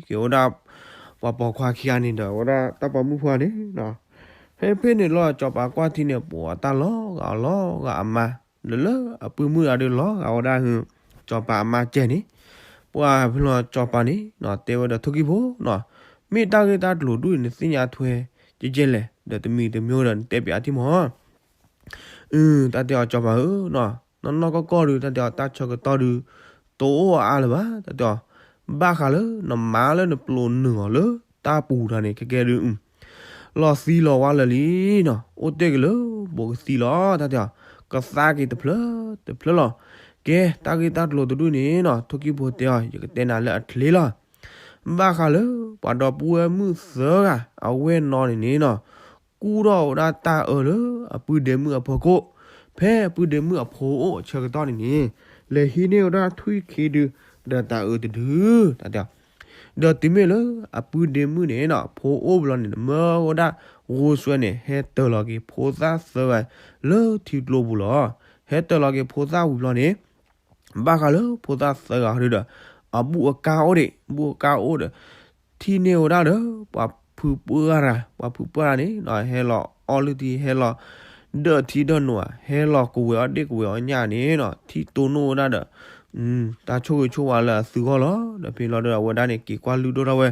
က့ၤဝဲဒၣ် ပှၤပိာ်ခွါခံဂၤန့ၣ်ဒီး ဝဲဒၣ်တၢ်ပိာ်မုၣ်ဖိန့ၣ်နီၤ, ဖဲဖဲန့ၣ်လီၤ ကစီၤပၤကွၢ်ထံန့ၣ် ပှၤတၢ်လီၤဂာ်လီၤဂာ်အမါ, ဒီးလၢအပုၢ်မုၣ်တဂၤဒီးလီၤဂာ်ဝဲဒၣ်ဟု ကစီၤပၤအမါကဲန့ၣ်, ပှၤဖဲလီၤကစီၤပၤန့ၣ်နီၤ တဲဝဲဒီးထိၣ်ကံၣ်ဖိနီၤ, မ့ၢ်တၢ်ဂ့ၢ်တၢ်ကျိၤဒ်အံၤ နသ့ၣ်ညါထွဲ ကဲကဲလဲၣ် ဒီးတမံၤတမံၤဒီးနတဲပၠးအထံမီၤ. အၢ တၢ်တဲအီၤ စီၤပၤဧၢ, နီၢ်နီၢ်ကီၢ်ကီၢ်ဒုး တၢ်တဲအီၤ တၢ်ဆၢကတီၢ်ဒုး တအိၣ်အါလၢၤဘၣ် တၢ်တဲအီၤ. ဘၣ်ဃးလၢနမါလၢနပျိာ်နုာ်အီၤလၢတၢ်ပူၤတၢ်န့ၣ် ခဲကဲဒုး လီၤသံလီၤဝါလၢာ်လံနီၤ, အိၣ်တ့ၢ်က့ၤလၢဘိးကသံလီၤ တၢ်တဲအီၤ. ကသါက့ၤတဖျၢၣ်တဖျၢၣ်လီၤ. ကဲ တၢ်ဂ့ၢ်တၢ်ကျိၤတဒူၣ်န့ၣ်နီၤ ထိၣ်ကံၣ်ဖိတဲအီၤ ယကတဲနၤလၢအချ့လီၤ. ဘၣ်ဃးလၢ ပှၤဒီပုၢ်ဝဲၢ်မုၣ်သၢဂၤ အဝဲၢ်နီၢ်န့ၣ်န့ၣ်နီၤ ကူၣ်ထီၣ်ဝဲဒၣ်တၢ်အၢလၢအပုၢ်ဒ့မုၣ်အဖီခိၣ်, ဖဲအပုၢ်ဒ့မုၣ်အဖိအိၣ်အဆၢကတီၢ်န့ၣ်န့ၣ် လဲၤဟံးန့ၢ်ဝဲဒၣ်ထွံၣ်ခံဒု ဒီးတၢ်အၢတဒု တၢ်တဲအီၤ. ဒီးတုၤမ့ၢ်လၢအပုၢ်ဒ့မုၣ်န့ၣ်နီၤ ဖိအိၣ်ဘျီန့ၣ် မၢဝဲဒၣ်ဂိၢ်စွဲန့ၣ် ဟဲတၢၤလီၤက့ၤဖိသၣ်သၢဂၤ လၢထံကျိပူၤလီၤ. ဟဲတၢၤလီၤက့ၤဖိသၣ်ဝံၤဘျီန့ၣ် ဘၣ်ဃးလၢဖိသၣ်သၢဂၤဒုဒီး အဘူၣ်အကါအိၣ်ဒံး ဘူၣ်အကါအိၣ်ဒီး ထံၣ်န့ၢ်ဝဲဒၣ်ဒီး ပှၤဖုပှၢ်တၢ် ပှၤဖုပှၢ်တၢ်န့ၣ်နီၤ ဟဲလီၤအီၣ်လုၢ်ထံ ဟဲလီၤဒၢၣ်ထံဒၢၣ်နိဧါ ဟဲလီၤကဝဲၤအီၣ်ဒ့ၣ်ကဝဲၤအီၣ်ညၣ်န့ၣ်နီၤ ထံၣ်တိၢ်နီၣ်ဝဲဒၣ်ဒီး တၢ်ဆိၣ်ဂ့ၤဆိၣ်ဝါလၢအသုဂီၢ်လီၤ. ဒီးဖဲလီၤဒီးအဝဲဒၣ်န့ၣ် က့ၤကွၢ်လုၢ်ဒိၣ်ထီၣ်ဝဲ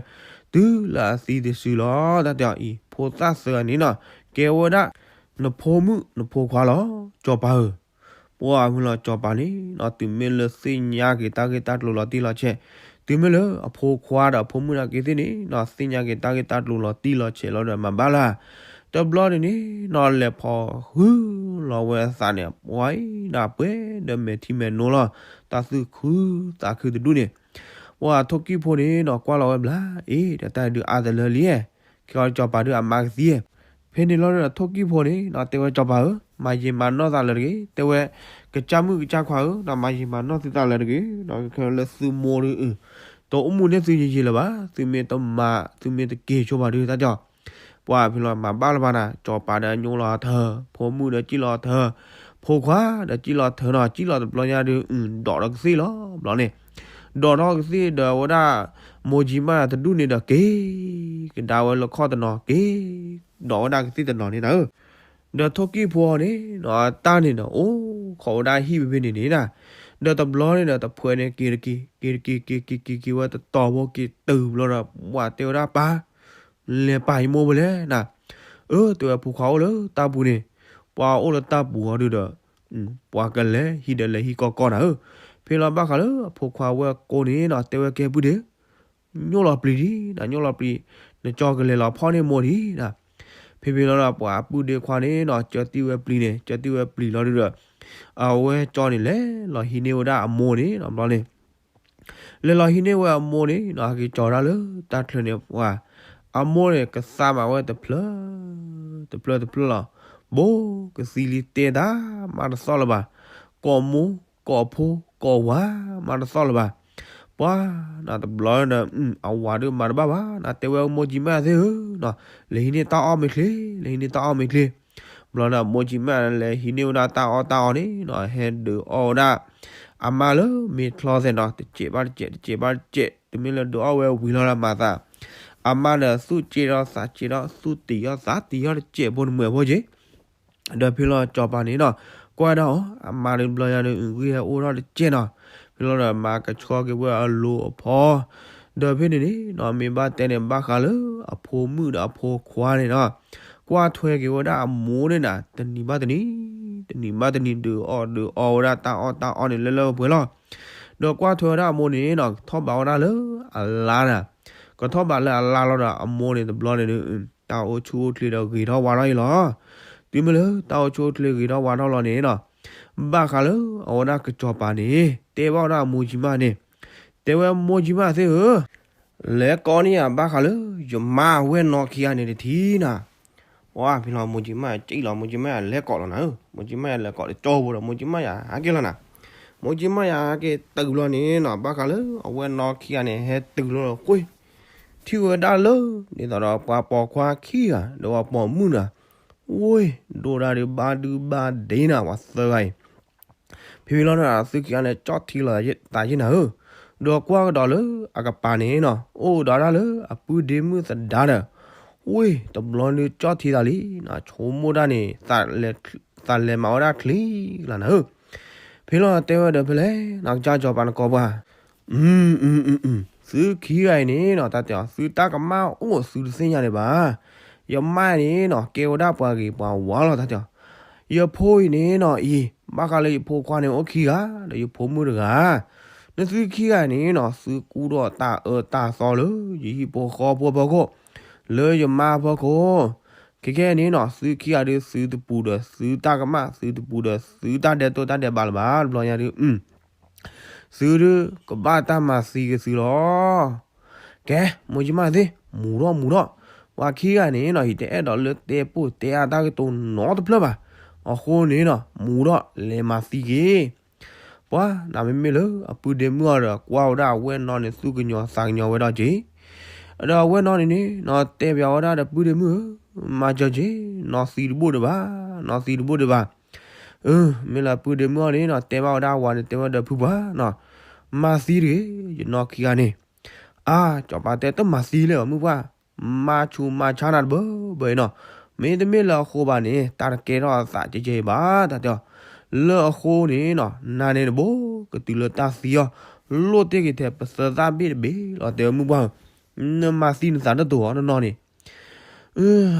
တုၤလၢအသံတစုလီၤ. တၢ်တဲအီၤအံၤ ဖိသၣ်သၢဂၤန့ၣ်နီၤ ကဲဝဲဒၣ် နဖိမုၣ်နဖိခွါလီၤ စီၤပၤဧၢ. ပှၤမုၢ်လီၤစီၤပၤန့ၣ်နီၤ တုၤမ့ၢ်လၢသ့ၣ်ညါက့ၤတၢ်ဂ့ၢ်တၢ်ကျိၤလီၤတံၢ်လီၤဆဲး, တုၤမ့ၢ်လၢအဖိခွါဒီးအဖိမုၣ်နာ်က့သ့ၣ်န့ၣ်နီၤ သ့ၣ်ညါက့ၤတၢ်ဂ့ၢ်တၢ်ကျိၤလီၤတံၢ်လီၤဆဲးလီၤဒီး မၤဘၣ်လၢ် တဘျီန့ၣ်န့ၣ်နီၤ လဲၤဖီၣ်ဟုလီၤဝဲအသးန့ၣ် ပှၤအံၤဒၣ်ပှဲၤဒီးမဲာ်ထံမဲာ်နိလီၤ တၢ်သူၣ်ခုသးခုတဒူၣ်န့ၣ် ပှၤထိၣ်ကံၣ်ဖိန့ၣ်နီၤ ကွၢ်လီၤဝဲဘျီ အ့ ဒီးတၢ်ဒုးအါတလၢလံ ကဲအီၤစီၤပၤဒုးအမါကသံ ဖဲန့ၣ်လီၤဒီးထိၣ်ကံၣ်ဖိန့ၣ်နီၤ တဲဝဲစီၤပၤဧၢ, မၤယံာ်မၤနီၢ်သးလၢတဂ့ၤ, တဲဝဲ ကစၢ်မုၣ်ကစၢ်ခွါဧၢနီၤ မၤယံာ်မၤနီၢ်သုသးလၢတဂ့ၤနီၤ ခဲလၢသုမိၢ်ဒုး တအိၣ်မူန့ၢ်သုယံာ်ယံာ်လၢၤဘၣ်, သုမ့ၢ်တမၤ သုမ့ၢ်တက့ၤဆိပာ်ဒုး တၢ်တဲအီၤ ပှၤဖဲလီၤမၤဘၣ်လၢၤဘၣ်နၤ, စီၤပၤဒီးညိလီၤထၢ, ဖိမုၣ်ဒီးကံၣ်လီၤထၢ, ဖိခွါဒီးကံၣ်လီၤထၢနီၤ, ကံၣ်လီၤတဘျီညါဒုး ဒိးဒီးကသ့ၣ်လီၤ ဘျီန့ၣ်, ဒိးထီၣ်ကသ့ၣ်ဒီးဝဲဒၣ် မိၢ်ကၠံမၣ်တဒူၣ်န့ၣ်ဒီးက့ၤကဒါဝဲလၢခီၣ်တနီၤ က့ၤဒိးဝဲဒၣ်ကသ့ၣ်တနီၤန့ၣ်နၤဧၢ, ဒီးထိၣ်ကံၣ်ဖိအီၤန့ၣ်နီၤ အတၢ်န့ၣ်ဒီး အိၣ်ခိးဝဲဒၣ်ဟံၣ်ဖဲန့ၣ်န့ၣ်နၤ, ဒီးတဘျီန့ၣ်ဒီးတဖှဲးန့ၣ်က့ၤတက့ၤ က့ၤတက့ၤ က့ၤက့ၤ က့ၤက့ၤဝဲတတီၤဖိက့ၤတုၤဘျီဒီး ပှၤတဲဝဲဒၣ်ပၢ် လဲၤပာ်ယမိၢ်ဖဲလဲၣ်နၤ, အၢ တဲဝဲဖိခွါအိၣ်လၢတၢ်ပူၤန့ၣ်, ပှၤအိၣ်လၢတၢ်ပူၤအီၤဒုးဒီး ပှၤကလဲၤဟံးဒီးလဲၤဟံးကီကီနၤဧၢ, ဖဲလီၤဘၣ်ဃးလၢအဖိခွါဝဲၢ်ကိန့ၣ်နီၤ တဲဝဲကဲပုၢ်ဒ့ ညိၣ်လီၤပျံၤဒံးနၤ ညိၣ်လီၤပျံၤ, နကၠီကလဲၤလီၤဖီၣ်န့ၢ်မိၢ်ဒံးနၤ, ဖဲဖဲလီၤဒီးပှၤပုၢ်ဒ့ခွါန့ၣ်နီၤ ကၠီတံၢ်ဝဲပျံၤန့ၣ် ကၠီတံၢ်ဝဲပျံၤလီၤဒုးဒီး အဝဲကၠီန့ၣ်လဲၤလီၤဟံးန့ၢ်ဝဲဒၣ်အမိၢ်န့ၣ်နီၤ ဘျီန့ၣ် လဲၤလီၤဟံးန့ၢ်ဝဲအမိၢ်န့ၣ်နီၤ ဟဲက့ၤကၠီၤဒၣ်လၢတၢ်ချၢန့ၣ်ပှၤ, အမိၢ်န့ၣ်ကသါမးဝဲတဖျၢၣ် တဖျၢၣ်တဖျၢၣ်လီၤ, ဘိးကသံလံတဲတၢ်မၤတသီၣ်လၢၤဘၣ်, ကိးမိၢ် ကိးဖိ ကိးဝၤ မၤတသီၣ်လၢၤဘၣ်, ပှၤနၤတဘျီဒီး အဝၤဒုးမၤတဘၣ်ဘၣ် နတဲဝဲမိၢ်ကၠံမၣ်သ့ၣ်ဧၢနီၤ, လဲၤဟံးန့ၢ်တၢ်အီၣ်မ့ၢ်ချ့ လဲၤဟံးန့ၢ်တၢ်အီၣ်မ့ၢ်ချ့, ဘျီဒီးမိၢ်ကၠံမၣ်လဲၤဟံးန့ၢ်ဝဲဒၣ်တၢ်အီၣ်တၢ်အီန့ၣ်နီၤ ဟဲဒုးအီၣ်ဝဲဒၣ် အမါလၢမ့ၤချီသဲးနီၤ တစဲးဘၣ်တစဲး တစဲးဘၣ်တစဲး တုၤမ့ၢ်လၢဒုးအီၣ်ဝဲဝံၤလီၤဒီးမၤသး, အမါဒီးသူၣ်က့ထီၣ်သးက့ထီၣ် သူၣ်တ့ၢ်ထီၣ်သးတ့ၢ်ထီၣ်တစဲးဖိတမှဲးဖိက့ၤ ဒီးဖဲလီၤစီၤပၤန့ၣ်နီၤ ကွၢ်ဒၣ်အီၤ အမါတဘျီညါန့ၣ် ဂံၢ်ဟဲအိၣ်ထီၣ်တစဲးနီၤ, ဖဲလီၤဒီးမၤကဆှီက့ၤဝဲအလိၤအဖီ, ဒီးဖဲန့ၣ်န့ၣ်နီၤ မ့ၢ်ဘၣ်တဲန့ၣ် ဘၣ်ဃးလၢအဖိမုၣ်ဒီးအဖိခွါန့ၣ်နီၤ, ကွၢ်ထွဲက့ၤဝဲဒၣ်အမိၢ်န့ၣ်နၤ တနံၤဘၣ်တနံၤ, တနံၤဘၣ်တနံၤ ဒုးအီၣ်ဒုးအီဝဲဒၣ်တၢ်အီၣ်တၢ်အီန့ၣ်လၢလၢပှဲၤပှဲၤလီၤ, ဒီးကွၢ်ထွဲဝဲဒၣ်အမိၢ်န့ၣ်နီၤ ကထီၣ်ဘးဝဲဒၣ်လၢအလါနၤ, ကထီၣ်ဘးလၢအလါလီၤဒီးအမိၢ်န့ၣ်တဘျီန့ၣ်ဒီး တၢ်အိၣ်ဆူၣ်အိၣ်ချ့ဒီးဂ့ၤထီၣ်ဝါထီၣ်အံၤလီၤ. တုၤမ့ၢ်လၢတၢ်အိၣ်ဆူၣ်အိၣ်ချ့ဂ့ၤထီၣ်ဝါထီၣ်လီၤန့ၣ်နီၤ, ဘၣ်ဃးလၢအဝဲဒၣ်ကစီၤပၤန့ၣ် တဲဘၣ်ဝဲဒၣ်အမိၢ်ကၠံမၣ်န့ၣ်, တဲဝဲမိၢ်ကၠံမၣ်သ့ၣ်ဧၢ, လဲၤကိးန့ၢ်ယၤဘၣ်ဃးလၢ ယမါဝဲၢ်နီၢ်ခံဂၤန့ၣ်တထံၣ်နၤ, ပှၤဖဲလီၤမိၢ်ကၠံမၣ်ကံၣ်လီၤ မိၢ်ကၠံမၣ်ယၤလဲၤကိးလီၤနၤဧၢ, မိၢ်ကၠံမၣ်ယၤလဲၤကိးတကၠီဖိဒီး မိၢ်ကၠံမၣ်ယၤဟဲက့ၤလီၤနၤ, မိၢ်ကၠံမၣ်ယၤဟဲက့ၤတုၤလီၤန့ၣ်နီၤ ဘၣ်ဃးလၢအဝဲၢ်နီၢ်ခံဂၤန့ၣ် ဟဲတုၤလီၤဃ့ ထံၣ်ဝဲဒၣ်လၢ ဒ်သိးဒီးပှၤပိာ်ခွါခံဂၤ ဒီးပှၤပိာ်မုၣ်နၤ, ဝ့ၢ် ဒိၣ်ဒၣ်ဒုးဘၣ်ဒုဘၣ်ဒ့နၤ ပှၤသၢဂၤအံၤ, ဖဲဖဲလီၤဒီးသုခံဂၤန့ၣ် ကၠီၣ်ထံလီၤသးယ့ၢ်နၤဧၢ, ဒီးကွၢ်ကဒီးလၢအကပၤန့ၣ်နီၤ အိၣ်ဒီးဒၣ်လၢအပုၢ်ဒ့မုၣ်သဒါဒီး, ဝ့ၢ် တဘျီဒုးကၠီၣ်ထံသးလံနီၤ ဆိကမိၣ်တၢ်န့ၣ် သးလဲၤမၤဝဲဒၣ်ချ့ကလၤနၤဧၢ, ဖဲလီၤတဲဝဲဒီးဖဲလဲၣ်နီၤ ကစၢ်စီၤပၤနကိးပှၤ သုခံဂၤအံၤန့ၣ်နီၤ တၢ်တဲအီၤ သုတၢ်ကမၣ်အိၣ်သုတသ့ၣ်ညါဒံးဘၣ်. ယမါန့ၣ်နီၤ ကဲဝဲဒၣ်ပှၤဂ့ၤပှၤဝါလီၤ တၢ်တဲအီၤ. ယဖိအံၤန့ၣ်နီၤအံၤ ဘၣ်ဃးလၢယဖိခွါန့ၣ်အိၣ်ခံဂၤ ဒီးယဖိမုၣ်တဂၤ, နသုခံဂၤန့ၣ်နီၤ သုကူၣ်ထီၣ်တၢ်အၢတၢ်သီလၢ ယဟံၣ်ဖိဃီဖိအဖီခိၣ်, လၢယမါအဖီခိၣ်, ခဲခဲန့ၣ်နီၤ သုခံဂၤဒုးသုတပူၤဒီးသုတၢ်ကမၣ် သုတပူၤဒီးသုတၢ်ဒဲးတိၢ်တၢ်ဒဲးဘးလၢၤဘၣ် တဘျီညါဒုး သုဒုးကဘၣ်တၢ်မၤသံက့ၤသုလီၤ. ကဲ မိၢ်ကၠံမၣ်သ့ၣ် မူၤထီၣ်မူၤထီၣ်, ပှၤခံဂၤန့ၣ်နီၤ ယတအဲၣ်ဒိးလၢတဲပိၢ်တဲအါတၢ်ကတိၤနီတဖျၢၣ်ဘၣ်. အဃိန့ၣ်နီၤ မူၤထီၣ်လဲၤမၤသံက့ၤ ပှၤနမ့မ့ၢ်လၢအပုၢ်ဒ့မုၣ်အီၤဒီး ကွၢ်ဝဲဒၣ်အဝဲၢ်နီၢ်န့ၣ် သူၣ်ကညီၤသးကညီၤဝဲဒၣ်က့ၤ, ဒီးအဝဲၢ်နီၢ်န့ၣ်န့ၣ် နီၤတဲပၠးဝဲဒၣ်ဒီးပုၢ်ဒ့မုၣ်ဧၢ, မၤစၢၤက့ၤ, နီၢ်သံတဘိၣ်ဒံးဘၣ်, နီၢ်သံတဘိၣ်ဒံးဘၣ်. အၢ မ့ၢ်လၢပုၢ်ဒ့မုၣ်အီၤန့ၣ်နီၤ တဲဘၣ်ဝဲဒၣ်အဝၤန့ၣ် တဲဝဲဒီးဖုပှၢ်နီၤ, မၤသံတဂ့ၤ, ယနီၢ်ခံဂၤန့ၣ် အါ စီၤပၤတဲတမၤသံလဲၣ် မုၣ်ပှၢ်, မၤဆူးမၤဆါနၤတဘၢဘၢအံၤနီၤ, မ့တမ့ၢ်လၢအဃိဘၣ်န့ၣ် တၢ်တကဲထီၣ်အသးကဲကဲအံၤဘၣ် တၢ်တဲအီၤ, လၢအဃိန့ၣ်နီၤ နၤန့ၣ်တဘိ ကတုၤလၢတၢ်သံအီၤ, လိၣ်တ့ၢ်က့ၤထဲပသၢသၣ်ဘ့ၣ်တဘ့ၣ်လီၤ တဲဝဲမုၣ်ပှၢ်ဧၢ, နမၤသံနသးတတိၤအီၤနီၢ်နီၢ်န့ၣ်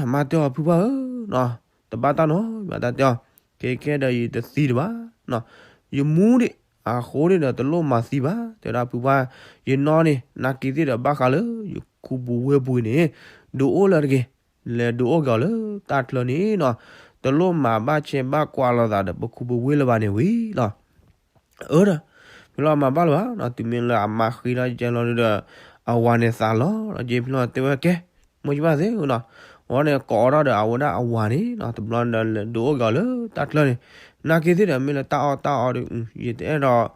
အမါတဲအီၤဖုပှၢ်ဧၢနီၤ, တဘၣ်တၢ်နီတမံၤ တၢ်တဲအီၤ, ခဲခဲဒီးယတသံဒံးဘၣ်နီၤ, ယမူဒံး, အဃိန့ၣ်ဒီးတလိၣ်မၤသံဘၣ် တဲဝဲဒၣ်ဖုပှၢ်, ယနီၢ်န့ၣ် နာ်က့ၤသ့ၣ်ဒီးဘၣ်ဃးလၢ ယခူပူၤဝ့ၢ်ပူၤအံၤန့ၣ် ဒုးအိၣ်လၢၤတဂ့ၤ, လဲၤဒုးအိၣ်က့ၤအီၤလၢတၢ်ချၢန့ၣ်နီၤ, တလိၣ်မၤဘၣ်ဆဲးဘၣ်ကွၢ်လိာ်သးဒီးပခူပူၤဝ့ၢ်လၢၤဘၣ်န့ၣ်ဝံၤလီၤ. အၢဒီး ဖဲလီၤမၤဘၣ်လၢၤဘၣ်နီၤ, တုၤမ့ၢ်လၢအမါဃ့ထီၣ်ကဲလီၤဒီး အဝၤန့ၣ်သးလီၤလီၤက့ၤ ဖဲလီၤတဲဝဲကဲ, မိၢ်ကၠံမၣ်သ့ၣ်နီၤ, အဝဲန့ၣ်ကိးထီၣ်ဒီးအဝဲဒၣ်အဝၤန့ၣ်နီၤ, တဘျီဒီးလဲၤဒုးအိၣ်က့ၤအီၤလၢတၢ်ချၢန့ၣ်, နာ်က့ၤသ့ၣ်ဒီးမ့ၢ်လၢတၢ်အီၣ်တၢ်အီဒီး ယတအဲၣ်ဒိး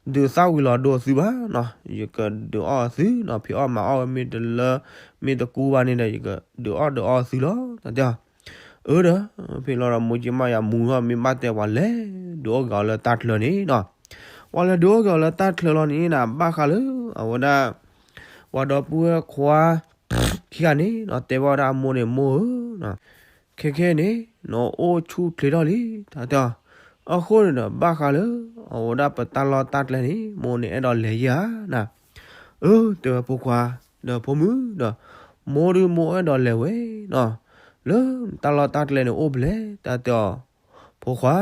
ဒုးသၣ်ဝံၤလီၤဒိသုဘၣ်နီၤ, ယကဒုးအီၣ်သုနီၤ, ဖံးအီၣ်မၤအီၣ်ဝဲမ့ၢ်တလၢ မ့ၢ်တကူဘၣ်န့ၣ်ဒီး ယကဒုးအီၣ်ဒုးအီသုလီၤ တၢ်တဲအီၤ. အၢဒီး ဖဲလီၤဒီးမိၢ်ကၠံမၣ်ယၤမူထီၣ်မ့ၢ်ဘၣ်တဲပှၤလဲၤဒုးအိၣ်က့ၤအီၤလၢတၢ်ချၢန့ၣ်နီၤ, ပှၤလဲၤဒုးအိၣ်က့ၤအီၤလၢတၢ်ချၢလီၤန့ၣ်နီၤ, ဘၣ်ဃးလၢ အဝဲဒၣ် ပှၤဒီပုၢ်ဝဲၢ်ခွါ ခံဂၤန့ၣ်နီၤ တဲဘၣ်ဝဲဒၣ်အမိၢ်န့ၣ် မိၢ်ဧၢ ခဲခဲန့ၣ် နအိၣ်ဆူၣ်ချ့ထီၣ်လံ တၢ်တဲအီၤ, အဃိန့ၣ်ဒီး ဘၣ်ဃးလၢ အဝဲဒၣ်ပတၢ်လီၢ်တၢ်ကျဲန့ၣ် မိၢ်န့ၣ်အဲၣ်ဒိးလဲၤယဲဧါနီၤ, အၢ တဲဝဲဖိခွါ ဒီးဖိမုၣ်ဒီး မိၢ်ဒုးမိၢ်အဲၣ်ဒိးလဲၤဝဲနီၤ, လၢနတၢ်လီၢ်တၢ်ကျဲန့ၣ်အိၣ်ဖဲလဲၣ် တၢ်တဲအီၤ, ဖိခွါ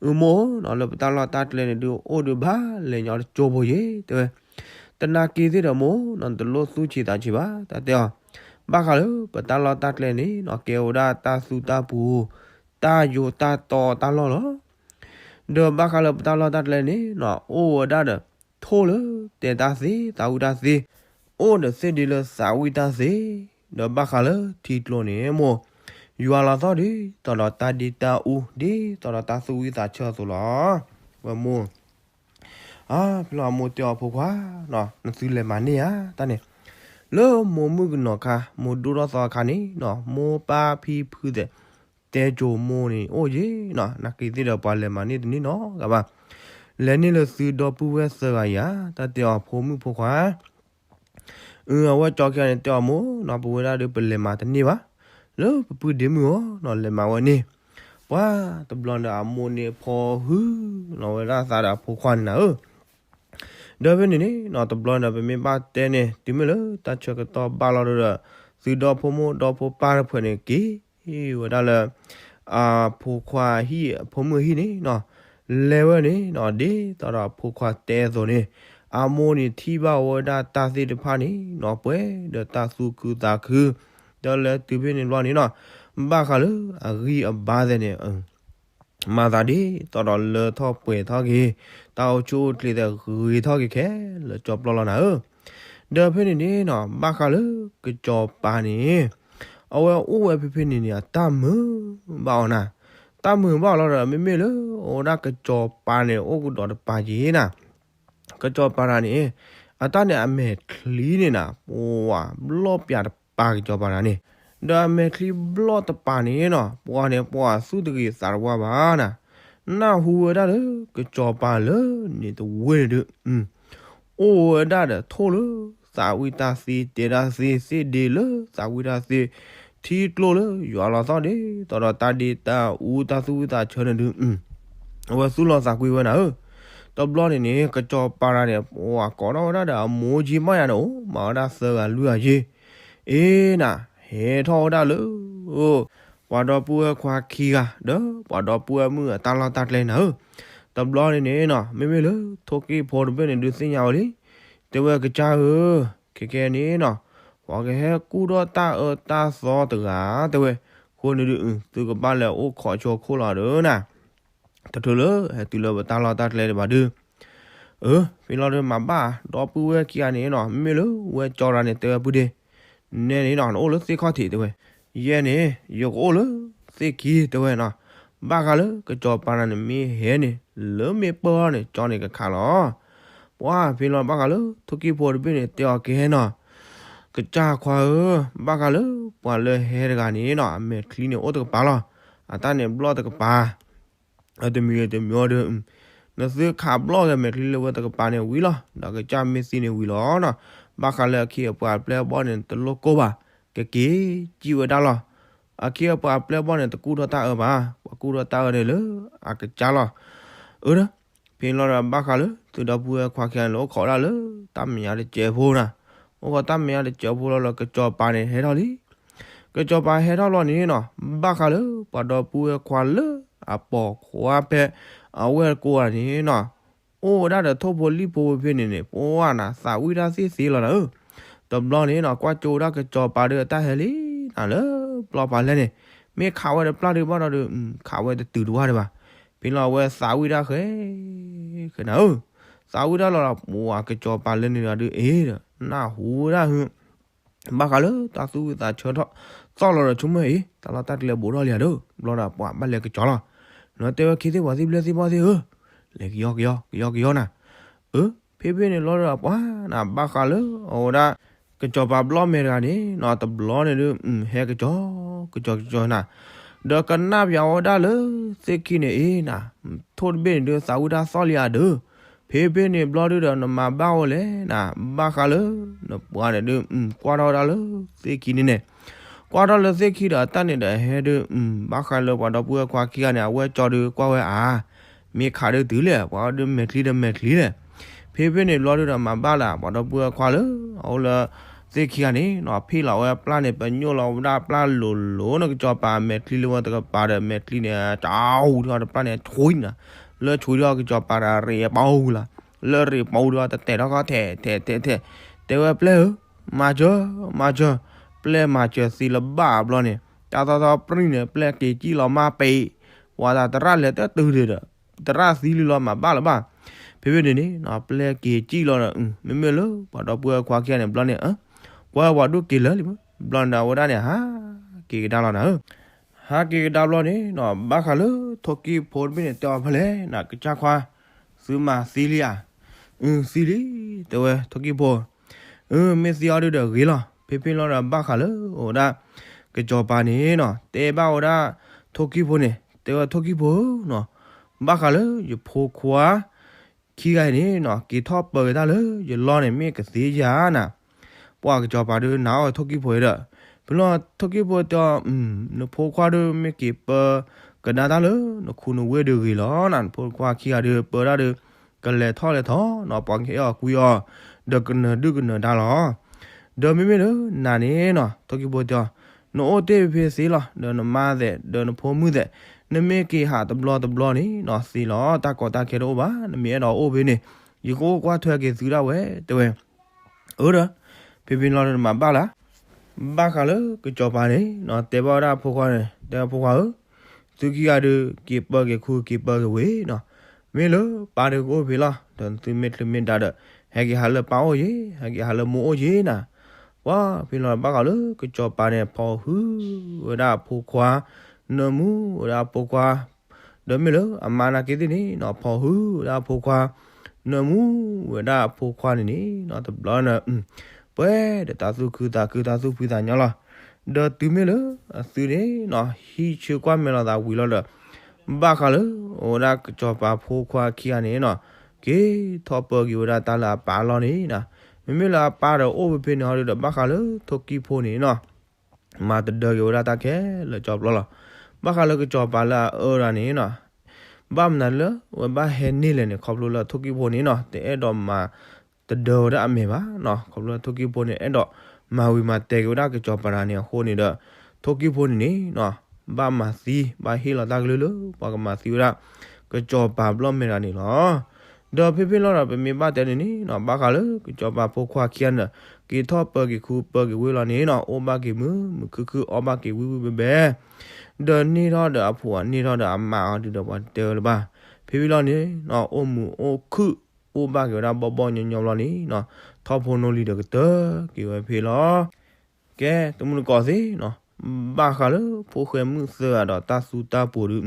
အမိၢ်နီၤ လၢပတၢ်လီၢ်တၢ်ကျဲန့ၣ်ဒုးအိၣ်ဒုးဘၣ်လဲၤညီတကၠိဖိယ့ၣ် တဲဝဲ, တနာ်က့ၤသ့ၣ်ဒီးမိၢ်နီၤ တလိၣ်သူၣ်ဆံးသးဆံးဘၣ် တၢ်တဲအီၤ, ဘၣ်ဃးလၢပတၢ်လီၢ်တၢ်ကျဲန့ၣ်နီၤ ကဲဝဲဒၣ်တၢ်သူတၢ်ပူၤ တၢ်ယိာ်တၢ်တီတၢ်လီၢ်လီၤ. ဒီးဘၣ်ဃးလၢပတၢ်လီၢ်တၢ်ကျဲန့ၣ်နီၤ အိၣ်ဝဲဒၣ်ဒီး ထိၣ်လၢတဲတၢ်သ့ သးဝံၣ်တၢ်သ့, အိၣ်ဒီးသ့ၣ်ဒ့လၢသးဝံၣ်တၢ်သ့, ဒီးဘၣ်ဃးလၢထံကျိန့ၣ်မိၢ် ယွၤလီၤသီၣ်ဒ်သိးဒီးတၢ်ဒ့တၢ်အူ ဒ်သိးဒီးတၢ်သူၣ်ဝံၣ်သးဆၢအသိးလီၤ. ဝဲမိၢ် အါ ဖဲလီၤအမိၢ်တဲအီၤဖိခွါ နသုလဲၤမၤန့ၢ်ဧါ တၢ်န့ၣ်, လၢမိၢ်မုၣ်ကနီၤခါ မိၢ်ဒိၣ်ထီၣ်သီအခါန့ၣ်နီၤ မိၢ်ပၢ်ဖံဖုသဲး တဲကိမိၢ်န့ၣ်အိၣ်ယ့ၣ်နီၤ နာ်က့ၤသ့ၣ်ဒီးပှၤလဲၤမၤန့ၢ်တန့ၢ်နီတဂၤဘၣ်, လဲၤန့ၢ်လၢသုဒီပုၢ်ဝဲၢ်သၢဂၤယၤ တၢ်တဲအီၤဖိမုၣ်ဖိခွါ အဝဲကၠီခံဂၤန့ၣ်တဲအီၤမိၢ်နီၤ ပဝဲဒၣ်ဒီးပလဲၤမၤတန့ၢ်ဘၣ်, လၢပပုၢ်ဒ့မုၣ်အီၤနီၤ လဲၤမၤဝဲန့ၣ်, ပှၤတဘျီဒီးအမိၢ်န့ၣ်ဖီဟုနီၤဝဲဒၣ်သးဒီးအဖိခွါန့ၣ်နၤဧၢ ဒီးဖဲန့ၣ်န့ၣ်နီၤ တဘျီဒီးပမ့ၢ်ဘၣ်တဲန့ၣ် တုၤမ့ၢ်လၢတၢ်ဆၢကတီၢ်ဘၣ်လီၤဒီး သုဒီဖိမိၢ်ဒီဖိပၢ်တဖုန့ၣ်က့ၤဝဲဒၣ်လၢ အဖိခွါဟံၣ် အဖိမုၣ်ဟံၣ်န့ၣ်နီၤ လဲၤဝဲန့ၣ်နီၤ ဒ်သိးဒီးအဖိခွါတဲအသိးန့ၣ် အမိၢ်န့ၣ်ထံၣ်ဘၣ်ဝဲဒၣ်တၢ်သ့ၣ်တဖၣ်န့ၣ်နီၤ ပှဲၤဒီးတၢ်သူၣ်ခုသးခု ဒီးလၢတုၤဖဲန့ၣ်ဘျီန့ၣ်နီၤ ဘၣ်ဃးလၢအဂံၢ်အဘါသဲးန့ၣ် မၤသးဒ်သိးဒီးလၢထီၣ်ပှဲၤထီၣ်က့ၤ တၢ်အိၣ်ဆူၣ်အိၣ်ချ့သဲးဂ့ၤထီၣ်က့ၤခဲလၢာ်ကၠီပျီလီၤနၤဧၢ, ဒီးဖဲန့ၣ်န့ၣ်နီၤ ဘၣ်ဃးလၢကစီၤပၤန့ၣ် အဝဲအိၣ်ဝဲဖဲဖဲန့ၣ်န့ၣ် အတၢ်မုာ်ဘၣ်အီၤနၤ, တၢ်မုာ်ဘၣ်အီၤလီၤဒီး မ့မ့ၢ်လၢအဝဲဒၣ်ကစီၤပၤန့ၣ် အိၣ်ကဒီးတပၤက့ၤနၤ ကစီၤပၤတဂၤန့ၣ် အတၢ်န့ၣ်အမဲာ်ချံန့ၣ်နၤ ပှၤဘျီၣ်ပၠးတပၤကစီၤပၤတဂၤန့ၣ်, ဒီးအမဲာ်ချံဘျီၣ်တပၤန့ၣ်နီၤ ပှၤန့ၣ်ပှၤသူၣ်တဂ့ၤသးတဝါဘၣ်နၤ, နၢ်ဟူဝဲဒၣ်လၢကစီၤပၤလၢန့ၣ်တဝ့ၢ်န့ၣ်ဒုး အိၣ်ဝဲဒၣ်ဒီးထိၣ်လၢသးဝံၣ်တၢ်သ့ တဲတၢ်သ့ သ့ၣ်ဒ့လၢသးဝံၣ်တၢ်သ့ ထံကျိလၢယွၤလီၤသီၣ်ဒ်သိးဒီးတၢ်ဒ့တၢ်အူတၢ်သူၣ်ဝံၣ်သးဆၢန့ၣ်ဒုး အဝဲသူၣ်လီၤသးကွံဝဲနၤဧၢ, တဘျီန့ၣ်န့ၣ် ကစီၤပၤတဂၤန့ၣ် ပှၤကိးထီၣ်ဝဲဒၣ်ဒီးအမိၢ်ကၠံမါယၤန့ၣ် အိၣ်မၤဝဲဒၣ်သၢဂၤလွံၢ်ဂၤယ့ၢ်, အ့နၤ ဟဲထီၣ်ဝဲဒၣ်လၢ ပှၤဒီပုၢ်ဝဲၢ်ခွါခံဂၤ ဒီးပှၤဒီပုၢ်ဝဲၢ်မုၣ်အတၢ်လီၢ်တၢ်ကျဲနၤဧၢ. တဘျီန့ၣ်န့ၣ်နီၤ မ့မ့ၢ်လၢ ထိၣ်ကံၣ်ဖိတဘ့ၣ်န့ၣ်ဒုးသ့ၣ်ညါဝဲလံ, တဲဝဲကစၢ်ဧၢ, ခဲကဲန့ၣ်နီၤ ပှၤကဟဲကူၣ်ထီၣ်တၢ်အၢတၢ်သီတဂၤ တဲဝဲ, အဃိန့ၣ်ဒုး သုကဘၣ်လဲၤအိၣ်ခိးဆိခိၣ်လီၤဒီးနၤ, တချုးလၢဟဲတုၤလၢပတၢ်လီၢ်တၢ်ကျဲဒံးဘၣ်ဒုး အၢ ဖဲလီၤဒီးမၤဘၣ် ဒီပုၢ်ဝဲၢ်ခံဂၤန့ၣ်နီၤ မ့မ့ၢ်လၢဝဲကၠီတဂၤန့ၣ် တဲဝဲပုၢ်ဒ့, နဲန့ၣ်နီၤ နအိၣ်လၢသ့ၣ်ခီၣ်ထံး တဲဝဲ, ယဲန့ၣ် ယကအိၣ်လၢသ့ၣ်ခံ တဲဝဲနီၤ. ဘၣ်ဃးလၢကစီၤပၤနၤန့ၣ် မ့ၢ်ဟဲန့ၣ် လၢမ့ၢ်ပၢၢ်ထီၣ်န့ၣ် ကၠီန့ၣ်ကခးလီၤ. ပှၤဖဲလီၤဘၣ်ဃးလၢ ထိၣ်ကံၣ်ဖိတဘ့ၣ်န့ၣ် တဲအီၤကဟဲနီၤ, ကစၢ်ခွါဧၢ, ဘၣ်ဃးလၢပှၤလၢဟဲတဂၤန့ၣ်နီၤ အမဲာ်ချံန့ၣ်အိၣ်တကပၤလီၤ. အတၢ်န့ၣ်ဘျီၣ်တကပၤ အတမံၤတမံၤအီၤဒီး နသုခးဘျီၣ်က့ၤမဲာ်ချံလၢဝဲတကပၤန့ၣ်ဝံၤလီၤ, ဒီးကစၢ်မ့ၢ်သံန့ၣ်ဝံၤလီၤနီၤ. ဘၣ်ဃးလၢအခ့အပှၤအပျဲၢ်အဘီၣ်န့ၣ် တလိၣ်ကိၢ်ဘၣ်, ကက့ၤစံၣ်ဝဲဒၣ်လီၤ. အခ့အပှၤအပျဲၢ်အဘီၣ်န့ၣ် တကူၣ်ထီၣ်တၢ်အၢဘၣ်, ပှၤကူၣ်ထီၣ်တၢ်အၢန့ၣ်လၢအကစၢ်လီၤ. အၢဒီး ဖဲလီၤဒီးဘၣ်ဃးလၢ သုဒီပုၢ်ဝဲၢ်ခွါခံဂၤန့ၣ် အိၣ်ခိးဒၣ်လၢ တၢ်မဲာ်ညါတစဲးဖိနၤ, အိၣ်ခိးတၢ်မဲာ်ညါတစဲးဖိလီၤလၢကစီၤပၤန့ၣ်ဟဲထီၣ်လံ ကစီၤပၤဟဲထီၣ်လီၤန့ၣ်နီၤ ဘၣ်ဃးလၢပှၤဒီပုၢ်ဝဲၢ်ခွါလၢအပိာ်ခွါဖဲအဝဲၢ်ကိးဂၤန့ၣ်နီၤ, အိၣ်ဝဲဒၣ်ဒီးထိၣ်ဖိလံၣ်ဖိဝဲဖဲန့ၣ်န့ၣ် ပှၤနၤသးဝံၣ်တၢ်သ့ၣ်သ့လီၤနၤဧၢ. တဘျီန့ၣ်နီၤ ကွၢ်ကၠိဝဲဒၣ်ကစီၤပၤဒီးအတၢ်ဟဲလံနၤလၢပျီပၤလဲၣ်န့ၣ်, မ့ၢ်ခးဝဲတပျၢ်ဒံးဘၣ်ဒီး ခးဝဲတတုၤတဝၢ်ဒံးဘၣ်. ဖဲလီၤအဝဲသးဝံၣ်တၢ်ဃဲ ဃဲနၤဧၢ, သးဝံၣ်တၢ်လီၤလီၤ ပှၤကစီၤပၤလၢန့ၣ်ဒီးအ့ဒီး နၢ်ဟူဝဲဒၣ် ဘၣ်ဃးလၢတၢ်သူၣ်ဝံၣ်သးဆၢထီၣ်သီၣ်လီၤဒီး ဆိကမိၣ်အံၤ တၢ်လီၢ်တၢ်ကျဲဘူးထီၣ်လံဧါဒီး ဘျီဒီးပှၤဘၣ်လဲၤကစီၤလီၤ. နတဲဝဲခံသ့ၣ်ပှၤသ့ၣ်ဘျဲၣ်သ့ၣ်ဘီၣ်သ့ၣ်ဧၢ, လဲၤကယီကယီ ကယီကယီနၤ. အၢ ဖဲဖဲန့ၣ်ဘျီဒီးပှၤနၤ ဘၣ်ဃးလၢအဝဲဒၣ် ကစီၤပၤဘျီၣ်မဲာ်တဂၤန့ၣ်နီၤ တဘျီန့ၣ်ဒုး ဟဲကစီၤ ကစီၤကစီၤနၤ, ဒီးကနၣ်ပၠးဝဲဒၣ်လၢသ့ၣ်ခံန့ၣ်အံၤနၤ, ထိၣ်တဘ့ၣ်န့ၣ်ဒုး သးဝံၣ်တၢ်သီၣ်လံဧါဒီး ဖဲဖဲန့ၣ်ဘျီဒုးဒီးနမၤဘၣ်အိၣ်လဲၣ်နၤ, ဘၣ်ဃးလၢ နပှၤန့ၣ်ဒုး ကွၢ်ထီၣ်ဝဲဒၣ်လၢသ့ၣ်ခံန့ၣ်န့ၣ်, ကွၢ်ထီၣ်လၢသ့ၣ်ခံဒီးအတၢ်န့ၣ်ဒီးဟဲဒုး ဘၣ်ဃးလၢပှၤဒီပုၢ်ဝဲၢ်ခွါခံဂၤန့ၣ် အဝဲၢ်ကၠီဒုးကွၢ်ဝဲဧါ, မ့ၢ်ခးဒုးတုၤလဲၣ် ပှၤဒုးမဲာ်ချံဒီးမဲာ်ချံလဲၣ်. ဖဲဖဲန့ၣ်ဘျီဒုးဒီးမၤဘၣ်လၢ ပှၤဒီပုၢ်ဝဲၢ်ခွါလၢ အအိၣ်လၢသ့ၣ်ခံဂၤန့ၣ်နီၤ ဖ့ၣ်လီၤဝဲပျၢ်န့ၣ် ပညိၣ်လီၤဝဲဒၣ်ပျၢ်လိၤလိၤန့ၣ် ကစီၤပၤမဲာ်ချံလၢဝဲတကပၤဒီး မဲာ်ချံန့ၣ် တၢ်ဟူထီၣ်တပျၢ်န့ၣ် ဆွံနၤ, လၢဆွံထီၣ်ကစီၤပၤဒီးရ့းပီလီၤ, လၢရ့းပီဒုးတတဲာ်ထီၣ်ခီထဲးထဲးထဲးထဲး, တဲဝဲပျဲၢ်ဧၢ, မၤစၢၤ မၤစၢၤ, ပျဲၢ်မၤစၢၤသံလၢဘၣ်ဘျီန့ၣ် တၢ်သီၣ်သီၣ်ပြံန့ၣ် ပျဲၢ်က့ၤစံၣ်လီၤမၢ်ပ့ၤ, ပှၤသးသရၣ်လဲၤတတုၤဒံးဒီး သရၣ်သံလံလီၤမၤဘၣ်လၢၤဘၣ်. ဖဲဖဲန့ၣ်န့ၣ်နီၤ ပျဲၢ်က့ၤစံၣ်လီၤဒီး မ့မ့ၢ်လၢပှၤဒီပုၢ်ဝဲၢ်ခွါခံဂၤန့ၣ်ဘျီန့ၣ် ကွၢ်ပှၤဒိၣ်က့ၤလၢာ်လံမး ဘျီန့ၣ်ဒီးအဝဲဒၣ်န့ၣ် ဟးက့ၤကဒါလီၤနၤဧၢ, ဟးက့ၤကဒါဘျီန့ၣ်နီၤ ဘၣ်ဃးလၢထိၣ်ကံၣ်ဖိတဘ့ၣ်န့ၣ် တဲအီၤဖဲလဲၣ်နၤ ကစၢ်ခွါ သုမၤသံလံဧါ, အုသံလံ တဲဝဲထိၣ်ကံၣ်ဖိ အၢ မ့ၢ်သံအီၤဒုးဒီးဂ့ၤလီၤ. ဖဲဖဲလီၤဒီးဘၣ်ဃးလၢအဝဲဒၣ် ကစီၤပၤန့ၣ်နီၤ တဲဘၣ်ဝဲဒၣ်ထိၣ်ကံၣ်ဖိန့ၣ် တဲဝဲထိၣ်ကံၣ်ဖိဧၢနီၤ ဘၣ်ဃးလၢယဖိခွါခံဂၤအံၤန့ၣ်နီၤ က့ၤထီၣ်ပၢက့ၤတၢ်လၢယလီၢ်န့ၣ် မ့ၢ်ကသ့ဧါနၤ. ပှၤကစီၤပၤဒုးနာ်အီၤထိၣ်ကံၣ်ဖိအံၤဒီး ဖဲလီၤထိၣ်ကံၣ်ဖိတဲအီၤ နဖိခွါဒုးမ့ၢ်က့ၤပၢကဒါတၢ်လၢနခူနဝ့ၢ်ဒုးဂ့ၤလီၤနၤ. နဖိခွါခံဂၤဒုးပၢတၢ်ဒုး ကလဲၤထီၣ်လဲၤထီနီၤ ပှၤကဟဲအီၣ်ကွံအီၤ ဒီးကနၢၤဒုၣ်ကနၢၤဒါလီၤ. ဒီးမ့မ့ၢ်လၢနၤန့ၣ်နီၤ ထိၣ်ကံၣ်ဖိတဲအီၤ နအိၣ်တ့ၢ်ဖဲသ့လီၤ ဒီးနမါသဲး ဒီးနဖိမုၣ်သဲး နမ့ၢ်က့ၤဟးတဘျီတဘျီန့ၣ်နီၤ သ့လီၤ တၢ်ကီတၢ်ခဲတအိၣ်ဘၣ် နမ့ၢ်အဲၣ်ဒိးအိၣ်ဖဲန့ၣ် ယကအိၣ်ကွၢ်ထွဲက့ၤသုဒၣ်ဝဲ တဲဝဲ အၢဒီး ဖဲဖဲလီၤဒီးနမၤဘၣ်လၢ ဘၣ်ဃးလၢကစီၤပၤန့ၣ်နီၤ တဲဘၣ်ဝဲဒၣ်အဖိခွါန့ၣ် တဲအဖိခွါဧၢ သုခံဂၤဒုး က့ၤပၢက့ၤခူက့ၤပၢက့ၤဝ့ၢ်နီၤ မ့ၢ်လၢပၢ်ဒုးကအိၣ်ဖဲလီၤ ဒီးသုမ့ၢ်ချုးမ့ၢ်ဒါဒီး ဟဲက့ၤဟးလၢပၢ်အိၣ်ယ့ၤ ဟဲက့ၤဟးလၢမိၢ်အိၣ်ယ့ၤနၤ. ပှၤဖဲလီၤဘၣ်ဃးလၢကစီၤပၤန့ၣ် ဖီၣ်ဟုဝဲဒၣ်အဖိခွါ နၢမူဝဲဒၣ်အဖိခွါ ဒီးမ့ၢ်လၢအမါနာ်က့သ့ၣ်န့ၣ်နီၤ ဖီၣ်ဟုဝဲဒၣ်အဖိခွါ နၢမူဝဲဒၣ်အဖိခွါန့ၣ်န့ၣ်နီၤ တဘျီန့ၣ် ပှဲၤဒီးတၢ်သူၣ်ခုသးခုတၢ်သူၣ်ဖှံသးညီလီၤ. ဒီးတုၤမ့ၢ်လၢအသုန့ၣ်နီၤ ဟံးဆၢကွၢ်မဲာ်လိာ်သးဝံၤလီၤဒီး ဘၣ်ဃးလၢ အဝဲဒၣ်ကစီၤပၤဖိခွါခံဂၤန့ၣ်နီၤ က့ၤထီၣ်ပၢက့ၤဝဲဒၣ်တၢ်လၢအပၢ်အလီၢ်န့ၣ်နီၤ မ့မ့ၢ်လၢအပၢ်ဒီးအိၣ်ဖဲဖဲန့ၣ်ဟီဒုးဒီး ဘၣ်ဃးလၢထိၣ်ကံၣ်ဖိန့ၣ်နီၤ မၤတဒၢက့ၤဝဲဒၣ်တၢ်ခဲလၢာ်ကၠီပျီလီၤ. ဘၣ်ဃးလၢကစီၤပၤလၢအအၢဒၣ်န့ၣ်နီၤ ဘၣ်မနုၤလၢ ဝဲဘၣ်ဟဲန့ၢ်လဲၣ်န့ၣ် ခီဖျိလၢထိၣ်ကံၣ်ဖိန့ၣ်နီၤ တအဲၣ်ဒိးမၤတဒၢဝဲဒၣ်အမဲာ်ဘၣ်နီၤ ခီဖျိလၢထိၣ်ကံၣ်ဖိန့ၣ် အဲၣ်ဒိး မၤဝံၤမၤတဲာ်က့ၤဝဲဒၣ်ကစီၤပၤတဂၤန့ၣ်အဃိန့ၣ်ဒီး ထိၣ်ကံၣ်ဖိန့ၣ်န့ၣ်နီၤ ဘၣ်မၤသံ ဘၣ်ဟ့ၣ်လီၤတၢ်ကလုၢ်လၢ ပှၤကမၤသံဝဲဒၣ် ကစီၤပၤဘျီၣ်မဲာ်တဂၤန့ၣ်လီၤ. ဒီးဖဲဖဲလီၤဒီး ပမ့ၢ်ဘၣ်တဲန့ၣ်န့ၣ်နီၤ ဘၣ်ဃးလၢကစီၤပၤဖိခွါခံဂၤန့ၣ် က့ၤထီၣ်ပၢၤက့ၤခူပၢၤက့ၤဝ့ၢ်လီၤန့ၣ်နီၤ အိၣ်ဘၣ်က့ၤမုာ်မုာ်ခုၣ်ခုၣ် အီၣ်ဘၣ်က့ၤဝံၣ်ဝံၣ်ဘဲဘဲ ဒီးန့ၢ်ထီၣ်ဒီးအဖိ န့ၢ်ထီၣ်ဒီးအမါအီၤဒုးဒီး ပှၤတဲဝဲလၢၤဘၣ်. ဖဲဖဲလီၤန့ၣ်နီၤ အိၣ်မုာ်အိၣ်ခုၣ် အိၣ်ဘၣ်က့ၤဝဲဒၣ်ဘီၣ်ဘီၣ်ညီညီဘျီန့ၣ်နီၤ ထီၣ်ဖိနီၢ်လံၤဒီးကတၢၢ်က့ၤဝဲဖဲလီၤ. ကဲ တမုၢ်တကိးသ့ၣ်နီၤ ဘၣ်ဃးလၢဖိၣ်ဃဲမုၣ်သၢဂၤဒီးတၢ်သူတၢ်ပှိၤဒုး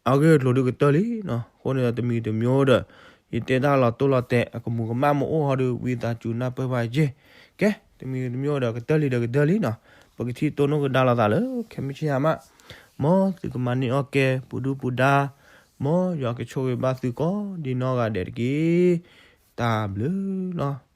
အဂ့ၢ်အကျိၤဒုးကတၢၢ်လံနီၤ. အဃိန့ၣ်ဒီးတမံၤတမံၤဒီး ယတဲတၢ်လီၤတိၢ်လီၤတဲာ် အကမူးကမၣ်မ့ၢ်အိၣ်ဟီဒီး ဝံသးစူၤနၢ်ပၢၢ်ဘၣ်ယ့ၢ်. ကဲ တမံၤတမံၤဒီးကတၢၢ်လံဒီးကတၢၢ်လံနီၤ. ပကထံၣ်တိၢ်နီၣ်ကဒါလိာ်သးလၢ ခဲမုၢ်ဆ့ၣ်ဟါမး မ်သုကမၤန့ၢ်အီၣ်ကဲ ပူၤဒုၣ်ပူၤဒါ မ်ယွၤကဆိၣ်ဂ့ၤဘၣ်သုကိးဒံနီၢ်ဂၤဒဲးတက့ၢ်. တၢ်ဘျုးလီၤ.